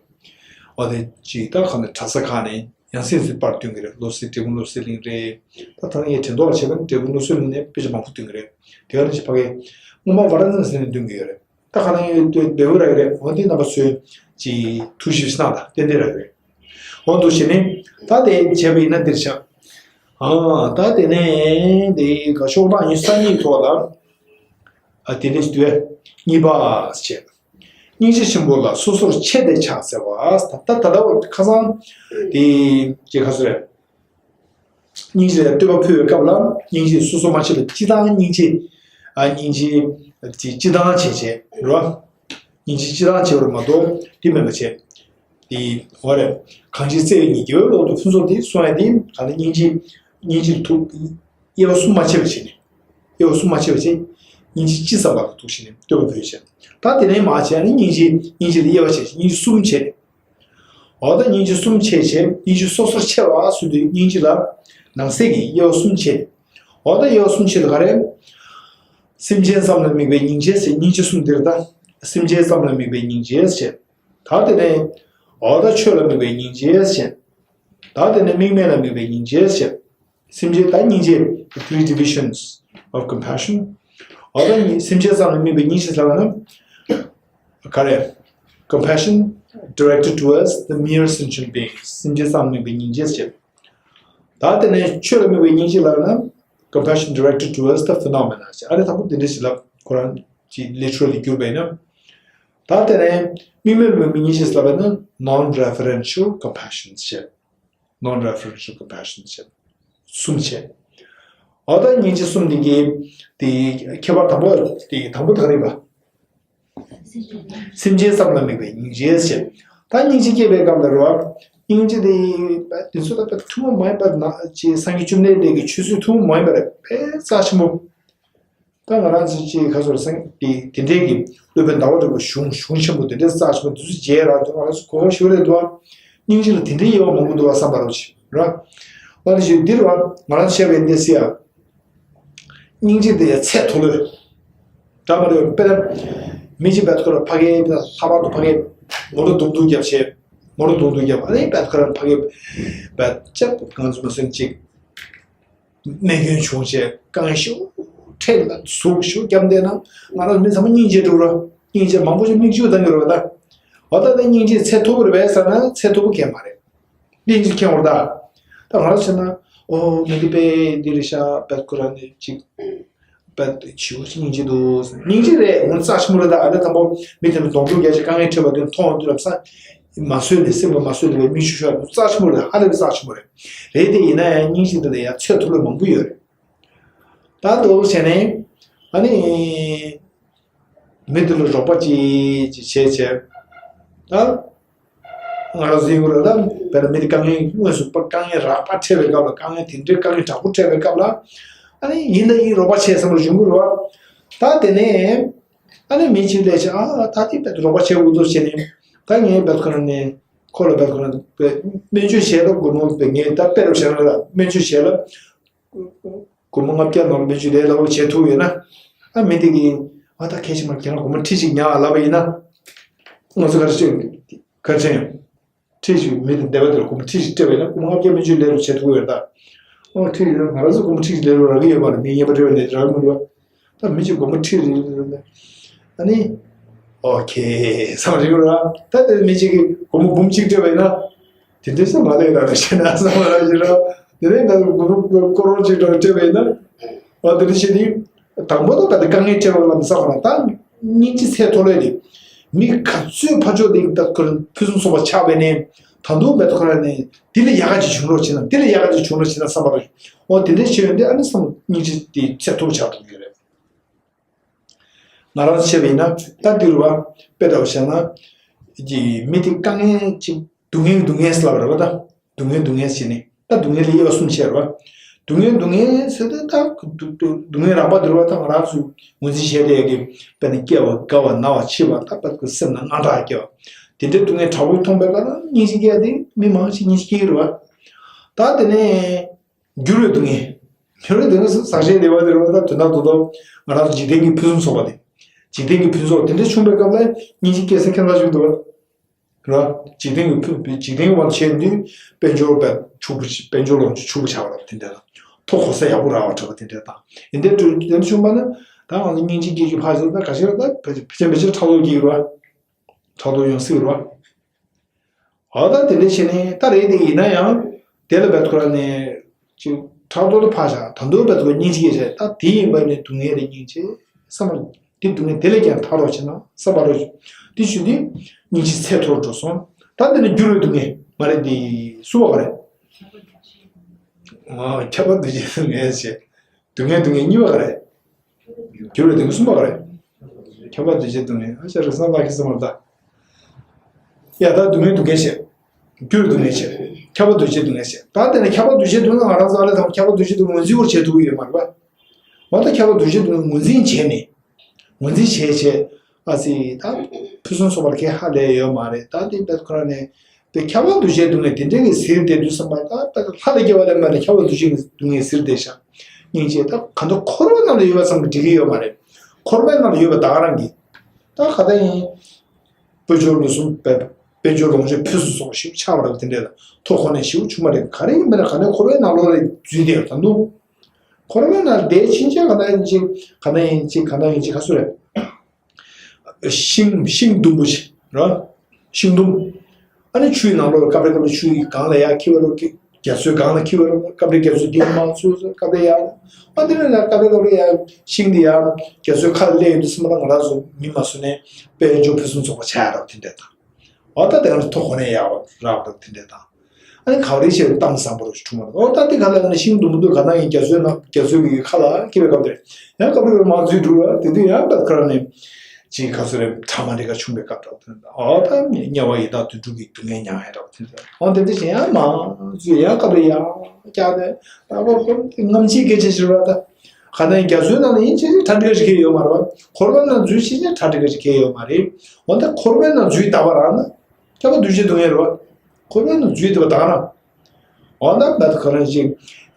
འོ་དེ་ཅིག་ད་ག་ནས་གྲྭ་ས་ཁག་ནས་ཡང་སེ་ཡང་སེ་པར་བཏོན་གི་རེད། བློ་གསལ་འབྲས་སྤུངས་བློ་གསལ་གླིང་རེད། ད་ད་ཡང་དྲན་ཐོག་ལ་བྱས་པ་ན་འབྲས་སྤུངས་བློ་གསལ་གླིང་ནས་དཔེ་ཆ་མང་པོ་བཏོན་གི་རེད། དེ་ག་ནས་ཅིག་ཕ་གི་སྔོན་མ་ཝཱ་ར་ཎ་སི་ནས་བཏོན་གི་ཡོད་རེད། ད་ག་ནང་ཡོད་དུས་འབེལ་པོ་རག་གི་རེད། འོ་དེ་རྣམ་པ་ཚོས་ཅིག་ཐུགས་ཞིབ་གནང་དང་ཏན་ཏན་རག་གི་རེད། འོ་འདུག་བྱས་ནས་ད་དེ་བྱས་པ་ཡིན་ན་འདིར་ཆགས། ཨ་ད་དེ་ནས་དེ་ག་ཤོག་གྲངས་ཉི་ཤུ་རྩ་གཉིས་ཐོག་ལ། ཨ་དེ་ནས་དུས་གཉིས་པ་བྱས། སྙིང་རྗེ་ཆེན་པོ་ལ་སོ་སོར་ཕྱེ་སྟེ་ཆགས་ཟེར་བ། ད་ད་ད་ལྟ་ཁ་སང་དེ་ཅིག་ག་ཚོད་རེད། སྙིང་རྗེ་ལ་བསྟོད་པ་ཕུལ་བའི་སྐབས་ལ་སྙིང་རྗེ་སོ་སོ་མ་བྱས་པའི་སྤྱི་དང་སྙིང་རྗེ། ཨ་སྙིང་རྗེ་དེ་སྤྱི་དང་བྱས་བྱས་རོ། སྙིང་རྗེ་སྤྱི་དང་བྱས་པར་མ་གཏོགས་དེ་མིན་པ་བྱས། དེ་འོ་རེད། གང་ཞིག་བརྩེ་བའི་ཉིད་ཀྱི་བློ་དང་ཕུན་ཚོགས་དེ་གསུང་ཡ་དེ་ག་ནི་སྙིང་རྗེ། སྙིང་རྗེ་ཐུགས་དབྱེ་བ་གསུམ་མ་ཕྱེ་བ་བྱས་ནས། དབྱེ་བ་གསུམ་མ་ཕྱེ་བ་བྱས། སྙིང་རྗེ་སྤྱི་ཙམ་པ་ལ་ཐུགས་བཞེས་ནས་བསྟོད་པ་ཕུལ་བྱས། ད་དེ་ནས་མ་བྱས་ནས་སྙིང་རྗེ་སྙིང་རྗེ་ལ་དབྱེ་བ་བྱས་སྙིང་རྗེ་གསུམ་བྱས་ནས། འོ་ད་སྙིང་རྗེ་གསུམ་བྱས་བྱས་སྙིང་རྗེ་སོ་སོར་ཕྱེ་བ་ཟེར་དུས་སྙིང་རྗེ་ལ་ནང་གསེས་ཀྱི་དབྱེ་བ་གསུམ་བྱས། འོ་ད་དབྱེ་བ་གསུམ་བྱས་དུས་ག་རེ། སེམས་ཅན་ཙམ་ལ་དམིགས་པའི་སྙིང་རྗེ་ཟེར། སྙིང་རྗེ་གསུམ་འདིར་ད། སེམས་ཅན་ཙམ་ལ་དམིགས་པའི་སྙིང་རྗེ་ཟེར། ད་དེ་ནས་འོ་ད་ཆོས་ལ་དམིགས་པའི་སྙིང་རྗེ་ཟེར། ད་དེ་ནས་དམིགས་མེད་ལ་དམིགས་པའི་སྙིང་རྗེ་ཟེར། སེམས་ཅན་ད་སྙིང་རྗེ། The three divisions of compassion. འོ་ད་སྙིང་སེམས་ཅན་ཙམ་ལ་དམིགས་པའི་སྙིང་རྗེ་ཟེར་བ་ན། ག་རེ། Compassion directed towards the mere sentient beings. སེམས་ཅན་ཙམ་ལ་དམིགས་པའི་སྙིང་རྗེ་ཟེར། ད་དེ་ནས་ཆོས་ལ་དམིགས་པའི་སྙིང་རྗེ་ལབ་ན། Compassion directed towards the phenomena. ཨ་རེ་དང་པོ་འདི་འདྲ་ཞིག་ལབ་ཁོ་རང་གི་literally་བསྒྱུར་བས་ན། ད་དེ་ནས་དམིགས་མེད་ལ་དམིགས་པའི་སྙིང་རྗེ་ལབ་ན་non-referential compassion ཞེས། Non-referential compassion ཞེས་གསུམ་བྱས། འོ་ད་སྙིང་རྗེ་གསུམ་འདི་གི་དེ་ཁྱད་པར་དང་པོ་དེ་དང་པོ་དེ་ག་རེ་ཡིན་པ། སེམས་ཅན་ཙམ་ལ་དམིགས་པའི་སྙིང་རྗེ་ཞེས། ད་སྙིང་རྗེ་སྐྱེས་པའི་སྐབས་ལ་རེད་བ། སྙིང་རྗེ་དེ་དེ་ཚོ་ད་དཔེ་ཐུན་མོང་མ་ཡིན་པ་ན་ཅེས་སངས་རྒྱས་བཅོམ་ལྡན་འདས་ཀྱི་ཆོས་ཚུལ་ཐུན་མོང་མ་ཡིན་པ་རེད། དཔེ་རྩ་ཆེན་པོ། ད་ང་རང་ཚོ་ཅེས་ཁ་སོར་སེང་དེ་དེ་འདྲས་ཀྱི་སློབ་དཔོན་ཟླ་བ་གྲགས་པ་གཞུང་གཞུང་ཆེན་པོ་དེ་འདྲས་རྩ་ཆེན་པོ་དེ་ཚོ་མཇལ་རག་དུས་ང་རང་ཚོ་གོ་བ་ཞུ་རེད་འདུག་བ། སྙིང་རྗེ་ལ་དེ་འདྲའི་དབྱེ་བ་མང་པོ་འདུག་བ་བསམ་པ་རོ་ཆེ་ར། ང་ལ་ཞུ་འདིར་བ་ང་རང་བཤད་པའི་འདི་སི་ཡ། སྙིང་རྗེ་དེ་ཡ་ཚད་མཐོ་ལོས། འདྲ་མ་རེད་དཔེར་ན། མི་གཅིག་བད་ཁོ་ར་ཕ་གའི་ལྷ་བར་དུ་ཕ་གའི་ངོ་རུ་རྡུང་རྡུང་རྒྱབ་བྱས། ངོ་རུ་རྡུང་རྡུང་རྒྱབ་ཨ་ནི་བད་ཁོ་ར་ཕ་གའི་བད་ཅབ་གང་ཚོད་མ་སོན་ཅིག་སྨན་སྐྱོན་བྱུང་བྱས་རྐང་ཤུགས་ཁྲེལ་ལ་ཟུག་ཤུགས་རྒྱབ་བསྡད་ན་ང་རང་མི་ཚང་མ་སྙིང་རྗེ་འགྲོ་ར། སྙིང་རྗེ་མང་པོ་ཞིག་མིག་ཆུ་བཏང་གི་རེད་བ་ད། འོ་ད་ད་སྙིང་རྗེ་ཚད་མཐོ་པོ་རེད་བས་ཟེར་ན་ཚད་མཐོ་པོ་གས་མ་རེད། སྙིང་རྗེ་ཁྱེད་འོར་ད། ད་ང་རང་བྱས་ན་ཨོ་མི་འདི་པས་འདི་རེད་ཤག་བད་ཁོ་ར་ནི་ཅིག་བད་ཆུ་བོ་སྙིང་རྗེ་འདུག་སྙིང་རྗེ་རེད་ངོ་རྩ་ཆེན་པོ་རེད་ད་ཨ་ནི་དང་པོ་མི་དེ་ནི་གདོང་གྲོགས་རྒྱ་ཆེ་དཀའ་ངལ་འཕྲད་པ་དེ་མཐོང་དུས་ལམ་སང་མ་བཟོད་ནས་སེམས་ལ་མ་བཟོད་ནས་པའི་མིག་ཆུ་ཤོར་རྩ་ཆེན་པོ་རེད་ཧ་ལས་པའི་རྩ་ཆེན་པོ་རེད། རེད་དེ་ཡིན་ན་ཡང་སྙིང་རྗེ་འདི་ལ་ཡང་ཚད་མཐོ་པོ་མང་པོ་ཡོད་རེད། ད་འདུག་བྱས་ནས་ཨ་ནི་མི་འདི་ལ་རོགས་པ་ཅིག་ཅིག་བྱས་བྱས་ད་ང་རང་ཚོ་ཡིན་དགོས་རེད་ད་དཔེར་ན་མི་འདི་དཀའ་ངལ་དངོས་སུ་དཀའ་ངལ་རགས་པ་འཕྲད་པའི་སྐབས་ལ་དཀའ་ངལ་དེ་འདྲའི་དཀའ་ངལ་དྲག་པོ་འཕྲད་པའི་སྐབས་ལ་ཨ་ནི་ཡིན་ད་ཡིན་རོགས་པ་བྱས་བསམ་བློ་ཡོང་གི་རེད་བ། ད་དེ་ནས་ཨ་ནི་མི་གཅིག་ལས་བྱས་ཨ་ད་དེ་དཔེ་རོགས་པ་བྱས་འུ་ཚོ་བྱས་ནས་ད་ངས་དཔེ་ཁོ་ན་ནས་ཁོ་ལ་དཔེ་ཁོ་ན་དཔེ་སྨན་བཅོས་བྱས་ལ་སྒོར་མོ་དཔེ་ངས་ད་དཔེ་རུ་བྱས་ན་ལ་སྨན་བཅོས་བྱས་ལ། སྒོར་མོ་ལྔ་བརྒྱ་ནང་ལ་སྨན་བཅོས་ལས་སླ་པོ་བྱེད་ཐུབ་ཡོད་ན། ཨ་མི་དེ་གིས་ཨ་ད་གལ་ཆེ་མ་ཁྱེད་རང་སྒོར་མོ་ཁྲི་གཅིག་ཉར་ལབ་པ་ཡིན་ན། ང་ཚོ་ག་རེ་བྱེད་ག་རེ་བྱེད་ཡོང་། ཁྲི་གཅིག་མི་དེ་འདས་པ་དེར་སྒོར་མོ་ཁྲི་གཅིག་སྤྲད་པ་ཡིན་ན་སྒོར་མོ་ལྔ་བརྒྱ་སྨན་བཅོས་ལས་རུ་བྱེད་ཐུབ་ཡོད་ད། ཨོ་ཁྲི་གཅིག་ང་རང་ཚོ་སྒོར་མོ་ཁྲི་གཅིག་ལས་རུ་རག་གི་ཡོད་པ་ལ་མི་ངེས་པ་སྤྲད་པ་ནས་རག་གི་མི་འདུག་ད་མི་གཅིག་སྒོར་མོ་ཁྲི་གཅིག་ཨ་ནི། ཨོ་ཁེ། བསམ་རེད་ར། ད་དེ་མི་གཅིག་གིས་སྒོར་མོ་འབུམ་གཅིག་སྤྲད་པ་ཡིན་ན། དེ་འདྲའི་སེམས་མ་ལས་ར་ལ་བྱས་ན་བསམ་ར་ཞིག་ར། དེ་ནས་ང་ཚོ་སྒོར་མོ་སྐོར་རོགས་གཅིག་ར་སྤྲད་པ་ཡིན་ན། ཨོ་དེ་འདྲ་བྱས་ཏེ། དང་པོ་ད་ད་དེ་དཀའ་ངལ་འཕྲད་པ་ལ་མི་བསམ་ར་ད། སྙིང་རྗེ་ཚད་མཐོ་ལོས་དེ། མི་ག་ཚོད་ཕར་ཕྱོགས་དེ་ད་ཁོ་ཕུན་སུམ་ཚོགས་པ་ཆགས་པས་ནས། ད་དུང་མེད་ཁོ་ར་ནས་དེ་ལས་ཡག་ག་ཅིག་བྱུང་རོགས་བྱས་ན་དེ་ལས་ཡག་ག་ཅིག་བྱུང་རོགས་བྱས་ན་བསམ་པ་ར། ཨོ་དེ་འདྲ་བྱས་ཡོང་དུས་ཨ་ནི་བསམ་སྙིང་རྗེ་དེ་ཚད་མཐོ་པོ་ཆགས་ཐུབ་ཀྱི་རེད། ང་རང་བྱས་པ་ཡིན་ན་ད་འདི་རུ་བ་དཔེ་འདྲ་བ་བཤད་ན། ཀྱི་མི་དེ་དཀའ་ངལ་ཅིག་སྡུག་བསྔལ་སྡུག་བསྔལ་ཟེར་ལབ་རེད་བ་ད། སྡུག་བསྔལ་སྡུག་བསྔལ་ཟེར་ནས་ད་སྡུག་བསྔལ་ལ་དབྱེ་བ་གསུམ་བྱས་རེད་བ། སྡུག་བསྔལ་སྡུག་བསྔལ་ཟེར་དུས་ད་སྡུག་སྡུག་སྡུག་བསྔལ་རགས་པ་འདི་རུ་བ་ད་ང་རང་ཚོ་ངོས་འཛིན་བྱས་ཏེ་ཡ་གི་དཔེར་ན་སྐྱེ་བ་རྒ་བ་ན་བ་འཆི་བ་ད་དཔེ་ཁོ་སེམས་ནང་དངངས་སྐྲག་སྐྱེ་བ། དེ་འདྲའི་སྡུག་བསྔལ་དྲག་པོ་མཐོང་པའི་སྐབས་ལ་སྙིང་རྗེ་སྐྱེ་ཡ་དེ་མི་མང་ཞིག་སྙིང་རྗེ་སྐྱེ་གི་རེད་བ། ད་དེ་ནས། འགྱུར་བའི་སྡུག་བསྔལ། དེ་རུ་དེ་ནི་ཟག་བཅས་བདེ་བ་དེ་རུ་ད་དོན་དག་ཏུ་ད་ང་རང་ཚོ་འཇིག་རྟེན་གྱི་ཕུན་སུམ་ཚོགས་པ་དེ། འཇིག་རྟེན་གྱི་ཕུན་ཚོགས་དེ་འདྲ་བྱུང་བའི་སྐབས་ལ་སྙིང་རྗེ་སྐྱེ་ས་ཁྱད་མཚར་ཞིག་འདུག་ར། འཇིག་རྟེན་གྱི་ཕུན་འཇིག་རྟེན་གྱི་དབང་ཆེན་དུས་དཔལ་འབྱོར་པའི་ཕྱུག་པོ་དཔལ་འབྱོར་ལོངས་སྤྱོད་ཕྱུག་པོ་ཆགས་པ་ར་དེ་འདྲ་དང་། མཐོ་གོ་ས་ཡག་པོ་རག་པ་འདྲ་པོ་དེ་འདྲ་དང་། ཡིན་དེ་འདྲ་དེ་འདྲ་བྱུང་བ་ན་ད་ང་ཚོ་སྙིང་རྗེ་སྐྱེ་རྒྱུ་ཕར་ཕྱིན་ད་ག་ཤེད་ར་ད་ཕལ་ཆེར་ཕལ་ཆེར་ཕྲག་དོག་སྐྱེ་གི་ར། ཕྲག་དོག་ཡོང་སྲིད་ར། འོ་ད་དེ་འདྲ་བྱས་ནས་ད་རེད་དེ་ཡིན་ན་ཡང་དེ་ལ་བད་ཁོ་ར་ནས་ཅིག་ཕྲག་དོག་ཏུ་ཕར་བཞག་ད་དུང་བད་ཁོ་ར་སྙིང་རྗེ་སྐྱེ་བྱས་ད་དེ་ཡིན་པ་ནས་སྡུག་བསྔལ་ལ་སྙིང་རྗེ་བསམ་པ་དེ་སྡུག་བསྔལ་དེ་ལས་ཀྱང་ཐར་རོགས་བྱས་ན་བསམ་པ་རོགས་དེ་ཞུ་དུས་སྙིང་རྗེ་ཚད་མཐོ་རུ་འགྲོ་སོང་། ད་དེ་ནས་འགྱུར་བའི་སྡུག་བསྔལ་མ་རེད་དེ་སུ་བ་ག་རེད། ཨ་ཁྱབ་པ་འདུ་བྱེད་སྡུག་བསྔལ་བྱས། སྡུག་བསྔལ་སྡུག་བསྔལ་གཉིས་པ་ག་རེ། འགྱུར་བའི་སྡུག་བསྔལ་གསུམ་པ་ག་རེ། ཁྱབ་པ་འདུ་བྱེད་སྡུག་བསྔལ་ཨ་ཅག་རེ་སང་ལག་གི་སེམས་ལ་ད། ཡ་ད་སྡུག་བསྔལ་སྡུག་བསྔལ་བྱེད། འགྱུར་བའི་སྡུག་བསྔལ་བྱེད། ཁྱབ་པ་འདུ་བྱེད་སྡུག་བསྔལ་བྱེད། ད་དེ་ནས་ཁྱབ་པ་འདུ་བྱེད་སྡུག་བསྔལ་ང་རང་ཚོ་ཨ་ལས་དང་ཁྱབ་པ་འདུ་བྱེད་སྡུག་བསྔལ་ངོས་འཛིན་སྐོར་བྱེད་ཐུབ་ཀྱི་ཡོད་མ་རེད་པ། འོ་ད་ཁྱབ་པ་འདུ་བྱེད་སྡུག་བསྔལ་ངོས་འཛིན་བྱས་ནས། ངོས་འཛིན་བྱས་བྱས། ཨ་ཙི་ད་ཕུན་སུམ་ཚོགས་པར་ཁས་ཧ་ལས་ཡོད་མ་རེད་ད་དེ་བད་ཁོ་ར་ནས། དེ་ཁྱབ་པ་འདུ་བྱེད་སྡུག་བསྔལ་དེ་འདྲའི་གི་ཟེར་བསྡད་དུས་ཙམ་པ་ད་ལྟ་ལྷ་ལས་སྐྱེ་བ་ལས་མ་ལས་ཁྱབ་པ་འདུ་བྱེད་ཀྱི་སྡུག་བསྔལ་ཟེར་བསྡད་ཤག་སྙིང་རྗེ་ད་ག་འདུག་འཁོར་བའི་ནང་ལ་ཡོད་པ་ཙམ་གྱིས་འགྲིག་གི་ཡོད་མ་རེད། འཁོར་བའི་ནང་ལ་ཡོད་པ་ད་ག་རང་གིས་ད་ག་ད་ཡིན། དཔལ་འབྱོར་ལོངས་སུམ་དཔལ་དཔལ་འབྱོར་ལོངས་སྤྱོད་ཕུན་སུམ་ཚོགས་པ་ཞིག་ཆགས་པ་རེད་དེ་འདྲ་ལ་མཐོ་ཁོ་ནས་ཞིག་བྱུང་མ་རེད་ག་རེ་ཡིན་མིན་ན་ག་ནས་འཁོར་བའི་ནང་ལོགས་ལ་འཛུལ་བསྡད་ཡོད་ད་འདུག་འཁོར་བའི་ནང་བསྡད་ཕྱིན་ཆད་ག་ན་ཡིན་ཅིག་ག་ན་ཡིན་ཅིག་ག་ན་ཡིན་ཅིག་ག་སུ་རེད། ཤིང་ཤིང་དུམ་བུ་ཞིག་ར། ཤིང་དུམ། ཨ་ནི་ཆུའི་ནང་ལོགས་ལ་སྐབས་རེ་སྐབས་རེ་ཆུའི་སྒང་ལ་ཡར་འཁྱིལ་བ་རུ་རྒྱ་མཚོའི་སྒང་ལ་འཁྱིལ་བ་རུ་སྐབས་རེ་རྒྱ་མཚོ་འདི་མ་ཚུད་སྐབས་རེ་ཡར། ཨ་འདི་ནས་ལ་སྐབས་རེ་སྐབས་རེ་ཡར་ཤིང་འདི་ཡར་རྒྱ་མཚོའི་ཁ་ལ་སླེབས་ཡོང་དུས་སེམས་པ་ང་རང་ཚོ་མི་མ་སུ་ནས་དཔལ་འབྱོར་ཕུན་སུམ་ཚོགས་པ་ཆགས་ཡ་རབས་དེ་འདྲ་དང་། འོ་ད་དེ་ང་ཚོ་ཐོག་ཁོ་ནས་ཡག་པ་རག་པ་དེ་འདྲ་དང་། ཨ་ནི་ག་རེ་བྱས་གཏམ་བཟང་པོ་རུ་འཁྲུངས་པ་དང་འོ་ད་དེ་ག་ལ་ཨ་ནི་ཤིང་དུམ་བུ་དུ་ག་ན་ཡིན་རྒྱ་མཚོའི་ནང་རྒྱ་མཚོའི་གི་ཁ་ལ་སྐྱེ་བའི་སྐབས་དེར་ཡང་སྐབས་རེ་མ་འཛུལ་འགྲོ་བ་དེ་དུས་ཡང་སྐབས་ཁ་ནས་ཅིག་ག་ཚོད་རེ་ཕྲ་མ་འདྲི་ག་བྱུང་བའི་སྐབས་དྲག་དོན་དང་འོ་ད་དམྱལ་བ་ཡི་དྭགས་དུད་འགྲོ་གི་སྡུག་བསྔལ་མྱངས་ཡ་འདྲ་བ་དེ་འདྲ་འོ་དེ་འདྲ་བྱས་ཡང་མ་འཛུལ་ཡང་སྐབས་རེ་ཡང་བསྐྱར་ནས་ད་བོ་ཁོ་རྔམ་བརྗིད་སྐད་ཆ་ཞིག་རེད་བ་ད། ག་ནས་རྒྱ་མཚོའི་ནང་ལ་ཡིན་ཕྱིན་ཆད་གྲ་སྒྲིག་ག་ཞིག་གས་ཡོད་མ་རེད་བ། འཁོར་བ་ནང་འཛུལ་ཕྱིན་ཆད་གྲ་སྒྲིག་ག་ཞིག་གས་ཡོད་མ་རེད། འོ་ན་འཁོར་བའི་ནང་འཛུལ་ད་བ་རང་ན། ཁྱབ་པ་འདུ་བྱེད་སྡུག་བསྔལ་རེད་བ། འཁོར་བའི་ནང་འཛུལ་ད་བ་ད་ག་ན། འོ་ན་བད་ཁོ་རང་ཅིག་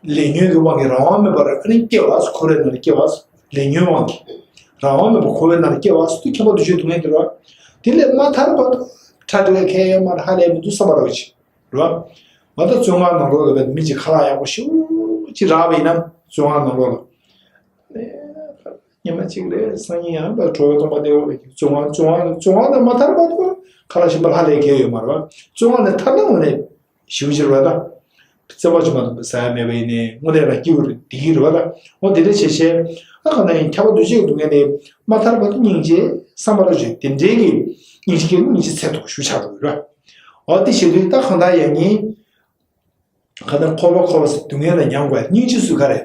ལས་ཉོན་གྱི་དབང་གིས་རང་དབང་མེད་པར་ཨ་ནི་སྐྱེ་བ་འཁོར་བའི་ནང་ལ་སྐྱེ་བ། ལས་ཉོན་དབང་གིས། རང་དབང་མེད་པར་འཁོར་བའི་ནང་ལ་སྐྱེ་བ་དུ་ཁྱབ་པ་འདུ་བྱེད་སྡུག་བསྔལ་དེ་རེད་བ། དེ་ལས་མ་ཐར་བར་དུ་གྲ་སྒྲིག་ག་གས་ཡོད་མ་རེད་ཧ་ལས་མི་འདུག་བསམ་པ་རེད་བ་ཅིག་རེད་བ། ང་ད་བཙོན་ཁང་ནང་ལོགས་ལ་བས་མི་གཅིག་ཁ་ལག་ཡག་པོ་ཞེ་པོ་ཅིག་རག་པ་ཡིན་ན་བཙོན་ཁང་ནང་ལོགས་ལ། ཉི་མ་གཅིག་རེ་སང་ཉིན་ཡང་བས་གྲོད་པ་སྟོང་པ་བདེ་བོ་ལ་བཙོན་ཁང་བཙོན་ཁང་བཙོན་ཁང་ནང་མ་ཐར་བར་དུ་ཁ་ལག་གཞན་པ་ལྷག་ལས་གལ་ཡོད་མ་རེད་བ། བཙོན་ཁང་ནས་ཐར་ན་དངོས་གནས་ཞེ་པོ་ཅིག་རེད་བ་ད། བཙན་པ་ཅིག་མ་གཏོགས་ཟ་ཡ་མེད་པ་ཡིན་ནའི་དངོས་གནས་རང་སྐྱིད་པོ་རེད་བདེ་སྐྱིད་རེད་བ་ད། འོ་དེ་འདྲ་བྱས་བྱས་ཨ་ག་ན་ཡིན་ཁྱབ་པ་འདུ་བྱེད་ཀྱི་སྡུག་བསྔལ་དེ་མ་ཐར་བར་དུ་སྙིང་རྗེ་བསམ་པ་ལ་བྱོས་དེ་འདྲའི་གི་སྙིང་རྗེ་སྐྱེ་སྙིང་རྗེ་ཚད་མཐོ་ཞུ་ཆགས་འགྲོ་གི་རེད་བ། འོ་དེ་བྱེད་དུས་ད་གང་ལྟར་ཡང་ཉིན། གང་ལྟར་འཁོར་བ་འཁོར་བ་ཟེར་སྡུག་བསྔལ་ལ་མྱང་དགོས་སྙིང་རྗེ་སུ་ག་རེ།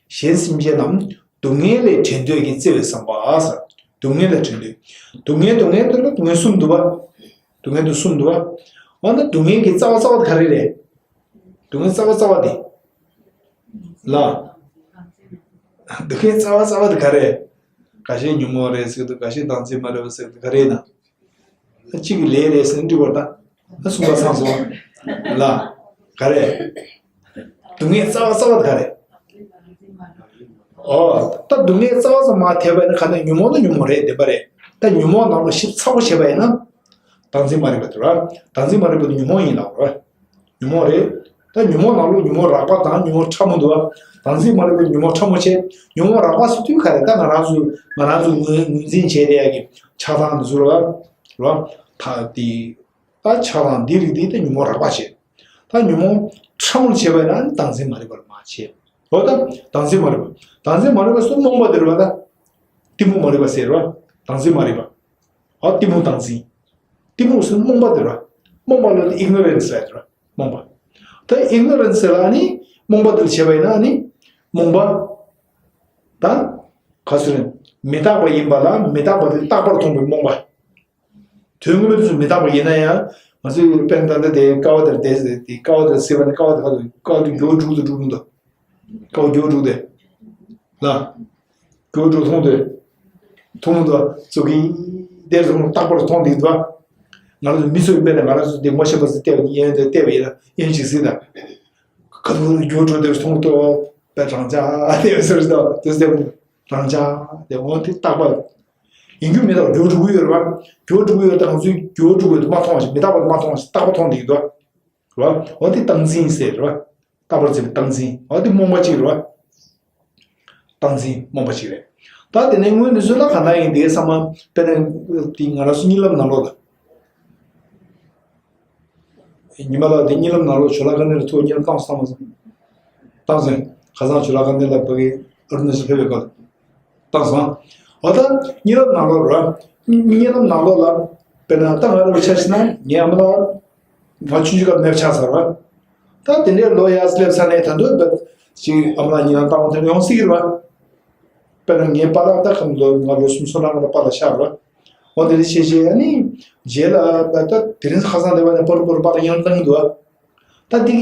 གཞན་སེམས་ཅན་རྣམས་སྡུག་བསྔལ་ལས་བྲལ་འདོད་ཀྱིས་བརྩེ་བས་བསམ་པ་ཟེར། སྡུག་བསྔལ་ལས་བྲལ་འདོད། སྡུག་བསྔལ་སྡུག་བསྔལ་དེ་ལ་སྡུག་བསྔལ་གསུམ་འདུག་བ། སྡུག་བསྔལ་དེ་གསུམ་འདུག་བ། འོ་ན་སྡུག་བསྔལ་གྱི་རྩ་བ་རྩ་བ་དེ་ག་རེ་རེད། སྡུག་བསྔལ་རྩ་བ་རྩ་བ་དེ། ལ། སྡུག་བསྔལ་རྩ་བ་རྩ་བ་དེ་ག་རེ། འགའ་ཤས་ཉོན་མོངས་རེད་ཟེར་གི་འདུག་འགའ་ཤས་བདག་འཛིན་མ་རེད་པ་ཟེར་གི་འདུག་ག་རེ་ཡིན་ན། གཅིག་གི་ལས་རེད་ཟེར་ན་འགྲིག་པར་ད། ཨ་གསུངས་པ་ཚང་སོང་། ལ། ག་རེ། སྡུག་བསྔལ་རྩ་བ་རྩ་བ་དེ་ག་རེ། ཨོ། ད་སྡུག་བསྔལ་རྩ་བ་རྩ་མ་ཐེབས་པ་ཡིན་ན་ག་ནས་ཉོན་མོངས་ནི་ཉོན་མོངས་རེད་བདེན་པ་རེད། ད་ཉོན་མོངས་ནང་ལ་ཞིབ་ཚགས་པོ་བྱས་པ་ཡིན་ན། བདག་འཛིན་མ་རེད་པ་དེ་ར། བདག་འཛིན་མ་རེད་པ་དེ་ཉོན་མོངས་ཡིན་ལབ་ར། ཉོན་མོངས་རེད། ད་ཉོན་མོངས་ནང་ལོགས་ཉོན་མོངས་རགས་པ་དང་ཉོན་མོངས་ཕྲ་མོ་འདུག་བ། བདག་འཛིན་མ་རེད་པ་ཉོན་མོངས་ཕྲ་མོ་བྱས། ཉོན་མོངས་རགས་པ་ཟེར་དུས་ག་རེ་ད་ང་རང་ཚོ་ང་རང་ཚོ་ངོས་ངོས་འཛིན་བྱས་བསྡད་ཡ་གི་ཆགས་སྡང་འདི་ཚོ་རེད་བ། རེད་བ། ད་དེ། ད་ཆགས་སྡང་འདི་རིགས་འདི་ད་ཉོན་མོངས་རགས་པ་བྱས། ད་ཉོན་མོངས་ཕྲ་མོར་བྱས་པ་ཡིན་ན་བདག་འཛིན་མ་རེད་པར་མ་བྱས། འོ་ད་བདག་འཛིན་མ་རེད་པ། བདག་འཛིན་མ་རེད་པ་སོགས་རྨོངས་པ་དེ་རེད་བ་ད། གཏི་མུག་མ་རེད་པ་ཟེར་བ། བདག་འཛིན་མ་རེད་པ། ཨ་གཏི་མུག་བདག་འཛིན། གཏི་མུག་ཟེར་རྨོངས་པ་དེ་རེད་བ། རྨོངས་པ་ལ་ignorance ཟེར་རེད་བ། རྨོངས་པ། ད་ignorance ཟེར་ལ་ནི་རྨོངས་པ་དེ་ལ་བྱས་པ་ཡིན་ན་ནི་རྨོངས་པ། ད། ག་ཚོད་རེད། མི་རྟག་པ་ཡིན་པ་ལ་མི་རྟག་པ་དེ་རྟག་པར་མཐོང་བའི་རྨོངས་པ། དོན་ངོ་མ་དེ་ཚོ་མི་རྟག་པ་ཡིན་ན་ཡང་ང་ཚོས་དཔེར་ན་ད་ལྟ་དེ་ཀ་བ་དེར་བསྡད་ཟེར་དེ་ཀ་བ་དེར་ཟེར་བ་ནི་ཀ་བ་དེ་ག་དུས་ཀ་བ་དེ་མགྱོགས་འགྲོ་དུ་འགྲོ་མི་འདུག་ཀ་བ་མགྱོགས་འགྲོ་དེ། ལ། མགྱོགས་འགྲོ་མཐོང་དེ། མཐོང་མི་འདུག་ཙོག་གི་དེར་སོང་རྟག་པར་མཐོང་དེ་འདུག་ང་རང་ཚོ་མི་ཚོའི་དཔེར་ན་ང་རང་ཚོ་དེ་ངོ་ཤེས་པ་ཚོ་བལྟས་པ་ཡིན་ཡང་དེ་བལྟས་པ་ཡིན་ན་ཡིན་ཅིག་ཟེར་ད། ག་དུས་མགྱོགས་འགྲོ་དེར་མཐོང་ཏོ། པའི་རང་ཅག་དེ་ཟེར་ཏོ་དེ་ཟེར། རང་ཅག་དེ་འོ་དེ་རྟག་པ་ཡིན་རྒྱུ་མི་རྟག་འགྱུར་བ་འགྲོ་གི་ཡོད་རེད་བ། འགྱུར་བ་འགྲོ་གི་ཡོད་དང་ཚུལ་འགྱུར་བ་འགྲོ་གི་ཡོད་དུ་མ་མཐོང་བ་ཞིག་མི་རྟག་པ་དུ་མ་མཐོང་བ་ཞིག་རྟག་པ་མཐོང་དེ་ཡོད་དོ། རེད་བ། འོ་དེ་སྟངས་འཛིན་ཟེར་རེད་བ། རྟག་པར་འཛིན་པའི་སྟངས་འཛིན་འོ་དེ་རྨོངས་པ་གཅིག་རེད་བ། སྟངས་འཛིན་རྨོངས་པ་གཅིག་རེད། ད་དེ་ནས་དངོས་གནས་ཚུལ་ལ་ག་ན་ཡིན་དེའི་ས་མ་དཔེར་ན་དེ་ང་རང་ཚོ་གཉིད་ལམ་ནང་ལོགས་ལ། ཉི་མ་ལ་དེ་གཉིད་ལམ་ནང་ལོགས་ཇོ་ལ་ཀ་ནེ་ལ་ཐུག་གཉིད་ལམ་བཏང་སོང་བཏང་སོང་། ཁ་སང་ཇོ་ལ་ཀ་ནེ་ལ་བ་གི་ཨ་རུ་ན་ཅལ་ཕེབས་པའི་སྐབས་བཏང་སོང་། འོ་ད་གཉིད་ལམ་ནང་ལོགས་ར། གཉིད་ལམ་ནང་ལོགས་ལ་དཔེར་ན་ད་ང་རང་ཆ་བཞག་ན་ངའི་ཨ་མ་ལགས་ང་ཆུང་ཆུང་སྐབས་མེད་པ་ཆགས་ཚར་བ། ད་དེ་འདྲའི་ལོ་ཡར་སླེབས་ཚར་ནས་ད་དུང་ཅིག་ཨ་མ་ལགས་གཉིད་ལམ་བཏང་བ་དེ་ཡོང་སྲིད་ཀྱི་རེད་བ། དཔེར་ན་ངའི་པཱ་ལགས་ད་ཁམས་ལོ་ང་ལོ་སུམ་ཅུ་སོ་ལྔ་ལ་པཱ་ལགས་ཤི་ཚར་བ། འོ་དེ་འདྲ་བྱས་བྱས་ཨ་ནི་རྗེས་ལ་ད་དེ་རིང་ཁ་སང་དེ་བ་ནས་པོ་རུ་པོ་རུ་པཱ་ལགས་གཉིད་ལམ་བཏང་གི་འདུག་བ། ད་དེ་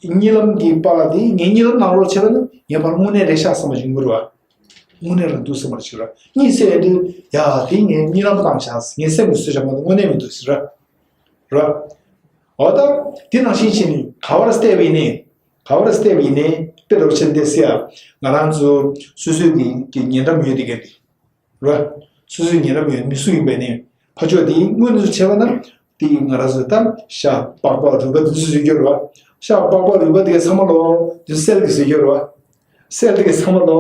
གི་གཉིད་ལམ་གྱི་པཱ་ལགས་དེ་ངའི་གཉིད་ལམ་ནང་ལོགས་བྱས་པ་ན་ངའི་ཕར་དངོས་གནས་རེད་ཤག་བསམ་པ་ཞིག་ཡོང་གི་རེད་བ། དངོས་གནས་རང་འདུག་བསམ་པ་ཞིག་རེད། གཉིད་སད་དུས་ཡ་དེ་ངས་གཉིད་ལམ་བཏང་ཤག་ངའི་སེམས་ཀྱི་བཟོས་བཞག་མ་གཏོགས་དངོས་གནས་མི་འདུག་ཟེར་ར། ར། འོ་ད་དེ་ནང་བཞིན་བྱས་ནས་ག་བར་སྟེ་བས་ནས་ག་བར་སྟེ་བས་ནས་དཔེ་རོགས་ཆེན་ཏེ་སེ་ཡ་ང་རང་ཚོ་སོ་སོའི་གི་གི་ཉེ་འགྲམ་ཡོད་དེ་ག་དེ། རེད། སོ་སོའི་ཉེ་རབས་ཡོད་མི་སུ་ཡིན་པའི་ནི་ཕ་ཕྱོགས་དེའི་དངོས་གནས་སུ་བྱས་པ་ན་དེ་ང་རང་ཚོས་ད་ཤ་པགས་པ་རུས་པ་འདི་ཚོ་བཟོས་རྒྱུ་རེད་བ། ཤ་པགས་པ་རུས་པ་དེ་གའི་ཚང་མ་ལོ་དེ་སེལ་གྱིས་བཟོས་རྒྱུ་རེད་བ། སེལ་དེ་གའི་ཚང་མ་ལོ་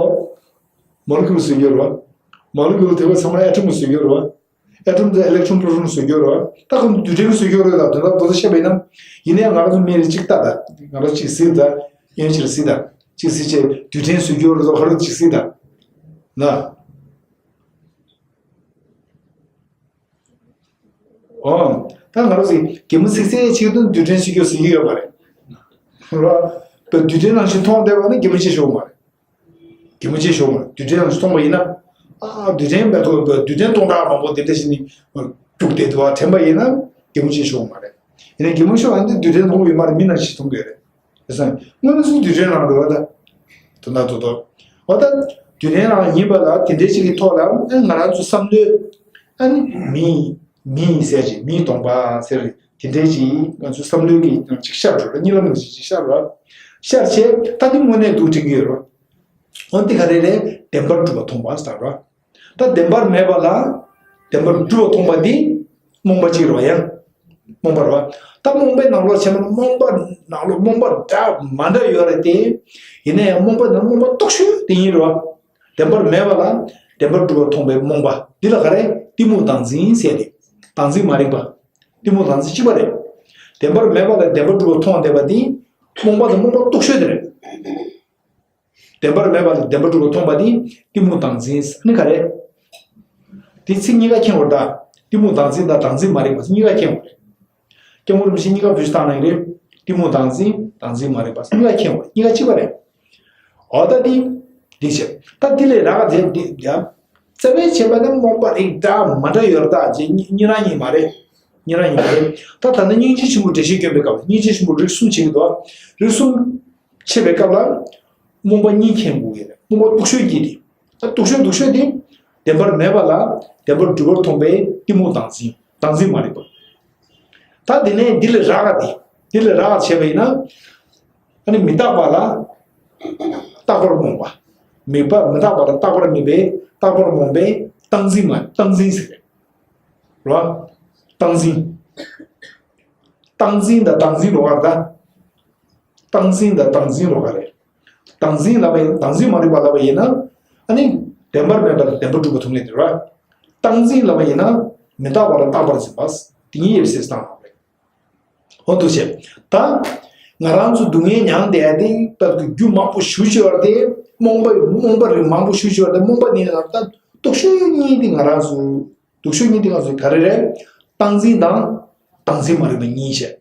མོ་ལེ་ཀུལ་བཟོས་རྒྱུ་རེད་བ། མོ་ལེ་ཀུལ་དེ་གའི་ཚང་མ་ཨེ་ཊོམ་གྱིས་བཟོས་རྒྱུ་རེད་བ། ཨེ་ཊོམ་དེ་ཨི་ལེག་ཊོན་པྲོ་ཊོན་བཟོས་རྒྱུ་རེད་བ། ད་ཁོང་རྡུལ་ཕྲན་གྱིས་བཟོས་རྒྱུ་རེད་ད་དོན་དག་དེ་ཚོ་བཤད་པ་ཡིན་ན། ཡིན་ནའི་ང་རང་ཚོ་མི་རེ་གཅིག་ལྟ་ད་ང་རང་གཅིག་གཟིགས་ད་ཡོན་ཆེར་གཟིགས་ད་གཅིག་གཟིགས་བྱས་རྡུལ་ཕྲན་བཟོས་རྒྱུ་རེད་ད་ཧ་རུ་གཅིག་གཟིགས་ད་ན། ཨོ། ད་ང་རང་ཚོས་གད་མོ་ཚིག་ཚིག་ཆིག་ཏུ་རྡུལ་ཕྲན་ཤེས་རྒྱུ་ཟེར་གྱི་ཡོད་པ་རེད། ར། ད་རྡུལ་ཕྲན་ནང་བཞིན་མཐོང་བསྡད་པ་ན་གད་མོ་ཆེ་ཤོས་མ་རེད། གད་མོ་ཆེ་ཤོས་མ་རེད་རྡུལ་ཕྲན་ནང་བཞིན་མཐོང་བ་ཡིན་ན། ཨ་རྡུལ་ཕྲན་མེད་ཐོག་རྡུལ་ཕྲན་སྟོང་ཕྲག་མང་པོ་དེ་འདྲ་ཞིག་ནི་རྒྱུག་བསྡད་འདུག་བ་དྲན་པ་ཡིན་ན་གད་མོ་ཆེ་ཤོས་མ་རེད། ཡིན་ན་གད་མོ་ཤོར་བ་འདི་རྡུལ་ཕྲན་མཐོང་གི་ཡོད་མ་རེད་མི་ནང་བཞིན་མཐོང་གི་ཡོད་རེད། དེ་སང་དངོས་གནས་སུ་རྡུལ་ཕྲན་རང་རེད་བ་ད། དོན་དག་ཏོག་ཏོག་འོ་ད་རྡུལ་ཕྲན་རང་ཡིན་པ་ལ་དེ་འདྲའི་ཅིག་གི་ཐོག་ལ་ཨ་ང་རང་ཚོ་བསམ་བློའི་ཨ་ནི་མི་མི་ཡིན་ཟེར་ཅིག་མིའི་གདོང་པ་ཟེར་དེ་འདྲའི་ཅིག་ང་ཚོ་བསམ་བློའི་གི་ཅིག་ཤར་འགྲོ་ར་གཉིད་ལམ་ནང་ཅིག་ཤར་ར་ཤར་བྱས་ད་དེ་དངོས་གནས་འདུག་དྲན་གི་ཡོད་ར། འོ་འདི་ག་རེ་རེད་བདེན་པར་གྲུབ་པ་མཐོང་བ་ཟེར་ར། ད་བདེན་པར་མེད་པ་ལ་བདེན་པར་གྲུབ་པ་མཐོང་བ་འདི་རྨོངས་པ་གཅིག་རེད་བ་ཡང་། རྨོངས་པ་རེད་བ། ད་རྨོངས་པའི་ནང་ལོགས་བྱས་ན་རྨོངས་པ་ནང་ལོགས་རྨོངས་པ་འདྲ་མ་འདྲ་ཡོད་རེད་དེ། ཡིན་ན་ཡང་རྨོངས་པ་ནང་རྨོངས་པ་སྟོབས་ཤོས་དེ་ཡིན་རེད་བ། བདེན་པར་མེད་པ་ལ་བདེན་པར་གྲུབ་པ་མཐོང་བའི་རྨོངས་པ་འདི་ལ་ག་རེ་གཏི་མུག་བདག་འཛིན་ཟེར་ཏེ། བདག་འཛིན་མ་རིག་པ། གཏི་མུག་བདག་འཛིན་གཅིག་པ་རེད། བདེན་པར་མེད་པ་ལ་བདེན་པར་གྲུབ་པ་མཐོང་བསྡད་པ་འདི་རྨོངས་པ་དང་རྨོངས་པ་སྟོབས་ཤོས་དེ་རེད། བདེན་པར་མེད་པ་ལ་བདེན་པར་གྲུབ་པ་མཐོང་བ་ནི་གཏི་མུག་བདག་འཛིན་ཟེར་ནི་ག་རེ། དེ་ཚིག་གཉིས་ཀ་མཁྱེན་དགོས་རེད་ད། གཏི་མུག་བདག་འཛིན་དང་བདག་འཛིན་མ་རིག་པ་ཚིག་གཉིས་ཀ་མཁྱེན་དགོས་རེད། སྐྱབས་མགོན་རིན་པོ་ཆེ་གཉིས་ཀ་བེད་སྤྱོད་བཏང་གནང་གི་རེད། གཏི་མུག་བདག་འཛིན་བདག་འཛིན་མ་རིག་པ་ཚིག་གཉིས་ཀ་མཁྱེན་དགོས་རེད་གཉིས་ཀ་གཅིག་པ་རེད། འོ་ད་འདི། འདི་བྱས། ད་འདི་ལས་རག་ག་དེ་འདི་ཡ། རྩ་བའི་བྱས་པ་ནི་རྨོངས་པ་རིགས་འདྲ་མ་འདྲ་ཡོད་རེད་ད་ཅེས་གཉིས་གཉིས་རང་གཉིས་མ་རེད། གཉིས་རང་གཉིས་མ་རེད། ད་ད་ནི་སྙིང་རྗེ་ཆེན་པོ་འགྲེལ་བཤད་སྐྱོན་པའི་སྐབས་སྙིང་རྗེ་ཆེན་པོ་རིགས་གསུམ་བྱེད་ཀྱི་འདུག་རིགས་གསུམ་ཕྱེ་བའི་སྐབས་ལ། རྨོངས་པ་གཉིས་མཁྱེན་དགོས་ཀྱི་རེད་རྨོངས་པ་སྡུག་ཤོས་གཅིག་དེ། ད་སྡུག་ཤོས་སྡུག་ཤོས་དེ། བདེན་པར་མེད་པ་ལ་བདེན་པར་གྲུབ་པར་མཐོང་བའི་གཏི་མུག་བདག་འཛིན་བདག་འཛིན་མ་རིག་པ། ད་དེ་ནས་འདི་ལས་རག་ག་དེ། འདི་ལས་རག་ག་བྱས་པ་ཡིན་ན། ཨ་ནི་མི་རྟག་པ་ལ་རྟག་པར་རྨོངས་པ། མི་པ་མི་རྟག་པ་ལ་རྟག་པར་དམིགས་པའི་རྟག་པར་རྨོངས་པའི་སྟངས་འཛིན་མ་སྟངས་འཛིན་ཟེར་རེད། རོ། སྟངས་འཛིན། སྟངས་འཛིན་དང་བདག་འཛིན་རོ་ག་རེད་ད། སྟངས་འཛིན་དང་བདག་འཛིན་རོ་ག་རེད། བདག་འཛིན་ལབ་པ་ཡིན་བདག་འཛིན་མ་རིག་པ་ལབ་པ་ཡིན་ན། ཨ་ནི། བདེན་པར་མེད་པ་དང་བདེན་པར་གྲུབ་པ་ཐུག་ནས་དེ་རོ། སྟངས་འཛིན་ལབ་པ་ཡིན་ན། མི་རྟག་པ་ལ་རྟག་པར་འཛིན་པ། དེ་གཉིས་ཡོད་ཟེར་སྟངས་རོ་རེད། འོ་འདུག་བྱས། ད། ང་རང་ཚོ་སྡུག་བསྔལ་མྱངས་བསྡད་ཡ་དེ་ལྟར་གྱི་རྒྱུ་མང་པོ་ཞེ་པོ་ཅིག་ཡོད་རེད་དེ། རྨོངས་པ་རྨོངས་པ་རིགས་མང་པོ་ཞེ་པོ་ཅིག་ཡོད་རེད་དེ་རྨོངས་པ་ནི་ལ་ད་སྡུག་ཤོས་གཉིས་དེ་ང་རང་ཚོ། སྡུག་ཤོས་གཉིས་དེ་ང་ཚོ་ག་རེ་རེད། སྟངས་འཛིན་དང་། བདག་འཛིན་མ་རིག་པ་གཉིས་བྱས།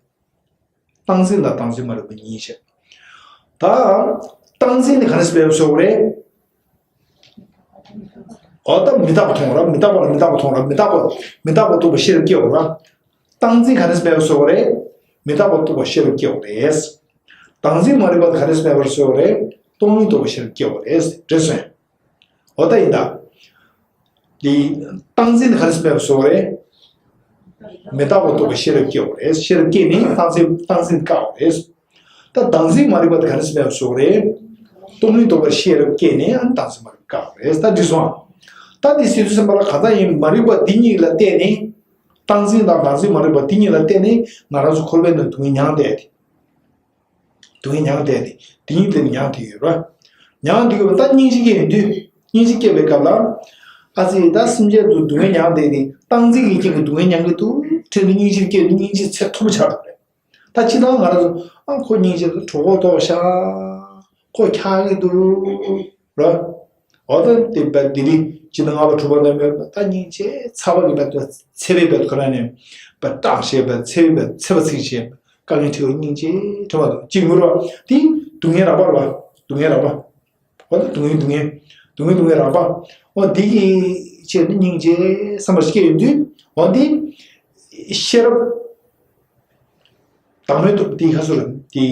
སྟངས་འཛིན་དང་བདག་འཛིན་མ་རིག་པ་གཉིས་བྱས། ད། སྟངས་འཛིན་དེ་ག་ནས་སྤེལ་བ་ཤོག་རེད། འོ་ད་མི་རྟག་པ་མཐོང་ར་མི་རྟག་པ་ལ་མི་རྟག་པ་མཐོང་ར་མི་རྟག་པ་མི་རྟག་པ་རྟོགས་པའི་ཤེས་རབ་སྐྱེ་བ་ར། སྟངས་འཛིན་ག་ནས་སྤེལ་བ་ཤོག་རེད། མི་རྟག་པ་རྟོགས་པའི་ཤེས་རབ་སྐྱེ་བ་རེད། བདག་འཛིན་མ་རིག་པ་ག་ནས་སྤེལ་བ་ཤོག་རེད། སྟོང་ཉིད་རྟོགས་པའི་ཤེས་རབ་སྐྱེ་བ་རེད། རེད་སོང་། འོ་ད་ཡིན་ད། འདི་སྟངས་འཛིན་ག་རེ་སྨྲས་པ་སོགས་རེད། མི་རྟག་པ་རྟོགས་པའི་ཤེས་རབ་སྐྱེ་བ་རེད། ཤེས་རབ་སྐྱེས་ནས་སྟངས་འཛིན་སྟངས་འཛིན་བཀག་པ་རེད། ད་བདག་འཛིན་མ་རིག་པ་དེ་ག་རེ་ཟེར་བའི་ཞོག་རེད། སྟོང་ཉིད་རྟོགས་པའི་ཤེས་རབ་སྐྱེས་ནས་ཨ་ནི་བདག་འཛིན་མ་རིག་པ་བཀག་པ་རེད། ད་འདི་སོང་། ད་འདི་སྲིད་དུ་སེམས་པ་ལ་གང་ལྟར་ཡིན་མ་རིག་པ་འདི་གཉིས་ལ་བརྟེན་ནས། སྟངས་འཛིན་དང་བདག་འཛིན་མ་རིག་པ་འདི་གཉིས་ལ་བརྟེན་ནས་ང་རང་ཚོ་འཁོར་བའི་ནང་སྡུག་བསྔལ་མྱངས་བསྡད་དེ། སྡུག་བསྔལ་མྱངས་བསྡད་དེ། འདི་གཉིས་དེ་མྱངས་བསྡད་ཡོད་རེད། མྱངས་བསྡད་ཡོད་པ་ད་སྙིང་རྗེ་སྐྱེ་ཡོང་དུས། སྙིང་རྗེ་སྐྱེ་བའི་སྐབས་ལ། ཨ་ཙི་ད་སེམས་ཅན་དུ་སྡུག་བསྔལ་མྱངས་བསྡད་དེ་སྟངས་འཛིན་གྱི་རྐྱེན་གྱིས་སྡུག་བསྔལ་མྱངས་ཀྱི་འདུག་དྲན་དུས་སྙིང་རྗེ་སྐྱེ་དུས་སྙིང་རྗེ་ཚད་མཐོ་པོ་ཆགས་འགྲོ་རེད། ད་ཅི་ལྟར་ང་རང་ཚོ་ཨ་ཁོ་སྙིང་རྗེ་དུ་གྲོད་ཁོག་ལྟོགས་ཤག་ཁོ་འཁྱག་གི་འདུག་ར། འོ་ད་དེ་བས་དེ་རིང་ཅི་ལྟར་ལྔ་པ་དྲུག་པ་ནས་མེད་པ་ད་སྙིང་རྗེ་ཚ་བ་གི་བས་ཚ་བའི་བས་ཁོ་ར་ནས་བས་སྐྲག་བྱས་བས་ཚ་བའི་བས་ཚ་བ་ཚིག་བྱས་དཀའ་ངལ་འཕྲད་པ་སྙིང་རྗེ་ཕྲ་བ་འདུག་ཅི་ངུ་ར་དེ་སྡུག་བསྔལ་རགས་པ་ར་བ་སྡུག་བསྔལ་རགས་པ། འོ་ད་སྡུག་བསྔལ་སྡུག་བསྔལ་སྡུག་བསྔལ་སྡུག་བསྔལ་རགས་པ། འོ་དེ་གི་ཆེད་དུ་སྙིང་རྗེ་བསམ་པ་སྐྱེ་ཡོང་དུས་འོ་དེ་ཤེས་རབ། དང་པོའི་ཐོག་དེའི་ཁ་སོ་ར་དེ་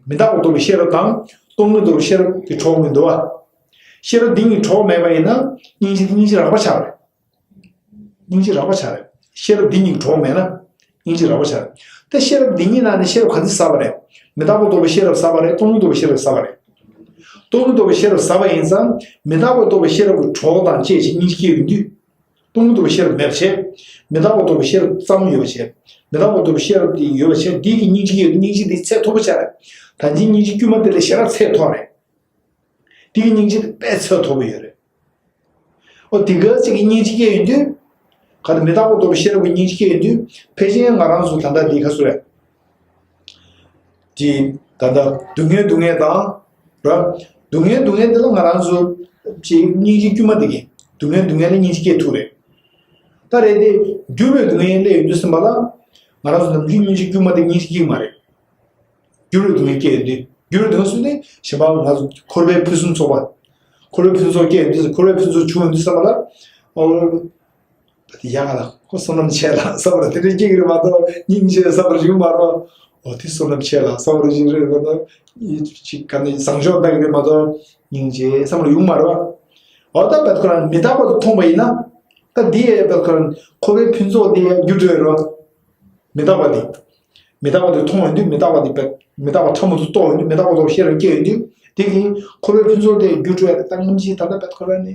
མི་རྟག་པ་རྟོགས་པའི་ཤེས་རབ་དང་སྟོང་ཉིད་རྟོགས་པའི་ཤེས་རབ་ཀྱི་གྲོགས་མི་འདུག་བ། ཤེས་རབ་འདི་གཉིས་གྲོགས་མེད་པ་ཡིན་ན་སྙིང་རྗེ་དེ་སྙིང་རྗེ་རགས་པ་ཆགས་རེད། སྙིང་རྗེ་རགས་པ་ཆགས་རེད། ཤེས་རབ་འདི་གཉིས་གྲོགས་མེད་ན་སྙིང་རྗེ་རགས་པ་ཆགས་རེད། ད་ཤེས་རབ་འདི་གཉིས་ནང་ནས་ཤེས་རབ་ག་ཚོད་ཟབ་པ་རེད། མི་རྟག་པ་རྟོགས་པའི་ཤེས་རབ་ཟབ་པ་རེད། སྟོང་ཉིད་རྟོགས་པའི་ཤེས་རབ་ཟབ་པ་རེད། སྟོང་ཉིད་རྟོགས་པའི་ཤེས་རབ་ཟབ་པ་ཡིན་ཙང་མི་རྟག་པ་རྟོགས་པའི་ཤེས་རབ་ཀྱི་གྲོགས་དང་བཅས་ཤིང་སྙིང་རྗེ་སྐྱེ་ཡོང་དུས། སྟོང་ཉིད་རྟོགས་པའི་ཤེས་རབ་མེད་པ་བྱས། མི་རྟག་པ་རྟོགས་པའི་ཤེས་རབ་ཙམ་ཡོད་པ་བྱས། མི་རྟག་པ་རྟོགས་པའི་ཤེས་རབ་དེ་ཡོད་པ་བྱས་འདི་གི་སྙིང་རྗེ་སྐྱེ་ཡོང་དུས་སྙིང་རྗེ་འདི་ཚད་མཐོ་པོ་ཆགས་རེད། ད་ཅི་སྙིང་རྗེ་དཀྱུས་མ་དེ་ལས་ཞེ་དྲག་ཚད་མཐོ་རེད། དེ་གི་སྙིང་རྗེ་དེ་དཔེ་ཚད་མཐོ་པོ་ཡོད་རེད། ཨོ་དེ་ག་ཅིག་གི་སྙིང་རྗེ་སྐྱེ་ཡོང་དུས། ག་དེ་མི་རྟག་པ་རྟོགས་པའི་ཤེས་རབ་ཀྱི་སྙིང་རྗེ་སྐྱེ་ཡོང་དུས་ཕལ་ཆེར་ང་རང་ཚོ་ད་ལྟ་འདི་ག་སུ་རེད། དེ་ད་ལྟ་སྡུག་བསྔལ་སྡུག་བསྔལ་དང་། ར། སྡུག་བསྔལ་སྡུག་བསྔལ་འདི་ལ་ང་རང་ཚོ་ཅིག་སྙིང་རྗེ་དཀྱུས་མ་དེ་གི་སྡུག་བསྔལ་སྡུག་བསྔལ་ལ་སྙིང་རྗེ་སྐྱེ་ཐུབ་རེད། ད་རེད་དེ་འགྱུར་བའི་སྡུག་བསྔལ་སླེབས་ཡོང་དུས་ཙམ་པ་ལ་ང་རང་ཚོ་ནམ་རྒྱུན་སྙིང་རྗེ་དཀྱུས་མ་དེ་སྙིང་རྗེ་སྐྱེ་གི་མ་རེད། འགྱུར་བའི་སྡུག་བསྔལ་སྐྱེ་ཡོང་དུས་འགྱུར་བའི་སྡུག་བསྔལ་སུ་ནི་གཞན་པ་ང་ཚོ་འཁོར་བའི་ཕུན་སུམ་ཚོགས་པ། འཁོར་བའི་ཕུན་ཚོགས་སྐྱེ་ཡོང་དུས་འཁོར་བའི་ཕུན་ཚོགས་བྱུང་ཡོང་དུས་ཙམ་པ་ལ། ཨོ། ཡ་ང་ལ་ཁོ་བསོད་ནམས་ཆེ་ལ་བསམ་པ་དེ་འདྲ་སྐྱེ་གི་རེད་མ་གཏོགས་སྙིང་རྗེ་བསམ་པ་ཡོང་མ་རེད། ཨོ་དེ་བསོད་ནམས་ཆེ་ལ་བསམ་པ་ཞིག་རེད་མ་གཏོགས་ཅིག་ག་ནས་བཟང་ཕྱོགས་ལྟ་གི་རེད་མ་གཏོགས་སྙིང་རྗེ་བསམ་པ་ཡོང་མ་རེད། ཨོ་ད་བད་ཁོ་རང་མི་རྟག་པ་དེ་མཐོང་བ་ཡིན་ན་ད་འདི་ཡས་བད་ཁོ་རང་འཁོར་བའི་ཕུན་ཚོགས་འདི་ཡས་འགྱུར་འགྲོ་ཡ་རེད། མི་རྟག་པ་འདི། མི་རྟག་པ་འདི་མཐོང་ཡོང་དུས་མི་རྟག་པ་འདི་བད་མི་རྟག་པ་ཕྲ་མོ་དེ་རྟོགས་ཡོང་དུས་མི་རྟག་པ་རྟོགས་ཤེས་རང་སྐྱེ་ཡོང་དུས་དེ་གིས་འཁོར་བའི་ཕུན་ཚོགས་དེ་འགྱུར་འགྲོ་ཡ་རེད། ད་སྔོན་ཆད་ད་ལྟ་བད་ཁོ་རང་ནི།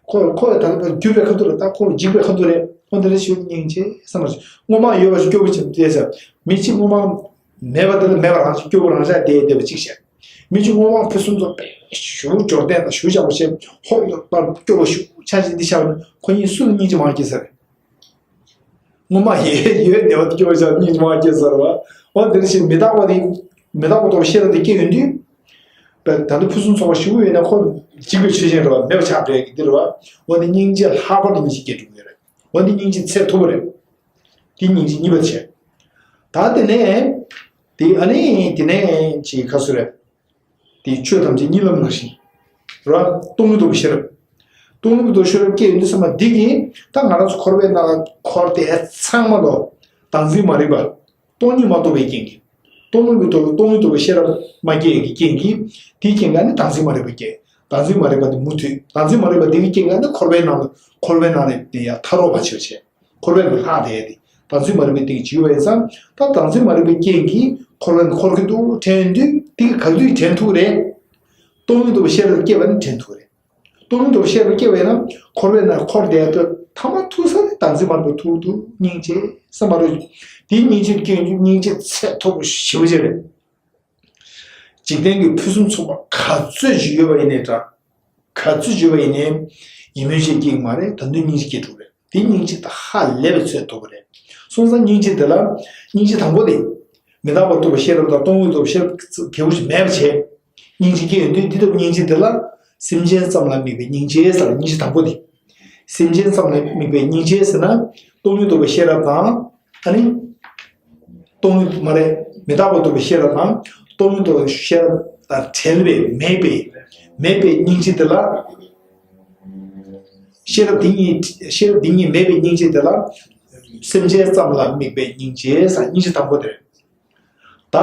ཁོ་ཁོ་ཡང་ད་ལྟ་བར་གྱུར་པའི་ཁ་ཐུག་རེད། ད་ཁོ་འཇིག་པའི་ཁ་ཐུག་རེད། ཁོ་འདི་འདྲ་ཞིག་སྙིང་རྗེ་བསམ་པ་ཞིག་སྔོན་མ་ཡོད་པ་ཞིག་སྐྱོ་པོ་ཅིག་བལྟས་ཟེར། མི་གཅིག་སྔོན་མ་མེད་པ་དེ་ལ་མེད་པ་རང་ཞིག་སྐྱོ་པོ་རང་ཤག་བསྡད་བསྡད་པ་གཅིག་བྱས། མི་གཅིག་སྔོན་མ་ཕུན་སུམ་ཚོགས་པའི་ཞུ་འབྱོར་ལྡན་དང་ཞུ་བྱ་བ་བྱས་ཧོབ་ཡོད་པར་སྐྱོ་པོ་ཞུ་ཆ་ཞིག་འདི་ཆགས་ན་ཁོ་གཉིས་སུ་ལ་སྙིང་རྗེ་མ་སྐྱེས་ཟེར། སྔོན་མ་ཡོད་ཡོད་བསྡད་པ་དེ་སྐྱོ་པོ་ཆགས་སྙིང་རྗེ་མ་སྐྱེས་ཟེར་བ། འོ་འདི་འདྲ་ཞིག་མི་རྟག་པ་དེ་མི་རྟག་པ་རྟོགས་པའི་ཤེས་རབ་དེ་སྐྱེ་ཡོང་དུས། པས་ད་ལྟ་ཕུན་སུམ་ཚོགས་པ་ཞུ་གི་ཡོད་ན་ཁོ་འཇིག་པའི་ཆོས་ཅན་རེད་བ། མེད་པ་ཆགས་འགྲོ་ཡ་གི་འདི་རེད་བ། འོ་འདི་སྙིང་རྗེ་ལྷག་པར་དུ་སྙིང་རྗེ་སྐྱེ་འགྲོ་གི་རེད། འོ་འདི་སྙིང་རྗེ་ཚད་མཐོ་པོ་རེད། འདི་སྙིང་རྗེ་གཉིས་པ་བྱས། ད་དེ་ནས་དེ་ཨ་ནི་དེ་ནས་ཅིག་ཁ་སུ་རེད། དེ་ཆོས་ཐམས་ཅད་གཉིད་ལམ་ནང་བཞིན་རེད་བ། སྟོང་ཉིད་རྟོགས་པའི་ཤེས་རབ། སྟོང་ཉིད་རྟོགས་ཤེས་རབ་སྐྱེ་ཡོང་དུས་ཙམ་པ་འདི་གིས་ད་ང་རང་ཚོ་འཁོར་བའི་ནང་ལ་འཁོར་དེ་ཚང་མ་ལོ་བདག་འཛིན་མ་རིག་པ། སྟོང་ཉིད་མ་རྟོགས་པའི་རྐྱེན་གྱིས། སྟོང་ཉིད་མི་རྟོགས་པའི་སྟོང་ཉིད་རྟོགས་པའི་ཤེས་རབ་མ་སྐྱེས་ཀྱི་རྐྱེན་གྱིས། དེའི་རྐྱེན་གྱིས་ནི་བདག་འཛིན་མ་རིག་པ་སྐྱེ། བདག་འཛིན་མ་རིག་པ་དེ་མུ་མཐུད་བདག་འཛིན་མ་རིག་པ་དེ་གི་རྐྱེན་གྱིས་ནི་འཁོར་བའི་ནང་དུ་འཁོར་བའི་ནང་ནས་དེ་ཡང་ཐར་རོགས་པ་བྱེད་བྱེད། འཁོར་བའི་ནང་ལྷག་བསྡད་དེ་བདག་འཛིན་མ་རིག་པའི་སྟེང་བྱིའུ་བས་སམ། ད་བདག་འཛིན་མ་རིག་པའི་རྐྱེན་གྱིས་འཁོར་བའི་འཁོར་གྱི་འདུག་དྲན་དུས་དེ་གི་ག་དུས་དྲན་ཐུབ་རེད། སྟོང་ཉིད་རྟོགས་པའི་ཤེས་རབ་སྐྱེས་པ་ནི་དྲན་ཐུབ་རེད། སྟོང་ཉིད་རྟོགས་ཤེས་རབ་སྐྱེ་བས་ན་འཁོར་བའི་ནང་འཁོར་བསྡད་དུས་ཐ་མ་ཐུག་ས་ནི་བདག་འཛིན་མ་རིག་པ་ཐུག་འདུག་སྙིང་རྗེ་བསམ་པ་རེད། དེའི་སྙིང་རྗེ་སྐྱེ་རྒྱུ་སྙིང་རྗེ་ཚད་མཐོ་པོ་ཞེ་པོ་ཅིག་རེད། འཇིག་རྟེན་གྱི་ཕུན་སུམ་ཚོགས་པ་ག་ཚོད་ཅིག་ཡོད་པ་ཡིན་ནའི་འདྲ། ག་ཚོད་ཅིག་ཡོད་པ་ཡིན་ནའི་ཡིད་སྨོན་ཅིག་སྐྱེ་གི་མ་རེད། ད་དུང་སྙིང་རྗེ་སྐྱེ་ཐུབ་རེད། དེ་སྙིང་རྗེ་ད་ཧ་ལས་པའི་ཚད་མཐོ་པོ་རེད། སོང་ཙང་སྙིང་རྗེ་དེ་ལ་སྙིང་རྗེ་དང་པོ་དེ་མི་རྟག་པ་རྟོགས་པའི་ཤེས་རབ་དང་སྟོང་ཉིད་རྟོགས་པའི་ཤེས་རབ་གལ་པོ་ཞིག་མེད་པ་བྱས། སྙིང་རྗེ་སྐྱེ་ཡོང་དུས་འདི་ལྟ་བུ་སྙིང་རྗེ་འདི་ལ་སེམས་ཅན་ཙམ་ལ་དམིགས་པའི་སྙིང་རྗེ་ཟེར། སྙིང་རྗེ་དང་པོ་འདི། སེམས་ཅན་ཙམ་ལ་དམིགས་པའི་སྙིང་རྗེ་ཟེར་ན་སྟོང་ཉིད་རྟོགས་པའི་ཤེས་རབ་དང་། ཨ་ནི། སྟོང་ཉིད་མ་རེད། མི་རྟག་པ་རྟོགས་པའི་ཤེས་རབ་དང་སྟོང་ཉིད་རྟོགས་པའི་ཤེས་རབ་དང་བྲལ་བའི་མེད་པའི་མེད་པའི་སྙིང་རྗེ་འདི་ལ། ཤེས་རབ་འདི་གཉིས་ཤེས་རབ་འདི་གཉིས་མེད་པའི་སྙིང་རྗེ་འདི་ལ། སེམས་ཅན་ཙམ་ལ་དམིགས་པའི་སྙིང་རྗེ་ཟེར། སྙིང་རྗེ་དང་པོ་དེ་རེད། ད།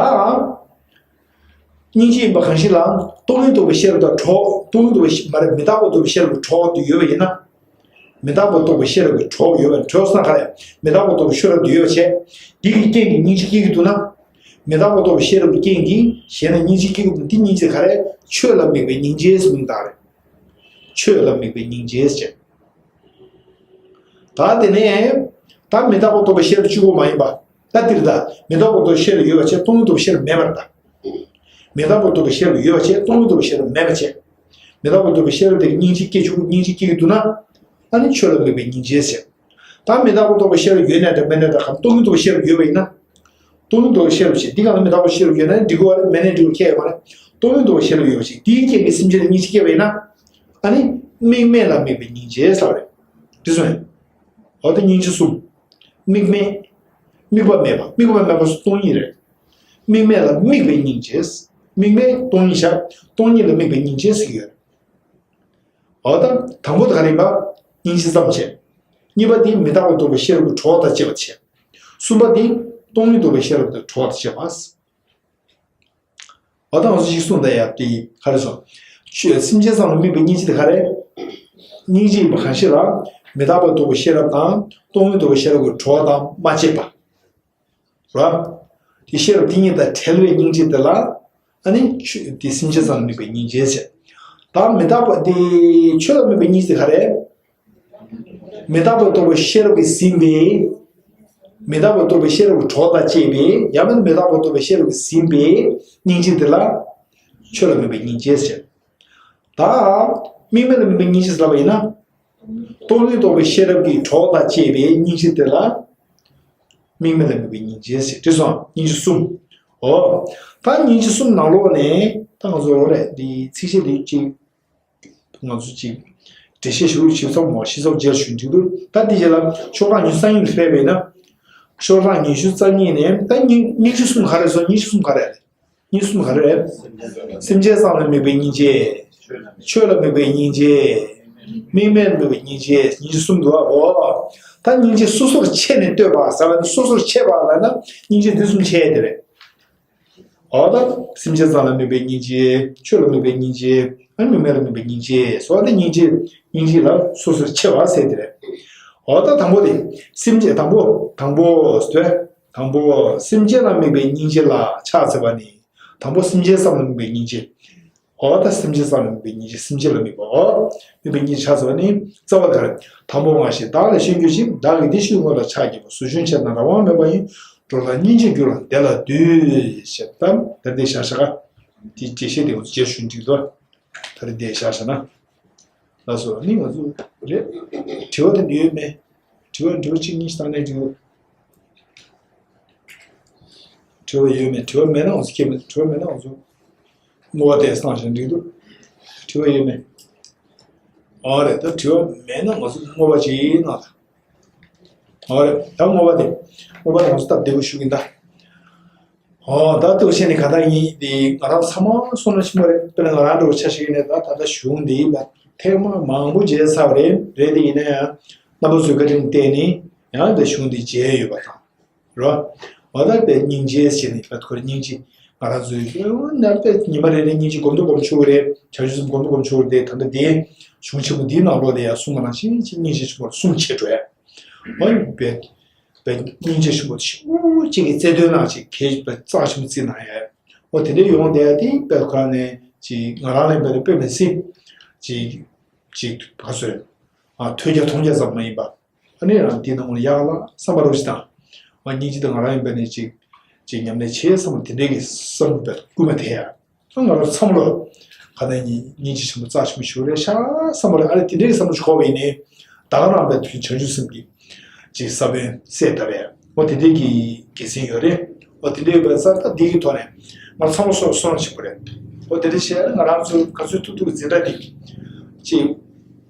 སྙིང་རྗེ་ཡིན་པ་གང་ཞིག་ལ་སྟོང་ཉིད་རྟོགས་པའི་ཤེས་རབ་དང་གྲོགས། སྟོང་ཉིད་རྟོགས་པའི་མ་རེད། མི་རྟག་པ་རྟོགས་པའི་ཤེས་རབ་ཀྱི་གྲོགས་དེ་ཡོད་པ་ཡིན་ན། མི་རྟག་པ་རྟོགས་པའི་ཤེས་རབ་ཀྱི་གྲོགས་ཡོད་པ་གྲོགས་སུ་ག་རེ། མི་རྟག་པ་རྟོགས་པའི་ཤེས་རབ་དེ་ཡོད་པ་བྱས། འདི་གི་རྐྱེན་གྱིས་སྙིང་རྗེ་སྐྱེ་གི་འདུག་ན། མི་རྟག་པ་རྟོགས་པའི་ཤེས་རབ་ཀྱི་རྐྱེན་གྱིས་གཞན་ལ་སྙིང་རྗེ་སྐྱེ་དགོས་པ་འདི་སྙིང་རྗེ་ག་རེ། ཆོས་ལ་དམིགས་པའི་སྙིང་རྗེ་ཟེར་མིང་བཏགས་རེད། ཆོས་ལ་དམིགས་པའི་སྙིང་རྗེ་ཟེར། ད་དེ་ནས་ད་མི་རྟག་པ་རྟོགས་པའི་ཤེས་རབ་གཅིག་པོ་མ་ཡིན་པ། ད་འདིར་ད་མི་རྟག་པ་རྟོགས་པའི་ཤེས་རབ་ཡོད་པ་བྱས་སྟོང་ཉིད་རྟོགས་པའི་ཤེས་རབ་མེད་པར་ད། མི་རྟག་པ་རྟོགས་པའི་ཤེས་རབ་ཡོད་པ་བྱས་སྟོང་ཉིད་རྟོགས་པའི་ཤེས་རབ་མེད་པ་བྱས། མི་རྟག་པ་རྟོགས་པའི་ཤེས་རབ་དེ་སྙིང་རྗེ་སྐྱེ་བཅུག་སྙིང་རྗེ་སྐྱེ་གི་འདུག་ན། ཨ་ནི་ཆོས་ལ་དམིགས་པའི་སྙིང་རྗེ་ཟེར། ད་མི་རྟག་པ་རྟོགས་པའི་ཤེས་རབ་ཡོད་ནའི་འདྲ་མེད་ནའི་འདྲ་གམ་སྟོང་ཉིད་རྟོགས་པའི་ཤེས་རབ་ཡོད་པ་ཡིན་ན། སྟོང་ཉིད་རྟོགས་པའི་ཤེས་རབ་ཅིག་འདི་གང་ལ་མི་རྟག་པའི་ཤེས་རབ་ཡོད་ན་འགྲིག་གི་རེད། མེད་ན་འགྲིག་གི་ཁྱད་ཡོད་མ་རེད། སྟོང་ཉིད་རྟོགས་པའི་ཤེས་རབ་ཡོད་པ་ཅིག་དེའི་རྐྱེན་གྱིས་སེམས་ཅན་ལ་སྙིང་རྗེ་སྐྱེས་པ་ཡིན་ན། ཨ་ནི་དམིགས་མེད་ལ་དམིགས་པའི་སྙིང་རྗེ་ཟེར་བ་རེད། འདི་སོང་། འོ་ད་སྙིང་རྗེ་གསུམ། དམིགས་མེད། དམིགས་པ་མེད་པ་དམིགས་པ་མེད་པ་སོགས་སྟོང་ཉིད་རེད། དམིགས་མེད་ལ་དམིགས་པའི་སྙིང་རྗེ། དམིགས་མེད་སྟོང་ཉིད་བཞག་སྟོང་ཉིད་ལ་དམིགས་པའི་སྙིང་རྗེ་ཟེར་གྱི་ཡོད་རེད། འོ་ད་དང་པོ་དེ་ག་རེ་ཡིན་པ། སྙིང་རྗེ་ཙམ་བྱས། གཉིས་པ་དེ་མི་རྟག་པ་རྟོགས་པའི་ཤེས་རབ་ཀྱི་གྲོགས་དང་བཅས་པ་བྱས། གསུམ་པ་དེ་སྟོང་ཉིད་རྟོགས་པའི་ཤེས་རབ་དང་གྲོགས་དང་བཅས་པ། འོ་ད་ང་ཚོ་ཞིག་གསུངས་ད་ཡ་དེ་ག་རེ་སོང་། ཆོས་སེམས་ཅན་ཙམ་ལ་དམིགས་པའི་སྙིང་རྗེ་དེ་ག་རེ། སྙིང་རྗེ་ཡིན་པ་གང་ཞིག་ལ། མི་རྟག་པ་རྟོགས་པའི་ཤེས་རབ་དང་སྟོང་ཉིད་རྟོགས་པའི་ཤེས་རབ་ཀྱི་གྲོགས་དང་མ་བཅས་པ། ར། དེ་ཤེས་རབ་དེ་ཉིད་དང་བྲལ་བའི་སྙིང་རྗེ་དེ་ལ། ཨ་ནི་ཆོས་དེ་སེམས་ཅན་ཙམ་ལ་དམིགས་པའི་སྙིང་རྗེ་ཟེར། ད་མི་རྟག་པ་དེ་ཆོས་ལ་དམིགས་པའི་སྙིང་རྗེ་དེ་ག་རེ། མི་རྟག་པ་རྟོགས་པའི་ཤེས་རབ་ཀྱིས་ཟིན་པའི། མི་རྟག་པ་རྟོགས་པའི་ཤེས་རབ་ཀྱི་གྲོགས་དང་བཅས་པའི་ཡང་མིན་མི་རྟག་པ་རྟོགས་པའི་ཤེས་རབ་ཀྱིས་ཟིན་པའི་སྙིང་རྗེ་དེ་ལ། ཆོས་ལ་དམིགས་པའི་སྙིང་རྗེ་ཟེར། ད། དམིགས་མེད་ལ་དམིགས་པའི་སྙིང་རྗེ་ཟེར་ལབ་པ་ཡིན་ན། སྟོང་ཉིད་རྟོགས་པའི་ཤེས་རབ་ཀྱི་གྲོགས་དང་བཅས་པའི་སྙིང་རྗེ་དེ་ལ། དམིགས་མེད་ལ་དམིགས་པའི་སྙིང་རྗེ་ཟེར་དེ་སོང་སྙིང་རྗེ་གསུམ། འོ། ད་སྙིང་རྗེ་གསུམ་ནང་ལོགས་ནས་ད་ང་ཚོ་རེད་འདི་ཚིགས་བཅད་འདི་གཅིག་ང་ཚོ་གཅིག་འགྲེལ་བཤད་ཞུ་ཞིབ་ཚགས་མོ་ཞིབ་ཚགས་རྒྱས་ཞུ་འགྲིག་འདུག་ད་འདི་རྗེས་ལ་ཤོག་གྲངས་ཉི་ཤུ་རྩ་གཉིས་ལ་ཕེབས་པས་ན། ཤོག་གྲངས་ཉི་ཤུ་རྩ་གཉིས་ནས་ད་སྙིང་སྙིང་རྗེ་གསུམ་ག་རེ་སོང་སྙིང་རྗེ་གསུམ་ག་རེ་རེད། གཉིས་གསུམ་ག་རེ་རེད། སེམས་ཅན་ཙམ་ལ་དམིགས་པའི་སྙིང་རྗེ། ཆོས་ལ་དམིགས་པའི་སྙིང་རྗེ། དམིགས་མེད་ལ་དམིགས་པའི་སྙིང་རྗེ་སྙིང་རྗེ་གསུམ་འདུག་ཨ། ད་སྙིང་རྗེ་སོ་སོར་ཕྱེ་ནས་ལྟོས་པ་ཟེར་བ་ནི་སོ་སོར་ཕྱེ་བ་ལ་ན་སྙིང་རྗེ་འདི་གསུམ་ཕྱེ་ཡ་དེ་རེད། འོ་ད་སེམས་ཅན་ཙམ་ལ་དམིགས་པའི་སྙིང་རྗེ། ཆོས་ལ་དམིགས་པའི་སྙིང་རྗེ། ཨ་དམིགས་མེད་ལ་དམིགས་པའི་སྙིང་རྗེ་ཟེར་བ་དེ་སྙིང་རྗེ་སྙིང་རྗེ་ལ་སོ་སོར་ཕྱེ་བ་ཟེར་དེ་རེད། འོ་ད་དང་པོ་དེ་སེམས་ཅན་དང་པོ་དང་པོ་ཟེར་དང་པོ་སེམས་ཅན་ལ་དམིགས་པའི་སྙིང་རྗེ་ལ་ཕྱག་འཚལ་བ་ནི། དང་པོ་སེམས་ཅན་ཙམ་ལ་དམིགས་པའི་སྙིང་རྗེ། འོ་ད་སེམས་ཅན་ཙམ་ལ་དམིགས་པའི་སྙིང་རྗེ་སེམས་ཅན་ལ་དམིགས་པའོ། དམིགས་པའི་སྙིང་རྗེ་ཕྱག་འཚལ་བ་ནི་རྩ་བ་དེ་རེད། དང་པོ་ང་ཞིག་བདག་ལ་ཤེས་གྱུར་ཅིང་བདག་གིས་འདི་ཞུ་དངོས་ལ་ཕྱག་བགྱིས་པ་ཟུར་ཞུན་བྱས་ན་རང་དབང་མེད་པ་ཡིན། འགྲོ་ལ་སྙིང་རྗེར་གྱུར་པ་དེ་ལ་འདུད། ཞེས་དམ་དེར་འདི་ཤ་ཤ་ག་དེ་རྒྱས་བཤད་དེ་ངོ་རྒྱས་ཞུ་འགྲིག་དོ། ད་རེ་འདི་ཤ་ཤ་ན། ལགས་སོ་ནི་ང་ཚོ་རེད། དྲི་བ་དེ་འདི་ཡོད་མེད། དྲི་བ་དྲི་བ་གཅིག་གཉིས་ཤིག་བཏང་ནས་འགྲིག་དྲི་བ་ཡོད་མེད་དྲི་བ་མེད་ན་ང་ཚོ་སྐྱེ་མེད་དྲི་བ་མེད་ན་ང་ཚོ་བསྔོ་བ་དེ་བཏང་ཞིང་འགྲིག་འདུག་དྲི་བ་ཡོད་མེད། ཨ་རེད་ད་དྲི་བ་མེད་ན་ང་ཚོ་བསྔོ་བ་ཅིག་གནང་ད། ཨ་རེད་ད་བསྔོ་བ་དེ་བསྔོ་བ་དེ་ང་ཚོ་སྟབས་བདེ་པོ་ཞུ་གིན་ད། ཨོ་ད་ལྟོས་བྱས་ནས་ག་ད་ཡིན་དེ་ང་རང་ཚང་མ་བསོད་ནམས་ཆེན་པོ་རེད། དཔེར་ན་ང་རང་འདྲ་བོ་ཆ་བཞག་ནས་ད་ད་ལྟ་གཞུང་འདི་ཐེངས་མ་མང་པོ་མཇལ་ཚར་བ་རེད། རེད་དེ་ཡིན་ན་ཡང་རྣམ་པ་ཚོའི་བཀའ་དྲིན་བརྟེན་ནས་ཡང་ད་གཞུང་འདི་མཇལ་ཡོད་པ་དང་། རོ། འོ་ད་དཔེ་སྙིང་རྗེ་ཟེར་ནས་ད་ཁོ་རེ་སྙིང་རྗེ་ང་རང་ཚོའི་ན་དཔེ་ཉི་མ་རེ་རེ་སྙིང་རྗེ་སྒོམ་དུ་སྒོམ་ཆོག་གི་རེད། བྱང་ཆུབ་སེམས་སྒོམ་དུ་སྒོམ་ཆོག་གི་རེད་དེ་ད་ལྟ་དེ་གཞུང་ཆེན་པོ་འདིའི་ནང་ལོགས་ལ་ཡང་གསུངས་པ་ནང་བཞིན་ཅིག་སྙིང་རྗེ་ཆེན་པོར་གསུམ་ཕྱེ་འགྲོ་ཡ། འོ་དཔེ་དཔེ་སྙིང་རྗེ་ཆེན་པོ་ཞེ་པོ་ཅིག་གི་རྩལ་འདོན་ནང་ཅིག་གལ་དཔེ་རྩ་ཆེན་པོ་བརྩིས་གནང་ཡ། འོ་དེ་འདྲའི་ཡོང་བསྡད་ཡ་དེ་དཔེ་ཁ་ནས་ཅིག་ང་རང་ལ་དཔེ་དཔེ་མི་སྲིད་ཅིག་ཅིག་ག་ཚོད་ཨ་ཐོས་རྒྱ་མཐོང་རྒྱ་ཙམ་མ་ཡིན་པ། ཨ་ནི་རང་དེའི་ནང་ལ་ཡག་ལ་བསམ་པ་རོ་ཞིག་དང་། ང་སྙིང་རྗེ་དང་ང་རང་ཡིན་པ་ནི་ཅིག་ཅིག་ཉམས་ལེན་བྱེད་བསམ་པ་དེ་འདྲའི་གི་བསམ་པ་སྐུལ་མ་ཐེབས་ཡ། ང་རང་ཚང་མ་ལ་ག་ནས་ཉིན་ཉིན་གཅིག་ཆེན་པོ་རྩ་ཆེན་པོ་ཞུ་རེད་ཤག་བསམ་པ་རེད། ཨ་ནི་དེ་འདྲའི་གི་བསམ་བློ་ཞིག་འཁོར་བ་ཡིན་ནའི་ད་ག་རང་བའི་དུས་བྱང་ཆུབ་སེམས་ཀྱི་ཅིག་ས་བོན་གསལ་བཏབ་པས་འོ་དེ་འདྲའི་གི་དགེ་མཚན་ཡོད་རེད། འོ་དེ་འདྲའི་བས་ས་ད་འདི་གི་ཐོག་ནས་ང་ཚང་མ་སོ་སོ་ཆེན་པོ་རེད། འོ་དེ་འདྲ་བྱས་ན་ང་རང་ཚོ་ག་ཚོད་ཐུབ་ཐུབ་འཛིན་གྲྭ་འདི་ཅིག་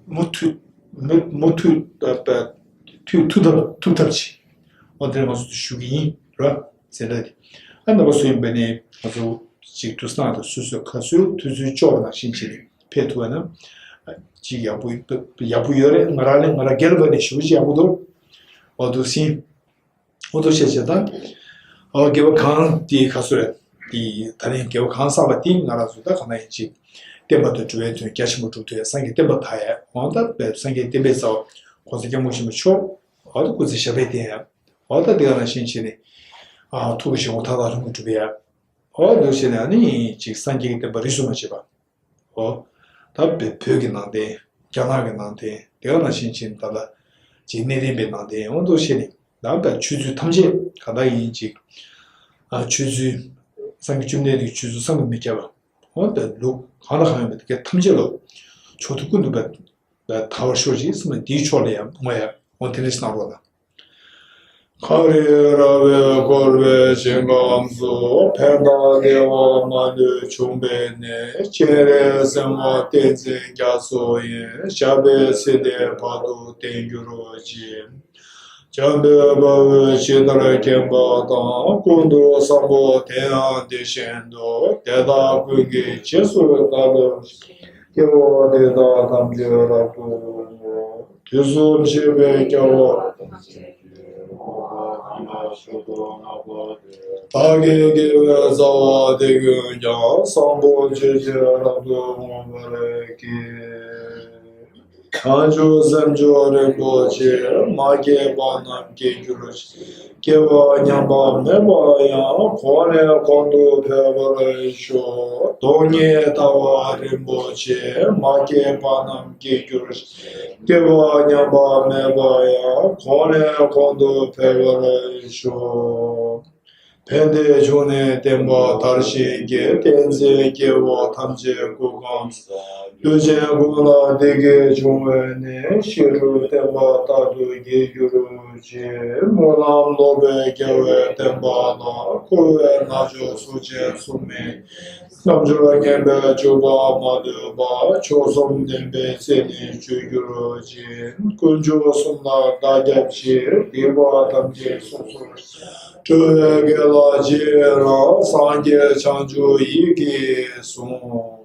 མུ་མཐུད་མུ་མུ་མཐུད་མཐུད་ཐུབ་ཐབས་ཐུབ་ཐབས་ཅིག་འོ་དེ་ང་ཚོ་ཞུ་གི་ཡིན་ར། ཟེར་ལ། ཨ་ནི་བ་སུ་ཡིན་པ་ནི་ང་ཚོ་ཅིག་དུས་སྣང་དང་སོ་སོའི་ཁ་སོའི་དུས་ཚོད་ལྕོགས་པ་ནང་བཞིན་བྱས་ནས་ཕེབས་ཐུབ་པ་ན། ཅིག་ཡག་པོ་ཡག་པོ་ཡོད་རེད། ང་རང་ལས་ང་རང་སྒེར་ལ་ནས་ཞུ་བ་ཅིག་ཡག་པོ་འདུག་འོ་འདུག་སིན། འོ་འདུག་བཤད་བྱས་ད། འོ་དགེ་བ་གང་དེ་ཁ་སོ་རེད། དེ་ད་རིང་དགེ་བ་གང་བསགས་པ་དེ་ང་རང་ཚོ་ད་གང་ན་ཡིན་ཅིག་བསྟན་པ་དང་འགྲོ་བའི་དོན་རྒྱ་ཆེན་པོ་སྒྲུབ་ཐུབ་ཡ་སངས་རྒྱས་བསྟན་པ་དར་ཡ་འོ་ད་བས་སངས་རྒྱས་བསྟན་པའི་རྩ་བ་གོང་ས་སྐྱབས་མགོན་ཆེན་པོ་མཆོག་འོ་ད་སྐུ་ཚེ་ཞབས་པད་བརྟན་ཡ། འོ་ད་དེ་ག་ནང་བཞིན་བྱས་ནས། ཨ་ཐུགས་ཀྱི་བཞེད་དགོངས་མཐའ་དག་ལྷུན་གྱིས་གྲུབ་པའི་ཡ། འོ་འདུག་བྱས་ནས་ཨ་ནི་ཅིག་སངས་རྒྱས་ཀྱི་བསྟན་པ་རིས་སུ་མ་ཆད་པ། འོ། ད་བོད་བོད་ཀྱི་ནང་བསྟན། རྒྱ་ནག་གི་ནང་བསྟན། དེ་ག་ནང་བཞིན་བྱས་ནས་ད་ལྟ་ཅིག་གནས་བརྟན་པའི་ནང་བསྟན། འོ་འདུག་བྱས་ནས་ད་ལྟ་ཆོས་ཚུལ་ཐམས་ཅད་ག་འདྲ་ཡིན་ཅིག་ཨ་ཆོས་ཚུལ། སངས་རྒྱས་བཅོམ་ལྡན་འདས་ཀྱི་ཆོས་ཚུལ་བསམ་གྱིས་མི་ཁྱབ་པ། འོ་ད་ལུགས་གང་དང་གང་ཡོད་པ་དེ་ག་ཐམས་ཅད་ལ་མཆོག་ཏུ་ཀུན་ཏུ་དགའ་དར་བར་ཤོག་ཅིག་གསུངས་ནས་དེའི་ཕྱོགས་ལ་ཡང་བསྔོ་ཡ། འོ་དེ་འདྲ་ཞིག་གནང་རོགས་གནང་། མཁའ་རི་ར་བས་བསྐོར་བའི་ཞིང་ཁམས་སུ། ཕན་དང་བདེ་བ་མ་ལུས་འབྱུང་བའི་གནས། སྤྱན་རས་གཟིགས་དབང་བསྟན་འཛིན་རྒྱ་མཚོ་ཡི། ཞབས་པད་སྲིད་མཐའི་བར་དུ་བརྟན་གྱུར་ཅིག་འཇམ་དཔལ་དཔའ་བོས་ཇི་ལྟར་མཁྱེན་པ་དང་། ཀུན་ཏུ་བཟང་པོ་དེ་ཡང་དེ་བཞིན་དུ། དེ་དག་ཀུན་གྱི་རྗེས་སུ་བདག་སློབ་ཅིང་། སྐྱེ་བོ་དེ་དག་ཐམས་ཅད་རབ་ཏུ་བསྔོ། དུས་གསུམ་གཤེགས་པའི་རྒྱལ་བ། བདག་གི་དགེ་བའི་རྩ་བ་འདི་ཀུན་ཀྱང་། བཟང་པོ་སྤྱོད་ཕྱིར་རབ་ཏུ་བསྔོ་བར་བགྱི། བྱང་ཆུབ་སེམས་མཆོག་རིན་པོ་ཆེ། མ་སྐྱེས་པ་རྣམས་སྐྱེ་གྱུར་ཅིག་སྐྱེས་པ་ཉམས་པ་མེད་པ་ཡང་། གོང་ནས་གོང་དུ་འཕེལ་བར་ཤོག་སྟོང་ཉིད་ལྟ་བ་རིན་པོ་ཆེ། མ་སྐྱེས་པ་རྣམས་སྐྱེ་གྱུར་ཅིག་སྐྱེས་པ་ཉམས་པ་མེད་པ་ཡང་། གོང་ནས་གོང་དུ་འཕེལ་བར་ཤོག་ཕན་བདེའི་འབྱུང་གནས་བསྟན་པ་དར་ཞིང་རྒྱས། བསྟན་འཛིན་སྐྱེ་བོ་ཐམས་ཅད་སྐུ་ཁམས་བཟང་། ལུས་ཅན་ཀུན་ལ་བདེ་སྐྱིད་འབྱུང་བའི་གནས། ཕྱི་རོལ་བསྟན་པ་རྟག་ཏུ་རྒྱས་གྱུར་ཅིག་སྨོན་ལམ་ལོག་པའི་རྒྱལ་བའི་བསྟན་པ་ལ། འཁོར་བའི་རྣལ་འབྱོར་གཟུགས་ཅན་གསུམ་མི་ཉམས། སྐྱབས་འགྲོ་ཉན་པའི་སྤྱོད་པ་མ་ལུས་པ། མཆོག་གསུམ་ལྡན་པའི་ཚེ་ནི་སྤྱོད་གྱུར་ཅིག་དཀོན་མཆོག་གསུམ་ལ་བདག་སྐྱབས་མཆི། སྡིག་པ་ཐམས་ཅད་སོ་སོར་བཤགས། འགྲོ་བའི་དགེ་ལ་རྗེས་ཡི་རང་། སངས་རྒྱས་བྱང་ཆུབ་ཡིད་ཀྱིས་ཟུངས།